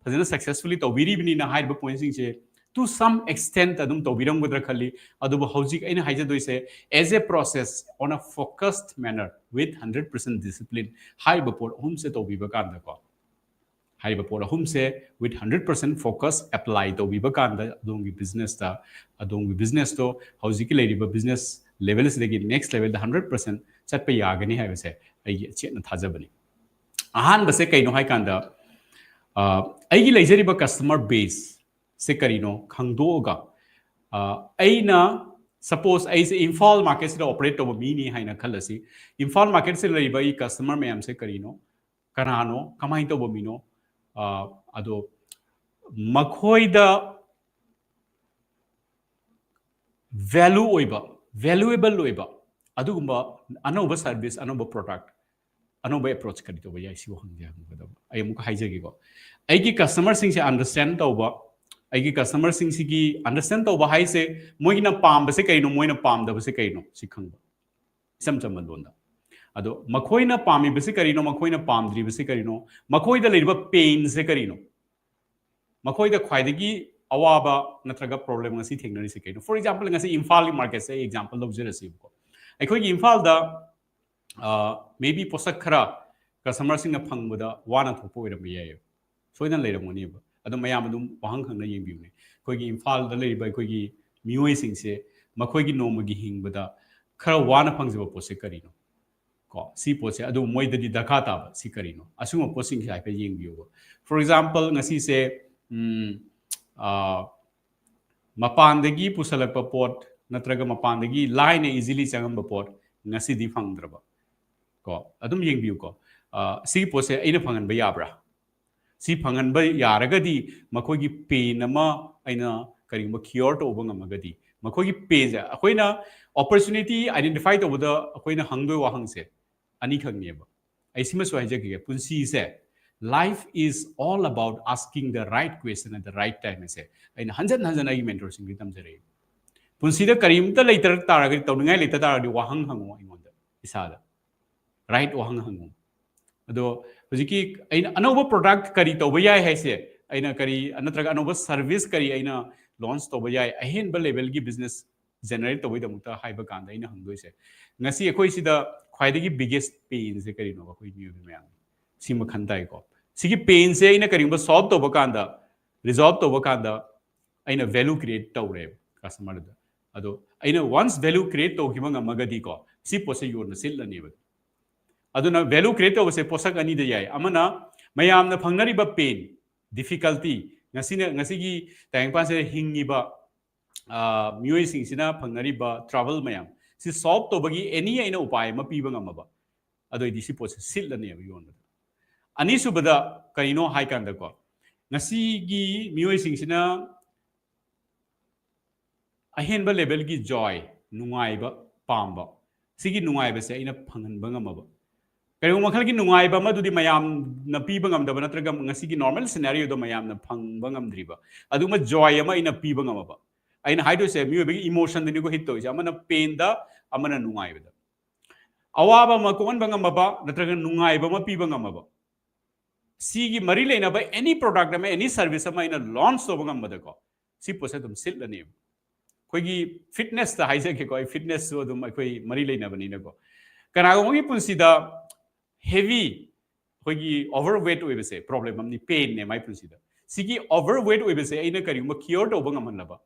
ꯐꯖꯅ ꯁꯛꯁꯦꯁꯐꯨꯜꯂꯤ ꯇꯧꯕꯤꯔꯤꯕꯅꯤꯅ ꯍꯥꯏꯔꯤꯕ ꯄꯣꯏꯟꯁꯤꯡꯁꯦ to some extent ꯑꯗꯨꯝ ꯇꯧꯕꯤꯔꯝꯒꯗ꯭ꯔꯥ ꯈꯜꯂꯤ꯫ ꯑꯗꯨꯕꯨ ꯍꯧꯖꯤꯛ ꯑꯩꯅ ꯍꯥꯏꯖꯗꯣꯏꯁꯦ, as a process on a focused manner with hundred percent discipline, ꯍꯥꯏꯔꯤꯕ ꯄꯣꯠ ꯑꯍꯨꯝꯁꯦ ꯇꯧꯕꯤꯕ ꯀꯥꯟꯗꯀꯣ, ꯍꯥꯏꯔꯤꯕ ꯄꯣꯠ ꯑꯍꯨꯝꯁꯦ with hundred percent focus apply ꯇꯧꯕꯤꯕ ꯀꯥꯟꯗ ꯑꯗꯣꯝꯒꯤ ꯕꯤꯖꯤꯅꯦꯁꯇ, ꯑꯗꯣꯝꯒꯤ ꯕꯤꯖꯤꯅꯦꯁꯇꯣ ꯍꯧꯖꯤꯛꯀꯤ ꯂꯩꯔꯤꯕ ꯕꯤꯖꯤꯅꯦꯁ ꯂꯦꯚꯦꯜꯁꯤꯗꯒꯤ ꯅꯦꯛꯁ ꯂꯦꯚꯦꯜꯗ ꯍꯟꯗ꯭ꯔꯦꯠ ꯄꯥꯔꯁꯦꯟ ꯆꯠꯄ ꯌꯥꯒꯅꯤ ꯍꯥꯏꯕꯁꯦ ꯑꯩꯒꯤ ꯑꯆꯦꯠꯅ ꯊꯥꯖꯕꯅꯤ꯫ ꯑꯍꯥꯟꯕꯁꯦ ꯀꯩꯅꯣ ꯍꯥꯏꯀꯥꯟꯗ, ꯑ, ꯑꯩꯒꯤ ꯂꯩꯖꯔꯤꯕ ꯀꯁꯇꯃꯔ ꯕꯦꯁꯁꯦ ꯀꯔꯤꯅꯣ ꯈꯪꯗꯣꯛꯑꯒ, ꯑ, ꯑꯩꯅ Suppose ꯑꯩꯁꯦ ꯏꯝꯐꯥꯜ ꯃꯥꯔꯀꯦꯠꯁꯤꯗ ꯑꯣꯄꯔꯦꯠ ꯇꯧꯕ ꯃꯤꯅꯤ ꯍꯥꯏꯅ ꯈꯜꯂꯁꯤ꯫ ꯏꯝꯐꯥꯜ ꯃꯥꯔꯀꯦꯠꯁꯤꯗ ꯂꯩꯔꯤꯕ ꯑꯩ ꯀꯁꯇꯃꯔ ꯃꯌꯥꯝꯁꯦ ꯀꯔꯤꯅꯣ, ꯀꯅꯥꯅꯣ, ꯀꯃꯥꯏꯅ ꯇꯧꯕ ꯃꯤꯅꯣ? ꯑꯗꯣ ꯃꯈꯣꯏꯗ ꯚꯦꯂꯨ ꯑꯣꯏꯕ, ꯚꯦꯂꯨꯑꯦꯕꯜ ꯑꯣꯏꯕ ꯑꯗꯨꯒꯨꯝꯕ ꯑꯅꯧꯕ ꯁꯔꯚꯤꯁ, ꯑꯅꯧꯕ ꯄ꯭ꯔꯣꯗꯛ, ꯑꯅꯧꯕ ꯑꯦꯄ꯭ꯔꯣꯆ ꯀꯔꯤ ꯇꯧꯕ ꯌꯥꯏ? ꯁꯤ ꯋꯥꯍꯪꯁꯦ ꯍꯪꯒꯗꯕ꯫ ꯑꯩ ꯑꯃꯨꯛꯀ ꯍꯥꯏꯖꯒꯦꯀꯣ, ꯑꯩꯒꯤ ꯀꯁꯇꯃꯔꯁꯤꯡꯁꯦ ꯑꯟꯗꯔꯁꯇꯦꯟ ꯇꯧꯕ, ꯑꯩꯒꯤ ꯀꯁꯇꯃꯔꯁꯤꯡꯁꯤꯒꯤ ꯑꯟꯗꯔꯁꯇꯦꯟ ꯇꯧꯕ ꯍꯥꯏꯁꯦ ꯃꯣꯏꯒꯤꯅ ꯄꯥꯝꯕꯁꯦ ꯀꯩꯅꯣ, ꯃꯣꯏꯅ ꯄꯥꯝꯗꯕꯁꯦ ꯀꯩꯅꯣ, ꯁꯤ ꯈꯪꯕ, ꯏꯆꯝ ꯆꯝꯕ ꯂꯣꯟꯗ꯫ ꯑꯗꯣ ꯃꯈꯣꯏꯅ ꯄꯥꯝꯃꯤꯕꯁꯤ ꯀꯔꯤꯅꯣ, ꯃꯈꯣꯏꯅ ꯄꯥꯝꯗ꯭ꯔꯤꯕꯁꯤ ꯀꯔꯤꯅꯣ, ꯃꯈꯣꯏꯗ ꯂꯩꯔꯤꯕ ꯄꯦꯟꯁꯦ ꯀꯔꯤꯅꯣ, ꯃꯈꯣꯏꯗ ꯈ꯭ꯋꯥꯏꯗꯒꯤ ꯑꯋꯥꯕ ꯅꯠꯇ꯭ꯔꯒ ꯄ꯭ꯔꯣꯕ꯭ꯂꯦꯝ ꯉꯁꯤ ꯊꯦꯡꯅꯔꯤꯁꯦ ꯀꯩꯅꯣ? For example, ꯉꯁꯤ ꯏꯝꯐꯥꯜꯒꯤ ꯃꯥꯔꯀꯦꯠꯁꯦ ꯑꯩ ꯑꯦꯛꯖꯥꯝꯄꯜ ꯂꯧꯖꯔꯁꯤꯕꯀꯣ꯫ ꯑꯩꯈꯣꯏꯒꯤ ꯏꯝꯐꯥꯜꯗ ꯃꯦ ꯕꯤ ꯄꯣꯠꯁꯛ ꯈꯔ ꯀꯁꯇꯃꯔꯁꯤꯡꯅ ꯐꯪꯕꯗ ꯋꯥꯅ ꯊꯣꯛꯄ ꯑꯣꯏꯔꯝꯕ ꯌꯥꯏꯌꯦꯕ, ꯁꯣꯏꯗꯅ ꯂꯩꯔꯝꯒꯅꯦꯕ꯫ ꯑꯗꯣ ꯃꯌꯥꯝ ꯑꯗꯨꯝ ꯋꯥꯍꯪ ꯈꯪꯅ ꯌꯦꯡꯕꯤꯌꯨꯅꯦ, ꯑꯩꯈꯣꯏꯒꯤ ꯏꯝꯐꯥꯜꯗ ꯂꯩꯔꯤꯕ ꯑꯩꯈꯣꯏꯒꯤ ꯃꯤꯑꯣꯏꯁꯤꯡꯁꯦ ꯃꯈꯣꯏꯒꯤ ꯅꯣꯡꯃꯒꯤ ꯍꯤꯡꯕꯗ ꯈꯔ ꯋꯥꯅ ꯐꯪꯖꯕ ꯄꯣꯠꯁꯦ ꯀꯔꯤꯅꯣ? ꯀꯣ, ꯁꯤ ꯄꯣꯠꯁꯦ ꯑꯗꯨ ꯃꯣꯏꯗꯗꯤ ꯗꯔꯀꯥꯔ ꯇꯥꯕ ꯁꯤ ꯀꯔꯤꯅꯣ? ꯑꯁꯤꯒꯨꯝꯕ ꯄꯣꯠꯁꯤꯡꯁꯦ ꯍꯥꯏꯐꯦꯠ ꯌꯦꯡꯕꯤꯌꯨꯕ꯫ For example, ꯉꯁꯤꯁꯦ ꯎꯝ, ꯑ, ꯃꯄꯥꯟꯗꯒꯤ ꯄꯨꯁꯜꯂꯛꯄ ꯄꯣꯠ ꯅꯠꯇ꯭ꯔꯒ ꯃꯄꯥꯟꯗꯒꯤ ꯂꯥꯏꯅ, ꯏꯖꯤꯂꯤ ꯆꯪꯉꯝꯕ ꯄꯣꯠ ꯉꯁꯤꯗꯤ ꯐꯪꯗ꯭ꯔꯕ, ꯀꯣ, ꯑꯗꯨꯝ ꯌꯦꯡꯕꯤꯌꯨꯀꯣ꯫ ꯑ, ꯁꯤꯒꯤ ꯄꯣꯠꯁꯦ ꯑꯩꯅ ꯐꯪꯍꯟꯕ ꯌꯥꯕ꯭ꯔꯥ? ꯁꯤ ꯐꯪꯍꯟꯕ ꯌꯥꯔꯒꯗꯤ ꯃꯈꯣꯏꯒꯤ ꯄꯦꯟ ꯑꯃ ꯑꯩꯅ ꯀꯔꯤꯒꯨꯝꯕ ꯀ꯭ꯌꯣꯔ ꯇꯧꯕ ꯉꯝꯃꯒꯗꯤ, ꯃꯈꯣꯏꯒꯤ ꯄꯦꯟꯁꯦ ꯑꯩꯈꯣꯏꯅ ꯑꯣꯄꯣꯔꯆꯨꯅꯤꯇꯤ ꯑꯥꯏꯗꯦꯟꯇꯤꯐꯥꯏ ꯇꯧꯕꯗ ꯑꯩꯈꯣꯏꯅ ꯍꯪꯗꯣꯏ ꯋꯥꯍꯪꯁꯦ ꯑꯅꯤꯈꯛꯅꯦꯕ꯫ ꯑꯩ ꯁꯤꯃꯁꯨ ꯍꯥꯏꯖꯈꯤꯒꯦ, ꯄꯨꯟꯁꯤꯁꯦ, life is all about asking the right question at the right time ꯍꯥꯏꯁꯦ ꯑꯩꯅ ꯍꯟꯖꯟ ꯍꯟꯖꯟ ꯑꯩꯒꯤ ꯃꯦꯟꯇꯣꯔꯁꯤꯡꯗꯒꯤ ꯇꯝꯖꯔꯛꯏ꯫ ꯄꯨꯟꯁꯤꯗ ꯀꯔꯤꯝꯇ ꯂꯩꯇ ꯇꯥꯔꯒꯗꯤ, ꯇꯧꯅꯤꯡꯉꯥꯏ ꯂꯩꯇ ꯇꯥꯔꯒꯗꯤ ꯋꯥꯍꯪ ꯍꯪꯉꯣ ꯑꯩꯉꯣꯟꯗ, ꯏꯁꯥꯗ ꯔꯥꯏꯠ ꯋꯥꯍꯪ ꯍꯪꯉꯨ꯫ ꯑꯗꯣ ꯍꯧꯖꯤꯛꯀꯤ ꯑꯩꯅ ꯑꯅꯧꯕ ꯄ꯭ꯔꯣꯗꯛ ꯀꯔꯤ ꯇꯧꯕ ꯌꯥꯏ ꯍꯥꯏꯁꯦ, ꯑꯩꯅ ꯀꯔꯤ ꯅꯠꯇ꯭ꯔꯒ ꯑꯅꯧꯕ ꯁꯔꯚꯤꯁ ꯀꯔꯤ ꯑꯩꯅ ꯂꯣꯟꯆ ꯇꯧꯕ ꯌꯥꯏ, ꯑꯍꯦꯟꯕ ꯂꯦꯚꯦꯜꯒꯤ ꯕꯤꯖꯤꯅꯦꯁ ꯖꯦꯅꯦꯔꯦꯠ ꯇꯧꯕꯒꯤꯗꯃꯛꯇ ꯍꯥꯏꯕ ꯀꯥꯟꯗ ꯑꯩꯅ ꯍꯪꯗꯣꯏꯁꯦ, ꯉꯁꯤ ꯑꯩꯈꯣꯏ ꯁꯤꯗ ꯈ꯭ꯋꯥꯏꯗꯒꯤ ꯕꯤꯒꯦꯁ ꯄꯦꯟꯁꯦ ꯀꯔꯤꯅꯣ? ꯑꯩꯈꯣꯏ ꯃꯤꯑꯣꯏꯕ ꯃꯌꯥꯝ ꯁꯤ ꯃꯈꯟ ꯇꯥꯏꯀꯣ꯫ ꯁꯤꯒꯤ ꯄꯦꯟꯁꯦ ꯑꯩꯅ ꯀꯔꯤꯒꯨꯝꯕ ꯁꯣꯜꯕ ꯇꯧꯕ ꯀꯥꯟꯗ, ꯔꯤꯖꯣꯜꯕ ꯇꯧꯕ ꯀꯥꯟꯗ ꯑꯩꯅ ꯚꯦꯂꯨ ꯀ꯭ꯔꯤꯌꯦꯠ ꯇꯧꯔꯦꯕ ꯀꯁꯇꯃꯔꯗ꯫ ꯑꯗꯣ ꯑꯩꯅ ꯋꯥꯟꯁ ꯚꯦꯂꯨ ꯀ꯭ꯔꯤꯌꯦꯠ ꯇꯧꯈꯤꯕ ꯉꯝꯃꯒꯗꯤꯀꯣ, ꯁꯤ ꯄꯣꯠꯁꯦ ꯌꯣꯟꯕ ꯁꯤꯠꯂꯅꯦꯕ꯫ ꯑꯗꯨꯅ ꯚꯦꯂꯨ ꯀ꯭ꯔꯤꯌꯦꯠ ꯇꯧꯕꯁꯦ ꯄꯣꯠꯁꯛ ꯑꯅꯤꯗ ꯌꯥꯏ꯫ ꯑꯃꯅ ꯃꯌꯥꯝꯅ ꯐꯪꯅꯔꯤꯕ ꯄꯦꯟ, ꯗꯤꯐꯤꯀꯜꯇꯤ, ꯉꯁꯤꯅ, ꯉꯁꯤꯒꯤ ꯇꯥꯏꯕꯪꯄꯥꯟꯁꯤꯗ ꯍꯤꯡꯉꯤꯕ ꯃꯤꯑꯣꯏꯁꯤꯡꯁꯤꯅ ꯐꯪꯅꯔꯤꯕ trouble ꯃꯌꯥꯝ ꯁꯤ solve ꯇꯧꯕꯒꯤ any ꯑꯩꯅ ꯎꯄꯥꯏ ꯑꯃ ꯄꯤꯕ ꯉꯝꯃꯕ, ꯑꯗꯨꯑꯣꯏꯗꯤ ꯁꯤ ꯄꯣꯠꯁꯦ ꯁꯤꯠꯂꯅꯦꯕ ꯌꯣꯟꯕꯗ꯫ ꯑꯅꯤꯁꯨꯕꯗ ꯀꯔꯤꯅꯣ ꯍꯥꯏ ꯀꯥꯟꯗꯀꯣ, ꯉꯁꯤꯒꯤ ꯃꯤꯑꯣꯏꯁꯤꯡꯁꯤꯅ ꯑꯍꯦꯟꯕ levelꯒꯤ joy, ꯅꯨꯡꯉꯥꯏꯕ ꯄꯥꯝꯕ, ꯁꯤꯒꯤ ꯅꯨꯡꯉꯥꯏꯕꯁꯦ ꯑꯩꯅ ꯐꯪꯍꯟꯕ ꯉꯝꯃꯕ, ꯀꯔꯤꯒꯨꯝꯕ ꯃꯈꯜꯒꯤ ꯅꯨꯡꯉꯥꯏꯕ ꯑꯃꯗꯨꯗꯤ ꯃꯌꯥꯝꯅ ꯄꯤꯕ ꯉꯝꯗꯕ ꯅꯠꯇ꯭ꯔꯒ ꯉꯁꯤꯒꯤ normal scenarioꯗ ꯃꯌꯥꯝꯅ ꯐꯪꯕ ꯉꯝꯗ꯭ꯔꯤꯕ ꯑꯗꯨꯒꯨꯝꯕ joy ꯑꯃ ꯑꯩꯅ ꯄꯤꯕ ꯉꯝꯃꯕ, ꯑꯩꯅ ꯍꯥꯏꯗꯣꯏꯁꯦ ꯃꯤꯑꯣꯏꯕꯒꯤ emotionꯗꯅꯤꯀꯣ hit ꯇꯧꯔꯤꯁꯦ, ꯑꯃꯅ painꯗ, ꯑꯃꯅ ꯅꯨꯡꯉꯥꯏꯕꯗ꯫ ꯑꯋꯥꯕ ꯑꯃ ꯀꯣꯛꯍꯟꯕ ꯉꯝꯃꯕ ꯅꯠꯇ꯭ꯔꯒ ꯅꯨꯡꯉꯥꯏꯕ ꯑꯃ ꯄꯤꯕ ꯉꯝꯃꯕ, ꯁꯤꯒꯤ ꯃꯔꯤ ꯂꯩꯅꯕ any product ꯑꯃ, any service ꯑꯃ ꯑꯩꯅ launch ꯇꯧꯕ ꯉꯝꯕꯗꯀꯣ, ꯁꯤ ꯄꯣꯠꯁꯦ ꯑꯗꯨꯝ ꯁꯤꯠꯂꯅꯦꯕ꯫ ꯑꯩꯈꯣꯏꯒꯤ fitnessꯇ ꯍꯥꯏꯖꯒꯦꯀꯣ, ꯑꯩ fitnessꯁꯨ ꯑꯗꯨꯝ ꯑꯩꯈꯣꯏ ꯃꯔꯤ ꯂꯩꯅꯕꯅꯤꯅꯀꯣ꯫ ꯀꯅꯥꯒꯨꯝꯕꯒꯤ ꯄꯨꯟꯁꯤꯗ heavy, ꯑꯩꯈꯣꯏꯒꯤ overweight ꯑꯣꯏꯕꯁꯦ problem ꯑꯃꯅꯤ, painꯅꯦ ꯃꯥꯏ ꯄꯨꯟꯁꯤꯗ꯫ ꯁꯤꯒꯤ overweight ꯑꯣꯏꯕꯁꯦ ꯑꯩꯅ ꯀꯔꯤꯒꯨꯝꯕ cure ꯇꯧꯕ ꯉꯝꯍꯜꯂꯕ,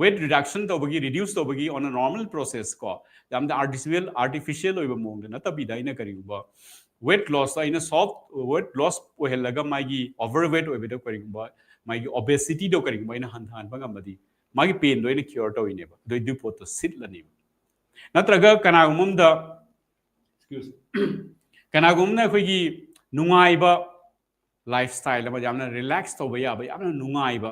weight reduction ꯇꯧꯕꯒꯤ, reduce ꯇꯧꯕꯒꯤ on a normal process ꯀꯣ, ꯌꯥꯝꯅ artificial, artificial ꯑꯣꯏꯕ ꯃꯑꯣꯡꯗ ꯅꯠꯇꯕꯤꯗ ꯑꯩꯅ ꯀꯔꯤꯒꯨꯝꯕ weight lossꯇ ꯑꯩꯅ soft weight loss ꯑꯣꯏꯍꯜꯂꯒ ꯃꯥꯒꯤ overweight ꯑꯣꯏꯕꯗ ꯀꯔꯤꯒꯨꯝꯕ ꯃꯥꯒꯤ obesityꯗꯣ ꯀꯔꯤꯒꯨꯝꯕ ꯑꯩꯅ ꯍꯟꯊꯍꯟꯕ ꯉꯝꯃꯗꯤ ꯃꯥꯒꯤ painꯗꯣ ꯑꯩꯅ cure ꯇꯧꯔꯤꯅꯦꯕ, ꯑꯗꯨꯏ ꯑꯗꯨꯏ ꯄꯣꯠꯇꯣ ꯁꯤꯠꯂꯅꯦꯕ꯫ ꯅꯠꯇ꯭ꯔꯒ ꯀꯅꯥꯒꯨꯝꯕ ꯑꯝꯗ, excuse, ꯀꯅꯥꯒꯨꯝꯕꯅ ꯑꯩꯈꯣꯏꯒꯤ ꯅꯨꯡꯉꯥꯏꯕ lifestyle ꯑꯃ, ꯌꯥꯝꯅ relax ꯇꯧꯕ ꯌꯥꯕ, ꯌꯥꯝꯅ ꯅꯨꯡꯉꯥꯏꯕ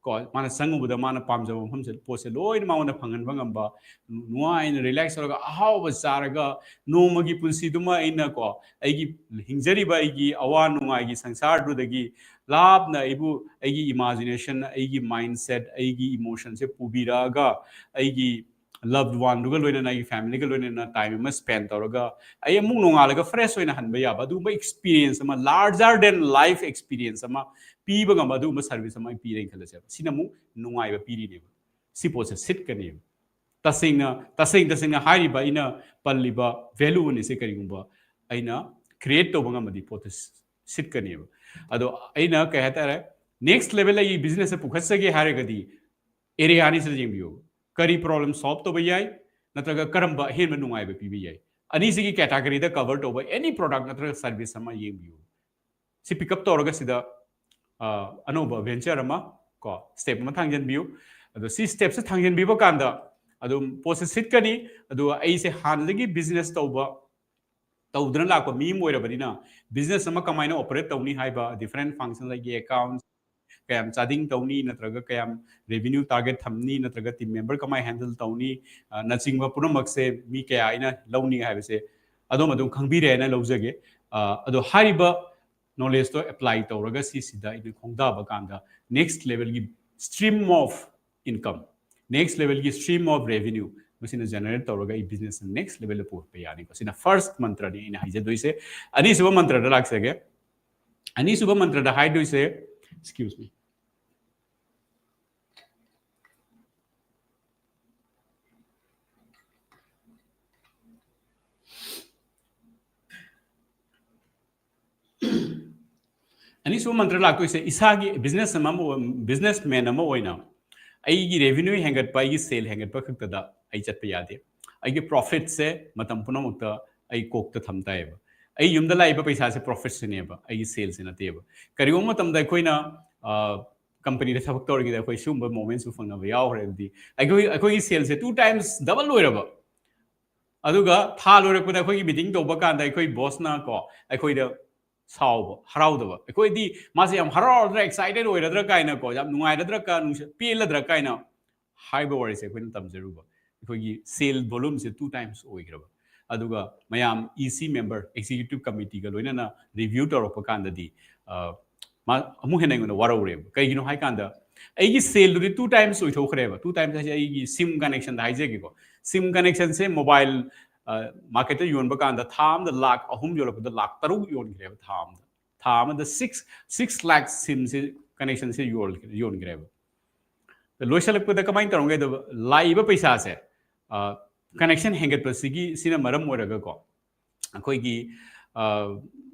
ꯀꯣ, ꯃꯥꯅ ꯆꯪꯉꯨꯕꯗ ꯃꯥꯅ ꯄꯥꯝꯖꯕ ꯃꯐꯝꯁꯦ, ꯄꯣꯠꯁꯦ ꯂꯣꯏꯅ ꯃꯉꯣꯟꯗ ꯐꯪꯍꯟꯕ ꯉꯝꯕ, ꯅꯨꯡꯉꯥꯏꯅ relax ꯇꯧꯔꯒ ꯑꯍꯥꯎꯕ ꯆꯥꯔꯒ ꯅꯣꯡꯃꯒꯤ ꯄꯨꯟꯁꯤꯗꯨꯃ ꯑꯩꯅ ꯀꯣ, ꯑꯩꯒꯤ ꯍꯤꯡꯖꯔꯤꯕ ꯑꯩꯒꯤ ꯑꯋꯥ ꯅꯨꯡꯉꯥꯏꯒꯤ ꯁꯪꯁꯥꯔꯗꯨꯗꯒꯤ ꯂꯥꯞꯅ ꯑꯩꯕꯨ, ꯑꯩꯒꯤ imagination, ꯑꯩꯒꯤ mindset, ꯑꯩꯒꯤ emotionꯁꯦ ꯄꯨꯕꯤꯔꯛꯑꯒ ꯑꯩꯒꯤ loved oneꯗꯨꯒ ꯂꯣꯏꯅꯅ, ꯑꯩꯒꯤ familyꯒ ꯂꯣꯏꯅꯅ time ꯑꯃ spend ꯇꯧꯔꯒ ꯑꯩ ꯑꯃꯨꯛ ꯅꯣꯡꯉꯥꯜꯂꯒ fresh ꯑꯣꯏꯅ ꯍꯟꯕ ꯌꯥꯕ ꯑꯗꯨꯒꯨꯝꯕ experience ꯑꯃ, larger than life experience ꯑꯃ ꯄꯤꯕ ꯉꯝꯕ ꯑꯗꯨꯒꯨꯝꯕ service ꯑꯃ ꯑꯩ ꯄꯤꯔꯦꯅ ꯈꯜꯂꯁꯦꯕ꯫ ꯁꯤꯅ ꯑꯃꯨꯛ ꯅꯨꯡꯉꯥꯏꯕ ꯄꯤꯔꯤꯅꯦꯕ꯫ ꯁꯤ ꯄꯣꯠꯁꯦ ꯁꯤꯠꯀꯅꯦꯕ꯫ ꯇꯁꯦꯡꯅ, ꯇꯁꯦꯡ ꯇꯁꯦꯡꯅ ꯍꯥꯏꯔꯤꯕ ꯑꯩꯅ ꯄꯜꯂꯤꯕ value ꯑꯅꯤꯁꯦ ꯀꯔꯤꯒꯨꯝꯕ ꯑꯩꯅ create ꯇꯧꯕ ꯉꯝꯃꯗꯤ ꯄꯣꯠꯇꯨ ꯁꯤꯠꯀꯅꯦꯕ꯫ ꯑꯗꯣ ꯑꯩꯅ ꯀꯩ ꯍꯥꯏꯇꯥꯔꯦ, next level ꯑꯩꯒꯤ businessꯁꯦ ꯄꯨꯈꯠꯆꯒꯦ ꯍꯥꯏꯔꯒꯗꯤ area ꯑꯅꯤꯁꯤꯗ ꯌꯦꯡꯕꯤꯌꯨ꯫ ꯀꯔꯤ problem solve ꯇꯧꯕ ꯌꯥꯏ, ꯅꯠꯇ꯭ꯔꯒ ꯀꯔꯝꯕ ꯑꯍꯦꯟꯕ ꯅꯨꯡꯉꯥꯏꯕ ꯄꯤꯕ ꯌꯥꯏ? ꯑꯅꯤꯁꯤꯒꯤ categoryꯗ cover ꯇꯧꯕ any product ꯅꯠꯇ꯭ꯔꯒ service ꯑꯃ ꯌꯦꯡꯕꯤꯌꯨ꯫ ꯁꯤ pick up ꯇꯧꯔꯒ ꯁꯤꯗ, ꯑ, ꯑꯅꯧꯕ venture ꯑꯃ ꯀꯣ, step ꯑꯃ ꯊꯥꯡꯖꯟꯕꯤꯌꯨ꯫ ꯑꯗꯣ ꯁꯤ ꯁ꯭ꯇꯦꯞꯁꯦ ꯊꯥꯡꯖꯤꯟꯕꯤꯕ ꯀꯥꯟꯗ ꯑꯗꯨꯝ ꯄꯣꯠꯁꯦ ꯁꯤꯠꯀꯅꯤ꯫ ꯑꯗꯨꯒ ꯑꯩꯁꯦ ꯍꯥꯟꯅꯗꯒꯤ ꯕꯤꯖꯤꯅꯦꯁ ꯇꯧꯕ ꯇꯧꯗꯅ ꯂꯥꯛꯄ ꯃꯤ ꯑꯃ ꯑꯣꯏꯔꯕꯅꯤꯅ, ꯕꯤꯖꯤꯅꯦꯁ ꯑꯃ ꯀꯃꯥꯏꯅ ꯑꯣꯄꯔꯦꯠ ꯇꯧꯅꯤ ꯍꯥꯏꯕ, ꯗꯤꯐꯔꯦꯟ ꯐꯪꯁꯟ ꯂꯩꯒꯦ, ꯑꯦꯀꯥꯎꯟ ꯀꯌꯥꯝ ꯆꯥꯗꯤꯡ ꯇꯧꯅꯤ, ꯅꯠꯇ꯭ꯔꯒ ꯀꯌꯥꯝ ꯔꯦꯚꯤꯅ꯭ꯌꯨ ꯇꯥꯔꯒꯦꯠ ꯊꯝꯅꯤ, ꯅꯠꯇ꯭ꯔꯒ ꯇꯤꯝ ꯃꯦꯝꯕꯔ ꯀꯃꯥꯏꯅ ꯍꯦꯟꯗꯜ ꯇꯧꯅꯤ, ꯑ, ꯅꯆꯤꯡꯕ ꯄꯨꯝꯅꯃꯛꯁꯦ ꯃꯤ ꯀꯌꯥ ꯑꯩꯅ ꯂꯧꯅꯤ ꯍꯥꯏꯕꯁꯦ ꯑꯗꯣꯝ ꯑꯗꯨꯝ ꯈꯪꯕꯤꯔꯦ ꯍꯥꯏꯅ ꯂꯧꯖꯒꯦ꯫ ꯑ, ꯑꯗꯣ ꯍꯥꯏꯔꯤꯕ ꯅꯣꯂꯦꯖꯇꯣ ꯑꯦꯄ꯭ꯂꯥꯏ ꯇꯧꯔꯒ ꯁꯤꯁꯤꯗ ꯑꯩꯅ ꯈꯣꯡꯗꯥꯕ ꯀꯥꯟꯗ next level ꯒꯤ stream of income, next level ꯒꯤ stream of revenue ꯃꯁꯤꯅ ꯖꯦꯅꯦꯔꯦꯠ ꯇꯧꯔꯒ ꯑꯩ ꯕꯤꯖꯤꯅꯦꯁ ꯅꯦꯛꯁ ꯂꯦꯚꯦꯜꯗ ꯄꯨꯔꯛꯄ ꯌꯥꯅꯤꯀꯣ꯫ ꯁꯤꯅ ꯐꯥꯔꯁ ꯃꯟꯇ꯭ꯔꯅꯤ ꯑꯩꯅ ꯍꯥꯏꯖꯗꯣꯏꯁꯦ꯫ ꯑꯅꯤꯁꯨꯕ ꯃꯟꯇ꯭ꯔꯗ ꯂꯥꯛꯆꯒꯦ꯫ ꯑꯅꯤꯁꯨꯕ ꯃꯟꯇ꯭ꯔꯗ ꯍꯥꯏꯗꯣꯏꯁꯦ, excuse me, ꯑꯅꯤꯁꯨꯕ ꯃꯟꯇ꯭ꯔ ꯂꯥꯛꯇꯣꯏꯁꯦ, ꯏꯁꯥꯒꯤ ꯕꯤꯖꯤꯅꯦꯁ ꯑꯃ, ꯕꯤꯖꯤꯅꯦꯁ ꯃꯦꯟ ꯑꯃ ꯑꯣꯏꯅ ꯑꯩꯒꯤ ꯔꯦꯚꯤꯅ꯭ꯌꯨ ꯍꯦꯟꯒꯠꯄ, ꯑꯩꯒꯤ ꯁꯦꯜ ꯍꯦꯟꯒꯠꯄ ꯈꯛꯇꯗ ꯑꯩ ꯆꯠꯄ ꯌꯥꯗꯦ꯫ ꯑꯩꯒꯤ ꯄ꯭ꯔꯣꯐꯤꯠꯁꯦ ꯃꯇꯝ ꯄꯨꯝꯅꯃꯛꯇ ꯑꯩ ꯀꯣꯛꯇ ꯊꯝ ꯇꯥꯏꯌꯦꯕ꯫ ꯑꯩ ꯌꯨꯝꯗ ꯂꯥꯛꯏꯕ ꯄꯩꯁꯥꯁꯦ ꯄ꯭ꯔꯣꯐꯤꯠꯁꯤꯅꯦꯕ, ꯑꯩꯒꯤ ꯁꯦꯜꯁꯦ ꯅꯠꯇꯦꯕ꯫ ꯀꯔꯤꯒꯨꯝꯕ ꯃꯇꯝꯗ ꯑꯩꯈꯣꯏꯅ, ꯑ, ꯀꯝꯄꯅꯤꯗ ꯊꯕꯛ ꯇꯧꯔꯤꯉꯩꯗ ꯑꯩꯈꯣꯏ ꯁꯤꯒꯨꯝꯕ ꯃꯣꯃꯦꯟꯠꯁꯨ ꯐꯪꯅꯕ ꯌꯥꯎꯈ꯭ꯔꯦ꯫ ꯑꯗꯨꯗꯤ ꯑꯩꯈꯣꯏ, ꯑꯩꯈꯣꯏꯒꯤ ꯁꯦꯜꯁꯦ ꯇꯨ ꯇꯥꯏꯝꯁ ꯗꯕꯜ ꯑꯣꯏꯔꯕ, ꯑꯗꯨꯒ ꯊꯥ ꯂꯣꯏꯔꯛꯄꯗ ꯑꯩꯈꯣꯏꯒꯤ ꯃꯤꯇꯤꯡ ꯇꯧꯕ ꯀꯥꯟꯗ ꯑꯩꯈꯣꯏ ꯕꯣꯁꯅ ꯀꯣ, ꯑꯩꯈꯣꯏꯗ ꯁꯥꯎꯕ, ꯍꯔꯥꯎꯗꯕ, ꯑꯩꯈꯣꯏꯗꯤ ꯃꯥꯁꯦ ꯌꯥꯝ ꯍꯔꯥꯎꯔꯗ꯭ꯔꯥ, ꯑꯦꯛꯁꯥꯏꯇꯦꯠ ꯑꯣꯏꯔꯗ꯭ꯔꯥ ꯀꯥꯏꯅ ꯀꯣ, ꯌꯥꯝ ꯅꯨꯡꯉꯥꯏꯔꯗ꯭ꯔꯥ ꯀ-, ꯅꯨꯡꯁꯤ-, ꯄꯦꯜꯂꯗ꯭ꯔꯥ ꯀꯥꯏꯅ ꯍꯥꯏꯕ ꯋꯥꯔꯤꯁꯦ ꯑꯩꯈꯣꯏꯅ ꯇꯝꯖꯔꯨꯕ꯫ ꯑꯩꯈꯣꯏꯒꯤ ꯁꯦꯜ ꯚꯣꯂꯨꯝꯁꯦ ꯇꯨ ꯇꯥꯏꯝꯁ ꯑꯣꯏꯈ꯭ꯔꯕ꯫ ꯑꯗꯨꯒ ꯃꯌꯥꯝ ꯏ ꯁꯤ ꯃꯦꯝꯕꯔ, ꯑꯦꯛꯖꯤꯀ꯭ꯌꯨꯇꯤꯚ ꯀꯃꯤꯇꯤꯒ ꯂꯣꯏꯅꯅ ꯔꯤꯚ꯭ꯌꯨ ꯇꯧꯔꯛꯄ ꯀꯥꯟꯗꯗꯤ, ꯑ, ꯃꯥ ꯑꯃꯨꯛ ꯍꯦꯟꯅ ꯑꯩꯉꯣꯟꯗ ꯋꯥꯔꯧꯔꯦꯕ꯫ ꯀꯩꯒꯤꯅꯣ ꯍꯥꯏꯀꯥꯟꯗ ꯑꯩꯒꯤ ꯁꯦꯜꯗꯨꯗꯤ ꯇꯨ ꯇꯥꯏꯝꯁ ꯑꯣꯏꯊꯣꯛꯈ꯭ꯔꯦꯕ꯫ ꯇꯨ ꯇꯥꯏꯝꯁ ꯍꯥꯏꯁꯦ ꯑꯩꯒꯤ ꯁꯤꯝ ꯀꯅꯦꯛꯁꯟꯗ ꯍꯥꯏꯖꯒꯦꯀꯣ꯫ ꯁꯤꯝ ꯀꯅꯦꯛꯁꯟꯁꯦ ꯃꯣꯕꯥꯏꯜ, ꯑ, ꯃꯥꯔꯀꯦꯠꯇ ꯌꯣꯟꯕ ꯀꯥꯟꯗ ꯊꯥ ꯑꯃꯗ ꯂꯥꯈ ꯑꯍꯨꯝ ꯌꯣꯜꯂꯛꯄꯗ ꯂꯥꯈ ꯇꯔꯨꯛ ꯌꯣꯟꯈ꯭ꯔꯦꯕ ꯊꯥ ꯑꯃꯗ꯫ ꯊꯥ ꯑꯃꯗ ꯁꯤꯛꯁ, ꯁꯤꯛꯁ ꯂꯥꯈ ꯁꯤꯝꯁꯦ, ꯀꯅꯦꯛꯁꯟꯁꯦ ꯌꯣꯟ-, ꯌꯣꯟꯈ꯭ꯔꯦꯕ꯫ ꯂꯣꯏꯁꯤꯜꯂꯛꯄꯗ ꯀꯃꯥꯏꯅ ꯇꯧꯔꯝꯒꯦ ꯍꯥꯏꯗ, ꯂꯥꯛꯏꯕ ꯄꯩꯁꯥꯁꯦ, ꯑ, ꯀꯅꯦꯛꯁꯟ ꯍꯦꯟꯒꯠꯄꯁꯤꯒꯤ, ꯁꯤꯅ ꯃꯔꯝ ꯑꯣꯏꯔꯒꯀꯣ, ꯑꯩꯈꯣꯏꯒꯤ, ꯑ,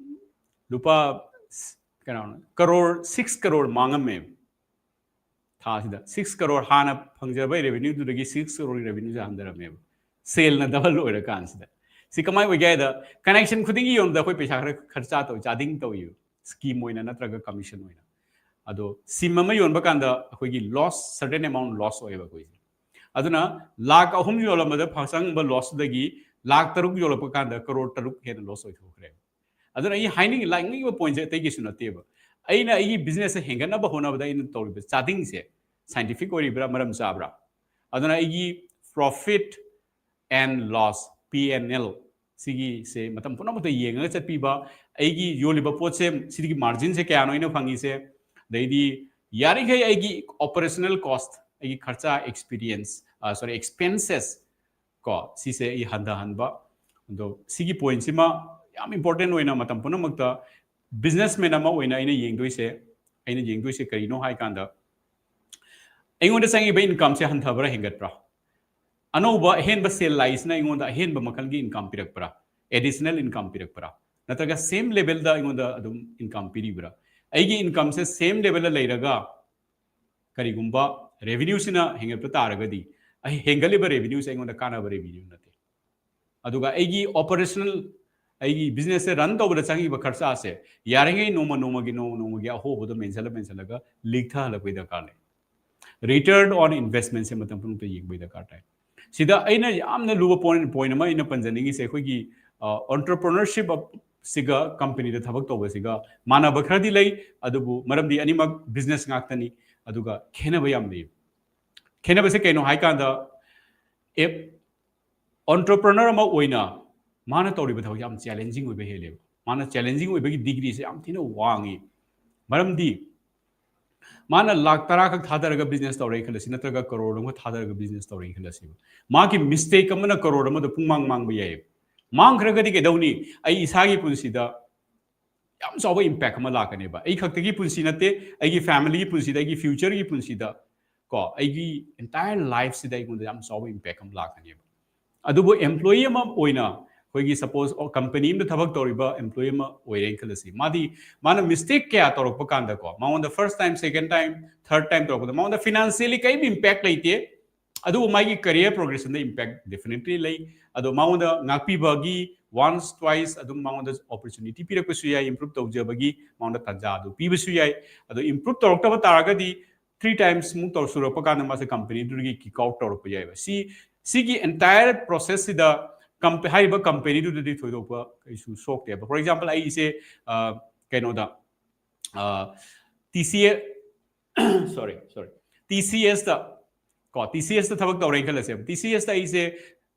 ꯂꯨꯄꯥ ꯀꯩꯅꯣ, ꯀꯔꯣꯔ, ꯁꯤꯛꯁ ꯀꯔꯣꯔ ꯃꯥꯡꯉꯝꯃꯦ ꯊꯥꯁꯤꯗ꯫ ꯁꯤꯛꯁ ꯀꯔꯣꯔ ꯍꯥꯟꯅ ꯐꯪꯖꯕ ꯔꯦꯚꯤꯅ꯭ꯌꯨꯗꯨꯗꯒꯤ ꯁꯤꯛꯁ ꯀꯔꯣꯔꯒꯤ ꯔꯦꯚꯤꯅ꯭ꯌꯨꯁꯦ ꯍꯟꯊꯔꯝꯃꯦꯕ, ꯁꯦꯜꯅ ꯗꯕꯜ ꯑꯣꯏꯔꯀꯥꯟꯁꯤꯗ꯫ ꯁꯤ ꯀꯃꯥꯏꯅ ꯑꯣꯏꯒꯦ ꯍꯥꯏꯗ, ꯀꯅꯦꯛꯁꯟ ꯈꯨꯗꯤꯡꯒꯤ ꯌꯣꯟꯕꯗ ꯑꯩꯈꯣꯏ ꯄꯩꯁꯥ ꯈꯔ ꯈꯔꯆꯥ ꯇꯧꯏ, ꯆꯥꯗꯤꯡ ꯇꯧꯏ, ꯁ꯭ꯀꯤꯝ ꯑꯣꯏꯅ ꯅꯠꯇ꯭ꯔꯒ ꯀꯃꯤꯁꯟ ꯑꯣꯏꯅ꯫ ꯑꯗꯣ ꯁꯤꯝ ꯑꯃ ꯌꯣꯟꯕ ꯀꯥꯟꯗ ꯑꯩꯈꯣꯏꯒꯤ loss, certain amount loss ꯑꯣꯏꯌꯦꯕ ꯑꯩꯈꯣꯏꯁꯦ꯫ ꯑꯗꯨꯅ ꯂꯥꯈ ꯑꯍꯨꯝ ꯌꯣꯜꯂꯝꯕꯗ ꯐꯪ-, ꯆꯪꯕ loss ꯇꯨꯗꯒꯤ ꯂꯥꯈ ꯇꯔꯨꯛ ꯌꯣꯜꯂꯛꯄ ꯀꯥꯟꯗ ꯀꯔꯣꯔ ꯇꯔꯨꯛ ꯍꯦꯟꯅ loss ꯑꯣꯏꯊꯣꯛꯈ꯭ꯔꯦ꯫ ꯑꯗꯨꯅ ꯑꯩ ꯍꯥꯏꯅꯤꯡ-, ꯂꯥꯛꯅꯤꯡꯉꯤꯕ point ꯁꯦ ꯑꯇꯩ ꯀꯩꯁꯨ ꯅꯠꯇꯦꯕ꯫ ꯑꯩꯅ ꯑꯩꯒꯤ business ꯁꯦ ꯍꯦꯟꯒꯠꯅꯕ ꯍꯣꯠꯅꯕꯗ ꯑꯩꯅ ꯇꯧꯔꯤꯕ ꯆꯥꯗꯤꯡꯁꯦ scientific ꯑꯣꯏꯔꯤꯕ꯭ꯔꯥ, ꯃꯔꯝ ꯆꯥꯕ꯭ꯔꯥ? ꯑꯗꯨꯅ ꯑꯩꯒꯤ profit and loss, P and L, ꯁꯤꯒꯤꯁꯦ ꯃꯇꯝ ꯄꯨꯝꯅꯃꯛꯇ ꯌꯦꯡꯉꯒ ꯆꯠꯄꯤꯕ, ꯑꯩꯒꯤ ꯌꯣꯜꯂꯤꯕ ꯄꯣꯠꯁꯦ ꯁꯤꯒꯤ margin ꯁꯦ ꯀꯌꯥꯅꯣ ꯑꯩꯅ ꯐꯪꯉꯤꯁꯦ, ꯑꯗꯩꯗꯤ ꯌꯥꯔꯤꯈꯩ ꯑꯩꯒꯤ operational cost, ꯑꯩꯒꯤ ꯈꯔꯆꯥ, experience, ꯑ, sorry, expenses ꯀꯣ, ꯁꯤꯁꯦ ꯑꯩ ꯍꯟꯊꯍꯟꯕ꯫ ꯑꯗꯣ ꯁꯤꯒꯤ point ꯁꯤꯃ ꯌꯥꯝ important ꯑꯣꯏꯅ ꯃꯇꯝ ꯄꯨꯝꯅꯃꯛꯇ businessman ꯑꯃ ꯑꯣꯏꯅ ꯑꯩꯅ ꯌꯦꯡꯗꯣꯏꯁꯦ, ꯑꯩꯅ ꯌꯦꯡꯗꯣꯏꯁꯦ ꯀꯔꯤꯅꯣ ꯍꯥꯏ ꯀꯥꯟꯗ, ꯑꯩꯉꯣꯟꯗ ꯆꯪꯉꯤꯕ income ꯁꯦ ꯍꯟꯊꯕ꯭ꯔꯥ ꯍꯦꯟꯒꯠꯄ꯭ꯔꯥ? ꯑꯅꯧꯕ ꯑꯍꯦꯟꯕ ꯁꯦꯜ ꯂꯥꯛꯏꯁꯤꯅ ꯑꯩꯉꯣꯟꯗ ꯑꯍꯦꯟꯕ ꯃꯈꯜꯒꯤ income ꯄꯤꯔꯛꯄ꯭ꯔꯥ? Additional income ꯄꯤꯔꯛꯄ꯭ꯔꯥ? ꯅꯠꯇ꯭ꯔꯒ same level ꯗ ꯑꯩꯉꯣꯟꯗ ꯑꯗꯨꯝ income ꯄꯤꯔꯤꯕ꯭ꯔꯥ? ꯑꯩꯒꯤ income ꯁꯦ same level ꯗ ꯂꯩꯔꯒ ꯀꯔꯤꯒꯨꯝꯕ revenue ꯁꯤꯅ ꯍꯦꯟꯒꯠꯄ ꯇꯥꯔꯒꯗꯤ, ꯑꯩ ꯍꯦꯟꯒꯠꯂꯤꯕ revenue ꯁꯦ ꯑꯩꯉꯣꯟꯗ ꯀꯥꯟꯅꯕ revenue ꯅꯠꯇꯦ꯫ ꯑꯗꯨꯒ ꯑꯩꯒꯤ operational, ꯑꯩꯒꯤ business ꯁꯦ run ꯇꯧꯕꯗ ꯆꯪꯉꯤꯕ ꯈꯔꯆꯥꯁꯦ ꯌꯥꯔꯤꯉꯩ ꯅꯣꯡꯃ ꯅꯣꯡꯃꯒꯤ, ꯅꯣꯡꯃ ꯅꯣꯡꯃꯒꯤ ꯑꯍꯣꯕꯗꯣ ꯃꯦꯟꯁꯤꯜꯂ ꯃꯦꯟꯁꯤꯜꯂꯒ ꯂꯤꯛꯊꯍꯜꯂꯛꯄꯒꯤ ꯗꯔꯀꯥꯔ ꯂꯩ꯫ Return on investment ꯁꯦ ꯃꯇꯝ ꯄꯨꯝꯅꯃꯛꯇ ꯌꯦꯡꯕꯒꯤ ꯗꯔꯀꯥꯔ ꯇꯥꯏ꯫ ꯁꯤꯗ ꯑꯩꯅ ꯌꯥꯝꯅ ꯂꯨꯕ point, point ꯑꯃ ꯑꯩꯅ ꯄꯟꯖꯅꯤꯡꯉꯤꯁꯦ, ꯑꯩꯈꯣꯏꯒꯤ, ꯑ, entrepreneurship ꯁꯤꯒ company ꯗ ꯊꯕꯛ ꯇꯧꯕꯁꯤꯒ ꯃꯥꯟꯅꯕ ꯈꯔꯗꯤ ꯂꯩ, ꯑꯗꯨꯕꯨ ꯃꯔꯝꯗꯤ ꯑꯅꯤꯃꯛ business ꯉꯥꯛꯇꯅꯤ, ꯑꯗꯨꯒ ꯈꯦꯠꯅꯕ ꯌꯥꯝ ꯂꯩ꯫ ꯈꯦꯠꯅꯕꯁꯦ ꯀꯩꯅꯣ ꯍꯥꯏꯀꯥꯟꯗ, entrepreneur ꯑꯃ ꯑꯣꯏꯅ ꯃꯥꯅ ꯇꯧꯔꯤꯕ ꯊꯕꯛ ꯌꯥꯝ challenging ꯑꯣꯏꯕ ꯍꯦꯜꯂꯦꯕ꯫ ꯃꯥꯅ challenging ꯑꯣꯏꯕꯒꯤ degree ꯁꯦ ꯌꯥꯝ ꯊꯤꯅ ꯋꯥꯡꯉꯤ꯫ ꯃꯔꯝꯗꯤ ꯃꯥꯅ ꯂꯥꯈ ꯇꯔꯥ ꯈꯛ ꯊꯥꯗꯔꯒ business ꯇꯧꯔꯦ ꯈꯜꯂꯁꯤ, ꯅꯠꯇ꯭ꯔꯒ ꯀꯔꯣꯔ ꯑꯃ ꯊꯥꯗꯔꯒ business ꯇꯧꯔꯦ ꯈꯜꯂꯁꯤ, ꯃꯥꯒꯤ mistake ꯑꯃꯅ ꯀꯔꯣꯔ ꯑꯃꯗ ꯄꯨꯡꯃꯥꯡ ꯃꯥꯡꯕ ꯌꯥꯏꯌꯦꯕ꯫ ꯃꯥꯡꯈ꯭ꯔꯒꯗꯤ ꯀꯩꯗꯧꯅꯤ? ꯑꯩ ꯏꯁꯥꯒꯤ ꯄꯨꯟꯁꯤꯗ ꯌꯥꯝ ꯆꯥꯎꯕ impact ꯑꯃ ꯂꯥꯛꯀꯅꯦꯕ꯫ ꯑꯩ ꯈꯛꯇꯒꯤ ꯄꯨꯟꯁꯤ ꯅꯠꯇꯦ, ꯑꯩꯒꯤ family ꯒꯤ ꯄꯨꯟꯁꯤꯗ, ꯑꯩꯒꯤ future ꯒꯤ ꯄꯨꯟꯁꯤꯗ, ꯀꯣ, ꯑꯩꯒꯤ entire life ꯁꯤꯗ ꯑꯩꯉꯣꯟꯗ ꯌꯥꯝ ꯆꯥꯎꯕ impact ꯑꯃ ꯂꯥꯛꯀꯅꯦꯕ꯫ ꯑꯗꯨꯕꯨ employee ꯑꯃ ꯑꯣꯏꯅ, ꯑꯩꯈꯣꯏꯒꯤ suppose, ꯑꯣ, company ꯑꯃꯗ ꯊꯕꯛ ꯇꯧꯔꯤꯕ employee ꯑꯃ ꯑꯣꯏꯔꯦꯅ ꯈꯜꯂꯁꯤ, ꯃꯥꯗꯤ, ꯃꯥꯅ mistake ꯀꯌꯥ ꯇꯧꯔꯛꯄ ꯀꯥꯟꯗꯀꯣ, ꯃꯉꯣꯟꯗ first time, second time, third time ꯇꯧꯔꯛꯄꯗ ꯃꯉꯣꯟꯗ financially ꯀꯔꯤꯝ impact ꯂꯩꯇꯦ꯫ ꯑꯗꯨꯕꯨ ꯃꯥꯒꯤ career progression ꯗ impact definitely ꯂꯩ꯫ ꯑꯗꯣ ꯃꯉꯣꯟꯗ ꯉꯥꯛꯄꯤꯕꯒꯤ once twice ꯑꯗꯨꯝ ꯃꯉꯣꯟꯗ opportunity ꯄꯤꯔꯛꯄꯁꯨ ꯌꯥꯏ, improve ꯇꯧꯖꯕꯒꯤ ꯃꯉꯣꯟꯗ ꯇꯥꯟꯖꯥ ꯑꯗꯨ ꯄꯤꯕꯁꯨ ꯌꯥꯏ꯫ ꯑꯗꯣ improve ꯇꯧꯔꯛꯇꯕ ꯇꯥꯔꯒꯗꯤ three times ꯃꯨꯛ ꯇꯧ ꯁꯨꯔꯛꯄ ꯀꯥꯟꯗ ꯃꯥꯁꯦ company ꯗꯨꯗꯒꯤ kick out ꯇꯧꯔꯛꯄ ꯌꯥꯏꯕ꯫ ꯁꯤ ꯁꯤꯒꯤ entire process ꯁꯤꯗ ꯀꯝꯄ- ꯍꯥꯏꯔꯤꯕ company ꯗꯨꯗꯗꯤ ꯊꯣꯏꯗꯣꯛꯄ ꯀꯩꯁꯨ ꯁꯣꯛꯇꯦꯕ꯫ For example, ꯑꯩꯁꯦ ꯑ, ꯀꯩꯅꯣꯗ T C S sorry sorry T C ꯑꯦꯁꯇ ꯀꯣ ꯇꯤ ꯁꯤ ꯑꯦꯁꯇ ꯊꯕꯛ ꯇꯧꯔꯦꯅ ꯈꯜꯂꯁꯦꯕ꯫ ꯇꯤ ꯁꯤ ꯑꯦꯁꯇ ꯑꯩꯁꯦ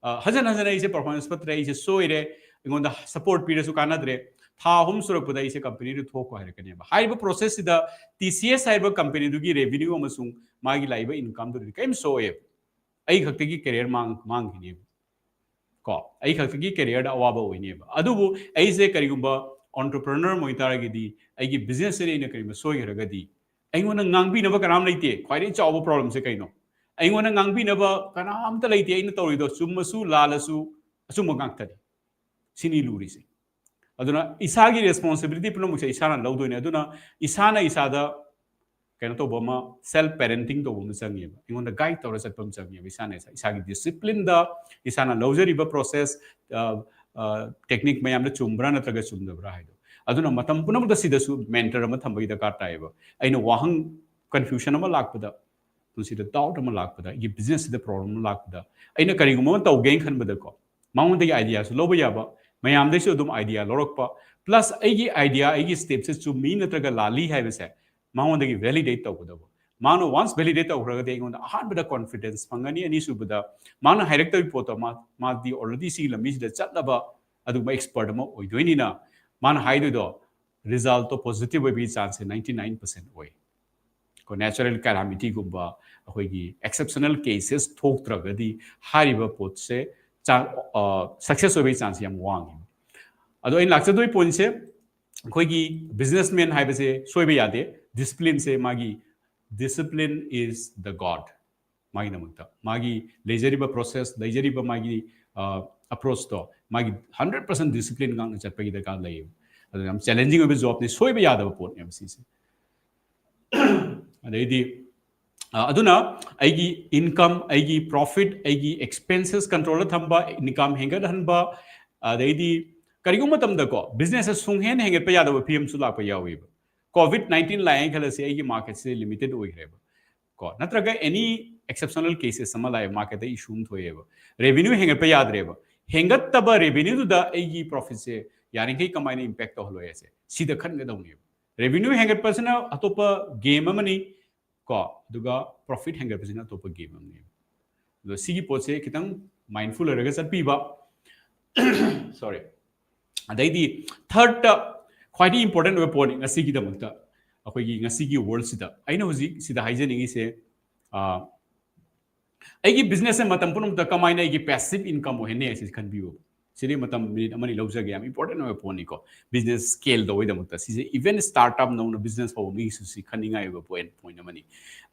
ꯑ, ꯍꯟꯖꯟ ꯍꯟꯖꯟ ꯑꯩꯁꯦ performance ꯐꯠꯇ꯭ꯔꯦ, ꯑꯩꯁꯦ ꯁꯣꯏꯔꯦ, ꯑꯩꯉꯣꯟꯗ support ꯄꯤꯔꯁꯨ ꯀꯥꯟꯅꯗ꯭ꯔꯦ, ꯊꯥ ꯑꯍꯨꯝ ꯁꯨꯔꯛꯄꯗ ꯑꯩꯁꯦ company ꯗꯨ ꯊꯣꯛꯈꯣ ꯍꯥꯏꯔꯛꯀꯅꯦꯕ꯫ ꯍꯥꯏꯔꯤꯕ process ꯁꯤꯗ ꯇꯤ ꯁꯤ ꯑꯦꯁ ꯍꯥꯏꯔꯤꯕ company ꯗꯨꯒꯤ revenue ꯑꯃꯁꯨꯡ ꯃꯥꯒꯤ ꯂꯥꯛꯏꯕ income ꯗꯨꯗꯤ ꯀꯔꯤꯝ ꯁꯣꯛꯑꯣꯏꯕ꯫ ꯑꯩ ꯈꯛꯇꯒꯤ career ꯃꯥꯡ ꯃꯥꯡꯈꯤꯅꯦꯕ ꯀꯣ ꯑꯩ ꯈꯛꯇꯒꯤ career ꯗ ꯑꯋꯥꯕ ꯑꯣꯏꯅꯦꯕ꯫ ꯑꯗꯨꯕꯨ ꯑꯩꯁꯦ ꯀꯔꯤꯒꯨꯝꯕ entrepreneur ꯑꯃ ꯑꯣꯏꯇꯥꯔꯒꯗꯤ, ꯑꯩꯒꯤ business ꯁꯤꯗ ꯑꯩꯅ ꯀꯔꯤꯒꯨꯝꯕ ꯁꯣꯏꯈ꯭ꯔꯒꯗꯤ, ꯑꯩꯉꯣꯟꯗ ꯉꯥꯡꯕꯤꯅꯕ ꯀꯅꯥꯝ ꯂꯩꯇꯦ꯫ ꯈ꯭ꯋꯥꯏꯗꯒꯤ ꯆꯥꯎꯕ problem ꯁꯦ ꯀꯩꯅꯣ? ꯑꯩꯉꯣꯟꯗ ꯉꯥꯡꯕꯤꯅꯕ ꯀꯅꯥꯝꯇ ꯂꯩꯇꯦ꯫ ꯑꯩꯅ ꯇꯧꯔꯤꯗꯣ ꯆꯨꯝꯃꯁꯨ ꯂꯥꯜꯂꯁꯨ ꯑꯆꯨꯝꯕ ꯉꯥꯛꯇꯅꯤ꯫ ꯁꯤꯅꯤ ꯂꯨꯔꯤꯁꯦ꯫ ꯑꯗꯨꯅ ꯏꯁꯥꯒꯤ responsibility ꯄꯨꯝꯅꯃꯛꯁꯦ ꯏꯁꯥꯅ ꯂꯧꯗꯣꯏꯅꯦ꯫ ꯑꯗꯨꯅ ꯏꯁꯥꯅ ꯏꯁꯥꯗ ꯀꯩꯅꯣ ꯇꯧꯕ ꯑꯃ, self parenting ꯇꯧꯕ ꯑꯃ ꯆꯪꯉꯦꯕ꯫ ꯑꯩꯉꯣꯟꯗ guide ꯇꯧꯔ ꯆꯠꯄ ꯑꯃ ꯆꯪꯉꯦꯕ꯫ ꯏꯁꯥꯅ ꯏꯁꯥ- ꯏꯁꯥꯒꯤ discipline ꯗ, ꯏꯁꯥꯅ ꯂꯧꯖꯔꯤꯕ process, ꯑ, ꯑ, technique ꯃꯌꯥꯝꯗ ꯆꯨꯝꯕ꯭ꯔꯥ ꯅꯠꯇ꯭ꯔꯒ ꯆꯨꯝꯗꯕ꯭ꯔꯥ ꯍꯥꯏꯗꯣ꯫ ꯑꯗꯨꯅ ꯃꯇꯝ ꯄꯨꯝꯅꯃꯛꯇ ꯁꯤꯗꯁꯨ mentor ꯑꯃ ꯊꯝꯕꯒꯤ ꯗꯔꯀꯥꯔ ꯇꯥꯏꯌꯦꯕ꯫ ꯑꯩꯅ ꯋꯥꯍꯪ, confusion ꯑꯃ ꯂꯥꯛꯄꯗ, ꯄꯨꯟꯁꯤꯗ doubt ꯑꯃ ꯂꯥꯛꯄꯗ, ꯑꯩꯒꯤ business ꯁꯤꯗ problem ꯑꯃ ꯂꯥꯛꯄꯗ, ꯑꯩꯅ ꯀꯔꯤꯒꯨꯝꯕ ꯑꯃ ꯇꯧꯒꯦꯅ ꯈꯟꯕꯗꯀꯣ, ꯃꯉꯣꯟꯗꯒꯤ idea ꯁꯨ ꯂꯧꯕ ꯌꯥꯕ, ꯃꯌꯥꯝꯗꯒꯤꯁꯨ ꯑꯗꯨꯝ idea ꯂꯧꯔꯛꯄ, plus ꯑꯩꯒꯤ idea, ꯑꯩꯒꯤ step ꯁꯦ ꯆꯨꯝꯃꯤ ꯅꯠꯇ꯭ꯔꯒ ꯂꯥꯜꯂꯤ ꯍꯥꯏꯕꯁꯦ ꯃꯉꯣꯟꯗꯒꯤ validate ꯇꯧꯒꯗꯕ꯫ ꯃꯥꯅ once validate ꯇꯧꯈ꯭ꯔꯒꯗꯤ ꯑꯩꯉꯣꯟꯗ ꯑꯍꯥꯟꯕꯗ confidence ꯐꯪꯒꯅꯤ, ꯑꯅꯤꯁꯨꯕꯗ ꯃꯥꯅ ꯍꯥꯏꯔꯛꯇꯧꯔꯤ ꯄꯣꯠꯇꯣ ꯃꯥ, ꯃꯥꯗꯤ already ꯁꯤꯒꯤ ꯂꯝꯕꯤꯁꯤꯗ ꯆꯠꯂꯕ ꯑꯗꯨꯒꯨꯝꯕ expert ꯑꯃ ꯑꯣꯏꯗꯣꯏꯅꯤꯅ, ꯃꯥꯅ ꯍꯥꯏꯗꯣꯏꯗꯣ result ꯇꯣ positive ꯑꯣꯏꯕꯒꯤ chance ꯁꯦ ninety nine percent ꯑꯣꯏ꯫ ꯀꯣ natural calamity ꯒꯨꯝꯕ, ꯑꯩꯈꯣꯏꯒꯤ exceptional cases ꯊꯣꯛꯇ꯭ꯔꯒꯗꯤ ꯍꯥꯏꯔꯤꯕ ꯄꯣꯠꯁꯦ ꯆꯥ-, ꯑ, success ꯑꯣꯏꯕꯒꯤ chance ꯁꯦ ꯌꯥꯝ ꯋꯥꯡꯉꯦ꯫ ꯑꯗꯣ ꯑꯩꯅ ꯂꯥꯛꯆꯗꯣꯏ point ꯁꯦ, ꯑꯩꯈꯣꯏꯒꯤ businessman ꯍꯥꯏꯕꯁꯦ ꯁꯣꯏꯕ ꯌꯥꯗꯦ꯫ Discipline ꯁꯦ ꯃꯥꯒꯤ, discipline is the god꯫ ꯃꯥꯒꯤꯗꯃꯛꯇ ꯃꯥꯒꯤ ꯂꯩꯖꯔꯤꯕ process, ꯂꯩꯖꯔꯤꯕ ꯃꯥꯒꯤ, ꯑ, approach ꯇꯣ, ꯃꯥꯒꯤ hundred percent discipline ꯉꯥꯛꯅ ꯆꯠꯄꯒꯤ ꯗꯔꯀꯥꯔ ꯂꯩꯌꯦꯕ꯫ ꯑꯗꯨꯅ ꯌꯥꯝ challenging ꯑꯣꯏꯕ job ꯅꯤ, ꯁꯣꯏꯕ ꯌꯥꯗꯕ ꯄꯣꯠꯅꯦꯕ ꯁꯤꯁꯦ꯫ ꯑꯗꯩꯗꯤ ꯑ, ꯑꯗꯨꯅ ꯑꯩꯒꯤ income, ꯑꯩꯒꯤ profit, ꯑꯩꯒꯤ expenses control ꯊꯝꯕ, income ꯍꯦꯟꯒꯠꯍꯟꯕ, ꯑꯗꯩꯗꯤ ꯀꯔꯤꯒꯨꯝꯕ ꯃꯇꯝꯗꯀꯣ business ꯁꯦ ꯁꯨꯡꯍꯦꯟ ꯍꯦꯟꯒꯠꯄ ꯌꯥꯗꯕ ꯐꯤꯕꯝꯁꯨ ꯂꯥꯛꯄ ꯌꯥꯎꯋꯦꯕ꯫ COVID nineteen ꯂꯥꯛꯑꯦꯅ ꯈꯜꯂꯁꯤ, ꯑꯩꯒꯤ market ꯁꯦ limited ꯑꯣꯏꯈ꯭ꯔꯦꯕ ꯀꯣ, ꯅꯠꯇ꯭ꯔꯒ any exceptional cases ꯑꯃ ꯂꯥꯛꯑꯦ, market ꯇ issue ꯑꯃ ꯊꯣꯛꯑꯦꯕ, revenue ꯍꯦꯟꯒꯠꯄ ꯌꯥꯗ꯭ꯔꯦꯕ, ꯍꯦꯟꯒꯠꯇꯕ revenue ꯗꯨꯗ ꯑꯩꯒꯤ profit ꯁꯦ ꯌꯥꯔꯤꯈꯩ ꯀꯃꯥꯏꯅ impact ꯇꯧꯍꯜꯂꯣꯏ ꯍꯥꯏꯁꯦ ꯁꯤꯗ ꯈꯟꯒꯗꯧꯅꯦꯕ꯫ Revenue ꯍꯦꯟꯒꯠꯄꯁꯤꯅ ꯑꯇꯣꯞꯄ game ꯑꯃꯅꯤ ꯀꯣ, ꯑꯗꯨꯒ profit ꯍꯦꯟꯒꯠꯄꯁꯤꯅ ꯑꯇꯣꯞꯄ game ꯑꯃꯅꯦꯕ꯫ ꯑꯗꯣ ꯁꯤꯒꯤ ꯄꯣꯠꯁꯦ ꯈꯤꯇꯪ mindful ꯑꯣꯏꯔꯒ ꯆꯠꯄꯤꯕ꯫ Sorry꯫ ꯑꯗꯩꯗꯤ third ꯇ ꯈ꯭ꯋꯥꯏꯗꯒꯤ important ꯑꯣꯏꯕ ꯄꯣꯠꯅꯤ ꯉꯁꯤꯒꯤꯗꯃꯛꯇ, ꯑꯩꯈꯣꯏꯒꯤ ꯉꯁꯤꯒꯤ world ꯁꯤꯗ ꯑꯩꯅ ꯍꯧꯖꯤꯛ ꯁꯤꯗ ꯍꯥꯏꯖꯅꯤꯡꯉꯤꯁꯦ, ꯑ, ꯑꯩꯒꯤ business ꯁꯦ ꯃꯇꯝ ꯄꯨꯝꯅꯃꯛꯇ ꯀꯃꯥꯏꯅ ꯑꯩꯒꯤ passive income ꯑꯣꯏꯍꯟꯅꯤ ꯍꯥꯏꯁꯤ ꯈꯟꯕꯤꯌꯨ꯫ ꯁꯤꯗꯤ ꯃꯇꯝ minute ꯑꯃꯅꯤ ꯂꯧꯖꯒꯦ, ꯌꯥꯝ important ꯑꯣꯏꯕ ꯄꯣꯠꯅꯤꯀꯣ business scale ꯇꯧꯕꯒꯤꯗꯃꯛꯇ꯫ ꯁꯤꯁꯦ even startup ꯅꯧꯅ business ꯍꯧꯕ ꯃꯤꯒꯤꯁꯨ ꯁꯤ ꯈꯟꯅꯤꯡꯉꯥꯏ ꯑꯣꯏꯕ point, point ꯑꯃꯅꯤ꯫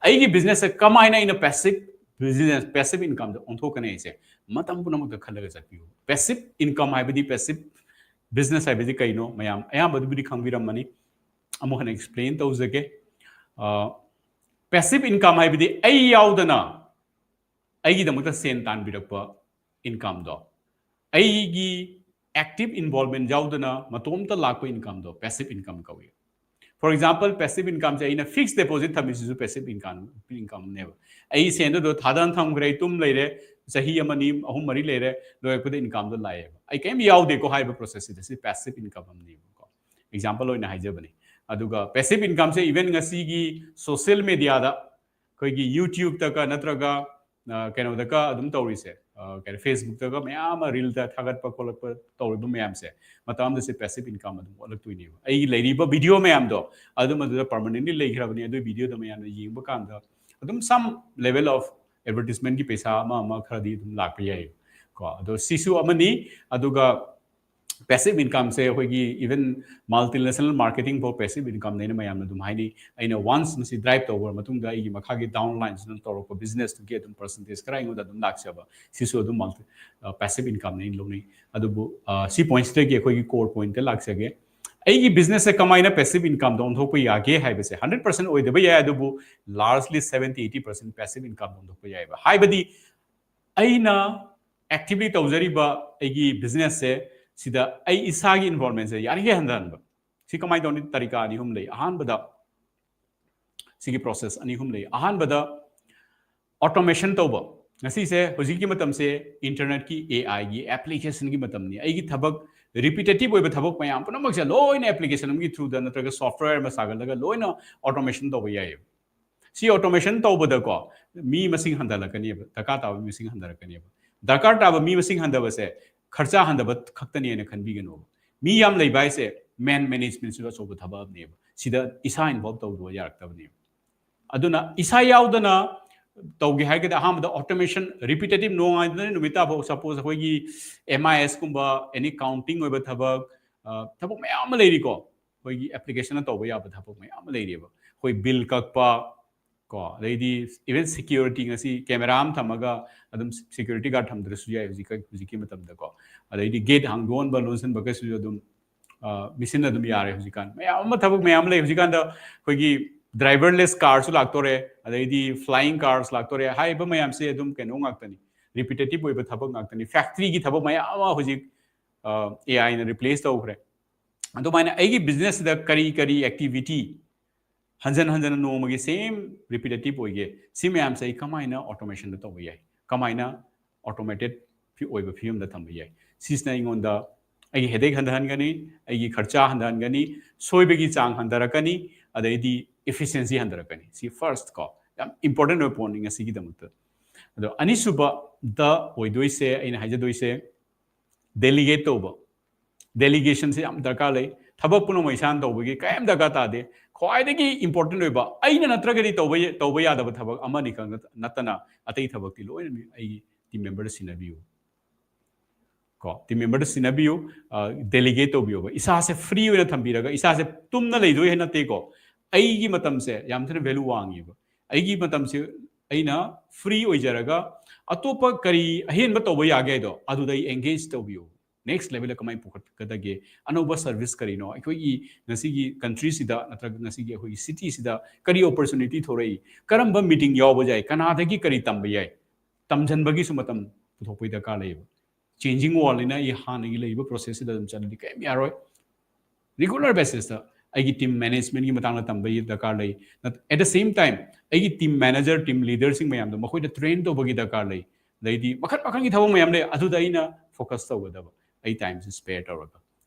ꯑꯩꯒꯤ business ꯁꯦ ꯀꯃꯥꯏꯅ ꯑꯩꯅ passive business, passive income ꯗ ꯑꯣꯟꯊꯣꯛꯀꯅꯤ ꯍꯥꯏꯁꯦ ꯃꯇꯝ ꯄꯨꯝꯅꯃꯛꯇ ꯈꯜꯂꯒ ꯆꯠꯄꯤꯌꯨ꯫ Passive income ꯍꯥꯏꯕꯗꯤ, passive business ꯍꯥꯏꯕꯗꯤ ꯀꯩꯅꯣ? ꯃꯌꯥꯝ ꯑꯌꯥꯝꯕꯗꯨꯕꯨꯗꯤ ꯈꯪꯕꯤꯔꯝꯃꯅꯤ, ꯑꯃꯨꯛ ꯍꯟꯅ explain ꯇꯧꯖꯒꯦ꯫ ꯑ, passive income ꯍꯥꯏꯕꯗꯤ ꯑꯩ ꯌꯥꯎꯗꯅ ꯑꯩꯒꯤꯗꯃꯛꯇ ꯁꯦꯟ ꯇꯥꯟꯕꯤꯔꯛꯄ income ꯗꯣ, ꯑꯩꯒꯤ active involvement ꯌꯥꯎꯗꯅ ꯃꯇꯣꯝꯇ ꯂꯥꯛꯄ income ꯗꯣ passive income ꯀꯧꯏ꯫ For example, passive income ꯁꯦ ꯑꯩꯅ fixed deposit ꯊꯝꯃꯤꯁꯤꯁꯨ passive income, income ꯅꯦꯕ꯫ ꯑꯩ ꯁꯦꯟꯗꯨꯗꯣ ꯊꯥꯗꯅ ꯊꯝꯈ꯭ꯔꯦ, ꯑꯩ ꯇꯨꯝ ꯂꯩꯔꯦ, ꯆꯍꯤ ꯑꯃꯅꯤ, ꯑꯍꯨꯝ, ꯃꯔꯤ ꯂꯩꯔꯦ, ꯂꯣꯏꯔꯛꯄꯗ income ꯗꯣ ꯂꯥꯛꯑꯦꯕ꯫ ꯑꯩ ꯀꯩꯝ ꯌꯥꯎꯗꯦꯀꯣ ꯍꯥꯏꯕ process ꯁꯤꯗ, ꯁꯤ passive income ꯑꯃꯅꯦꯕꯀꯣ꯫ Example ꯑꯣꯏꯅ ꯍꯥꯏꯖꯕꯅꯤ꯫ ꯑꯗꯨꯒ passive income ꯁꯦ even ꯉꯁꯤꯒꯤ social media ꯗ, ꯑꯩꯈꯣꯏꯒꯤ YouTube ꯇꯒ ꯅꯠꯇ꯭ꯔꯒ, ꯑ, ꯀꯩꯅꯣꯗꯒ ꯑꯗꯨꯝ ꯇꯧꯔꯤꯁꯦ, ꯑ, ꯀꯩꯅꯣ, Facebook ꯇꯒ ꯃꯌꯥꯝ ꯑꯃ reel ꯗ ꯊꯥꯒꯠꯄ ꯈꯣꯠꯂꯛꯄ ꯇꯧꯔꯤꯕ ꯃꯌꯥꯝꯁꯦ, ꯃꯇꯝ ꯑꯃꯗ ꯁꯤ passive income ꯑꯗꯨꯝ ꯑꯣꯜꯂꯛꯇꯣꯏꯅꯦꯕ꯫ ꯑꯩꯒꯤ ꯂꯩꯔꯤꯕ video ꯃꯌꯥꯝꯗꯣ ꯑꯗꯨꯝ ꯑꯗꯨꯗ permanently ꯂꯩꯈ꯭ꯔꯕꯅꯤ꯫ ꯑꯗꯨ video ꯗꯣ ꯃꯌꯥꯝꯅ ꯌꯦꯡꯕ ꯀꯥꯟꯗ ꯑꯗꯨꯝ some level of advertisement ꯀꯤ ꯄꯩꯁꯥ ꯑꯃ ꯑꯃ ꯈꯔꯗꯤ ꯑꯗꯨꯝ ꯂꯥꯛꯄ ꯌꯥꯏ ꯀꯣ꯫ ꯑꯗꯣ ꯁꯤꯁꯨ ꯑꯃꯅꯤ꯫ ꯑꯗꯨꯒ passive income ꯁꯦ ꯑꯩꯈꯣꯏꯒꯤ even multinational marketing ꯐꯥꯎ passive income ꯅꯦꯅ ꯃꯌꯥꯝꯅ ꯑꯗꯨꯝ ꯍꯥꯏꯅꯩ꯫ ꯑꯩꯅ once ꯃꯁꯤ drive ꯇꯧꯈ꯭ꯔ ꯃꯇꯨꯡꯗ ꯑꯩꯒꯤ ꯃꯈꯥꯒꯤ downline ꯁꯤꯅ ꯇꯧꯔꯛꯄ business ꯇꯨꯒꯤ ꯑꯗꯨꯝ percentage ꯈꯔ ꯑꯩꯉꯣꯟꯗ ꯑꯗꯨꯝ ꯂꯥꯛꯆꯕ, ꯁꯤꯁꯨ ꯑꯗꯨꯝ multi-, ꯑ, passive income ꯅꯦꯅ ꯂꯧꯅꯩ꯫ ꯑꯗꯨꯕꯨ, ꯑ, ꯁꯤ point ꯁꯤꯗꯒꯤ ꯑꯩꯈꯣꯏꯒꯤ core point ꯇ ꯂꯥꯛꯆꯒꯦ꯫ ꯑꯩꯒꯤ business ꯁꯦ ꯀꯃꯥꯏꯅ passive income ꯗ ꯑꯣꯟꯊꯣꯛꯄ ꯌꯥꯒꯦ ꯍꯥꯏꯕꯁꯦ hundred percent ꯑꯣꯏꯗꯕ ꯌꯥꯏ, ꯑꯗꯨꯕꯨ largely seventy eighty percent passive income ꯗ ꯑꯣꯟꯊꯣꯛꯄ ꯌꯥꯏꯑꯕ꯫ ꯍꯥꯏꯕꯗꯤ ꯑꯩꯅ actively ꯇꯧꯖꯔꯤꯕ ꯑꯩꯒꯤ business ꯁꯦ, ꯁꯤꯗ ꯑꯩ ꯏꯁꯥꯒꯤ involvement ꯁꯦ ꯌꯥꯔꯤꯈꯩ ꯍꯟꯊꯍꯟꯕ꯫ ꯁꯤ ꯀꯃꯥꯏꯅ ꯇꯧꯅꯤ? ꯇꯔꯤꯀꯥ ꯑꯅꯤ ꯑꯍꯨꯝ ꯂꯩ꯫ ꯑꯍꯥꯟꯕꯗ ꯁꯤꯒꯤ process ꯑꯅꯤ ꯑꯍꯨꯝ ꯂꯩ꯫ ꯑꯍꯥꯟꯕꯗ automation ꯇꯧꯕ꯫ ꯉꯁꯤꯁꯦ, ꯍꯧꯖꯤꯛꯀꯤ ꯃꯇꯝꯁꯦ internet ꯀꯤ, A I ꯒꯤ application ꯒꯤ ꯃꯇꯝꯅꯤ꯫ ꯑꯩꯒꯤ ꯊꯕꯛ, repetitive ꯑꯣꯏꯕ ꯊꯕꯛ ꯃꯌꯥꯝ ꯄꯨꯝꯅꯃꯛꯁꯦ ꯂꯣꯏꯅ application ꯑꯃꯒꯤ through ꯗ ꯅꯠꯇ꯭ꯔꯒ software ꯑꯃ ꯁꯥꯒꯠꯂꯒ ꯂꯣꯏꯅ automation ꯇꯧꯕ ꯌꯥꯏꯌꯦꯕ꯫ ꯁꯤ automation ꯇꯧꯕꯗꯀꯣ, ꯃꯤ ꯃꯁꯤꯡ ꯍꯟꯊꯔꯛꯀꯅꯦꯕ, ꯗꯔꯀꯥꯔ ꯇꯥꯕ ꯃꯤ ꯃꯁꯤꯡ ꯍꯟꯊꯔꯛꯀꯅꯦꯕ꯫ ꯗꯔꯀꯥꯔ ꯇꯥꯕ ꯃꯤ ꯃꯁꯤꯡ ꯍꯟꯊꯕꯁꯦ ꯈꯔꯆꯥ ꯍꯟꯊꯕ ꯈꯛꯇꯅꯦꯅ ꯈꯟꯕꯤꯒꯅꯣꯕ꯫ ꯃꯤ ꯌꯥꯝ ꯂꯩꯕ ꯍꯥꯏꯁꯦ man management ꯁꯨ ꯑꯆꯧꯕ ꯊꯕꯛ ꯑꯃꯅꯦꯕ꯫ ꯁꯤꯗ ꯏꯁꯥ involve ꯇꯧꯗꯕ ꯌꯥꯔꯛꯇꯕꯅꯦꯕ꯫ ꯑꯗꯨꯅ ꯏꯁꯥ ꯌꯥꯎꯗꯅ ꯇꯧꯒꯦ ꯍꯥꯏꯔꯒꯗꯤ ꯑꯍꯥꯟꯕꯗ automation, repetitive, ꯅꯣꯡꯉꯥꯟꯕꯗꯒꯤ ꯅꯨꯃꯤꯠ ꯇꯥꯐꯥꯎ, suppose ꯑꯩꯈꯣꯏꯒꯤ M I S ꯀꯨꯝꯕ, any counting ꯑꯣꯏꯕ ꯊꯕꯛ, ꯑ, ꯊꯕꯛ ꯃꯌꯥꯝ ꯑꯃ ꯂꯩꯔꯤꯀꯣ, ꯑꯩꯈꯣꯏꯒꯤ application ꯅ ꯇꯧꯕ ꯌꯥꯕ ꯊꯕꯛ ꯃꯌꯥꯝ ꯑꯃ ꯂꯩꯔꯤꯕ꯫ ꯑꯩꯈꯣꯏ bill ꯀꯛꯄ ꯀꯣ, ꯑꯗꯩꯗꯤ even security, ꯉꯁꯤ camera ꯑꯃ ꯊꯝꯃꯒ ꯑꯗꯨꯝ security guard ꯊꯝꯗ꯭ꯔꯁꯨ ꯌꯥꯏ ꯍꯧꯖꯤꯛ, ꯍꯧꯖꯤꯛꯀꯤ ꯃꯇꯝꯗꯀꯣ꯫ ꯑꯗꯩꯗꯤ gate ꯍꯥꯡꯗꯣꯛꯍꯟꯕ ꯂꯣꯟꯁꯤꯟꯕ ꯀꯩꯁꯨ ꯑꯗꯨꯝ, ꯑ, machine ꯅ ꯑꯗꯨꯝ ꯌꯥꯔꯦ ꯍꯧꯖꯤꯛꯀꯥꯟ꯫ ꯃꯌꯥꯝ ꯑꯃ, ꯊꯕꯛ ꯃꯌꯥꯝ ꯑꯃ ꯂꯩ ꯍꯧꯖꯤꯛꯀꯥꯟꯗ꯫ ꯑꯩꯈꯣꯏꯒꯤ driverless car ꯁꯨ ꯂꯥꯛꯇꯣꯔꯦ, ꯑꯗꯩꯗꯤ flying cars ꯂꯥꯛꯇꯣꯔꯦ꯫ ꯍꯥꯏꯔꯤꯕ ꯃꯌꯥꯝꯁꯦ ꯑꯗꯨꯝ ꯀꯩꯅꯣ ꯉꯥꯛꯇꯅꯤ, repetitive ꯑꯣꯏꯕ ꯊꯕꯛ ꯉꯥꯛꯇꯅꯤ꯫ Factory ꯒꯤ ꯊꯕꯛ ꯃꯌꯥꯝ ꯑꯃ ꯍꯧꯖꯤꯛ, ꯑ, A I ꯅ replace ꯇꯧꯈ꯭ꯔꯦ꯫ ꯑꯗꯨꯃꯥꯏꯅ ꯑꯩꯒꯤ business ꯁꯤꯗ ꯀꯔꯤ ꯀꯔꯤ activity ꯍꯟꯖꯟ ꯍꯟꯖꯟꯅ ꯅꯣꯡꯃꯒꯤ same repetitive ꯑꯣꯏꯒꯦ, ꯁꯤ ꯃꯌꯥꯝꯁꯦ ꯑꯩ ꯀꯃꯥꯏꯅ automation ꯗ ꯇꯧꯕ ꯌꯥꯏ, ꯀꯃꯥꯏꯅ automated ꯐꯤ-, ꯑꯣꯏꯕ ꯐꯤꯕꯝꯗ ꯊꯝꯕ ꯌꯥꯏ? ꯁꯤꯁꯤꯅ ꯑꯩꯉꯣꯟꯗ ꯑꯩꯒꯤ headache ꯍꯟꯊꯍꯟꯒꯅꯤ, ꯑꯩꯒꯤ ꯈꯔꯆꯥ ꯍꯟꯊꯍꯟꯒꯅꯤ, ꯁꯣꯏꯕꯒꯤ ꯆꯥꯡ ꯍꯟꯊꯔꯛꯀꯅꯤ, ꯑꯗꯩꯗꯤ efficiency ꯍꯟꯊꯔꯛꯀꯅꯤ꯫ ꯁꯤ first ꯀꯣ, ꯌꯥꯝ important ꯑꯣꯏꯕ point ꯅꯤ ꯉꯁꯤꯒꯤꯗꯃꯛꯇ꯫ ꯑꯗꯣ ꯑꯅꯤꯁꯨꯕꯗ ꯑꯣꯏꯗꯣꯏꯁꯦ, ꯑꯩꯅ ꯍꯥꯏꯖꯗꯣꯏꯁꯦ, delegate ꯇꯧꯕ꯫ Delegation ꯁꯦ ꯌꯥꯝ ꯗꯔꯀꯥꯔ ꯂꯩ꯫ ꯊꯕꯛ ꯄꯨꯝꯅꯃꯛ ꯏꯁꯥꯅ ꯇꯧꯕꯒꯤ ꯀꯔꯤꯝ ꯗꯔꯀꯥꯔ ꯇꯥꯗꯦ꯫ ꯈ꯭ꯋꯥꯏꯗꯒꯤ important ꯑꯣꯏꯕ, ꯑꯩꯅ ꯅꯠꯇ꯭ꯔꯒꯗꯤ ꯇꯧꯕ ꯌꯥ-, ꯇꯧꯕ ꯌꯥꯗꯕ ꯊꯕꯛ ꯑꯃꯅꯤ ꯈꯛ ꯅꯠ-, ꯅꯠꯇꯅ ꯑꯇꯩ ꯊꯕꯛꯇꯤ ꯂꯣꯏꯅ ꯃꯤ-, ꯑꯩꯒꯤ team member ꯗ ꯁꯤꯟꯅꯕꯤꯌꯨ꯫ ꯀꯣ, team member ꯗ ꯁꯤꯟꯅꯕꯤꯌꯨ, ꯑ, delegate ꯇꯧꯕꯤꯌꯣꯕ꯫ ꯏꯁꯥꯁꯦ free ꯑꯣꯏꯅ ꯊꯝꯕꯤꯔꯒ, ꯏꯁꯥꯁꯦ ꯇꯨꯝꯅ ꯂꯩꯗꯣꯏ ꯅꯠꯇꯦꯀꯣ꯫ ꯑꯩꯒꯤ ꯃꯇꯝꯁꯦ ꯌꯥꯝ ꯊꯤꯅ value ꯋꯥꯡꯉꯦꯕ꯫ ꯑꯩꯒꯤ ꯃꯇꯝꯁꯦ ꯑꯩꯅ free ꯑꯣꯏꯖꯔꯒ ꯑꯇꯣꯞꯄ ꯀꯔꯤ ꯑꯍꯦꯟꯕ ꯇꯧꯕ ꯌꯥꯒꯦ ꯍꯥꯏꯗꯣ ꯑꯗꯨꯗ ꯑꯩ engage ꯇꯧꯕꯤꯌꯨ꯫ ꯅꯦꯛꯁ ꯂꯦꯚꯦꯜꯗ ꯀꯃꯥꯏꯅ ꯄꯨꯈꯠꯀꯗꯒꯦ, ꯑꯅꯧꯕ ꯁꯔꯚꯤꯁ ꯀꯔꯤꯅꯣ, ꯑꯩꯈꯣꯏꯒꯤ ꯉꯁꯤꯒꯤ ꯀꯟꯇ꯭ꯔꯤꯁꯤꯗ ꯅꯠꯇ꯭ꯔꯒ ꯉꯁꯤꯒꯤ ꯑꯩꯈꯣꯏꯒꯤ ꯁꯤꯇꯤꯁꯤꯗ ꯀꯔꯤ ꯑꯣꯄꯣꯔꯆꯨꯅꯤꯇꯤ ꯊꯣꯔꯛꯏ, ꯀꯔꯝꯕ ꯃꯤꯇꯤꯡ ꯌꯥꯎꯕ ꯌꯥꯏ, ꯀꯅꯥꯗꯒꯤ ꯀꯔꯤ ꯇꯝꯕ ꯌꯥꯏ, ꯇꯝꯁꯤꯟꯕꯒꯤꯁꯨ ꯃꯇꯝ ꯄꯨꯊꯣꯛꯄꯒꯤ ꯗꯔꯀꯥꯔ ꯂꯩꯌꯦꯕ꯫ ꯆꯦꯟꯖꯤꯡ ꯋꯥꯔꯜꯅꯤꯅ ꯑꯩ ꯍꯥꯟꯅꯒꯤ ꯂꯩꯔꯤꯕ ꯄ꯭ꯔꯣꯁꯦꯁꯁꯤꯗ ꯑꯗꯨꯝ ꯆꯠꯂꯗꯤ ꯀꯔꯤꯝ ꯌꯥꯔꯣꯏ꯫ ꯔꯤꯒꯨꯂꯔ ꯕꯦꯁꯤꯁꯇ ꯑꯩꯒꯤ ꯇꯤꯝ ꯃꯦꯅꯦꯖꯃꯦꯟꯒꯤ ꯃꯇꯥꯡꯗ ꯇꯝꯕꯒꯤ ꯗꯔꯀꯥꯔ ꯂꯩ꯫ ꯑꯦꯠ ꯗ ꯁꯦꯝ ꯇꯥꯏꯝ ꯑꯩꯒꯤ ꯇꯤꯝ ꯃꯦꯅꯦꯖꯔ, ꯇꯤꯝ ꯂꯤꯗꯔꯁꯤꯡ ꯃꯌꯥꯝꯗꯣ ꯃꯈꯣꯏꯗ ꯇ꯭ꯔꯦꯟ ꯇꯧꯕꯒꯤ ꯗꯔꯀꯥꯔ ꯂꯩ꯫ ꯑꯗꯩꯗꯤ ꯃꯈꯜ ꯃꯈꯜꯒꯤ ꯊꯕꯛ ꯃꯌꯥꯝ ꯂꯩ, ꯑꯗꯨꯗ ꯑꯩꯅ ꯐꯣꯀꯁ ꯇꯧꯒꯗꯕ, ꯑꯩ ꯇꯥꯏꯝꯁꯦ ꯁ꯭ꯄꯦꯌꯔ ꯇꯧꯔꯒ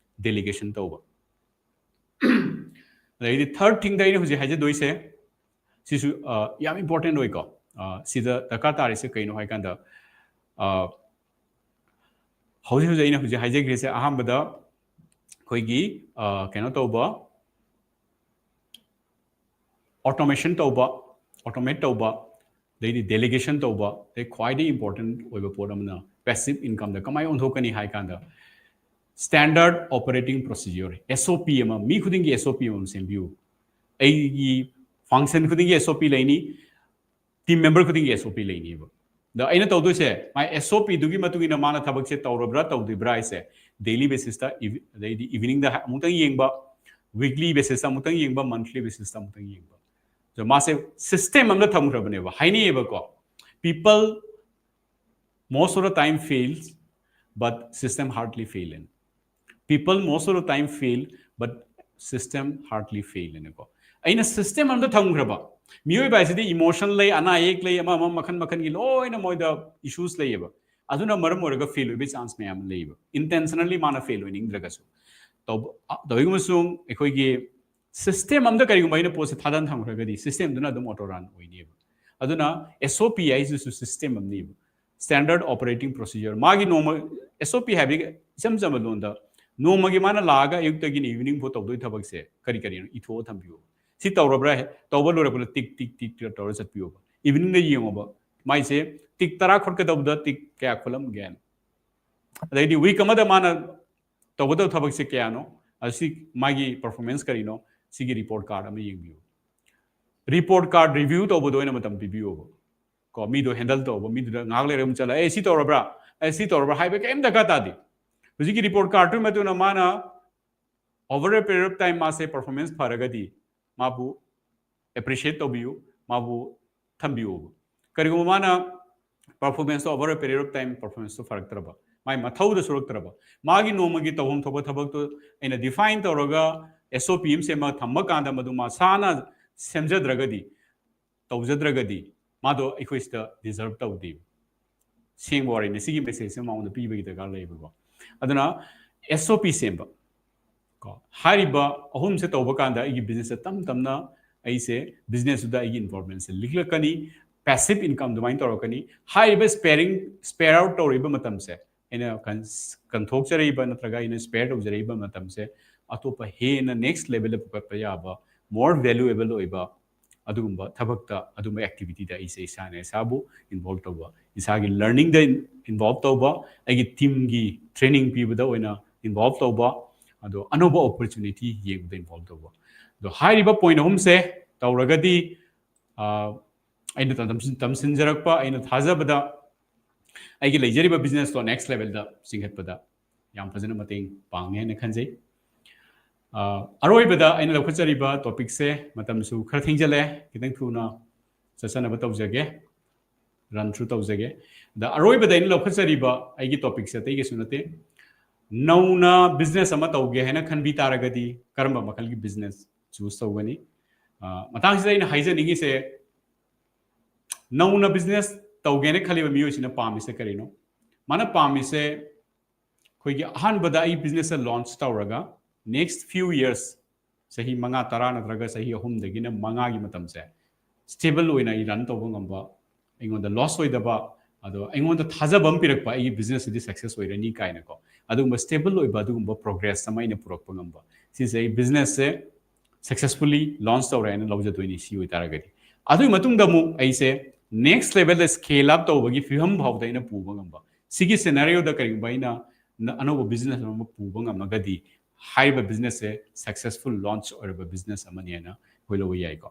ꯗꯦꯂꯤꯒꯦꯁꯟ ꯇꯧꯕ꯫ ꯑꯗꯩꯗꯤ ꯊꯥꯔꯠ ꯊꯤꯡꯗ ꯑꯩꯅ ꯍꯧꯖꯤꯛ ꯍꯥꯏꯖꯗꯣꯏꯁꯦ, ꯁꯤꯁꯨ ꯑ, ꯌꯥꯝ ꯏꯝꯄꯣꯔꯇꯦꯟ ꯑꯣꯏꯀꯣ꯫ ꯑ, ꯁꯤꯗ ꯗꯔꯀꯥꯔ ꯇꯥꯔꯤꯁꯦ ꯀꯩꯅꯣ ꯍꯥꯏ ꯀꯥꯟꯗ, ꯑ, ꯍꯧꯖꯤꯛ ꯍꯧꯖꯤꯛ ꯑꯩꯅ ꯍꯧꯖꯤꯛ ꯍꯥꯏꯖꯈ꯭ꯔꯤꯁꯦ, ꯑꯍꯥꯟꯕꯗ ꯑꯩꯈꯣꯏꯒꯤ ꯑ, ꯀꯩꯅꯣ ꯇꯧꯕ, ꯑꯣꯇꯣꯃꯦꯁꯟ ꯇꯧꯕ, ꯑꯣꯇꯣꯃꯦꯠ ꯇꯧꯕ, ꯑꯗꯩꯗꯤ ꯗꯦꯂꯤꯒꯦꯁꯟ ꯇꯧꯕ, ꯑꯗꯩ ꯈ꯭ꯋꯥꯏꯗꯒꯤ ꯏꯝꯄꯣꯔꯇꯦꯟ ꯑꯣꯏꯕ ꯄꯣꯠ ꯑꯃꯅ ꯄꯦꯁꯤꯞ ꯏꯟꯀꯝꯗ ꯀꯃꯥꯏꯅ ꯑꯣꯟꯊꯣꯛꯀꯅꯤ ꯍꯥꯏ ꯀꯥꯟꯗ, ꯁ꯭ꯇꯦꯟꯗꯔꯠ ꯑꯣꯄꯔꯦꯇꯤꯡ ꯄ꯭ꯔꯣꯁꯤꯖꯔ, ꯑꯦꯁ ꯑꯣ ꯄꯤ ꯑꯃ, ꯃꯤ ꯈꯨꯗꯤꯡꯒꯤ ꯑꯦꯁ ꯑꯣ ꯄꯤ ꯑꯃ ꯁꯦꯝꯕꯤꯌꯨ꯫ ꯑꯩꯒꯤ ꯐꯪꯁꯟ ꯈꯨꯗꯤꯡꯒꯤ ꯑꯦꯁ ꯑꯣ ꯄꯤ ꯂꯩꯅꯤ, ꯇꯤꯝ ꯃꯦꯝꯕꯔ ꯈꯨꯗꯤꯡꯒꯤ ꯑꯦꯁ ꯑꯣ ꯄꯤ ꯂꯩꯅꯤꯕ꯫ ꯑꯗ ꯑꯩꯅ ꯇꯧꯗꯣꯏꯁꯦ, ꯃꯥꯏ ꯑꯦꯁ ꯑꯣ ꯄꯤꯗꯨꯒꯤ ꯃꯇꯨꯡ ꯏꯟꯅ ꯃꯥꯅ ꯊꯕꯛꯁꯦ ꯇꯧꯔꯕ꯭ꯔꯥ ꯇꯧꯗ꯭ꯔꯤꯕ꯭ꯔꯥ ꯍꯥꯏꯁꯦ, ꯗꯦꯂꯤ ꯕꯦꯁꯤꯁꯇ, ꯑꯗꯩꯗꯤ ꯏꯚꯤꯅꯤꯡꯗ ꯑꯃꯨꯛꯇꯪ ꯌꯦꯡꯕ, ꯋꯤꯛꯂꯤ ꯕꯦꯁꯤꯁꯇ ꯑꯃꯨꯛꯇꯪ ꯌꯦꯡꯕ, ꯃꯟꯊꯂꯤ ꯕꯦꯁꯤꯁꯇ ꯑꯃꯨꯛꯇꯪ ꯌꯦꯡꯕ꯫ ꯑꯗꯣ ꯃꯥꯁꯦ ꯁꯤꯁꯇꯦꯝ ꯑꯃꯗ ꯊꯝꯈ꯭ꯔꯕꯅꯦꯕ꯫ ꯍꯥꯏꯅꯩꯌꯦꯕꯀꯣ, people most of the time fails, but system hardly fail. People most of the time fail, but system hardly fail ꯍꯥꯏꯅꯀꯣ꯫ ꯑꯩꯅ ꯁꯤꯁꯇꯦꯝ ꯑꯃꯗ ꯊꯝꯈ꯭ꯔꯕ, ꯃꯤꯑꯣꯏꯕ ꯍꯥꯏꯁꯤꯗꯤ ꯏꯃꯣꯁꯟ ꯂꯩ, ꯑꯅꯥ ꯑꯌꯦꯛ ꯂꯩ, ꯑꯃ ꯑꯃ ꯃꯈꯟ ꯃꯈꯟꯒꯤ ꯂꯣꯏꯅ ꯃꯣꯏꯗ ꯏꯁꯨꯁ ꯂꯩꯌꯦꯕ꯫ ꯑꯗꯨꯅ ꯃꯔꯝ ꯑꯣꯏꯔꯒ ꯐꯦꯜ ꯑꯣꯏꯕꯒꯤ ꯆꯥꯟꯁ ꯃꯌꯥꯝ ꯑꯃ ꯂꯩꯌꯦꯕ, ꯏꯟꯇꯦꯟꯁꯅꯦꯜꯂꯤ ꯃꯥꯅ ꯐꯦꯜ ꯑꯣꯏꯅꯤꯡꯗ꯭ꯔꯒꯁꯨ꯫ ꯇꯧꯕ-, ꯇꯧꯏꯒꯨꯝꯕꯁꯨꯡ ꯑꯩꯈꯣꯏꯒꯤ ꯁꯤꯁꯇꯦꯝ ꯑꯃꯗ ꯀꯔꯤꯒꯨꯝꯕ ꯑꯩꯅ ꯄꯣꯠꯁꯦ ꯊꯥꯗꯅ ꯊꯝꯈ꯭ꯔꯒꯗꯤ, ꯁꯤꯁꯇꯦꯝꯗꯨꯅ ꯑꯗꯨꯝ ꯑꯣꯇꯣ ꯔꯟ ꯑꯣꯏꯅꯦꯕ꯫ ꯑꯗꯨꯅ ꯑꯦꯁ ꯑꯣ ꯄꯤ ꯍꯥꯏꯁꯤꯁꯨ ꯁꯤꯁꯇꯦꯝ ꯑꯃꯅꯦꯕ, ꯁ꯭ꯇꯦꯟꯗꯔꯠ ꯑꯣꯄꯔꯦꯇꯤꯡ ꯄ꯭ꯔꯣꯁꯤꯖꯔ꯫ ꯃꯥꯒꯤ ꯅꯣꯡꯃ, ꯑꯦꯁ ꯑꯣ ꯄꯤ ꯍꯥꯏꯕꯗꯤ ꯏꯆꯝ ꯆꯝꯕ ꯂꯣꯟꯗ, ꯅꯣꯡꯃꯒꯤ ꯃꯥꯅ ꯂꯥꯛꯑꯒ ꯑꯌꯨꯛꯇꯒꯤꯅ ꯏꯚꯤꯅꯤꯡ ꯐꯥꯎ ꯇꯧꯗꯣꯏ ꯊꯕꯛꯁꯦ ꯀꯔꯤ ꯀꯔꯤꯅꯣ ꯏꯊꯣꯛꯑ ꯊꯝꯕꯤꯌꯨ꯫ ꯁꯤ ꯇꯧꯔꯕ꯭ꯔꯥ? ꯇꯧꯕ ꯂꯣꯏꯔꯛꯄꯗ ꯇꯤꯛ ꯇꯤꯛ ꯇꯤꯛ ꯇꯤꯛ ꯇꯧꯔ ꯆꯠꯄꯤꯌꯣꯕ꯫ ꯏꯚꯤꯅꯤꯡꯗ ꯌꯦꯡꯉꯣꯕ, ꯃꯥꯏꯁꯦ ꯇꯤꯛ ꯇꯔꯥ ꯈꯣꯠꯀꯗꯧꯕꯗ ꯇꯤꯛ ꯀꯌꯥ ꯈꯣꯠꯂꯝꯒꯦ? ꯑꯗꯩꯗꯤ ꯋꯤꯛ ꯑꯃꯗ ꯃꯥꯅ ꯇꯧꯒꯗꯕ ꯊꯕꯛꯁꯦ ꯀꯌꯥꯅꯣ, ꯑꯁꯤ ꯃꯥꯒꯤ ꯄꯔꯐꯣꯔꯃꯦꯟꯁ ꯀꯔꯤꯅꯣ, ꯁꯤꯒꯤ ꯔꯤꯄꯣꯔꯠ ꯀꯥꯔꯗ ꯑꯃ ꯌꯦꯡꯕꯤꯌꯨ꯫ ꯔꯤꯄꯣꯔꯠ ꯀꯥꯔꯗ ꯔꯤꯚ꯭ꯌꯨ ꯇꯧꯕꯗ ꯑꯣꯏꯅ ꯃꯇꯝ ꯄꯤꯕꯤꯌꯣꯕ꯫ ꯀꯣ, ꯃꯤꯗꯣ ꯍꯦꯟꯗꯜ ꯇꯧꯕ, ꯃꯤꯗꯨꯗ ꯉꯥꯏꯍꯥꯛ ꯂꯩꯔꯒ ꯑꯃꯨꯛ ꯆꯠꯂ, "ꯑꯦ, ꯁꯤ ꯇꯧꯔꯕ꯭ꯔꯥ? ꯑꯦ, ꯁꯤ ꯇꯧꯔꯕ꯭ꯔꯥ?" ꯍꯥꯏꯕ ꯀꯔꯤꯝ ꯗꯔꯀꯥꯔ ꯇꯥꯗꯦ꯫ ꯍꯧꯖꯤꯛꯀꯤ report cardꯇꯨꯒꯤ ꯃꯇꯨꯡ ꯏꯟꯅ ꯃꯥꯅ over a period of time ꯃꯥꯁꯦ performance ꯐꯔꯒꯗꯤ ꯃꯥꯕꯨ appreciate ꯇꯧꯕꯤꯌꯨ, ꯃꯥꯕꯨ ꯊꯝꯕꯤꯌꯨ꯫ ꯀꯔꯤꯒꯨꯝꯕ ꯃꯥꯅ performanceꯇꯣ over a period of time performanceꯇꯣ ꯐꯔꯛꯇ꯭ꯔꯕ, ꯃꯥꯏ ꯃꯊꯧꯗ ꯁꯨꯔꯛꯇ꯭ꯔꯕ, ꯃꯥꯒꯤ ꯅꯣꯡꯃꯒꯤ ꯇꯧꯐꯝ ꯊꯣꯛꯄ ꯊꯕꯛꯇꯣ ꯑꯩꯅ define ꯇꯧꯔꯒ S O P ꯑꯃ ꯁꯦꯝꯃꯒ ꯊꯝꯕ ꯀꯥꯟꯗ ꯃꯗꯨ ꯃꯁꯥꯅ ꯁꯦꯝꯖꯗ꯭ꯔꯒꯗꯤ, ꯇꯧꯖꯗ꯭ꯔꯒꯗꯤ ꯃꯥꯗꯣ ꯑꯩꯈꯣꯏ ꯁꯤꯗ deserve ꯇꯧꯗꯦꯕ꯫ ꯁꯦꯡꯕ ꯋꯥꯔꯤꯅꯤ꯫ ꯁꯤꯒꯤ message ꯑꯃ ꯃꯉꯣꯟꯗ ꯄꯤꯕꯒꯤ ꯗꯔꯀꯥꯔ ꯂꯩꯕꯀꯣ꯫ ꯑꯗꯨꯅ S O P ꯁꯦꯝꯕ ꯀꯣ, ꯍꯥꯏꯔꯤꯕ ꯑꯍꯨꯝꯁꯦ ꯇꯧꯕ ꯀꯥꯟꯗ ꯑꯩꯒꯤ businessꯁꯦ ꯇꯞ ꯇꯞꯅ ꯑꯩꯁꯦ businessꯇꯨꯗ ꯑꯩꯒꯤ involvementꯁꯦ ꯂꯤꯛꯂꯛꯀꯅꯤ꯫ Passive income ꯑꯗꯨꯃꯥꯏꯅ ꯇꯧꯔꯛꯀꯅꯤ꯫ ꯍꯥꯏꯔꯤꯕ sparing, spare out ꯇꯧꯔꯤꯕ ꯃꯇꯝꯁꯦ, ꯑꯩꯅ ꯀꯟ-, ꯀꯟꯊꯣꯛꯆꯔꯛꯏꯕ ꯅꯠꯇ꯭ꯔꯒ ꯑꯩꯅ spare ꯇꯧꯖꯔꯛꯏꯕ ꯃꯇꯝꯁꯦ ꯑꯇꯣꯞꯄ ꯍꯦꯟꯅ next levelꯗ ꯄꯨꯈꯠꯄ ꯌꯥꯕ, more valuable ꯑꯣꯏꯕ ꯑꯗꯨꯒꯨꯝꯕ ꯊꯕꯛꯇ, ꯑꯗꯨꯒꯨꯝꯕ activityꯗ ꯑꯩꯁꯦ ꯏꯁꯥꯅ ꯏꯁꯥꯕꯨ involve ꯇꯧꯕ, ꯏꯁꯥꯒꯤ learningꯗ involve ꯇꯧꯕ, ꯑꯩꯒꯤ teamꯒꯤ training ꯄꯤꯕꯗ ꯑꯣꯏꯅ involve ꯇꯧꯕ, ꯑꯗꯣ ꯑꯅꯧꯕ opportunity ꯌꯦꯡꯕꯗ involve ꯇꯧꯕ꯫ ꯑꯗꯣ ꯍꯥꯏꯔꯤꯕ point ꯑꯍꯨꯝꯁꯦ ꯇꯧꯔꯒꯗꯤ, ꯑ, ꯑꯩꯅ ꯇꯝ-, ꯇꯝꯁꯤꯟꯖꯔꯛꯄ, ꯑꯩꯅ ꯊꯥꯖꯕꯗ ꯑꯩꯒꯤ ꯂꯩꯖꯔꯤꯕ businessꯇꯣ next levelꯗ ꯆꯤꯡꯈꯠꯄꯗ ꯌꯥꯝ ꯐꯖꯅ ꯃꯇꯦꯡ ꯄꯥꯡꯅꯤ ꯍꯥꯏꯅ ꯈꯟꯖꯩ꯫ ꯑ, ꯑꯔꯣꯏꯕꯗ ꯑꯩꯅ ꯂꯧꯈꯠꯆꯔꯤꯕ topicꯁꯦ, ꯃꯇꯝꯁꯨ ꯈꯔ ꯊꯦꯡꯖꯜꯂꯦ, ꯈꯤꯇꯪ ꯊꯨꯅ ꯆꯠꯆꯅꯕ ꯇꯧꯖꯒꯦ, run through ꯇꯧꯖꯒꯦ꯫ ꯑꯗ ꯑꯔꯣꯏꯕꯗ ꯑꯩꯅ ꯂꯧꯈꯠꯆꯔꯤꯕ ꯑꯩꯒꯤ topicꯁꯦ ꯑꯇꯩ ꯀꯩꯁꯨ ꯅꯠꯇꯦ, ꯅꯧꯅ business ꯑꯃ ꯇꯧꯒꯦ ꯍꯥꯏꯅ ꯈꯟꯕꯤ ꯇꯥꯔꯒꯗꯤ ꯀꯔꯝꯕ ꯃꯈꯜꯒꯤ business choose ꯇꯧꯒꯅꯤ? ꯑ, ꯃꯇꯥꯡꯁꯤꯗ ꯑꯩꯅ ꯍꯥꯏꯖꯅꯤꯡꯉꯤꯁꯦ, ꯅꯧꯅ business ꯇꯧꯒꯦꯅ ꯈꯜꯂꯤꯕ ꯃꯤꯑꯣꯏꯁꯤꯅ ꯄꯥꯝꯃꯤꯁꯦ ꯀꯔꯤꯅꯣ? ꯃꯥꯅ ꯄꯥꯝꯃꯤꯁꯦ ꯑꯩꯈꯣꯏꯒꯤ ꯑꯍꯥꯟꯕꯗ ꯑꯩ businessꯁꯦ launch ꯇꯧꯔꯒ next few years, ꯆꯍꯤ ꯃꯉꯥ, ꯇꯔꯥ ꯅꯠꯇ꯭ꯔꯒ ꯆꯍꯤ ꯑꯍꯨꯝꯗꯒꯤꯅ ꯃꯉꯥꯒꯤ ꯃꯇꯝꯁꯦ stable ꯑꯣꯏꯅ ꯑꯩ run ꯇꯧꯕ ꯉꯝꯕ, ꯑꯩꯉꯣꯟꯗ loss ꯑꯣꯏꯗꯕ, ꯑꯗꯣ ꯑꯩꯉꯣꯟꯗ ꯊꯥꯖꯕ ꯑꯃ ꯄꯤꯔꯛꯄ, ꯑꯩꯒꯤ businessꯁꯤꯗꯤ success ꯑꯣꯏꯔꯅꯤ ꯀꯥꯏꯅꯀꯣ, ꯑꯗꯨꯒꯨꯝꯕ stable ꯑꯣꯏꯕ ꯑꯗꯨꯒꯨꯝꯕ progress ꯑꯃ ꯑꯩꯅ ꯄꯨꯔꯛꯄ ꯉꯝꯕ, ꯁꯤꯁꯦ ꯑꯩ businessꯁꯦ successfully launch ꯇꯧꯔꯦ ꯍꯥꯏꯅ ꯂꯧꯖꯗꯣꯏꯅꯤ꯫ ꯁꯤ ꯑꯣꯏꯇꯥꯔꯒꯗꯤ, ꯑꯗꯨꯒꯤ ꯃꯇꯨꯡꯗ ꯑꯃꯨꯛ ꯑꯩꯁꯦ next levelꯗ scale up ꯇꯧꯕꯒꯤ ꯐꯤꯕꯝ ꯐꯥꯎꯗ ꯑꯩꯅ ꯄꯨꯕ ꯉꯝꯕ, ꯁꯤꯒꯤ scenarioꯗ ꯀꯔꯤꯒꯨꯝꯕ ꯑꯩꯅ ꯅ-, ꯑꯅꯧꯕ business ꯑꯃ ꯄꯨꯕ ꯉꯝꯃꯒꯗꯤ, ꯍꯥꯏꯔꯤꯕ businessꯁꯦ successful launch ꯑꯣꯏꯔꯕ business ꯑꯃꯅꯤ ꯍꯥꯏꯅ ꯑꯩꯈꯣꯏ ꯂꯧꯕ ꯌꯥꯏꯀꯣ꯫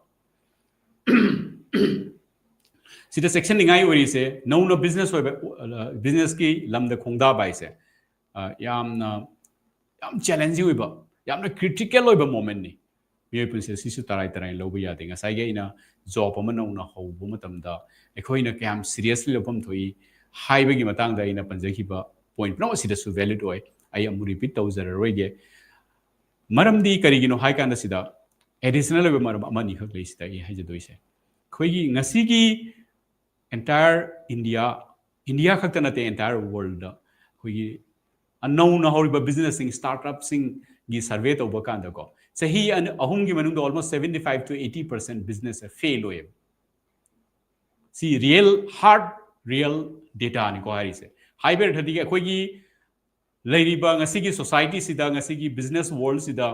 ꯁꯤꯗ ꯆꯦꯛꯁꯤꯟꯅꯤꯡꯉꯥꯏ ꯑꯣꯏꯔꯤꯁꯦ, ꯅꯧꯅ business ꯑꯣꯏꯕ, ꯑ, businessꯀꯤ ꯂꯝꯗ ꯈꯣꯡꯗꯥꯕ ꯍꯥꯏꯁꯦ, ꯌꯥꯝꯅ ꯌꯥꯝ ꯆꯦꯂꯦꯟꯖꯤꯡ ꯑꯣꯏꯕ, ꯌꯥꯝꯅ ꯀ꯭ꯔꯤꯇꯤꯀꯦꯜ ꯑꯣꯏꯕ ꯃꯣꯃꯦꯟꯅꯤ꯫ ꯃꯤꯑꯣꯏ ꯄꯨꯟꯁꯤ ꯑꯁꯤꯁꯨ ꯇꯔꯥꯏ ꯇꯔꯥꯏ ꯂꯧꯕ ꯌꯥꯗꯦ꯫ ꯉꯁꯥꯏꯒꯤ ꯑꯩꯅ ꯖꯣꯕ ꯑꯃ ꯅꯧꯅ ꯍꯧꯕ ꯃꯇꯝꯗ ꯑꯩꯈꯣꯏꯅ ꯀꯌꯥꯝ ꯁꯤꯔꯤꯌꯁꯂꯤ ꯂꯧꯐꯝ ꯊꯣꯛꯏ ꯍꯥꯏꯕꯒꯤ ꯃꯇꯥꯡꯗ ꯑꯩꯅ ꯄꯟꯖꯈꯤꯕ ꯄꯣꯏꯟ ꯄꯨꯝꯅꯃꯛ ꯑꯁꯤꯗꯁꯨ ꯚꯦꯂꯤꯗ ꯑꯣꯏ꯫ ꯑꯩ ꯑꯃꯨꯛ ꯔꯤꯄꯤꯠ ꯇꯧꯖꯔꯔꯣꯏꯒꯦ꯫ ꯃꯔꯝꯗꯤ ꯀꯔꯤꯒꯤꯅꯣ ꯍꯥꯏ ꯀꯥꯟꯗ ꯁꯤꯗ ꯑꯦꯗꯤꯁꯅꯦꯜ ꯑꯣꯏꯕ ꯃꯔꯝ ꯑꯃꯅꯤꯈꯛ ꯂꯩ ꯁꯤꯗ ꯑꯩ ꯍꯥꯏꯖꯗꯣꯏꯁꯦ꯫ ꯑꯩꯈꯣꯏꯒꯤ ꯉꯁꯤꯒꯤ ꯑꯦꯟꯇꯥꯌꯔ ꯏꯟꯗꯤꯌꯥ, ꯏꯟꯗꯤꯌꯥ ꯈꯛꯇ ꯅꯠꯇꯦ, ꯑꯦꯟꯇꯥꯌꯔ ꯋꯥꯔꯜꯗ ꯑꯩꯈꯣꯏꯒꯤ ꯑꯅꯧꯅ ꯍꯧꯔꯤꯕ ꯕꯤꯖꯤꯅꯦꯁꯁꯤꯡ, ꯁ꯭ꯇꯥꯔꯠꯑꯞꯁꯤꯡꯒꯤ ꯁꯔꯚꯦ ꯇꯧꯕ ꯀꯥꯟꯗꯀꯣ, ꯆꯍꯤ ꯑꯅꯤ ꯑꯍꯨꯝꯒꯤ ꯃꯅꯨꯡꯗ almost seventy five to eighty percent ꯕꯤꯖꯤꯅꯦꯁꯁꯦ ꯐꯦꯜ ꯑꯣꯏꯌꯦꯕ꯫ ꯁꯤ ꯔꯤꯌꯦꯜ, ꯍꯥꯔꯗ ꯔꯤꯌꯦꯜ ꯗꯦꯇꯥꯅꯤꯀꯣ ꯍꯥꯏꯔꯤꯁꯦ꯫ ꯍꯥꯏꯕ ꯑꯔꯊꯗꯤ ꯑꯩꯈꯣꯏꯒꯤ ꯂꯩꯔꯤꯕ ꯉꯁꯤꯒꯤ ꯁꯣꯁꯥꯏꯇꯤꯁꯤꯗ, ꯉꯁꯤꯒꯤ ꯕꯤꯖꯤꯅꯦꯁ ꯋꯥꯔꯜꯁꯤꯗ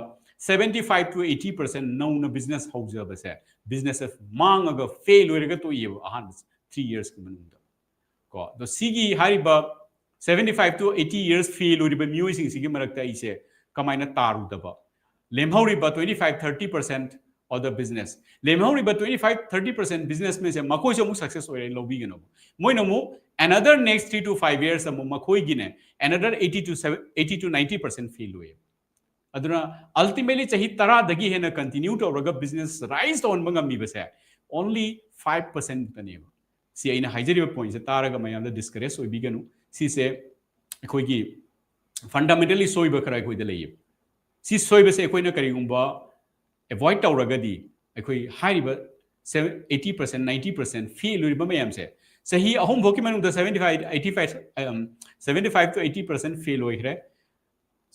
seventy five to eighty percent ꯅꯧꯅ ꯕꯤꯖꯤꯅꯦꯁ ꯍꯧꯖꯕꯁꯦ, ꯕꯤꯖꯤꯅꯦꯁꯁꯦ ꯃꯥꯡꯉꯒ ꯐꯦꯜ ꯑꯣꯏꯔꯒ ꯇꯣꯛꯏꯌꯦꯕ ꯑꯍꯥꯟꯕ ꯊ꯭ꯔꯤ ꯌꯔꯁꯀꯤ ꯃꯅꯨꯡꯗ ꯀꯣ꯫ ꯑꯗꯣ ꯁꯤꯒꯤ ꯍꯥꯏꯔꯤꯕ seventy five to eighty years fail ꯑꯣꯏꯔꯤꯕ ꯃꯤꯑꯣꯏꯁꯤꯡꯁꯤꯒꯤ ꯃꯔꯛꯇ ꯑꯩꯁꯦ ꯀꯃꯥꯏꯅ ꯇꯥꯔꯨꯗꯕ? ꯂꯦꯝꯍꯧꯔꯤꯕ twenty five thirty percent of the business, ꯂꯦꯝꯍꯧꯔꯤꯕ twenty five thirty percent ꯕꯤꯖꯤꯅꯦꯁꯃꯦꯟꯁꯦ ꯃꯈꯣꯏꯁꯨ ꯑꯃꯨꯛ ꯁꯛꯁꯦꯁ ꯑꯣꯏꯔꯦꯅ ꯂꯧꯕꯤꯒꯅꯣꯕ꯫ ꯃꯣꯏꯅ ꯑꯃꯨꯛ another next three to five years ꯑꯃꯨꯛ ꯃꯈꯣꯏꯒꯤꯅꯦ another eighty to eighty to ninety percent fail ꯑꯣꯏꯌꯦ꯫ ꯑꯗꯨꯅ ꯑꯜꯇꯤꯃꯦꯠꯂꯤ ꯆꯍꯤ ꯇꯔꯥꯗꯒꯤ ꯍꯦꯟꯅ ꯀꯟꯇꯤꯅ꯭ꯌꯨ ꯇꯧꯔꯒ ꯕꯤꯖꯤꯅꯦꯁ ꯔꯥꯏꯁ ꯇꯧꯍꯟꯕ ꯉꯝꯃꯤꯕꯁꯦ only five percent ꯈꯛꯇꯅꯦꯕ꯫ ꯁꯤ ꯑꯩꯅ ꯍꯥꯏꯖꯔꯤꯕ ꯄꯣꯏꯟꯠꯁꯦ ꯇꯥꯔꯒ ꯃꯌꯥꯝꯗ ꯗꯤꯁꯀꯔꯦꯖ ꯑꯣꯏꯕꯤꯒꯅꯨ꯫ ꯁꯤꯁꯦ ꯑꯩꯈꯣꯏꯒꯤ ꯐꯟꯗꯥꯃꯦꯟꯇꯦꯜꯂꯤ ꯁꯣꯏꯕ ꯈꯔ ꯑꯩꯈꯣꯏꯗ ꯂꯩꯌꯦꯕ꯫ ꯁꯤ ꯁꯣꯏꯕꯁꯦ ꯑꯩꯈꯣꯏꯅ ꯀꯔꯤꯒꯨꯝꯕ ꯑꯦꯚꯣꯏꯗ ꯇꯧꯔꯒꯗꯤ ꯑꯩꯈꯣꯏ ꯍꯥꯏꯔꯤꯕ eighty percent ninety percent fail ꯑꯣꯏꯔꯤꯕ ꯃꯌꯥꯝꯁꯦ ꯆꯍꯤ ꯑꯍꯨꯝ ꯐꯥꯎꯒꯤ ꯃꯅꯨꯡꯗ seventy five eighty five seventy five to eighty percent fail ꯑꯣꯏꯈ꯭ꯔꯦ꯫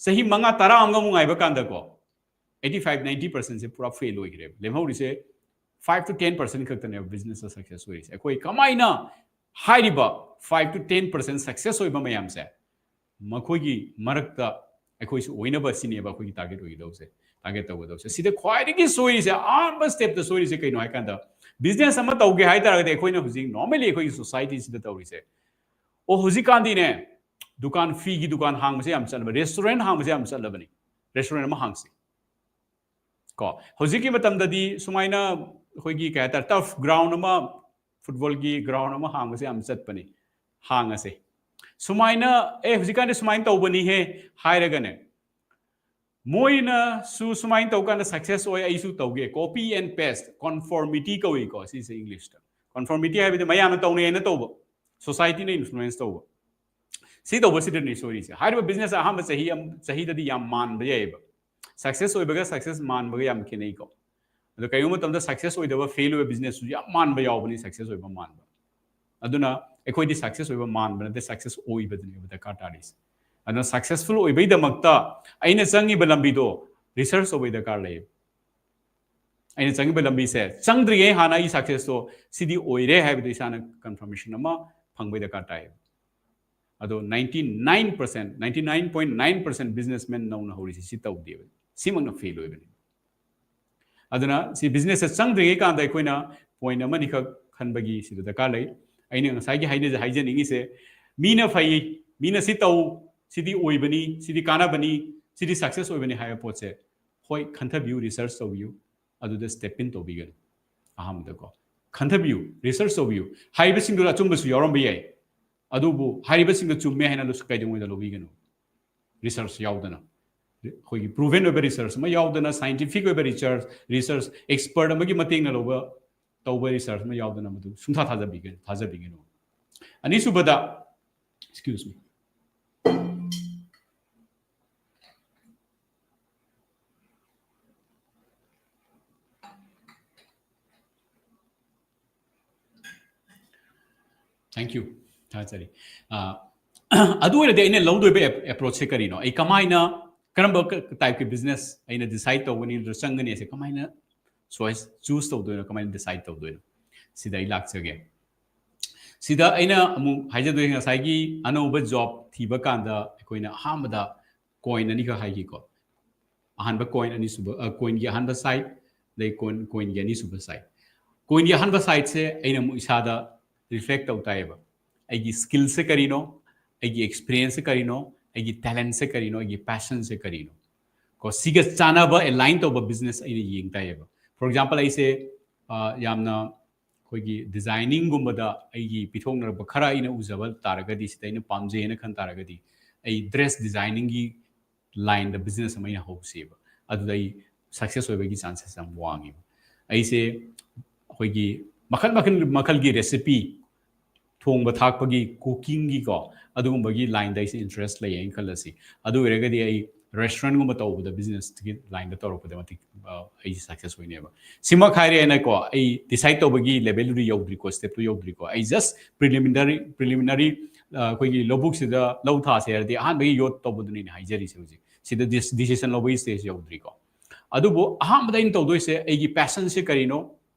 ꯆꯍꯤ ꯃꯉꯥ ꯇꯔꯥ ꯑꯃꯒ ꯑꯃꯨꯛ ꯉꯥꯏꯕ ꯀꯥꯟꯗꯀꯣ eighty five ninety percentꯁꯦ ꯄꯨꯔꯥ fail ꯑꯣꯏꯈ꯭ꯔꯦꯕ꯫ ꯂꯦꯝꯍꯧꯔꯤꯁꯦ five to ten percent ꯈꯛꯇꯅꯦꯕ ꯕꯤꯖꯤꯅꯦꯁꯇ ꯁꯛꯁꯦꯁ ꯑꯣꯏꯔꯤꯁꯦ꯫ ꯑꯩꯈꯣꯏ ꯀꯃꯥꯏꯅ ꯍꯥꯏꯔꯤꯕ five to ten percent success ꯑꯣꯏꯕ ꯃꯌꯥꯝꯁꯦ ꯃꯈꯣꯏꯒꯤ ꯃꯔꯛꯇ ꯑꯩꯈꯣꯏꯁꯨ ꯑꯣꯏꯅꯕ ꯁꯤꯅꯦꯕ ꯑꯩꯈꯣꯏꯒꯤ ꯇꯥꯔꯒꯦꯠ ꯑꯣꯏꯒꯗꯧꯕꯁꯦ, ꯇꯥꯔꯒꯦꯠ ꯇꯧꯒꯗꯧꯕꯁꯦ꯫ ꯁꯤꯗ ꯈ꯭ꯋꯥꯏꯗꯒꯤ ꯁꯣꯏꯔꯤꯁꯦ, ꯑꯍꯥꯟꯕ ꯁ꯭ꯇꯦꯞꯇ ꯁꯣꯏꯔꯤꯁꯦ ꯀꯩꯅꯣ ꯍꯥꯏ ꯀꯥꯟꯗ, ꯕꯤꯖꯤꯅꯦꯁ ꯑꯃ ꯇꯧꯒꯦ ꯍꯥꯏ ꯇꯥꯔꯒꯗꯤ ꯑꯩꯈꯣꯏꯅ ꯍꯧꯖꯤꯛ ꯅꯣꯔꯃꯦꯜꯂꯤ ꯑꯩꯈꯣꯏꯒꯤ ꯁꯣꯁꯥꯏꯇꯤꯁꯤꯗ ꯇꯧꯔꯤꯁꯦ, ꯑꯣ ꯍꯧꯖꯤꯛꯀꯥꯟꯗꯤꯅꯦ ꯗꯨꯀꯥꯟ, ꯐꯤꯒꯤ ꯗꯨꯀꯥꯟ ꯍꯥꯡꯕꯁꯦ ꯌꯥꯝ ꯆꯠꯂꯕ, ꯔꯦꯁꯇꯨꯔꯦꯟ ꯍꯥꯡꯕꯁꯦ ꯌꯥꯝ ꯆꯠꯂꯕꯅꯤ, ꯔꯦꯁꯇꯨꯔꯦꯟ ꯑꯃ ꯍꯥꯡꯁꯤ ꯀꯣ꯫ ꯍꯧꯖꯤꯛꯀꯤ ꯃꯇꯝꯗꯗꯤ ꯁꯨꯃꯥꯏꯅ ꯑꯩꯈꯣꯏꯒꯤ ꯀꯩ ꯍꯥꯏꯇꯥꯔꯦ, ꯇꯔꯐ ꯒ꯭ꯔꯥꯎꯟ ꯑꯃ, ꯐꯨꯠꯕꯣꯜꯒꯤ ꯒ꯭ꯔꯥꯎꯟ ꯑꯃ ꯍꯥꯡꯕꯁꯦ ꯌꯥꯝ ꯆꯠꯄꯅꯤ, ꯍꯥꯡꯉꯁꯦ꯫ ꯁꯨꯃꯥꯏꯅ, ꯑꯦ, ꯍꯧꯖꯤꯛꯀꯥꯟꯗꯤ ꯁꯨꯃꯥꯏꯅ ꯇꯧꯕꯅꯤꯍꯦ ꯍꯥꯏꯔꯒꯅꯦ, ꯃꯣꯏꯅꯁꯨ ꯁꯨꯃꯥꯏꯅ ꯇꯧꯀꯥꯟꯗ success ꯑꯣꯏ, ꯑꯩꯁꯨ ꯇꯧꯒꯦ, copy and paste, conformity ꯀꯧꯏꯀꯣ ꯁꯤꯁꯦ English ꯇ꯫ Conformity ꯍꯥꯏꯕꯗꯤ ꯃꯌꯥꯝꯅ ꯇꯧꯅꯩ ꯍꯥꯏꯅ ꯇꯧꯕ, society ꯅ influence ꯇꯧꯕ꯫ ꯁꯤ ꯇꯧꯕꯁꯤꯗꯅꯤ ꯁꯣꯏꯔꯤꯁꯦ꯫ ꯍꯥꯏꯔꯤꯕ business ꯑꯍꯥꯟꯕ ꯆꯍꯤ ꯑꯃ, ꯆꯍꯤꯗꯗꯤ ꯌꯥꯝ ꯃꯥꯟꯕ ꯌꯥꯏꯑꯕ, success ꯑꯣꯏꯕꯒ success ꯃꯥꯟꯕꯒ ꯌꯥꯝ ꯈꯦꯠꯅꯩꯀꯣ꯫ ꯑꯗꯣ ꯀꯔꯤꯒꯨꯝꯕ ꯃꯇꯝꯗ success ꯑꯣꯏꯗꯕ, fail ꯑꯣꯏꯕ business ꯁꯨ ꯌꯥꯝ ꯃꯥꯟꯕ ꯌꯥꯎꯕꯅꯤ success ꯑꯣꯏꯕ ꯃꯥꯟꯕ꯫ ꯑꯗꯨꯅ ꯑꯩꯈꯣꯏꯗꯤ success ꯑꯣꯏꯕ ꯃꯥꯟꯕ ꯅꯠꯇꯦ, success ꯑꯣꯏꯕꯗꯨꯅꯦꯕ ꯗꯔꯀꯥꯔ ꯇꯥꯔꯤꯁꯦ꯫ ꯑꯗꯨꯅ successful ꯑꯣꯏꯕꯩꯗꯃꯛꯇ ꯑꯩꯅ ꯆꯪꯉꯤꯕ ꯂꯝꯕꯤꯗꯣ research ꯇꯧꯕꯩ ꯗꯔꯀꯥꯔ ꯂꯩꯌꯦꯕ꯫ ꯑꯩꯅ ꯆꯪꯉꯤꯕ ꯂꯝꯕꯤꯁꯦ ꯆꯪꯗ꯭ꯔꯤꯉꯩ ꯍꯥꯟꯅ ꯑꯩ success ꯇꯣ ꯁꯤꯗꯤ ꯑꯣꯏꯔꯦ ꯍꯥꯏꯕꯗꯣ ꯏꯁꯥꯅ confirmation ꯑꯃ ꯐꯪꯕꯩ ꯗꯔꯀꯥꯔ ꯇꯥꯏꯌꯦꯕ꯫ ꯑꯗꯣ ninety nine percent, ninety nine point nine percent businessman ꯅꯧꯅ ꯍꯧꯔꯤꯁꯤ ꯁꯤ ꯇꯧꯗꯦꯕ, ꯁꯤꯃꯛꯅ fail ꯑꯣꯏꯕꯅꯤ꯫ ꯑꯗꯨꯅ ꯁꯤ business ꯇ ꯆꯪꯗ꯭ꯔꯤꯉꯩ ꯀꯥꯟꯗ ꯑꯩꯈꯣꯏꯅ point ꯑꯃꯅꯤꯈꯛ ꯈꯟꯕꯒꯤ ꯁꯤꯗ ꯗꯔꯀꯥꯔ ꯂꯩ꯫ ꯑꯩꯅ ꯉꯁꯥꯏꯒꯤ ꯍꯥꯏꯅ-, ꯍꯥꯏꯖꯅꯤꯡꯉꯤꯁꯦ, ꯃꯤꯅ ꯐꯩ, ꯃꯤꯅ ꯁꯤ ꯇꯧ, ꯁꯤꯗꯤ ꯑꯣꯏꯕꯅꯤ, ꯁꯤꯗꯤ ꯀꯥꯟꯅꯕꯅꯤ, ꯁꯤꯗꯤ success ꯑꯣꯏꯕꯅꯤ ꯍꯥꯏꯕ ꯄꯣꯠꯁꯦ, ꯍꯣꯏ, ꯈꯟꯊꯕꯤꯌꯨ, research ꯇꯧꯕꯤꯌꯨ, ꯑꯗꯨꯗ step in ꯇꯧꯕꯤꯒꯅꯨ꯫ ꯑꯍꯥꯟꯕꯗꯀꯣ ꯈꯟꯊꯕꯤꯌꯨ, research ꯇꯧꯕꯤꯌꯨ꯫ ꯍꯥꯏꯔꯤꯕꯁꯤꯡꯗꯨꯗ ꯑꯆꯨꯝꯕꯁꯨ ꯌꯥꯎꯔꯝꯕ ꯌꯥꯏ, ꯑꯗꯨꯕꯨ ꯍꯥꯏꯔꯤꯕꯁꯤꯡꯗꯣ ꯆꯨꯝꯃꯦ ꯍꯥꯏꯅ ꯂꯧꯁ-, ꯀꯩꯗꯧꯉꯩꯗ ꯂꯧꯕꯤꯒꯅꯨ? Research ꯌꯥꯎꯗꯅ, ꯑꯩꯈꯣꯏꯒꯤ proven ꯑꯣꯏꯕ research ꯑꯃ ꯌꯥꯎꯗꯅ, scientific ꯑꯣꯏꯕ research, research expert ꯑꯃꯒꯤ ꯃꯇꯦꯡꯅ ꯂꯧꯕ, ꯇꯧꯕ research ꯑꯃ ꯌꯥꯎꯗꯅ ꯃꯗꯨ ꯁꯨꯡꯊꯥ ꯊꯥꯖꯕꯤꯒꯅꯨ, ꯊꯥꯖꯕꯤꯒꯅꯨ꯫ ꯑꯅꯤꯁꯨꯕꯗ, excuse me, thank you, ꯊꯥꯒꯠꯆꯔꯤ꯫ ꯑ, ꯑꯗꯨ ꯑꯣꯏꯔꯗꯤ ꯑꯩꯅ ꯂꯧꯗꯣꯏꯕ ap-, approach ꯁꯦ ꯀꯔꯤꯅꯣ? ꯑꯩ ꯀꯃꯥꯏꯅ, ꯀꯔꯝꯕ ꯀ-, type ꯀꯤ business ꯑꯩꯅ decide ꯇꯧꯒꯅꯤ, ꯑꯗꯨꯗ ꯆꯪꯒꯅꯤ ꯍꯥꯏꯁꯦ ꯀꯃꯥꯏꯅ choice, choose ꯇꯧꯗꯣꯏꯅꯣ, ꯀꯃꯥꯏꯅ decide ꯇꯧꯗꯣꯏꯅꯣ? ꯁꯤꯗ ꯑꯩ ꯂꯥꯛꯆꯒꯦ꯫ ꯁꯤꯗ ꯑꯩꯅ ꯑꯃꯨꯛ ꯍꯥꯏꯖꯗꯣꯏ, ꯉꯁꯥꯏꯒꯤ ꯑꯅꯧꯕ job ꯊꯤꯕ ꯀꯥꯟꯗ ꯑꯩꯈꯣꯏꯅ ꯑꯍꯥꯟꯕꯗ coin ꯑꯅꯤꯈꯛ ꯍꯥꯏꯈꯤꯀꯣ꯫ ꯑꯍꯥꯟꯕ coin, ꯑꯅꯤꯁꯨꯕ, ꯑ, coin ꯒꯤ ꯑꯍꯥꯟꯕ side, ꯑꯗꯩ coin, coin ꯒꯤ ꯑꯅꯤꯁꯨꯕ side꯫ Coin ꯒꯤ ꯑꯍꯥꯟꯕ side ꯁꯦ ꯑꯩꯅ ꯑꯃꯨꯛ ꯏꯁꯥꯗ reflect ꯇꯧ ꯇꯥꯏꯌꯦꯕ꯫ ꯑꯩꯒꯤ skill ꯁꯦ ꯀꯔꯤꯅꯣ? ꯑꯩꯒꯤ experience ꯁꯦ ꯀꯔꯤꯅꯣ? ꯑꯩꯒꯤ talent ꯁꯦ ꯀꯔꯤꯅꯣ? ꯑꯩꯒꯤ passion ꯁꯦ ꯀꯔꯤꯅꯣ? ꯀꯣ, ꯁꯤꯒ ꯆꯥꯟꯅꯕ, align ꯇꯧꯕ business ꯑꯩꯅ ꯌꯦꯡ ꯇꯥꯏꯌꯦꯕ꯫ For example, ꯑꯩꯁꯦ, ꯑ, ꯌꯥꯝꯅ ꯑꯩꯈꯣꯏꯒꯤ ꯗꯤꯖꯥꯏꯅꯤꯡꯒꯨꯝꯕꯗ ꯑꯩꯒꯤ ꯄꯤꯊꯣꯛꯅꯔꯛꯄ ꯈꯔ ꯑꯩꯅ ꯎꯖꯕ ꯇꯥꯔꯒꯗꯤ, ꯁꯤꯗ ꯑꯩꯅ ꯄꯥꯝꯖꯩ ꯍꯥꯏꯅ ꯈꯟ ꯇꯥꯔꯒꯗꯤ, ꯑꯩ ꯗ꯭ꯔꯦꯁ ꯗꯤꯖꯥꯏꯅꯤꯡꯒꯤ ꯂꯥꯏꯟꯗ ꯕꯤꯖꯤꯅꯦꯁ ꯑꯃ ꯑꯩꯅ ꯍꯧꯁꯦꯕ꯫ ꯑꯗꯨꯗ ꯑꯩ ꯁꯛꯁꯦꯁ ꯑꯣꯏꯕꯒꯤ ꯆꯥꯟꯁꯦꯁ ꯌꯥꯝ ꯋꯥꯡꯉꯦꯕ꯫ ꯑꯩꯁꯦ ꯑꯩꯈꯣꯏꯒꯤ ꯃꯈꯜ ꯃꯈꯜ ꯃꯈꯜꯒꯤ ꯔꯦꯁꯤꯄꯤ, ꯊꯣꯡꯕ ꯊꯥꯛꯄꯒꯤ, ꯀꯨꯀꯤꯡꯒꯤꯀꯣ, ꯑꯗꯨꯒꯨꯝꯕꯒꯤ ꯂꯥꯏꯟꯗ ꯑꯩꯁꯦ ꯏꯟꯇꯔꯦꯁ ꯂꯩꯌꯦꯅ ꯈꯜꯂꯁꯤ꯫ ꯑꯗꯨ ꯑꯣꯏꯔꯒꯗꯤ ꯑꯩ ꯔꯦꯁꯇꯨꯔꯦꯟꯒꯨꯝꯕ ꯇꯧꯕꯗ, ꯕꯤꯖꯤꯅꯦꯁꯀꯤ ꯂꯥꯏꯟꯗ ꯇꯧꯔꯛꯄꯗ ꯃꯇꯤꯛ, ꯑ, ꯑꯩ ꯁꯛꯁꯦꯁ ꯑꯣꯏꯅꯦꯕ꯫ ꯁꯤꯃꯛ ꯍꯥꯏꯔꯦꯅꯀꯣ, ꯑꯩ ꯗꯤꯁꯥꯏꯠ ꯇꯧꯕꯒꯤ ꯂꯦꯚꯦꯜꯗꯨꯗꯤ ꯌꯧꯗ꯭ꯔꯤꯀꯣ, ꯁ꯭ꯇꯦꯞꯇꯨ ꯌꯧꯗ꯭ꯔꯤꯀꯣ꯫ ꯑꯩ ꯖꯁ ꯄ꯭ꯔꯤꯂꯤꯃꯤꯅꯔꯤ, ꯄ꯭ꯔꯤꯂꯤꯃꯤꯅꯔꯤ, ꯑ, ꯑꯩꯈꯣꯏꯒꯤ ꯂꯧꯕꯨꯛꯁꯤꯗ ꯂꯧ ꯊꯥꯁꯦ ꯍꯥꯏꯔꯗꯤ ꯑꯍꯥꯟꯕꯒꯤ ꯌꯣꯠ ꯇꯧꯕꯗꯨꯅꯤꯅꯦ ꯍꯥꯏꯖꯔꯤꯁꯦ ꯍꯧꯖꯤꯛ꯫ ꯁꯤꯗ ꯗꯤꯁ-, ꯗꯤꯁꯤꯖꯟ ꯂꯧꯕꯒꯤ ꯁ꯭ꯇꯦꯖ ꯌꯧꯗ꯭ꯔꯤꯀꯣ꯫ ꯑꯗꯨꯕꯨ ꯑꯍꯥꯟꯕꯗ ꯑꯩꯅ ꯇꯧꯗꯣꯏꯁꯦ, ꯑꯩꯒꯤ ꯄꯦꯁꯟꯁꯦ ꯀꯔꯤꯅꯣ,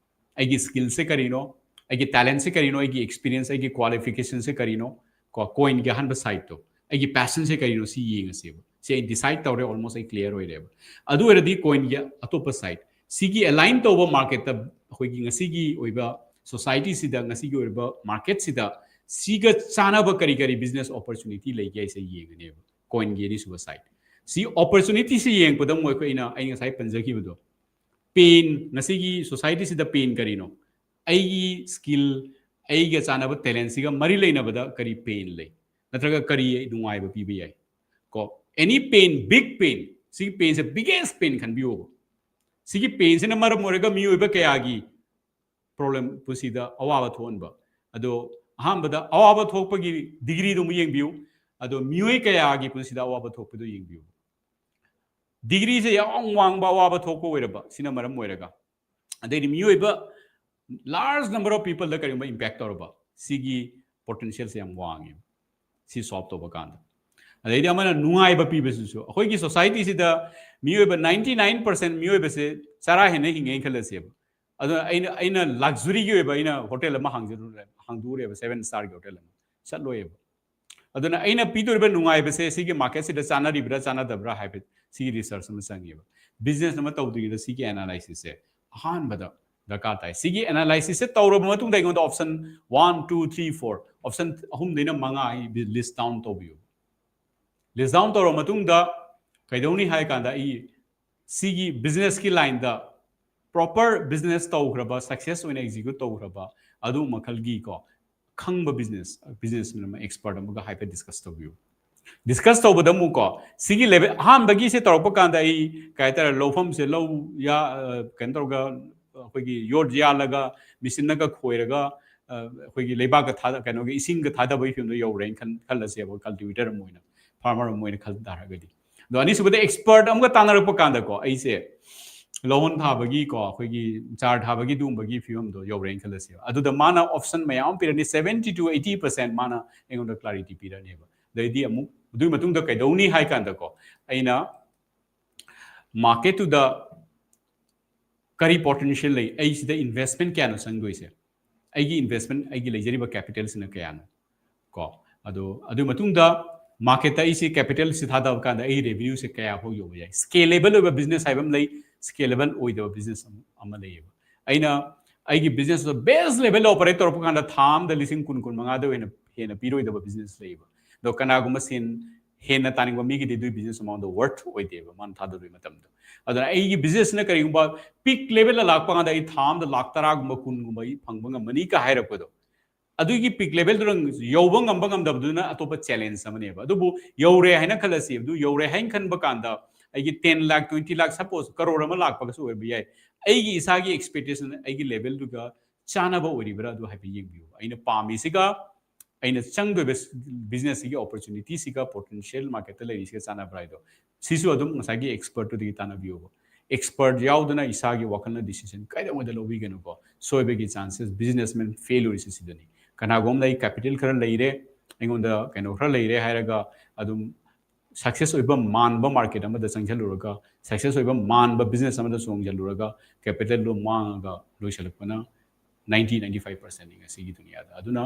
ꯑꯩꯒꯤ ꯁ꯭ꯀꯤꯜꯁꯦ ꯀꯔꯤꯅꯣ, ꯑꯩꯒꯤ ꯇꯦꯂꯦꯟꯁꯦ ꯀꯔꯤꯅꯣ, ꯑꯩꯒꯤ ꯑꯦꯛꯁꯄꯤꯔꯤꯌꯦꯟꯁ, ꯑꯩꯒꯤ ꯀ꯭ꯋꯥꯂꯤꯐꯤꯀꯦꯁꯟꯁꯦ ꯀꯔꯤꯅꯣ, ꯀꯣ, ꯀꯣꯏꯟꯒꯤ ꯑꯍꯥꯟꯕ ꯁꯥꯏꯠꯇꯣ, ꯑꯩꯒꯤ ꯄꯦꯁꯟꯁꯦ ꯀꯔꯤꯅꯣ, ꯁꯤ ꯌꯦꯡꯉꯁꯦꯕ꯫ ꯁꯤ ꯑꯩ ꯗꯤꯁꯥꯏꯠ ꯇꯧꯔꯦ, ꯑꯣꯜꯃꯣꯁ ꯑꯩ ꯀ꯭ꯂꯤꯌꯥꯔ ꯑꯣꯏꯔꯦꯕ꯫ ꯑꯗꯨ ꯑꯣꯏꯔꯗꯤ ꯀꯣꯏꯟꯒꯤ ꯑꯇꯣꯞꯄ ꯁꯥꯏꯠ, ꯁꯤꯒꯤ ꯑꯦꯂꯥꯏꯟ ꯇꯧꯕ ꯃꯥꯔꯀꯦꯠꯇ, ꯑꯩꯈꯣꯏꯒꯤ ꯉꯁꯤꯒꯤ ꯑꯣꯏꯕ ꯁꯣꯁꯥꯏꯇꯤꯁꯤꯗ, ꯉꯁꯤꯒꯤ ꯑꯣꯏꯔꯤꯕ ꯃꯥꯔꯀꯦꯠꯁꯤꯗ, ꯁꯤꯒ ꯆꯥꯟꯅꯕ ꯀꯔꯤ ꯀꯔꯤ ꯕꯤꯖꯤꯅꯦꯁ ꯑꯣꯄꯣꯔꯆꯨꯅꯤꯇꯤ ꯂꯩꯒꯦ ꯍꯥꯏꯁꯦ ꯌꯦꯡꯒꯅꯦꯕ꯫ ꯀꯣꯏꯟꯒꯤ ꯑꯅꯤꯁꯨꯕ ꯁꯥꯏꯠ꯫ ꯁꯤ ꯑꯣꯄꯣꯔꯆꯨꯅꯤꯇꯤꯁꯤ ꯌꯦꯡꯉꯛꯄꯗ ꯑꯃꯨꯛ ꯑꯩꯈꯣꯏꯅ, ꯑꯩ ꯉꯁꯥꯏ ꯄꯟꯖꯈꯤꯕꯗꯣ, ꯄꯦꯟ, ꯉꯁꯤꯒꯤ ꯁꯣꯁꯥꯏꯇꯤꯁꯤꯗ ꯄꯦꯟ ꯀꯔꯤꯅꯣ? ꯑꯩꯒꯤ ꯁ꯭ꯀꯤꯜ, ꯑꯩꯒ ꯆꯥꯟꯅꯕ ꯇꯦꯂꯦꯟꯁꯤꯒ ꯃꯔꯤ ꯂꯩꯅꯕꯗ ꯀꯔꯤ ꯄꯦꯟ ꯂꯩ? ꯅꯠꯇ꯭ꯔꯒ ꯀꯔꯤ ꯅꯨꯡꯉꯥꯏꯕ ꯄꯤꯕ ꯌꯥꯏ? ꯀꯣ, ꯑꯦꯅꯤ ꯄꯦꯟ, ꯕꯤꯛ ꯄꯦꯟ, ꯁꯤꯒꯤ ꯄꯦꯟꯁꯦ ꯕꯤꯒꯦꯁ ꯄꯦꯟ ꯈꯟꯕꯤꯌꯣꯕ꯫ ꯁꯤꯒꯤ ꯄꯦꯟꯁꯤꯅ ꯃꯔꯝ ꯑꯣꯏꯔꯒ ꯃꯤꯑꯣꯏꯕ ꯀꯌꯥꯒꯤ ꯄ꯭ꯔꯣꯕ꯭ꯂꯦꯝ, ꯄꯨꯟꯁꯤꯗ ꯑꯋꯥꯕ ꯊꯣꯛꯍꯟꯕ꯫ ꯑꯗꯣ ꯑꯍꯥꯟꯕꯗ ꯑꯋꯥꯕ ꯊꯣꯛꯄꯒꯤ ꯗꯤꯒ꯭ꯔꯤꯗꯨ ꯑꯃꯨꯛ ꯌꯦꯡꯕꯤꯌꯨ꯫ ꯑꯗꯣ ꯃꯤꯑꯣꯏ ꯀꯌꯥꯒꯤ ꯄꯨꯟꯁꯤꯗ ꯑꯋꯥꯕ ꯊꯣꯛꯄꯗꯨ ꯌꯦꯡꯕꯤꯌꯨ꯫ ꯗꯤꯒ꯭ꯔꯤꯁꯦ ꯌꯥꯝ ꯋꯥꯡꯕ ꯑꯋꯥꯕ ꯊꯣꯛꯄ ꯑꯣꯏꯔꯕ, ꯁꯤꯅ ꯃꯔꯝ ꯑꯣꯏꯔꯒ, ꯑꯗꯩꯗꯤ ꯃꯤꯑꯣꯏꯕ large number of people ꯗ ꯀꯔꯤꯒꯨꯝꯕ ꯏꯝꯄꯦꯛ ꯇꯧꯔꯕ, ꯁꯤꯒꯤ ꯄꯣꯇꯦꯟꯁꯤꯌꯦꯜꯁꯦ ꯌꯥꯝ ꯋꯥꯡꯉꯦ ꯁꯤ ꯁꯣꯜꯕ ꯇꯧꯕ ꯀꯥꯟꯗ꯫ ꯑꯗꯩꯗꯤ ꯑꯃꯅ ꯅꯨꯡꯉꯥꯏꯕ ꯄꯤꯕꯁꯤꯁꯨ, ꯑꯩꯈꯣꯏꯒꯤ ꯁꯣꯁꯥꯏꯇꯤꯁꯤꯗ ꯃꯤꯑꯣꯏꯕ ninety nine percent ꯃꯤꯑꯣꯏꯕꯁꯦ ꯆꯔꯥ ꯍꯦꯟꯅ ꯍꯤꯡꯉꯦꯅ ꯈꯜꯂꯁꯦꯕ꯫ ꯑꯗꯨꯅ ꯑꯩꯅ, ꯑꯩꯅ ꯂꯛꯖꯔꯤꯒꯤ ꯑꯣꯏꯕ ꯑꯩꯅ ꯍꯣꯇꯦꯜ ꯑꯃ ꯍꯥꯡꯖꯔꯨꯔꯦ, ꯍꯥꯡꯗꯣꯛꯎꯔꯦꯕ, ꯁꯦꯚꯦꯟ ꯁ꯭ꯇꯥꯔꯒꯤ ꯍꯣꯇꯦꯜ ꯑꯃ, ꯆꯠꯂꯣꯏꯌꯦꯕ꯫ ꯑꯗꯨꯅ ꯑꯩꯅ ꯄꯤꯗꯣꯔꯤꯕ ꯅꯨꯡꯉꯥꯏꯕꯁꯦ ꯁꯤꯒꯤ ꯃꯥꯔꯀꯦꯠꯁꯤꯗ ꯆꯥꯟꯅꯔꯤꯕ꯭ꯔꯥ ꯆꯥꯟꯅꯗꯕ꯭ꯔꯥ ꯍꯥꯏꯕ, ꯁꯤꯒꯤ ꯔꯤꯁꯔꯆ ꯑꯃ ꯆꯪꯉꯦꯕ꯫ ꯕꯤꯖꯤꯅꯦꯁ ꯑꯃ ꯇꯧꯗ꯭ꯔꯤꯉꯩꯗ ꯁꯤꯒꯤ ꯑꯦꯅꯥꯂꯥꯏꯁꯤꯁꯁꯦ ꯑꯍꯥꯟꯕꯗ ꯗꯔꯀꯥꯔ ꯇꯥꯏ꯫ ꯁꯤꯒꯤ ꯑꯦꯅꯥꯂꯥꯏꯁꯤꯁꯁꯦ ꯇꯧꯔꯕ ꯃꯇꯨꯡꯗ ꯑꯩꯉꯣꯟꯗ option one, two, three, four, option ꯑꯍꯨꯝꯗꯩꯅ ꯃꯉꯥ ꯑꯩ ꯂꯤꯁ ꯗꯥꯎꯟ ꯇꯧꯕꯤꯌꯨ꯫ ꯂꯤꯁ ꯗꯥꯎꯟ ꯇꯧꯔꯕ ꯃꯇꯨꯡꯗ ꯀꯩꯗꯧꯅꯤ ꯍꯥꯏ ꯀꯥꯟꯗ, ꯑꯩ ꯁꯤꯒꯤ ꯕꯤꯖꯤꯅꯦꯁꯀꯤ ꯂꯥꯏꯟꯗ proper business ꯇꯧꯈ꯭ꯔꯕ, success ꯑꯣꯏꯅ execute ꯇꯧꯈ꯭ꯔꯕ ꯑꯗꯨ ꯃꯈꯜꯒꯤ ꯀꯣ ꯈꯪꯕ business businessman ꯑꯃ, expert ꯑꯃꯒ ꯍꯥꯏꯐꯦꯠ discuss ꯇꯧꯕꯤꯌꯨ꯫ Discuss ꯇꯧꯕꯗ ꯑꯃꯨꯛ ꯀꯣ ꯁꯤꯒꯤ level ꯑꯍꯥꯟꯕꯒꯤꯁꯦ ꯇꯧꯔꯛꯄ ꯀꯥꯟꯗ ꯑꯩ ꯀꯩ ꯍꯥꯏꯇꯥꯔꯦ, ꯂꯧꯐꯝꯁꯦ ꯂꯧ ꯌꯥ ꯑ, ꯀꯩꯅꯣ ꯇꯧꯔꯒ ꯑꯩꯈꯣꯏꯒꯤ ꯌꯣꯠ ꯌꯥꯜꯂꯒ ꯃꯦꯆꯤꯟꯅꯒ ꯈꯣꯏꯔꯒ ꯑ, ꯑꯩꯈꯣꯏꯒꯤ ꯂꯩꯕꯥꯛꯀ ꯊꯥꯗ ꯀꯩꯅꯣꯒꯤ ꯏꯁꯤꯡꯒ ꯊꯥꯗꯕꯒꯤ ꯐꯤꯕꯝꯗꯣ ꯌꯧꯔꯦꯅ ꯈꯟ ꯈꯜꯂꯁꯦꯕ, cultivator ꯑꯃ ꯑꯣꯏꯅ, farmer ꯑꯃ ꯑꯣꯏꯅ ꯈꯟ ꯇꯥꯔꯒꯗꯤ꯫ ꯑꯗꯣ ꯑꯅꯤꯁꯨꯕꯗ expert ꯑꯃꯒ ꯇꯥꯟꯅꯔꯛꯄ ꯀꯥꯟꯗꯀꯣ ꯑꯩꯁꯦ ꯂꯧꯍꯣꯟ ꯊꯥꯕꯒꯤ ꯀꯣ ꯑꯩꯈꯣꯏꯒꯤ ꯆꯥꯔ ꯊꯥꯕꯒꯤ ꯑꯗꯨꯒꯨꯝꯕꯒꯤ ꯐꯤꯕꯝꯗꯣ ꯌꯧꯔꯦꯅ ꯈꯜꯂꯁꯦꯕ꯫ ꯑꯗꯨꯗ ꯃꯥꯅ option ꯃꯌꯥꯝ ꯑꯃ ꯄꯤꯔꯅꯤ, seventy to eighty percent ꯃꯥꯅ ꯑꯩꯉꯣꯟꯗ clarity ꯄꯤꯔꯅꯦꯕ꯫ ꯑꯗꯩꯗꯤ ꯑꯃꯨꯛ ꯑꯗꯨꯒꯤ ꯃꯇꯨꯡꯗ ꯀꯩꯗꯧꯅꯤ ꯍꯥꯏ ꯀꯥꯟꯗꯀꯣ ꯑꯩꯅ marketꯇꯨꯗ ꯀꯔꯤ potential ꯂꯩ, ꯑꯩ ꯁꯤꯗ investment ꯀꯌꯥꯅꯣ ꯆꯪꯗꯣꯏꯁꯦ, ꯑꯩꯒꯤ investment ꯑꯩꯒꯤ ꯂꯩꯖꯔꯤꯕ capitalꯁꯤꯅ ꯀꯌꯥꯅꯣ ꯀꯣ꯫ ꯑꯗꯣ ꯑꯗꯨꯒꯤ ꯃꯇꯨꯡꯗ marketꯇ ꯑꯩꯁꯦ capitalꯁꯦ ꯊꯥꯗꯕ ꯀꯥꯟꯗ ꯑꯩ revenueꯁꯦ ꯀꯌꯥ ꯐꯥꯎ ꯌꯧꯕ ꯌꯥꯏ꯫ Scalable ꯑꯣꯏꯕ business ꯍꯥꯏꯕ ꯑꯃ ꯂꯩ, scalable ꯑꯣꯏꯗꯕ business ꯑꯃ ꯑꯃ ꯂꯩꯌꯦꯕ꯫ ꯑꯩꯅ ꯑꯩꯒꯤ businessꯇꯣ base levelꯗ operate ꯇꯧꯔꯛꯄ ꯀꯥꯟꯗ ꯊꯥ ꯑꯃꯗ ꯂꯤꯁꯤꯡ ꯀꯨꯟ ꯀꯨꯟ ꯃꯉꯥꯗ ꯑꯣꯏꯅ ꯍꯦꯟꯅ ꯄꯤꯔꯣꯏꯗꯕ business ꯂꯩꯌꯦꯕ꯫ ꯑꯗꯣ ꯀꯅꯥꯒꯨꯝꯕ ꯁꯦꯟ ꯍꯦꯟꯅ ꯇꯥꯅꯤꯡꯕ ꯃꯤꯒꯤꯗꯤ ꯑꯗꯨꯒꯤ business amountꯗꯣ worth ꯑꯣꯏꯗꯦꯕ ꯃꯥꯅ ꯊꯥꯗꯗꯣꯏ ꯃꯇꯝꯗꯣ꯫ ꯑꯗꯨꯅ ꯑꯩꯒꯤ businessꯁꯤꯅ ꯀꯔꯤꯒꯨꯝꯕ peak levelꯗ ꯂꯥꯛꯄ ꯀꯥꯟꯗ ꯑꯩ ꯊꯥ ꯑꯃꯗ ꯂꯥꯛ ꯇꯔꯥꯒꯨꯝꯕ ꯀꯨꯟꯒꯨꯝꯕ ꯑꯩ ꯐꯪꯕ ꯉꯝꯃꯅꯤ ꯀ ꯍꯥꯏꯔꯛꯄꯗꯣ, ꯑꯗꯨꯒꯤ peak levelꯗꯨꯗ ꯌꯧꯕ ꯉꯝꯕ ꯉꯝꯗꯕꯗꯨꯅ ꯑꯇꯣꯞꯄ challenge ꯑꯃꯅꯦꯕ꯫ ꯑꯗꯨꯕꯨ ꯌꯧꯔꯦ ꯍꯥꯏꯅ ꯈꯜꯂꯁꯤ, ꯑꯗꯨ ꯌꯧꯔꯦ ꯍꯥꯏꯅ ꯈꯟꯕ ꯀꯥꯟꯗ ꯑꯩꯒꯤ ten lakh, twenty lakh, suppose crore ꯑꯃ ꯂꯥꯛꯄꯒꯁꯨ ꯑꯣꯏꯕ ꯌꯥꯏ꯫ ꯑꯩꯒꯤ ꯏꯁꯥꯒꯤ expectation, ꯑꯩꯒꯤ levelꯗꯨꯒ ꯆꯥꯟꯅꯕ ꯑꯣꯏꯔꯤꯕ꯭ꯔꯥ ꯑꯗꯨ ꯍꯥꯏꯐꯦꯠ ꯌꯦꯡꯕꯤꯌꯨ꯫ ꯑꯩꯅ ꯄꯥꯝꯃꯤꯁꯤꯒ ꯑꯩꯅ ꯆꯪꯗꯣꯏꯕ businessꯁꯤꯒꯤ opportunityꯁꯤꯒ potential marketꯇ ꯂꯩꯔꯤꯁꯤꯒ ꯆꯥꯟꯅꯕ꯭ꯔꯥ ꯍꯥꯏꯗꯣ, ꯁꯤꯁꯨ ꯑꯗꯨꯝ ꯉꯁꯥꯏꯒꯤ expertꯇꯨꯗꯒꯤ ꯇꯥꯟꯅꯕꯤꯌꯣꯕ꯫ Expert ꯌꯥꯎꯗꯅ ꯏꯁꯥꯒꯤ ꯋꯥꯈꯜꯅ decision ꯀꯩꯗꯧꯉꯩꯗ ꯂꯧꯕꯤꯒꯅꯨꯀꯣ꯫ ꯁꯣꯏꯕꯒꯤ chances, businessman fail ꯑꯣꯏꯔꯤꯁꯦ ꯁꯤꯗꯅꯤ꯫ ꯀꯅꯥꯒꯨꯝꯕ ꯑꯃꯅ ꯑꯩ capital ꯈꯔ ꯂꯩꯔꯦ, ꯑꯩꯉꯣꯟꯗ ꯀꯩꯅꯣ ꯈꯔ ꯂꯩꯔꯦ ꯍꯥꯏꯔꯒ ꯑꯗꯨꯝ success ꯑꯣꯏꯕ ꯃꯥꯟꯕ market ꯑꯃꯗ ꯆꯪꯁꯤꯜꯂꯨꯔꯒ, success ꯑꯣꯏꯕ ꯃꯥꯟꯕ business ꯑꯃꯗ ꯆꯣꯡꯁꯤꯜꯂꯨꯔꯒ capitalꯗꯣ ꯃꯥꯡꯉꯒ ꯂꯣꯏꯁꯤꯜꯂꯛꯄꯅ ninety, ninety five percentꯅꯤ ꯉꯁꯤꯒꯤ ꯗꯨꯅꯤꯌꯥꯗ꯫ ꯑꯗꯨꯅ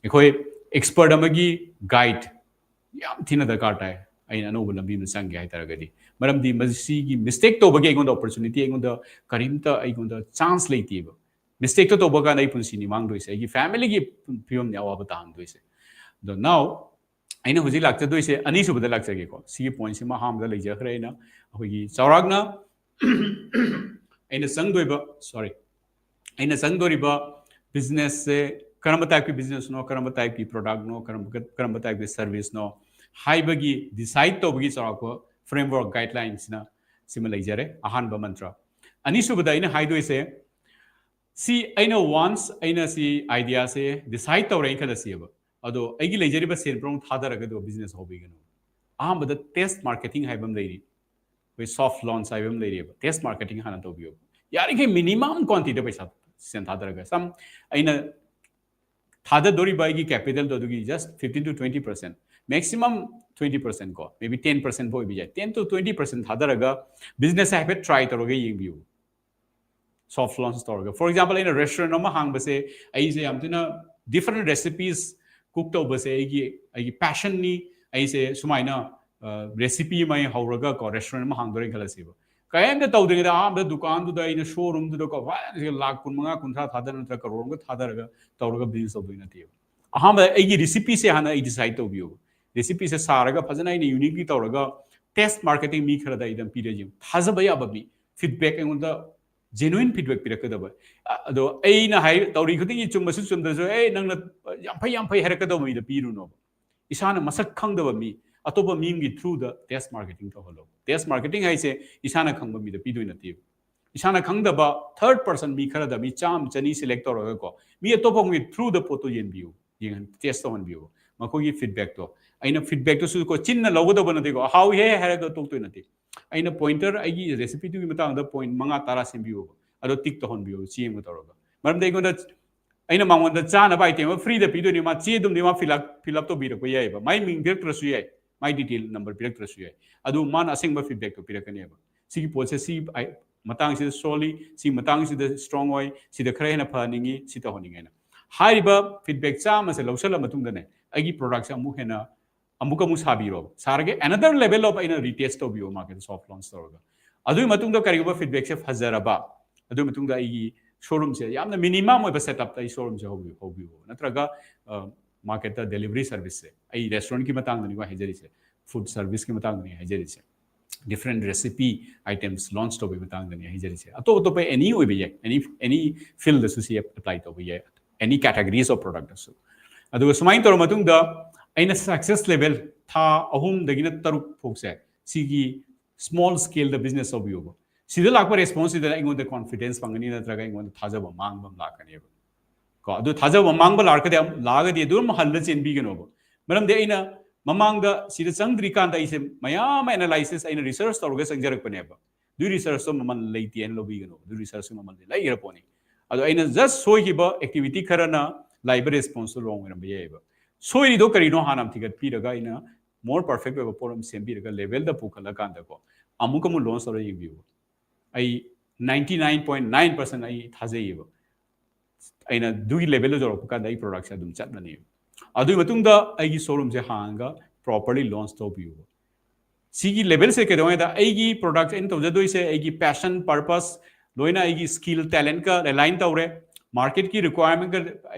ꯑꯩꯈꯣꯏ expert ꯑꯃꯒꯤ guide ꯌꯥꯝ ꯊꯤꯅ ꯗꯔꯀꯥꯔ ꯇꯥꯏ꯫ ꯑꯩꯅ ꯑꯅꯧꯕ ꯂꯝꯕꯤ ꯑꯃ ꯆꯪꯒꯦ ꯍꯥꯏꯇꯥꯔꯒꯗꯤ, ꯃꯔꯝꯗꯤ ꯃꯁꯤꯒꯤ mistake ꯇꯧꯕꯒꯤ ꯑꯩꯉꯣꯟꯗ opportunity, ꯑꯩꯉꯣꯟꯗ ꯀꯔꯤꯝꯇ ꯑꯩꯉꯣꯟꯗ chance ꯂꯩꯇꯦꯕ꯫ Mistakeꯇꯣ ꯇꯧꯕ ꯀꯥꯟꯗ ꯑꯩ ꯄꯨꯟꯁꯤꯅꯤ ꯃꯥꯡꯗꯣꯏꯁꯦ, ꯑꯩꯒꯤ familyꯒꯤ ꯐꯤꯕꯝꯅꯤ ꯑꯋꯥꯕ ꯇꯥꯍꯟꯗꯣꯏꯁꯦ꯫ ꯑꯗꯣ now ꯑꯩꯅ ꯍꯧꯖꯤꯛ ꯂꯥꯛꯆꯗꯣꯏꯁꯦ, ꯑꯅꯤꯁꯨꯕꯗ ꯂꯥꯛꯆꯒꯦꯀꯣ꯫ ꯁꯤꯒꯤ pointꯁꯤꯃ ꯑꯍꯥꯟꯕꯗ ꯂꯩꯖꯈ꯭ꯔꯦ꯫ ꯑꯩꯅ ꯑꯩꯈꯣꯏꯒꯤ ꯆꯥꯎꯔꯥꯛꯅ ꯑꯩꯅ ꯆꯪꯗꯣꯏꯕ, sorry, ꯑꯩꯅ ꯆꯪꯗꯣꯔꯤꯕ businessꯁꯦ ꯀꯔꯝꯕ typeꯀꯤ businessꯅꯣ, ꯀꯔꯝꯕ typeꯀꯤ productꯅꯣ, ꯀꯔꯝꯕ ꯀꯔꯝꯕ typeꯀꯤ serviceꯅꯣ ꯍꯥꯏꯕꯒꯤ decide ꯇꯧꯕꯒꯤ ꯆꯥꯎꯔꯥꯛꯄ framework guidelineꯁꯤꯅ ꯁꯤꯃ ꯂꯩꯖꯔꯦ, ꯑꯍꯥꯟꯕ ꯃꯟꯇ꯭ꯔ꯫ ꯑꯅꯤꯁꯨꯕꯗ ꯑꯩꯅ ꯍꯥꯏꯗꯣꯏꯁꯦ, ꯁꯤ ꯑꯩꯅ once ꯑꯩꯅ ꯁꯤ ideaꯁꯦ decide ꯇꯧꯔꯦꯅ ꯈꯜꯂꯁꯤꯑꯕ, ꯑꯗꯣ ꯑꯩꯒꯤ ꯂꯩꯖꯔꯤꯕ ꯁꯦꯟ ꯄꯨꯝꯅꯃꯛ ꯊꯥꯗꯔꯒꯗꯤ business ꯍꯧꯕꯤꯒꯅꯨ꯫ ꯑꯍꯥꯟꯕꯗ test marketing ꯍꯥꯏꯕ ꯑꯃ ꯂꯩꯔꯤ, ꯑꯩꯈꯣꯏ soft launch ꯍꯥꯏꯕ ꯑꯃ ꯂꯩꯔꯤꯑꯕ꯫ Test marketing ꯍꯥꯟꯅ ꯇꯧꯕꯤꯌꯨ꯫ ꯌꯥꯔꯤꯈꯩ minimum quantityꯗ ꯄꯩꯁꯥ, ꯁꯦꯟ ꯊꯥꯗꯔꯒ, some ꯑꯩꯅ ꯊꯥꯗꯗꯣꯔꯤꯕ ꯑꯩꯒꯤ capitalꯗꯣ ꯑꯗꯨꯒꯤ just fifteen to twenty percent, maximum twenty percent ꯀꯣ, maybe ten percent ꯐꯥꯎ ꯑꯣꯏꯕ ꯌꯥꯏ, ten to twenty percent ꯊꯥꯗꯔꯒ businessꯁꯦ ꯍꯥꯏꯐꯦꯠ try ꯇꯧꯔꯒ ꯌꯦꯡꯕꯤꯌꯨ꯫ Soft launch ꯇꯧꯔꯒ, for example, ꯑꯩꯅ restaurant ꯑꯃ ꯍꯥꯡꯕꯁꯦ ꯑꯩꯁꯦ ꯌꯥꯝ ꯊꯤꯅ different recipes cook ꯇꯧꯕꯁꯦ ꯑꯩꯒꯤ ꯑꯩꯒꯤ passionꯅꯤ꯫ ꯑꯩꯁꯦ ꯁꯨꯃꯥꯏꯅ recipe ꯑꯃ ꯍꯧꯔꯒ ꯀꯣ restaurant ꯑꯃ ꯍꯥꯡꯗꯣꯔꯦꯅ ꯈꯜꯂꯁꯦꯕ꯫ ꯀꯔꯤꯝꯇ ꯇꯧꯗ꯭ꯔꯤꯉꯩꯗ ꯑꯍꯥꯟꯕꯗ ꯗꯨꯀꯥꯟꯗꯨꯗ ꯑꯩꯅ showroomꯗꯨꯗꯀꯣ ꯂꯥꯛ ꯀꯨꯟ ꯃꯉꯥ ꯀꯨꯟꯊ꯭ꯔꯥ ꯊꯥꯗꯔ ꯅꯠꯇ꯭ꯔꯒ ꯀꯔꯣꯔ ꯑꯃꯒ ꯊꯥꯗꯔꯒ ꯇꯧꯔꯒ business ꯇꯧꯗꯣꯏ ꯅꯠꯇꯦꯕ꯫ ꯑꯍꯥꯟꯕꯗ ꯑꯩꯒꯤ recipeꯁꯦ ꯍꯥꯟꯅ ꯑꯩ decide ꯇꯧꯕꯤꯌꯨ꯫ Recipeꯁꯦ ꯁꯥꯔꯒ ꯐꯖꯅ ꯑꯩꯅ uniquely ꯇꯧꯔꯒ test marketing ꯃꯤ ꯈꯔꯗ ꯑꯩ ꯑꯗꯨꯝ ꯄꯤꯔ ꯌꯦꯡꯉꯨ꯫ ꯊꯥꯖꯕ ꯌꯥꯕ ꯃꯤ, feedback ꯑꯩꯉꯣꯟꯗ genuine feedback ꯄꯤꯔꯛꯀꯗꯕ꯫ ꯑꯗꯣ ꯑꯩꯅ ꯍꯥꯏ ꯇꯧꯔꯤ ꯈꯨꯗꯤꯡꯒꯤ ꯆꯨꯝꯕꯁꯨ ꯆꯨꯝꯗ꯭ꯔꯁꯨ, ꯑꯦ ꯅꯪꯅ ꯌꯥꯝ ꯐꯩ ꯌꯥꯝ ꯐꯩ ꯍꯥꯏꯔꯛꯀꯗꯕ ꯃꯤꯗ ꯄꯤꯔꯨꯅꯣꯕ꯫ ꯏꯁꯥꯅ ꯃꯁꯛ ꯈꯪꯗꯕ ꯃꯤ, ꯑꯇꯣꯞꯄ ꯃꯤ ꯑꯃꯒꯤ throughꯗ test marketing ꯇꯧꯍꯜꯂꯣ꯫ Test marketing ꯍꯥꯏꯁꯦ ꯏꯁꯥꯅ ꯈꯪꯕ ꯃꯤꯗ ꯄꯤꯗꯣꯏ ꯅꯠꯇꯦꯕ꯫ ꯏꯁꯥꯅ ꯈꯪꯗꯕ third person ꯃꯤ ꯈꯔꯗ, ꯃꯤ ꯆꯥꯝꯃ ꯆꯅꯤ select ꯇꯧꯔꯒꯀꯣ, ꯃꯤ ꯑꯇꯣꯞꯄ ꯑꯃꯒꯤ throughꯗ ꯄꯣꯠꯇꯣ ꯌꯦꯟꯕꯤꯌꯨ, ꯌꯦꯡꯍꯟ-, test ꯇꯧꯍꯟꯕꯤꯌꯨ꯫ ꯃꯈꯣꯏꯒꯤ feedbackꯇꯣ, ꯑꯩꯅ feedbackꯇꯨꯁꯨ ꯀꯣ ꯆꯤꯟꯅ ꯂꯧꯒꯗꯕ ꯅꯠꯇꯦꯀꯣ, "ꯍꯥꯎꯏꯍꯦ" ꯍꯥꯏꯔꯒ ꯇꯣꯛꯇꯣꯏ ꯅꯠꯇꯦ꯫ ꯑꯩꯅ pointer, ꯑꯩꯒꯤ recipeꯗꯨꯒꯤ ꯃꯇꯥꯡꯗ point ꯃꯉꯥ ꯇꯔꯥ ꯁꯦꯝꯕꯤꯌꯨꯕ, ꯑꯗꯣ tick ꯇꯧꯍꯟꯕꯤꯌꯨ, ꯆꯦ ꯑꯃ ꯇꯧꯔꯒ꯫ ꯃꯔꯝꯗꯤ ꯑꯩꯉꯣꯟꯗ, ꯑꯩꯅ ꯃꯉꯣꯟꯗ ꯆꯥꯅꯕ item ꯑꯃ freeꯗ ꯄꯤꯗꯣꯏꯅꯤ, ꯃꯥ ꯆꯦꯗꯨꯝꯗꯤ ꯃꯥ fill up, fill up ꯇꯧꯕꯤꯔꯛꯄ ꯌꯥꯏꯑꯕ, ꯃꯥꯏ ꯃꯤꯡ ꯄꯤꯔꯛꯇ꯭ꯔꯁꯨ ꯌꯥꯏ, ꯃꯥꯏ detail number ꯄꯤꯔꯛꯇ꯭ꯔꯁꯨ ꯌꯥꯏ, ꯑꯗꯨ ꯃꯥꯅ ꯑꯁꯦꯡꯕ feedbackꯇꯣ ꯄꯤꯔꯛꯀꯅꯦꯕ꯫ ꯁꯤꯒꯤ ꯄꯣꯠꯁꯦ ꯁꯤ ꯑꯩ ꯃꯇꯥꯡꯁꯤꯗ ꯁꯣꯜꯂꯤ, ꯁꯤ ꯃꯇꯥꯡꯁꯤꯗ strong ꯑꯣꯏ, ꯁꯤꯗ ꯈꯔ ꯍꯦꯟꯅ ꯐꯍꯟꯅꯤꯡꯉꯤ, ꯁꯤ ꯇꯧꯍꯟꯅꯤꯡꯉꯦꯅ꯫ ꯍꯥꯏꯔꯤꯕ feedback ꯆꯥꯝꯃꯁꯦ ꯂꯧꯁꯜꯂ ꯃꯇꯨꯡꯗꯅꯦ, ꯑꯩꯒꯤ productꯁꯦ ꯑꯃꯨꯛ ꯍꯦꯟꯅ, ꯑꯃꯨꯛ ꯑꯃꯨꯛ ꯁꯥꯕꯤꯔꯣ꯫ ꯁꯥꯔꯒ another level of ꯑꯩꯅ retest ꯇꯧꯕꯤꯌꯣ marketꯇ soft launch ꯇꯧꯔꯒ꯫ ꯑꯗꯨꯒꯤ ꯃꯇꯨꯡꯗ ꯀꯔꯤꯒꯨꯝꯕ feedbackꯁꯦ ꯐꯖꯔꯕ, ꯑꯗꯨꯒꯤ ꯃꯇꯨꯡꯗ ꯑꯩꯒꯤ showroomꯁꯦ ꯌꯥꯝꯅ minimum ꯑꯣꯏꯕ setupꯇ ꯑꯩ showroomꯁꯦ ꯍꯧꯕꯤꯌꯨ, ꯍꯧꯕꯤꯌꯨ꯫ ꯅꯠꯇ꯭ꯔꯒ, ꯑ, marketꯇ delivery serviceꯁꯦ, ꯑꯩ restaurantꯀꯤ ꯃꯇꯥꯡꯗꯅꯤꯀꯣ ꯍꯥꯏꯖꯔꯤꯁꯦ, food serviceꯀꯤ ꯃꯇꯥꯡꯗꯅꯤ ꯍꯥꯏꯖꯔꯤꯁꯦ꯫ different recipe items launch ꯇꯧꯕꯒꯤ ꯃꯇꯥꯡꯗꯅꯤ ꯍꯥꯏꯖꯔꯤꯁꯦ꯫ ꯑꯇꯣꯞ ꯑꯇꯣꯞꯄ any ꯑꯣꯏꯕ ꯌꯥꯏ, any any field ꯗꯁꯨ ꯁꯤ apply ꯇꯧꯕ ꯌꯥꯏ, any categories of product ꯗꯁꯨ꯫ ꯑꯗꯨꯒ ꯁꯨꯃꯥꯏꯅ ꯇꯧꯔ ꯃꯇꯨꯡꯗ ꯑꯩꯅ success level ꯊꯥ ꯑꯍꯨꯝꯗꯒꯤꯅ ꯇꯔꯨꯛ ꯐꯥꯎꯁꯦ ꯁꯤꯒꯤ small scale ꯗ business ꯇꯧꯕꯤꯌꯣꯕ꯫ ꯁꯤꯗ ꯂꯥꯛꯄ response ꯁꯤꯗ ꯑꯩꯉꯣꯟꯗ confidence ꯐꯪꯒꯅꯤ, ꯅꯠꯇ꯭ꯔꯒ ꯑꯩꯉꯣꯟꯗ ꯊꯥꯖꯕ ꯃꯥꯡꯕ ꯑꯃ ꯂꯥꯛꯀꯅꯦꯕ꯫ ꯀꯣ, ꯑꯗꯨ ꯊꯥꯖꯕ ꯃꯥꯡꯕ ꯂꯥꯛꯀꯗꯤ, ꯂꯥꯛꯑꯒꯗꯤ ꯑꯗꯨꯝ ꯍꯜꯂ ꯆꯦꯟꯕꯤꯒꯅꯣꯕ꯫ ꯃꯔꯝꯗꯤ ꯑꯩꯅ ꯃꯃꯥꯡꯗ ꯁꯤꯗ ꯆꯪꯗ꯭ꯔꯤꯀꯥꯟꯗ ꯑꯩꯁꯦ ꯃꯌꯥꯝ ꯑꯃ analysis, ꯑꯩꯅ research ꯇꯧꯔꯒ ꯆꯪꯖꯔꯛꯄꯅꯦꯕ꯫ ꯑꯗꯨꯏ research ꯇꯣ ꯃꯃꯜ ꯂꯩꯇꯦ ꯍꯥꯏꯅ ꯂꯧꯕꯤꯒꯅꯣ, ꯑꯗꯨ research ꯇꯣ ꯃꯃꯜ ꯂꯩꯈ꯭ꯔ ꯄꯣꯠꯅꯤ꯫ ꯑꯗꯣ ꯑꯩꯅ just ꯁꯣꯏꯈꯤꯕ activity ꯈꯔꯅ ꯂꯥꯛꯏꯕ response ꯇꯣ wrong ꯑꯣꯏꯔꯝꯕ ꯌꯥꯏꯑꯕ꯫ ꯁꯣꯏꯔꯤꯗꯣ ꯀꯔꯤꯅꯣ ꯍꯥꯟꯅ ꯑꯃ ꯊꯤꯒꯠꯄꯤꯔꯒ ꯑꯩꯅ more perfect ꯑꯣꯏꯕ ꯄꯣꯠ ꯑꯃ ꯁꯦꯝꯕꯤꯔꯒ level ꯗ ꯄꯨꯈꯠꯂꯀꯥꯟꯗꯀꯣ ꯑꯃꯨꯛ ꯑꯃꯨꯛ launch ꯇꯧꯔ ꯌꯦꯡꯕꯤꯌꯨ꯫ ꯑꯩ ninety nine point nine percent ꯑꯩ ꯊꯥꯖꯩꯌꯦꯕ꯫ ꯑꯩꯅ ꯑꯗꯨꯒꯤ level ꯗ ꯌꯧꯔꯛꯄ ꯀꯥꯟꯗ ꯑꯩ product ꯁꯦ ꯑꯗꯨꯝ ꯆꯠꯂꯅꯦꯕ꯫ ꯑꯗꯨꯒꯤ ꯃꯇꯨꯡꯗ ꯑꯩꯒꯤ showroom ꯁꯦ ꯍꯥꯡꯉꯒ properly launch ꯇꯧꯕꯤꯌꯨꯕ꯫ ꯁꯤꯒꯤ level ꯁꯦ ꯀꯩꯗꯧꯉꯩꯗ ꯑꯩꯒꯤ product ꯑꯩꯅ ꯇꯧꯖꯗꯣꯏꯁꯦ ꯑꯩꯒꯤ passion, purpose, ꯂꯣꯏꯅ ꯑꯩꯒꯤ skill, talent ꯀ align ꯇꯧꯔꯦ, market ꯀꯤ requirement ꯀ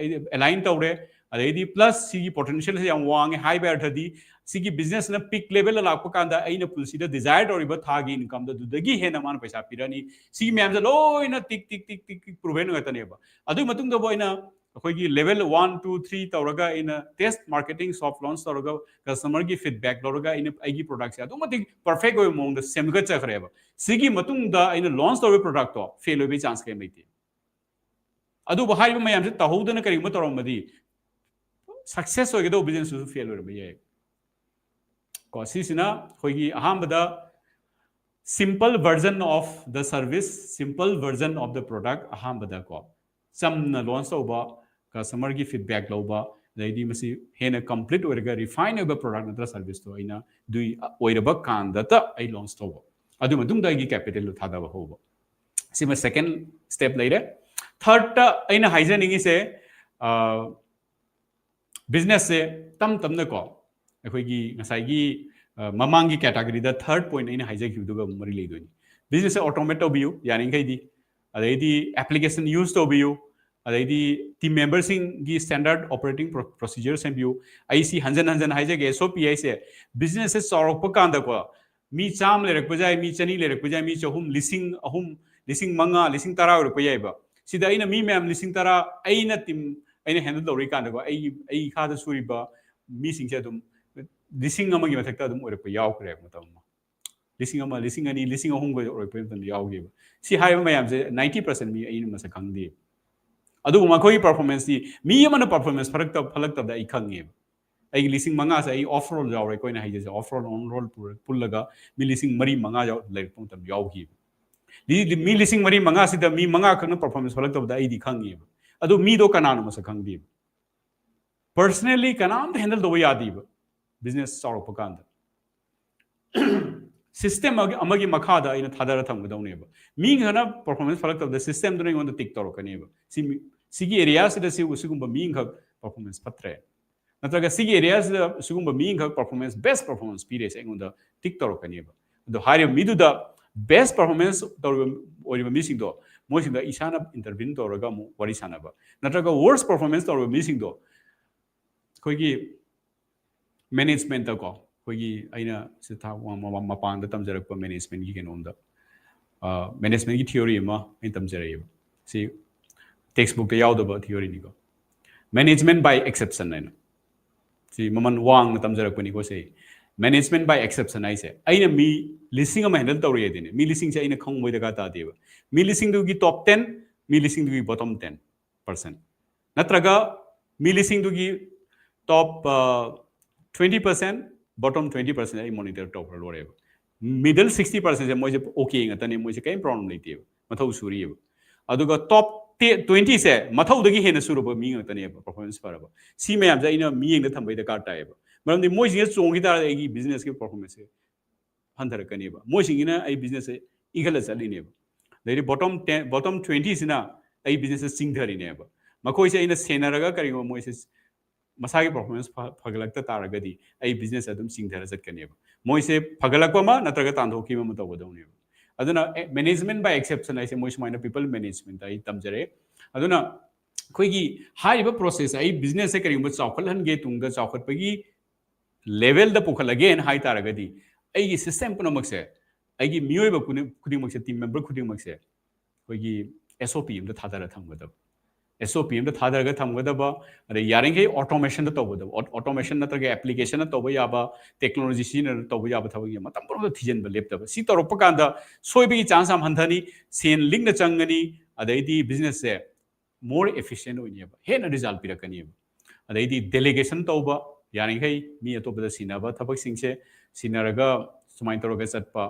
align ꯇꯧꯔꯦ, ꯑꯗꯩꯗꯤ plus ꯁꯤꯒꯤ potential ꯁꯦ ꯌꯥꯝ ꯋꯥꯡꯉꯦ ꯍꯥꯏꯕ ꯑꯔꯊꯗꯤ ꯁꯤꯒꯤ business ꯅ peak level ꯗ ꯂꯥꯛꯄ ꯀꯥꯟꯗ ꯑꯩꯅ ꯄꯨꯟꯁꯤꯗ desire ꯇꯧꯔꯤꯕ ꯊꯥꯒꯤ income ꯗꯣ ꯑꯗꯨꯗꯒꯤ ꯍꯦꯟꯅ ꯃꯥꯅ ꯄꯩꯁꯥ ꯄꯤꯔꯛꯑꯅꯤ꯫ ꯁꯤꯒꯤ ꯃꯌꯥꯝꯁꯦ ꯂꯣꯏꯅ ꯇꯤꯛ ꯇꯤꯛ ꯇꯤꯛ ꯇꯤꯛ ꯇꯤꯛ proven ꯉꯥꯛꯇꯅꯦꯕ꯫ ꯑꯗꯨꯒꯤ ꯃꯇꯨꯡꯗꯕꯨ ꯑꯩꯅ ꯑꯩꯈꯣꯏꯒꯤ level one, two, three ꯇꯧꯔꯒ ꯑꯩꯅ test marketing, soft launch ꯇꯧꯔꯒ customer ꯒꯤ feedback ꯂꯧꯔꯒ ꯑꯩꯅ ꯑꯩꯒꯤ product ꯁꯦ ꯑꯗꯨꯛ ꯃꯇꯤꯛ perfect ꯑꯣꯏꯕ ꯃꯑꯣꯡꯗ ꯁꯦꯝꯒꯠꯆꯈ꯭ꯔꯦꯕ꯫ ꯁꯤꯒꯤ ꯃꯇꯨꯡꯗ ꯑꯩꯅ launch ꯇꯧꯔꯤꯕ product ꯇꯣ fail ꯑꯣꯏꯕꯒꯤ chance ꯀꯔꯤꯝ ꯂꯩꯇꯦ꯫ ꯑꯗꯨꯕꯨ ꯍꯥꯏꯔꯤꯕ ꯃꯌꯥꯝꯁꯦ ꯇꯧꯍꯧꯗꯅ ꯀꯔꯤꯒꯨꯝꯕ ꯇꯧꯔꯝꯃꯗꯤ success ꯑꯣꯏꯒꯗꯧꯕ business ꯇꯨꯁꯨ fail ꯑꯣꯏꯔꯝꯕ ꯌꯥꯏ꯫ ꯀꯣ, ꯁꯤꯁꯤꯅ ꯑꯩꯈꯣꯏꯒꯤ ꯑꯍꯥꯟꯕꯗ simple version of the service, simple version of the product, ꯑꯍꯥꯟꯕꯗ ꯀꯣ ꯆꯝꯅ launch ꯇꯧꯕ, customer ꯒꯤ feedback ꯂꯧꯕ, ꯑꯗꯩꯗꯤ ꯃꯁꯤ ꯍꯦꯟꯅ complete ꯑꯣꯏꯔꯒ refine ꯑꯣꯏꯕ product ꯅꯠꯇ꯭ꯔꯒ service ꯇꯣ ꯑꯩꯅ ꯑꯗꯨꯏ ꯑꯣꯏꯔꯕ ꯀꯥꯟꯗꯇ ꯑꯩ launch ꯇꯧꯕ꯫ ꯑꯗꯨ ꯃꯇꯨꯡꯗ ꯑꯩꯒꯤ capital ꯗꯣ ꯊꯥꯗꯕ ꯍꯧꯕ꯫ ꯁꯤꯃ second step ꯂꯩꯔꯦ꯫ Third ꯇ ꯑꯩꯅ ꯍꯥꯏꯖꯅꯤꯡꯉꯤꯁꯦ, ꯑ, business ꯁꯦ ꯇꯝ ꯇꯝꯅꯀꯣ ꯑꯩꯈꯣꯏꯒꯤ ꯉꯁꯥꯏꯒꯤ, ꯑ, ꯃꯃꯥꯡꯒꯤ category ꯗ third point ꯑꯩꯅ ꯍꯥꯏꯖꯈꯤꯕꯗꯨꯒ ꯃꯔꯤ ꯂꯩꯗꯣꯏꯅꯤ꯫ Business ꯁꯦ automate ꯇꯧꯕꯤꯌꯨ ꯌꯥꯔꯤꯈꯩꯗꯤ, ꯑꯗꯩꯗꯤ application use ꯇꯧꯕꯤꯌꯨ, ꯑꯗꯩꯗꯤ team member ꯁꯤꯡꯒꯤ standard operating pro-, procedure ꯁꯦꯝꯕꯤꯌꯨ꯫ ꯑꯩ ꯁꯤ ꯍꯟꯖꯟ ꯍꯟꯖꯟ ꯍꯥꯏꯖꯒꯦ, S O P ꯍꯥꯏꯁꯦ business ꯁꯦ ꯆꯥꯎꯔꯛꯄ ꯀꯥꯟꯗꯀꯣ ꯃꯤ ꯆꯥꯝꯃ ꯂꯩꯔꯛꯄ ꯌꯥꯏ, ꯃꯤ ꯆꯅꯤ ꯂꯩꯔꯛꯄ ꯌꯥꯏ, ꯃꯤ ꯆꯍꯨꯝ, ꯂꯤꯁꯤꯡ ꯑꯍꯨꯝ, ꯂꯤꯁꯤꯡ ꯃꯉꯥ, ꯂꯤꯁꯤꯡ ꯇꯔꯥ ꯑꯣꯏꯔꯛꯄ ꯌꯥꯏꯕ꯫ ꯁꯤꯗ ꯑꯩꯅ ꯃꯤ ꯃꯌꯥꯝ ꯂꯤꯁꯤꯡ ꯇꯔꯥ ꯑꯩꯅ ꯇꯤꯝ ꯑꯩꯅ ꯍꯦꯟꯗꯜ ꯇꯧꯔꯤꯀꯥꯟꯗꯀꯣ, ꯑꯩꯒꯤ ꯑꯩ ꯏꯈꯥꯗ ꯁꯨꯔꯤꯕ ꯃꯤꯁꯤꯡꯁꯦ ꯑꯗꯨꯝ ꯂꯤꯁꯤꯡ ꯑꯃꯒꯤ ꯃꯊꯛꯇ ꯑꯗꯨꯝ ꯑꯣꯏꯔꯛꯄ ꯌꯥꯎꯈ꯭ꯔꯦꯕ ꯃꯇꯝ ꯑꯃ꯫ ꯂꯤꯁꯤꯡ ꯑꯃ, ꯂꯤꯁꯤꯡ ꯑꯅꯤ, ꯂꯤꯁꯤꯡ ꯑꯍꯨꯝꯒ ꯑꯣꯏꯔꯛꯄ ꯃꯇꯝꯗ ꯌꯥꯎꯈꯤꯕ꯫ ꯁꯤ ꯍꯥꯏꯔꯤꯕ ꯃꯌꯥꯝꯁꯦ ninety percent ꯃꯤ ꯑꯩꯅ ꯃꯁꯛ ꯈꯪꯗꯦꯕ꯫ ꯑꯗꯨꯕꯨ ꯃꯈꯣꯏꯒꯤ ꯄꯔꯐꯣꯔꯃꯦꯟꯁꯇꯤ ꯃꯤ ꯑꯃꯅ ꯄꯔꯐꯣꯔꯃꯦꯟꯁ ꯐꯔꯛꯇ ꯐꯠꯂꯛꯇꯕꯗ ꯑꯩ ꯈꯪꯉꯦꯕ꯫ ꯑꯩꯒꯤ ꯂꯤꯁꯤꯡ ꯃꯉꯥꯁꯦ ꯑꯩ ꯑꯣꯐ ꯔꯣꯜ ꯌꯥꯎꯔꯦ, ꯑꯩꯈꯣꯏꯅ ꯍꯥꯏꯖꯁꯦ ꯑꯣꯐ ꯔꯣꯜ ꯑꯣꯟ ꯔꯣꯜ ꯄꯨꯜꯂꯒ ꯃꯤ ꯂꯤꯁꯤꯡ ꯃꯔꯤ ꯃꯉꯥ ꯌꯥꯎ- ꯂꯩꯔꯛꯄ ꯃꯇꯝ ꯌꯥꯎꯈꯤꯕ꯫ ꯂꯤ- ꯃꯤ ꯂꯤꯁꯤꯡ ꯃꯔꯤ ꯃꯉꯥꯁꯤꯗ ꯃꯤ ꯃꯉꯥ ꯈꯛꯅ ꯄꯔꯐꯣꯔꯃꯦꯟꯁ ꯐꯠꯂꯛꯇꯕꯗ ꯑꯩꯗꯤ ꯈꯪꯉꯦꯕ꯫ ꯑꯗꯨ ꯃꯤꯗꯣ ꯀꯅꯥꯅꯣ ꯃꯁꯛ ꯈꯪꯗꯦꯕ꯫ ꯄꯔꯁꯅꯦꯜꯂꯤ ꯀꯅꯥꯝꯇ ꯍꯦꯟꯗꯜ ꯇꯧꯕ ꯌꯥꯗꯦꯕ ꯕꯤꯖꯤꯅꯦꯁ ꯆꯥꯎꯔꯛꯄ ꯀꯥꯟꯗ꯫ ꯁꯤꯁꯇꯦꯝ ꯑꯃꯒꯤ ꯃꯈꯥꯗ ꯑꯩꯅ ꯊꯥꯗꯔ ꯊꯝꯒꯗꯧꯅꯦꯕ꯫ ꯃꯤ ꯈꯔꯅ ꯄꯔꯐꯣꯔꯃꯦꯟꯁ ꯐꯠꯂꯛꯇꯕꯗ ꯁꯤꯁꯇꯦꯝꯗꯨꯅ ꯑꯩꯉꯣꯟꯗ ꯇꯤꯛ ꯇꯧꯔꯛꯀꯅꯦꯕ꯫ ꯁꯤ ꯃꯤ- ꯁꯤꯒꯤ ꯑꯦꯔꯤꯌꯥꯁꯤꯗ ꯁꯤ ꯁꯤꯒꯨꯝꯕ ꯃꯤ ꯑꯃꯈꯛ ꯄꯔꯐꯣꯔꯃꯦꯟꯁ ꯐꯠꯇ꯭ꯔꯦ, ꯅꯠꯇ꯭ꯔꯒ ꯁꯤꯒꯤ ꯑꯦꯔꯤꯌꯥꯁꯤꯗ ꯁꯤꯒꯨꯝꯕ ꯃꯤ ꯑꯃꯈꯛ ꯄꯔꯐꯣꯔꯃꯦꯟꯁ, ꯕꯦꯁ ꯄꯔꯐꯣꯔꯃꯦꯟꯁ ꯄꯤꯔꯦꯁꯦ ꯑꯩꯉꯣꯟꯗ ꯇꯤꯛ ꯇꯧꯔꯛꯀꯅꯦꯕ꯫ ꯑꯗꯣ ꯍꯥꯏꯔꯤꯕ ꯃꯤꯗꯨꯗ ꯕꯦꯁ ꯄꯔꯐꯣꯔꯃꯦꯟꯁ ꯇꯧꯔꯤꯕ ꯑꯣꯏꯔꯤꯕ ꯃꯤꯁꯤꯡꯗꯣ ꯃꯣꯏꯁꯤꯡꯗ ꯏꯁꯥꯅ ꯏꯟꯇꯔꯚꯤꯟ ꯇꯧꯔꯒ ꯑꯃꯨꯛ ꯋꯥꯔꯤ ꯁꯥꯟꯅꯕ, ꯅꯠꯇ꯭ꯔꯒ ꯋꯣꯔꯁ ꯄꯔꯐꯣꯔꯃꯦꯟꯁ ꯇꯧꯔꯤꯕ ꯃꯤꯁꯤꯡꯗꯣ ꯑꯩꯈꯣꯏꯒꯤ ꯃꯦꯅꯦꯖꯃꯦꯟꯇꯀꯣ, ꯑꯩꯈꯣꯏꯒꯤ ꯑꯩꯅ ꯁꯤ ꯊꯥ- ꯃ- ꯃ- ꯃꯄꯥꯟꯗ ꯇꯝꯖꯔꯛꯄ ꯃꯦꯅꯦꯖꯃꯦꯟꯒꯤ ꯀꯩꯅꯣꯝꯗ, ꯃꯦꯅꯦꯖꯃꯦꯟꯒꯤ ꯊꯤꯑꯣꯔꯤ ꯑꯃ ꯑꯩꯅ ꯇꯝꯖꯔꯛꯑꯦꯕ꯫ ꯁꯤ ꯇꯦꯛꯁ ꯕꯨꯛꯇ ꯌꯥꯎꯗꯕ ꯊꯤꯑꯣꯔꯤꯅꯤꯀꯣ꯫ Management by exception ꯍꯥꯏꯅ ꯁꯤ ꯃꯃꯜ ꯋꯥꯡꯅ ꯇꯝꯖꯔꯛꯄꯅꯤꯀꯣ꯫ ꯁꯤ management by exception ꯍꯥꯏꯁꯦ ꯑꯩꯅ ꯃꯤ ꯂꯤꯁꯤꯡ ꯑꯃ ꯍꯦꯟꯗꯜ ꯇꯧꯔꯤ ꯍꯥꯏꯗꯤꯅꯦ, ꯃꯤ ꯂꯤꯁꯤꯡꯁꯦ ꯑꯩꯅ ꯈꯪꯕꯩ ꯗꯔꯀꯥꯔ ꯇꯥꯗꯦꯕ꯫ ꯃꯤ ꯂꯤꯁꯤꯡꯗꯨꯒꯤ ꯇꯣꯞ ꯇꯦꯟ, ꯃꯤ ꯂꯤꯁꯤꯡꯗꯨꯒꯤ ꯕꯣꯇꯣꯝ ꯇꯦꯟ ꯄꯔꯁꯦꯟ, ꯅꯠꯇ꯭ꯔꯒ ꯃꯤ ꯂꯤꯁꯤꯡꯗꯨꯒꯤ top twenty percent, bottom twenty percent ꯑꯩ ꯃꯣꯅꯤꯇꯔ ꯇꯧꯈ꯭ꯔ ꯂꯣꯏꯔꯦꯕ꯫ ꯃꯤꯗꯜ ꯁꯤꯛꯁꯇꯤ ꯄꯔꯁꯦꯟꯁꯦ ꯃꯣꯏꯁꯦ ꯑꯣꯀꯦ ꯉꯥꯛꯇꯅꯦ, ꯃꯣꯏꯁꯦ ꯀꯔꯤꯝ ꯄ꯭ꯔꯣꯕ꯭ꯂꯦꯝ ꯂꯩꯇꯦꯕ, ꯃꯊꯧ ꯁꯨꯔꯤꯑꯕ꯫ ꯑꯗꯨꯒ ꯇꯣꯞ ꯇ꯭ꯋꯦꯟꯇꯤꯁꯦ ꯃꯊꯧꯗꯒꯤ ꯍꯦꯟꯅ ꯁꯨꯔꯕ ꯃꯤ ꯉꯥꯛꯇꯅꯦꯕ ꯄꯔꯐꯣꯔꯃꯦꯟꯁ ꯐꯔꯕ꯫ ꯁꯤ ꯃꯌꯥꯝꯁꯦ ꯑꯩꯅ ꯃꯤꯠꯌꯦꯡꯗ ꯊꯝꯕꯩ ꯗꯔꯀꯥꯔ ꯇꯥꯏꯌꯦꯕ꯫ ꯃꯔꯝꯗꯤ ꯃꯣꯏꯁꯤꯡꯁꯦ ꯆꯣꯡꯈꯤ ꯇꯥꯔꯗꯤ ꯑꯩꯒꯤ ꯕꯤꯖꯤꯅꯦꯁꯀꯤ ꯄꯔꯐꯣꯔꯃꯦꯟꯁꯁꯦ ꯍꯟꯊꯔꯛꯀꯅꯦꯕ꯫ ꯃꯣꯏꯁꯤꯡꯁꯤꯅ ꯑꯩ ꯕꯤꯖꯤꯅꯦꯁꯁꯦ ꯏꯟꯈꯠꯂ ꯆꯠꯂꯤꯅꯦꯕ꯫ ꯑꯗꯩꯗꯤ ꯕꯣꯇꯣꯝ ꯇꯦꯟ, ꯕꯣꯇꯣꯝ ꯇ꯭ꯋꯦꯟꯇꯤꯁꯤꯅ ꯑꯩ ꯕꯤꯖꯤꯅꯦꯁꯁꯦ ꯆꯤꯡꯊꯔꯤꯅꯦꯕ꯫ ꯃꯈꯣꯏꯁꯦ ꯑꯩꯅ ꯁꯦꯟꯅꯔꯒ ꯀꯔꯤꯒꯨꯝꯕ ꯃꯣꯏꯁꯦ ꯃꯁꯥꯒꯤ ꯄꯔꯐꯣꯔꯃꯦꯟꯁ ꯐꯒꯠꯂꯛꯇ ꯇꯥꯔꯒꯗꯤ ꯑꯩ ꯕꯤꯖꯤꯅꯦꯁ ꯑꯗꯨꯝ ꯆꯤꯡꯊꯔ ꯆꯠꯀꯅꯦꯕ꯫ ꯃꯣꯏꯁꯦ ꯐꯒꯠꯂꯛꯄ ꯑꯃ ꯅꯠꯇ꯭ꯔꯒ ꯇꯥꯟꯊꯣꯛꯈꯤꯕ ꯑꯃ ꯇꯧꯒꯗꯧꯅꯦꯕ꯫ ꯑꯗꯨꯅ management by exception ꯍꯥꯏꯁꯦ ꯃꯣꯏ ꯁꯨꯃꯥꯏꯅ ꯄꯤꯄꯜ ꯃꯦꯅꯦꯖꯃꯦꯟꯇ ꯑꯩ ꯇꯝꯖꯔꯦ꯫ ꯑꯗꯨꯅ ꯑꯩꯈꯣꯏꯒꯤ ꯍꯥꯏꯔꯤꯕ ꯄ꯭ꯔꯣꯁꯦꯁꯁꯦ, ꯑꯩ ꯕꯤꯖꯤꯅꯦꯁꯁꯦ ꯀꯔꯤꯒꯨꯝꯕ ꯆꯥꯎꯈꯠꯍꯟꯒꯦ, ꯇꯨꯡꯗ ꯆꯥꯎꯈꯠꯄꯒꯤ ꯂꯦꯚꯦꯜꯗ ꯄꯨꯈꯠꯂꯒꯦꯅ ꯍꯥꯏ ꯇꯥꯔꯒꯗꯤ ꯑꯩꯒꯤ system ꯄꯨꯝꯅꯃꯛꯁꯦ, ꯑꯩꯒꯤ ꯃꯤꯑꯣꯏꯕ ꯈꯨꯗꯤꯡ- ꯈꯨꯗꯤꯡꯃꯛꯁꯦ, team member ꯈꯨꯗꯤꯡꯃꯛꯁꯦ ꯑꯩꯈꯣꯏꯒꯤ S O P ꯑꯃꯗ ꯊꯥꯗꯔ ꯊꯝꯒꯗꯕ, S O P ꯑꯃꯗ ꯊꯥꯗꯔꯒ ꯊꯝꯒꯗꯕ꯫ ꯑꯗꯩ ꯌꯥꯔꯤꯈꯩ automationꯗ ꯇꯧꯒꯗꯕ, automation ꯅꯠꯇ꯭ꯔꯒ applicationꯅ ꯇꯧꯕ ꯌꯥꯕ, technology ꯁꯤꯖꯤꯟꯅꯔꯒ ꯇꯧꯕ ꯌꯥꯕ ꯊꯕꯛꯁꯦ ꯃꯇꯝ ꯄꯨꯝꯅꯃꯛꯇ ꯊꯤꯖꯤꯟꯕ ꯂꯦꯞꯇꯕ꯫ ꯁꯤ ꯇꯧꯔꯛꯄ ꯀꯥꯟꯗ ꯁꯣꯏꯕꯒꯤ chance ꯌꯥꯝ ꯍꯟꯊꯅꯤ, ꯁꯦꯟ ꯂꯤꯛꯅ ꯆꯪꯒꯅꯤ, ꯑꯗꯩꯗꯤ businessꯁꯦ more efficient ꯑꯣꯏꯅꯦꯕ, ꯍꯦꯟꯅ result ꯄꯤꯔꯛꯀꯅꯦꯕ꯫ ꯑꯗꯩꯗꯤ delegation ꯇꯧꯕ, ꯌꯥꯔꯤꯈꯩ ꯃꯤ ꯑꯇꯣꯞꯄꯗ ꯁꯤꯟꯅꯕ ꯊꯕꯛꯁꯤꯡꯁꯦ ꯁꯤꯟꯅꯔꯒ ꯁꯨꯃꯥꯏꯅ ꯇꯧꯔꯒ ꯆꯠꯄ꯫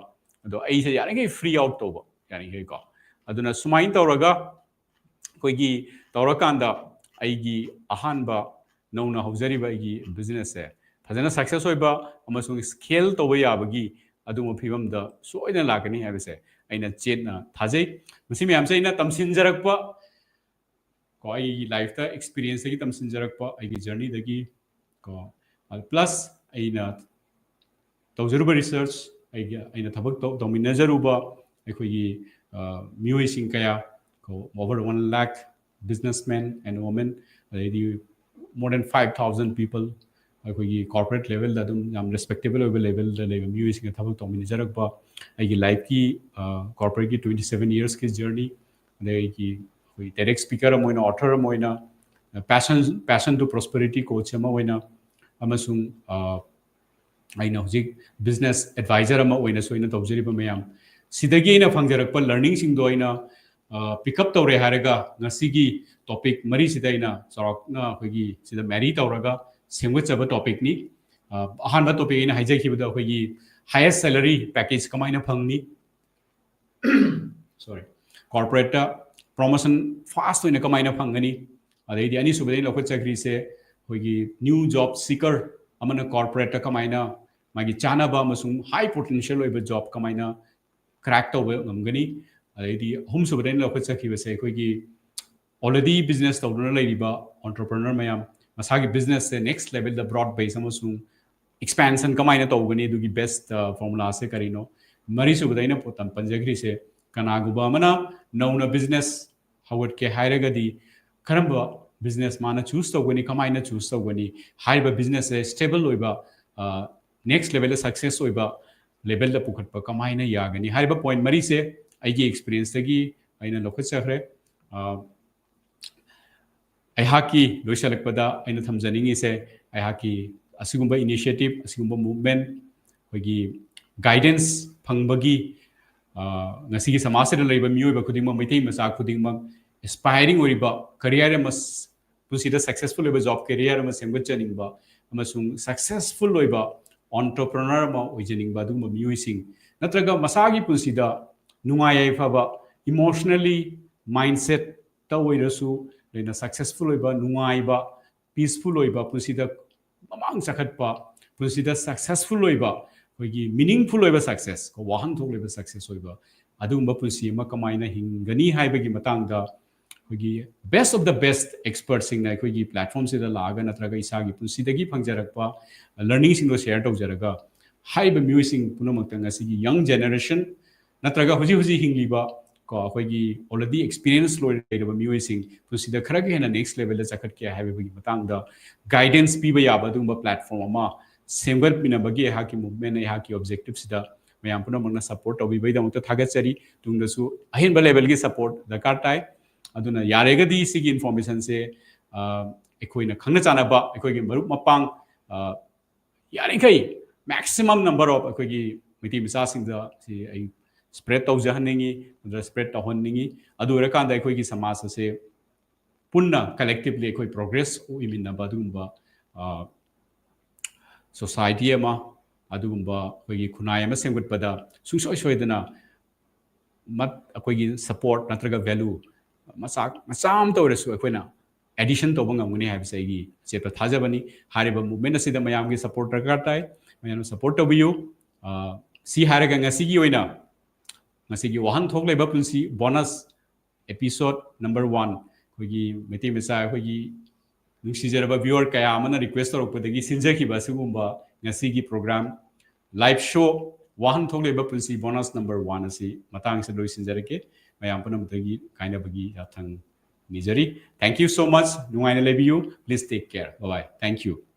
ꯑꯗꯣ ꯑꯩꯁꯦ ꯌꯥꯔꯤꯈꯩ free out ꯇꯧꯕ, ꯌꯥꯔꯤꯈꯩꯀꯣ꯫ ꯑꯗꯨꯅ ꯁꯨꯃꯥꯏꯅ ꯇꯧꯔꯒ ꯑꯩꯈꯣꯏꯒꯤ ꯇꯧꯔꯀꯥꯟꯗ ꯑꯩꯒꯤ ꯑꯍꯥꯟꯕ ꯅꯧꯅ ꯍꯧꯖꯔꯤꯕ ꯑꯩꯒꯤ businessꯁꯦ ꯐꯖꯅ success ꯑꯣꯏꯕ ꯑꯃꯁꯨꯡ scale ꯇꯧꯕ ꯌꯥꯕꯒꯤ ꯑꯗꯨꯒꯨꯝꯕ ꯐꯤꯕꯝꯗ ꯁꯣꯏꯗꯅ ꯂꯥꯛꯀꯅꯤ ꯍꯥꯏꯕꯁꯦ ꯑꯩꯅ ꯆꯦꯠꯅ ꯊꯥꯖꯩ꯫ ꯃꯁꯤ ꯃꯌꯥꯝꯁꯦ ꯑꯩꯅ ꯇꯝꯁꯤꯟꯖꯔꯛꯄ ꯀꯣ, ꯑꯩꯒꯤ lifeꯇ experienceꯇꯒꯤ ꯇꯝꯁꯤꯟꯖꯔꯛꯄ ꯑꯩꯒꯤ journeyꯗꯒꯤ ꯀꯣ, plus ꯑꯩꯅ ꯇꯧꯖꯔꯨꯕ research, ꯑꯩꯒꯤ, ꯑꯩꯅ ꯊꯕꯛ ꯇꯧ- ꯇꯧꯃꯤꯟꯅꯖꯔꯨꯕ ꯑꯩꯈꯣꯏꯒꯤ, ꯑ, ꯃꯤꯑꯣꯏꯁꯤꯡ ꯀꯌꯥ ꯀꯣ, over one lakh businessmen and women, ꯑꯗꯩꯗꯤ more than five thousand people, ꯑꯩꯈꯣꯏꯒꯤ corporate levelꯗ ꯑꯗꯨꯝ ꯌꯥꯝ respectable ꯑꯣꯏꯕ levelꯗ ꯂꯩꯕ ꯃꯤꯑꯣꯏꯁꯤꯡꯒ ꯊꯕꯛ ꯇꯧꯃꯤꯟꯅꯖꯔꯛꯄ, ꯑꯩꯒꯤ lifeꯀꯤ, ꯑ, corporateꯀꯤ twenty seven yearsꯀꯤ journey, ꯑꯗꯩ ꯑꯩꯒꯤ ꯑꯩꯈꯣꯏ TEDx speaker ꯑꯃ ꯑꯣꯏꯅ, author ꯑꯃ ꯑꯣꯏꯅ, passion, Passion to Prosperity coach ꯑꯃ ꯑꯣꯏꯅ, ꯑꯃꯁꯨꯡ, ꯑ, ꯑꯩꯅ ꯍꯧꯖꯤꯛ business advisor ꯑꯃ ꯑꯣꯏꯅꯁꯨ ꯑꯩꯅ ꯇꯧꯖꯔꯤꯕ ꯃꯌꯥꯝ ꯁꯤꯗꯒꯤ ꯑꯩꯅ ꯐꯪꯖꯔꯛꯄ learningꯁꯤꯡꯗꯣ ꯑꯩꯅ, ꯑ, pick up ꯇꯧꯔꯦ ꯍꯥꯏꯔꯒ ꯉꯁꯤꯒꯤ topic ꯃꯔꯤꯁꯤꯗ ꯑꯩꯅ ꯆꯥꯎꯔꯥꯛꯅ ꯑꯩꯈꯣꯏꯒꯤ ꯁꯤꯗ marry ꯇꯧꯔꯒ ꯁꯦꯝꯒꯠꯆꯕ topicꯅꯤ꯫ ꯑ, ꯑꯍꯥꯟꯕ topic ꯑꯩꯅ ꯍꯥꯏꯖꯈꯤꯕꯗ ꯑꯩꯈꯣꯏꯒꯤ highest salary package ꯀꯃꯥꯏꯅ ꯐꯪꯅꯤ, sorry, corporateꯇ promotion fast ꯑꯣꯏꯅ ꯀꯃꯥꯏꯅ ꯐꯪꯒꯅꯤ, ꯑꯗꯩꯗꯤ ꯑꯅꯤꯁꯨꯕꯗ ꯑꯩꯅ ꯂꯧꯈꯠꯆꯈ꯭ꯔꯤꯁꯦ ꯑꯩꯈꯣꯏꯒꯤ new job seeker ꯑꯃꯅ corporateꯇ ꯀꯃꯥꯏꯅ ꯃꯥꯒꯤ ꯆꯥꯅꯕ ꯑꯃꯁꯨꯡ high potential ꯑꯣꯏꯕ job ꯀꯃꯥꯏꯅ crack ꯇꯧꯕ ꯉꯝꯒꯅꯤ, ꯑꯗꯩꯗꯤ ꯑꯍꯨꯝꯁꯨꯕꯗ ꯑꯩꯅ ꯂꯧꯈꯠꯆꯈꯤꯕꯁꯦ ꯑꯩꯈꯣꯏꯒꯤ already business ꯇꯧꯗꯨꯅ ꯂꯩꯔꯤꯕ entrepreneur ꯃꯌꯥꯝ, ꯃꯁꯥꯒꯤ businessꯁꯦ next levelꯗ broad base ꯑꯃꯁꯨꯡ expansion ꯀꯃꯥꯏꯅ ꯇꯧꯒꯅꯤ, ꯑꯗꯨꯒꯤ best, ꯑ, formulaꯁꯦ ꯀꯔꯤꯅꯣ? ꯃꯔꯤꯁꯨꯕꯗ ꯑꯩꯅ ꯄꯣ-, ꯇꯝ-, ꯄꯟꯖꯈ꯭ꯔꯤꯁꯦ, ꯀꯅꯥꯒꯨꯝꯕ ꯑꯃꯅ ꯅꯧꯅ business ꯍꯧꯒꯠꯀꯦ ꯍꯥꯏꯔꯒꯗꯤ ꯀꯔꯝꯕ business ꯃꯥꯅ choose ꯇꯧꯒꯅꯤ, ꯀꯃꯥꯏꯅ choose ꯇꯧꯒꯅꯤ? ꯍꯥꯏꯔꯤꯕ businessꯁꯦ stable ꯑꯣꯏꯕ, ꯑ, next levelꯗ success ꯑꯣꯏꯕ, ꯂꯦꯚꯦꯜꯗ ꯄꯨꯈꯠꯄ ꯀꯃꯥꯏꯅ ꯌꯥꯒꯅꯤ ꯍꯥꯏꯔꯤꯕ ꯄꯣꯏꯟꯠ ꯃꯔꯤꯁꯦ ꯑꯩꯒꯤ ꯑꯦꯛꯁꯄꯤꯔꯤꯌꯦꯟꯁꯇꯒꯤ ꯑꯩꯅ ꯂꯧꯈꯠꯆꯈ꯭ꯔꯦ꯫ ꯑꯩꯍꯥꯛꯀꯤ ꯂꯣꯏꯁꯤꯜꯂꯛꯄꯗ ꯑꯩꯅ ꯊꯝꯖꯅꯤꯡꯉꯤꯁꯦ, ꯑꯩꯍꯥꯛꯀꯤ ꯑꯁꯤꯒꯨꯝꯕ ꯏꯅꯤꯁꯤꯌꯦꯇꯤꯚ, ꯑꯁꯤꯒꯨꯝꯕ ꯃꯨꯚꯃꯦꯟꯠ, ꯑꯩꯈꯣꯏꯒꯤ ꯒꯥꯏꯗꯦꯟꯁ ꯐꯪꯕꯒꯤ ꯉꯁꯤꯒꯤ ꯁꯃꯥꯖꯁꯤꯗ ꯂꯩꯕ ꯃꯤꯑꯣꯏꯕ ꯈꯨꯗꯤꯡꯃꯛ, ꯃꯩꯇꯩ ꯃꯆꯥ ꯈꯨꯗꯤꯡꯃꯛ ꯑꯦꯁꯄꯥꯏꯔꯤꯡ ꯑꯣꯏꯔꯤꯕ ꯀꯦꯔꯤꯌꯔ ꯑꯃ, ꯄꯨꯟꯁꯤꯗ ꯁꯛꯁꯦꯁꯐꯨꯜ ꯑꯣꯏꯕ ꯖꯣꯕ ꯀꯦꯔꯤꯌꯔ ꯑꯃ ꯁꯦꯝꯒꯠꯆꯅꯤꯡꯕ ꯑꯃꯁꯨꯡ ꯁꯛꯁꯦꯁꯐꯨꯜ ꯑꯣꯏꯕ ꯑꯣꯟꯇꯔꯄ꯭ꯔꯅꯔ ꯑꯃ ꯑꯣꯏꯖꯅꯤꯡꯕ ꯑꯗꯨꯒꯨꯝꯕ ꯃꯤꯑꯣꯏꯁꯤꯡ, ꯅꯠꯇ꯭ꯔꯒ ꯃꯁꯥꯒꯤ ꯄꯨꯟꯁꯤꯗ ꯅꯨꯡꯉꯥꯏ ꯌꯥꯏꯐꯕ, ꯏꯃꯣꯁꯅꯦꯜꯂꯤ, ꯃꯥꯏꯟꯁꯦꯠꯇ ꯑꯣꯏꯔꯁꯨ ꯂꯩꯅ ꯁꯛꯁꯦꯁꯐꯨꯜ ꯑꯣꯏꯕ, ꯅꯨꯡꯉꯥꯏꯕ, ꯄꯤꯁꯐꯨꯜ ꯑꯣꯏꯕ, ꯄꯨꯟꯁꯤꯗ ꯃꯃꯥꯡ ꯆꯈꯠꯄ, ꯄꯨꯟꯁꯤꯗ ꯁꯛꯁꯦꯁꯐꯨꯜ ꯑꯣꯏꯕ, ꯑꯩꯈꯣꯏꯒꯤ ꯃꯤꯅꯤꯡꯐꯨꯜ ꯑꯣꯏꯕ ꯁꯛꯁꯦꯁ, ꯋꯥꯍꯟꯊꯣꯛ ꯂꯩꯕ ꯁꯛꯁꯦꯁ ꯑꯣꯏꯕ ꯑꯗꯨꯒꯨꯝꯕ ꯄꯨꯟꯁꯤ ꯑꯃ ꯀꯃꯥꯏꯅ ꯍꯤꯡꯒꯅꯤ ꯍꯥꯏꯕꯒꯤ ꯃꯇꯥꯡꯗ ꯑꯩꯈꯣꯏꯒꯤ best of the best expertꯁꯤꯡꯅ ꯑꯩꯈꯣꯏꯒꯤ ꯄ꯭ꯂꯦꯠꯐꯣꯝꯁꯤꯗ ꯂꯥꯛꯑꯒ ꯅꯠꯇ꯭ꯔꯒ ꯏꯁꯥꯒꯤ ꯄꯨꯟꯁꯤꯗꯒꯤ ꯐꯪꯖꯔꯛꯄ ꯂꯔꯅꯤꯡꯁꯤꯡꯗꯣ ꯁꯦꯌꯔ ꯇꯧꯖꯔꯒ ꯍꯥꯏꯔꯤꯕ ꯃꯤꯑꯣꯏꯁꯤꯡ ꯄꯨꯝꯅꯃꯛꯇ ꯉꯁꯤꯒꯤ ꯌꯪ ꯖꯦꯅꯦꯔꯦꯁꯟ ꯅꯠꯇ꯭ꯔꯒ ꯍꯧꯖꯤꯛ ꯍꯧꯖꯤꯛ ꯍꯤꯡꯂꯤꯕ ꯀꯣ ꯑꯩꯈꯣꯏꯒꯤ ꯑꯣꯜꯔꯦꯗꯤ ꯑꯦꯛꯁꯄꯤꯔꯤꯌꯦꯟꯁ ꯂꯣꯏꯔꯕ ꯃꯤꯑꯣꯏꯁꯤꯡ ꯄꯨꯟꯁꯤꯗ ꯈꯔꯒ ꯍꯦꯟꯅ ꯅꯦꯛꯁ ꯂꯦꯚꯦꯜꯗ ꯆꯈꯠꯀꯦ ꯍꯥꯏꯕꯒꯤ ꯃꯇꯥꯡꯗ ꯒꯥꯏꯗꯦꯟꯁ ꯄꯤꯕ ꯌꯥꯕ ꯑꯗꯨꯒꯨꯝꯕ ꯄ꯭ꯂꯦꯠꯐꯣꯝ ꯑꯃ ꯁꯦꯝꯒꯠꯃꯤꯟꯅꯕꯒꯤ ꯑꯩꯍꯥꯛꯀꯤ ꯃꯨꯚꯃꯦꯟ, ꯑꯩꯍꯥꯛꯀꯤ ꯑꯣꯕꯖꯦꯛꯇꯤꯞꯁꯤꯗ ꯃꯌꯥꯝ ꯄꯨꯝꯅꯃꯛꯅ ꯁꯄꯣꯔꯠ ꯇꯧꯕꯤꯕꯒꯤꯗꯃꯛꯇ ꯊꯥꯒꯠꯆꯔꯤ꯫ ꯇꯨꯡꯗꯁꯨ ꯑꯍꯦꯟꯕ ꯂꯦꯚꯦꯜꯒꯤ ꯁꯄꯣꯔꯠ ꯗꯔꯀꯥꯔ ꯇꯥꯏ꯫ ꯑꯗꯨꯅ ꯌꯥꯔꯒꯗꯤ ꯁꯤꯒꯤ ꯏꯟꯐꯣꯔꯃꯦꯁꯟꯁꯦ ꯑꯩꯈꯣꯏꯅ ꯈꯪꯅ ꯆꯥꯟꯅꯕ ꯑꯩꯈꯣꯏꯒꯤ ꯃꯔꯨꯞ ꯃꯄꯥꯡ ꯌꯥꯔꯤꯈꯩ maximum number of ꯑꯩꯈꯣꯏꯒꯤ ꯃꯩꯇꯩ ꯃꯆꯥꯁꯤꯡꯗ ꯁꯤ ꯑꯩ ꯁ꯭ꯄ꯭ꯔꯦꯗ ꯇꯧꯖꯍꯟꯅꯤꯡꯉꯤ, ꯅꯠꯇ꯭ꯔꯒ ꯁ꯭ꯄ꯭ꯔꯦꯗ ꯇꯧꯍꯟꯅꯤꯡꯉꯤ꯫ ꯑꯗꯨ ꯑꯣꯏꯔꯀꯥꯟꯗ ꯑꯩꯈꯣꯏꯒꯤ ꯁꯃꯥꯖ ꯑꯁꯦ ꯄꯨꯟꯅ ꯀꯂꯦꯛꯇꯤꯚꯂꯤ ꯑꯩꯈꯣꯏ ꯄ꯭ꯔꯣꯒ꯭ꯔꯦꯁ ꯑꯣꯏꯃꯤꯟꯅꯕ ꯑꯗꯨꯒꯨꯝꯕ ꯁꯣꯁꯥꯏꯇꯤ ꯑꯃ, ꯑꯗꯨꯒꯨꯝꯕ ꯑꯩꯈꯣꯏꯒꯤ ꯈꯨꯟꯅꯥꯏ ꯑꯃ ꯁꯦꯝꯒꯠꯄꯗ ꯁꯨꯡꯁꯣꯏ ꯁꯣꯏꯗꯅ ꯑꯩꯈꯣꯏꯒꯤ ꯁꯄꯣꯔꯠ ꯅꯠꯇ꯭ꯔꯒ ꯚꯦꯂꯨ ꯃꯆꯥ ꯃꯆꯥ ꯑꯃꯇ ꯑꯣꯏꯔꯁꯨ ꯑꯩꯈꯣꯏꯅ ꯑꯦꯗꯤꯁꯟ ꯇꯧꯕ ꯉꯝꯒꯅꯤ ꯍꯥꯏꯕꯁꯦ ꯑꯩꯒꯤ ꯑꯆꯦꯠꯄ ꯊꯥꯖꯕꯅꯤ꯫ ꯍꯥꯏꯔꯤꯕ ꯃꯨꯚꯃꯦꯟꯠ ꯑꯁꯤꯗ ꯃꯌꯥꯝꯒꯤ ꯁꯄꯣꯔꯠ ꯗꯔꯀꯥꯔ ꯇꯥꯏ꯫ ꯃꯌꯥꯝꯅ ꯁꯄꯣꯔꯠ ꯇꯧꯕꯤꯌꯨ꯫ ꯁꯤ ꯍꯥꯏꯔꯒ ꯉꯁꯤꯒꯤ ꯑꯣꯏꯅ ꯉꯁꯤꯒꯤ ꯋꯥꯍꯟꯊꯣꯛ ꯂꯩꯕ ꯄꯨꯟꯁꯤ ꯕꯣꯅꯁ ꯑꯦꯄꯤꯁꯣꯗ ꯅꯝꯕꯔ ꯋꯥꯟ, ꯑꯩꯈꯣꯏꯒꯤ ꯃꯩꯇꯩ ꯃꯆꯥ ꯑꯩꯈꯣꯏꯒꯤ ꯅꯨꯡꯁꯤꯖꯔꯕ ꯚ꯭ꯌꯨꯋꯔ ꯀꯌꯥ ꯑꯃꯅ ꯔꯤꯀ꯭ꯋꯦꯁ ꯇꯧꯔꯛꯄꯗꯒꯤ ꯁꯤꯟꯖꯈꯤꯕ ꯑꯁꯤꯒꯨꯝꯕ ꯉꯁꯤꯒꯤ ꯄ꯭ꯔꯣꯒ꯭ꯔꯥꯝ ꯂꯥꯏꯚ ꯁꯣ ꯋꯥꯍꯟꯊꯣꯛ ꯂꯩꯕ ꯄꯨꯟꯁꯤ ꯕꯣꯅꯁ ꯅꯝꯕꯔ ꯋꯥꯟ ꯑꯁꯤ ꯃꯇꯥꯡꯁꯤꯗ ꯂꯣꯏꯁꯤꯟꯖꯔꯒꯦ꯫ ꯃꯌꯥꯝ ꯄꯨꯝꯅꯃꯛꯇꯒꯤ ꯀꯥꯏꯅꯕꯒꯤ ꯌꯥꯊꯪ ꯅꯤꯖꯔꯤ꯫ Thank you so much. ꯅꯨꯡꯉꯥꯏꯅ ꯂꯩꯕꯤꯌꯨ꯫ Please take care. Bye bye. Thank you.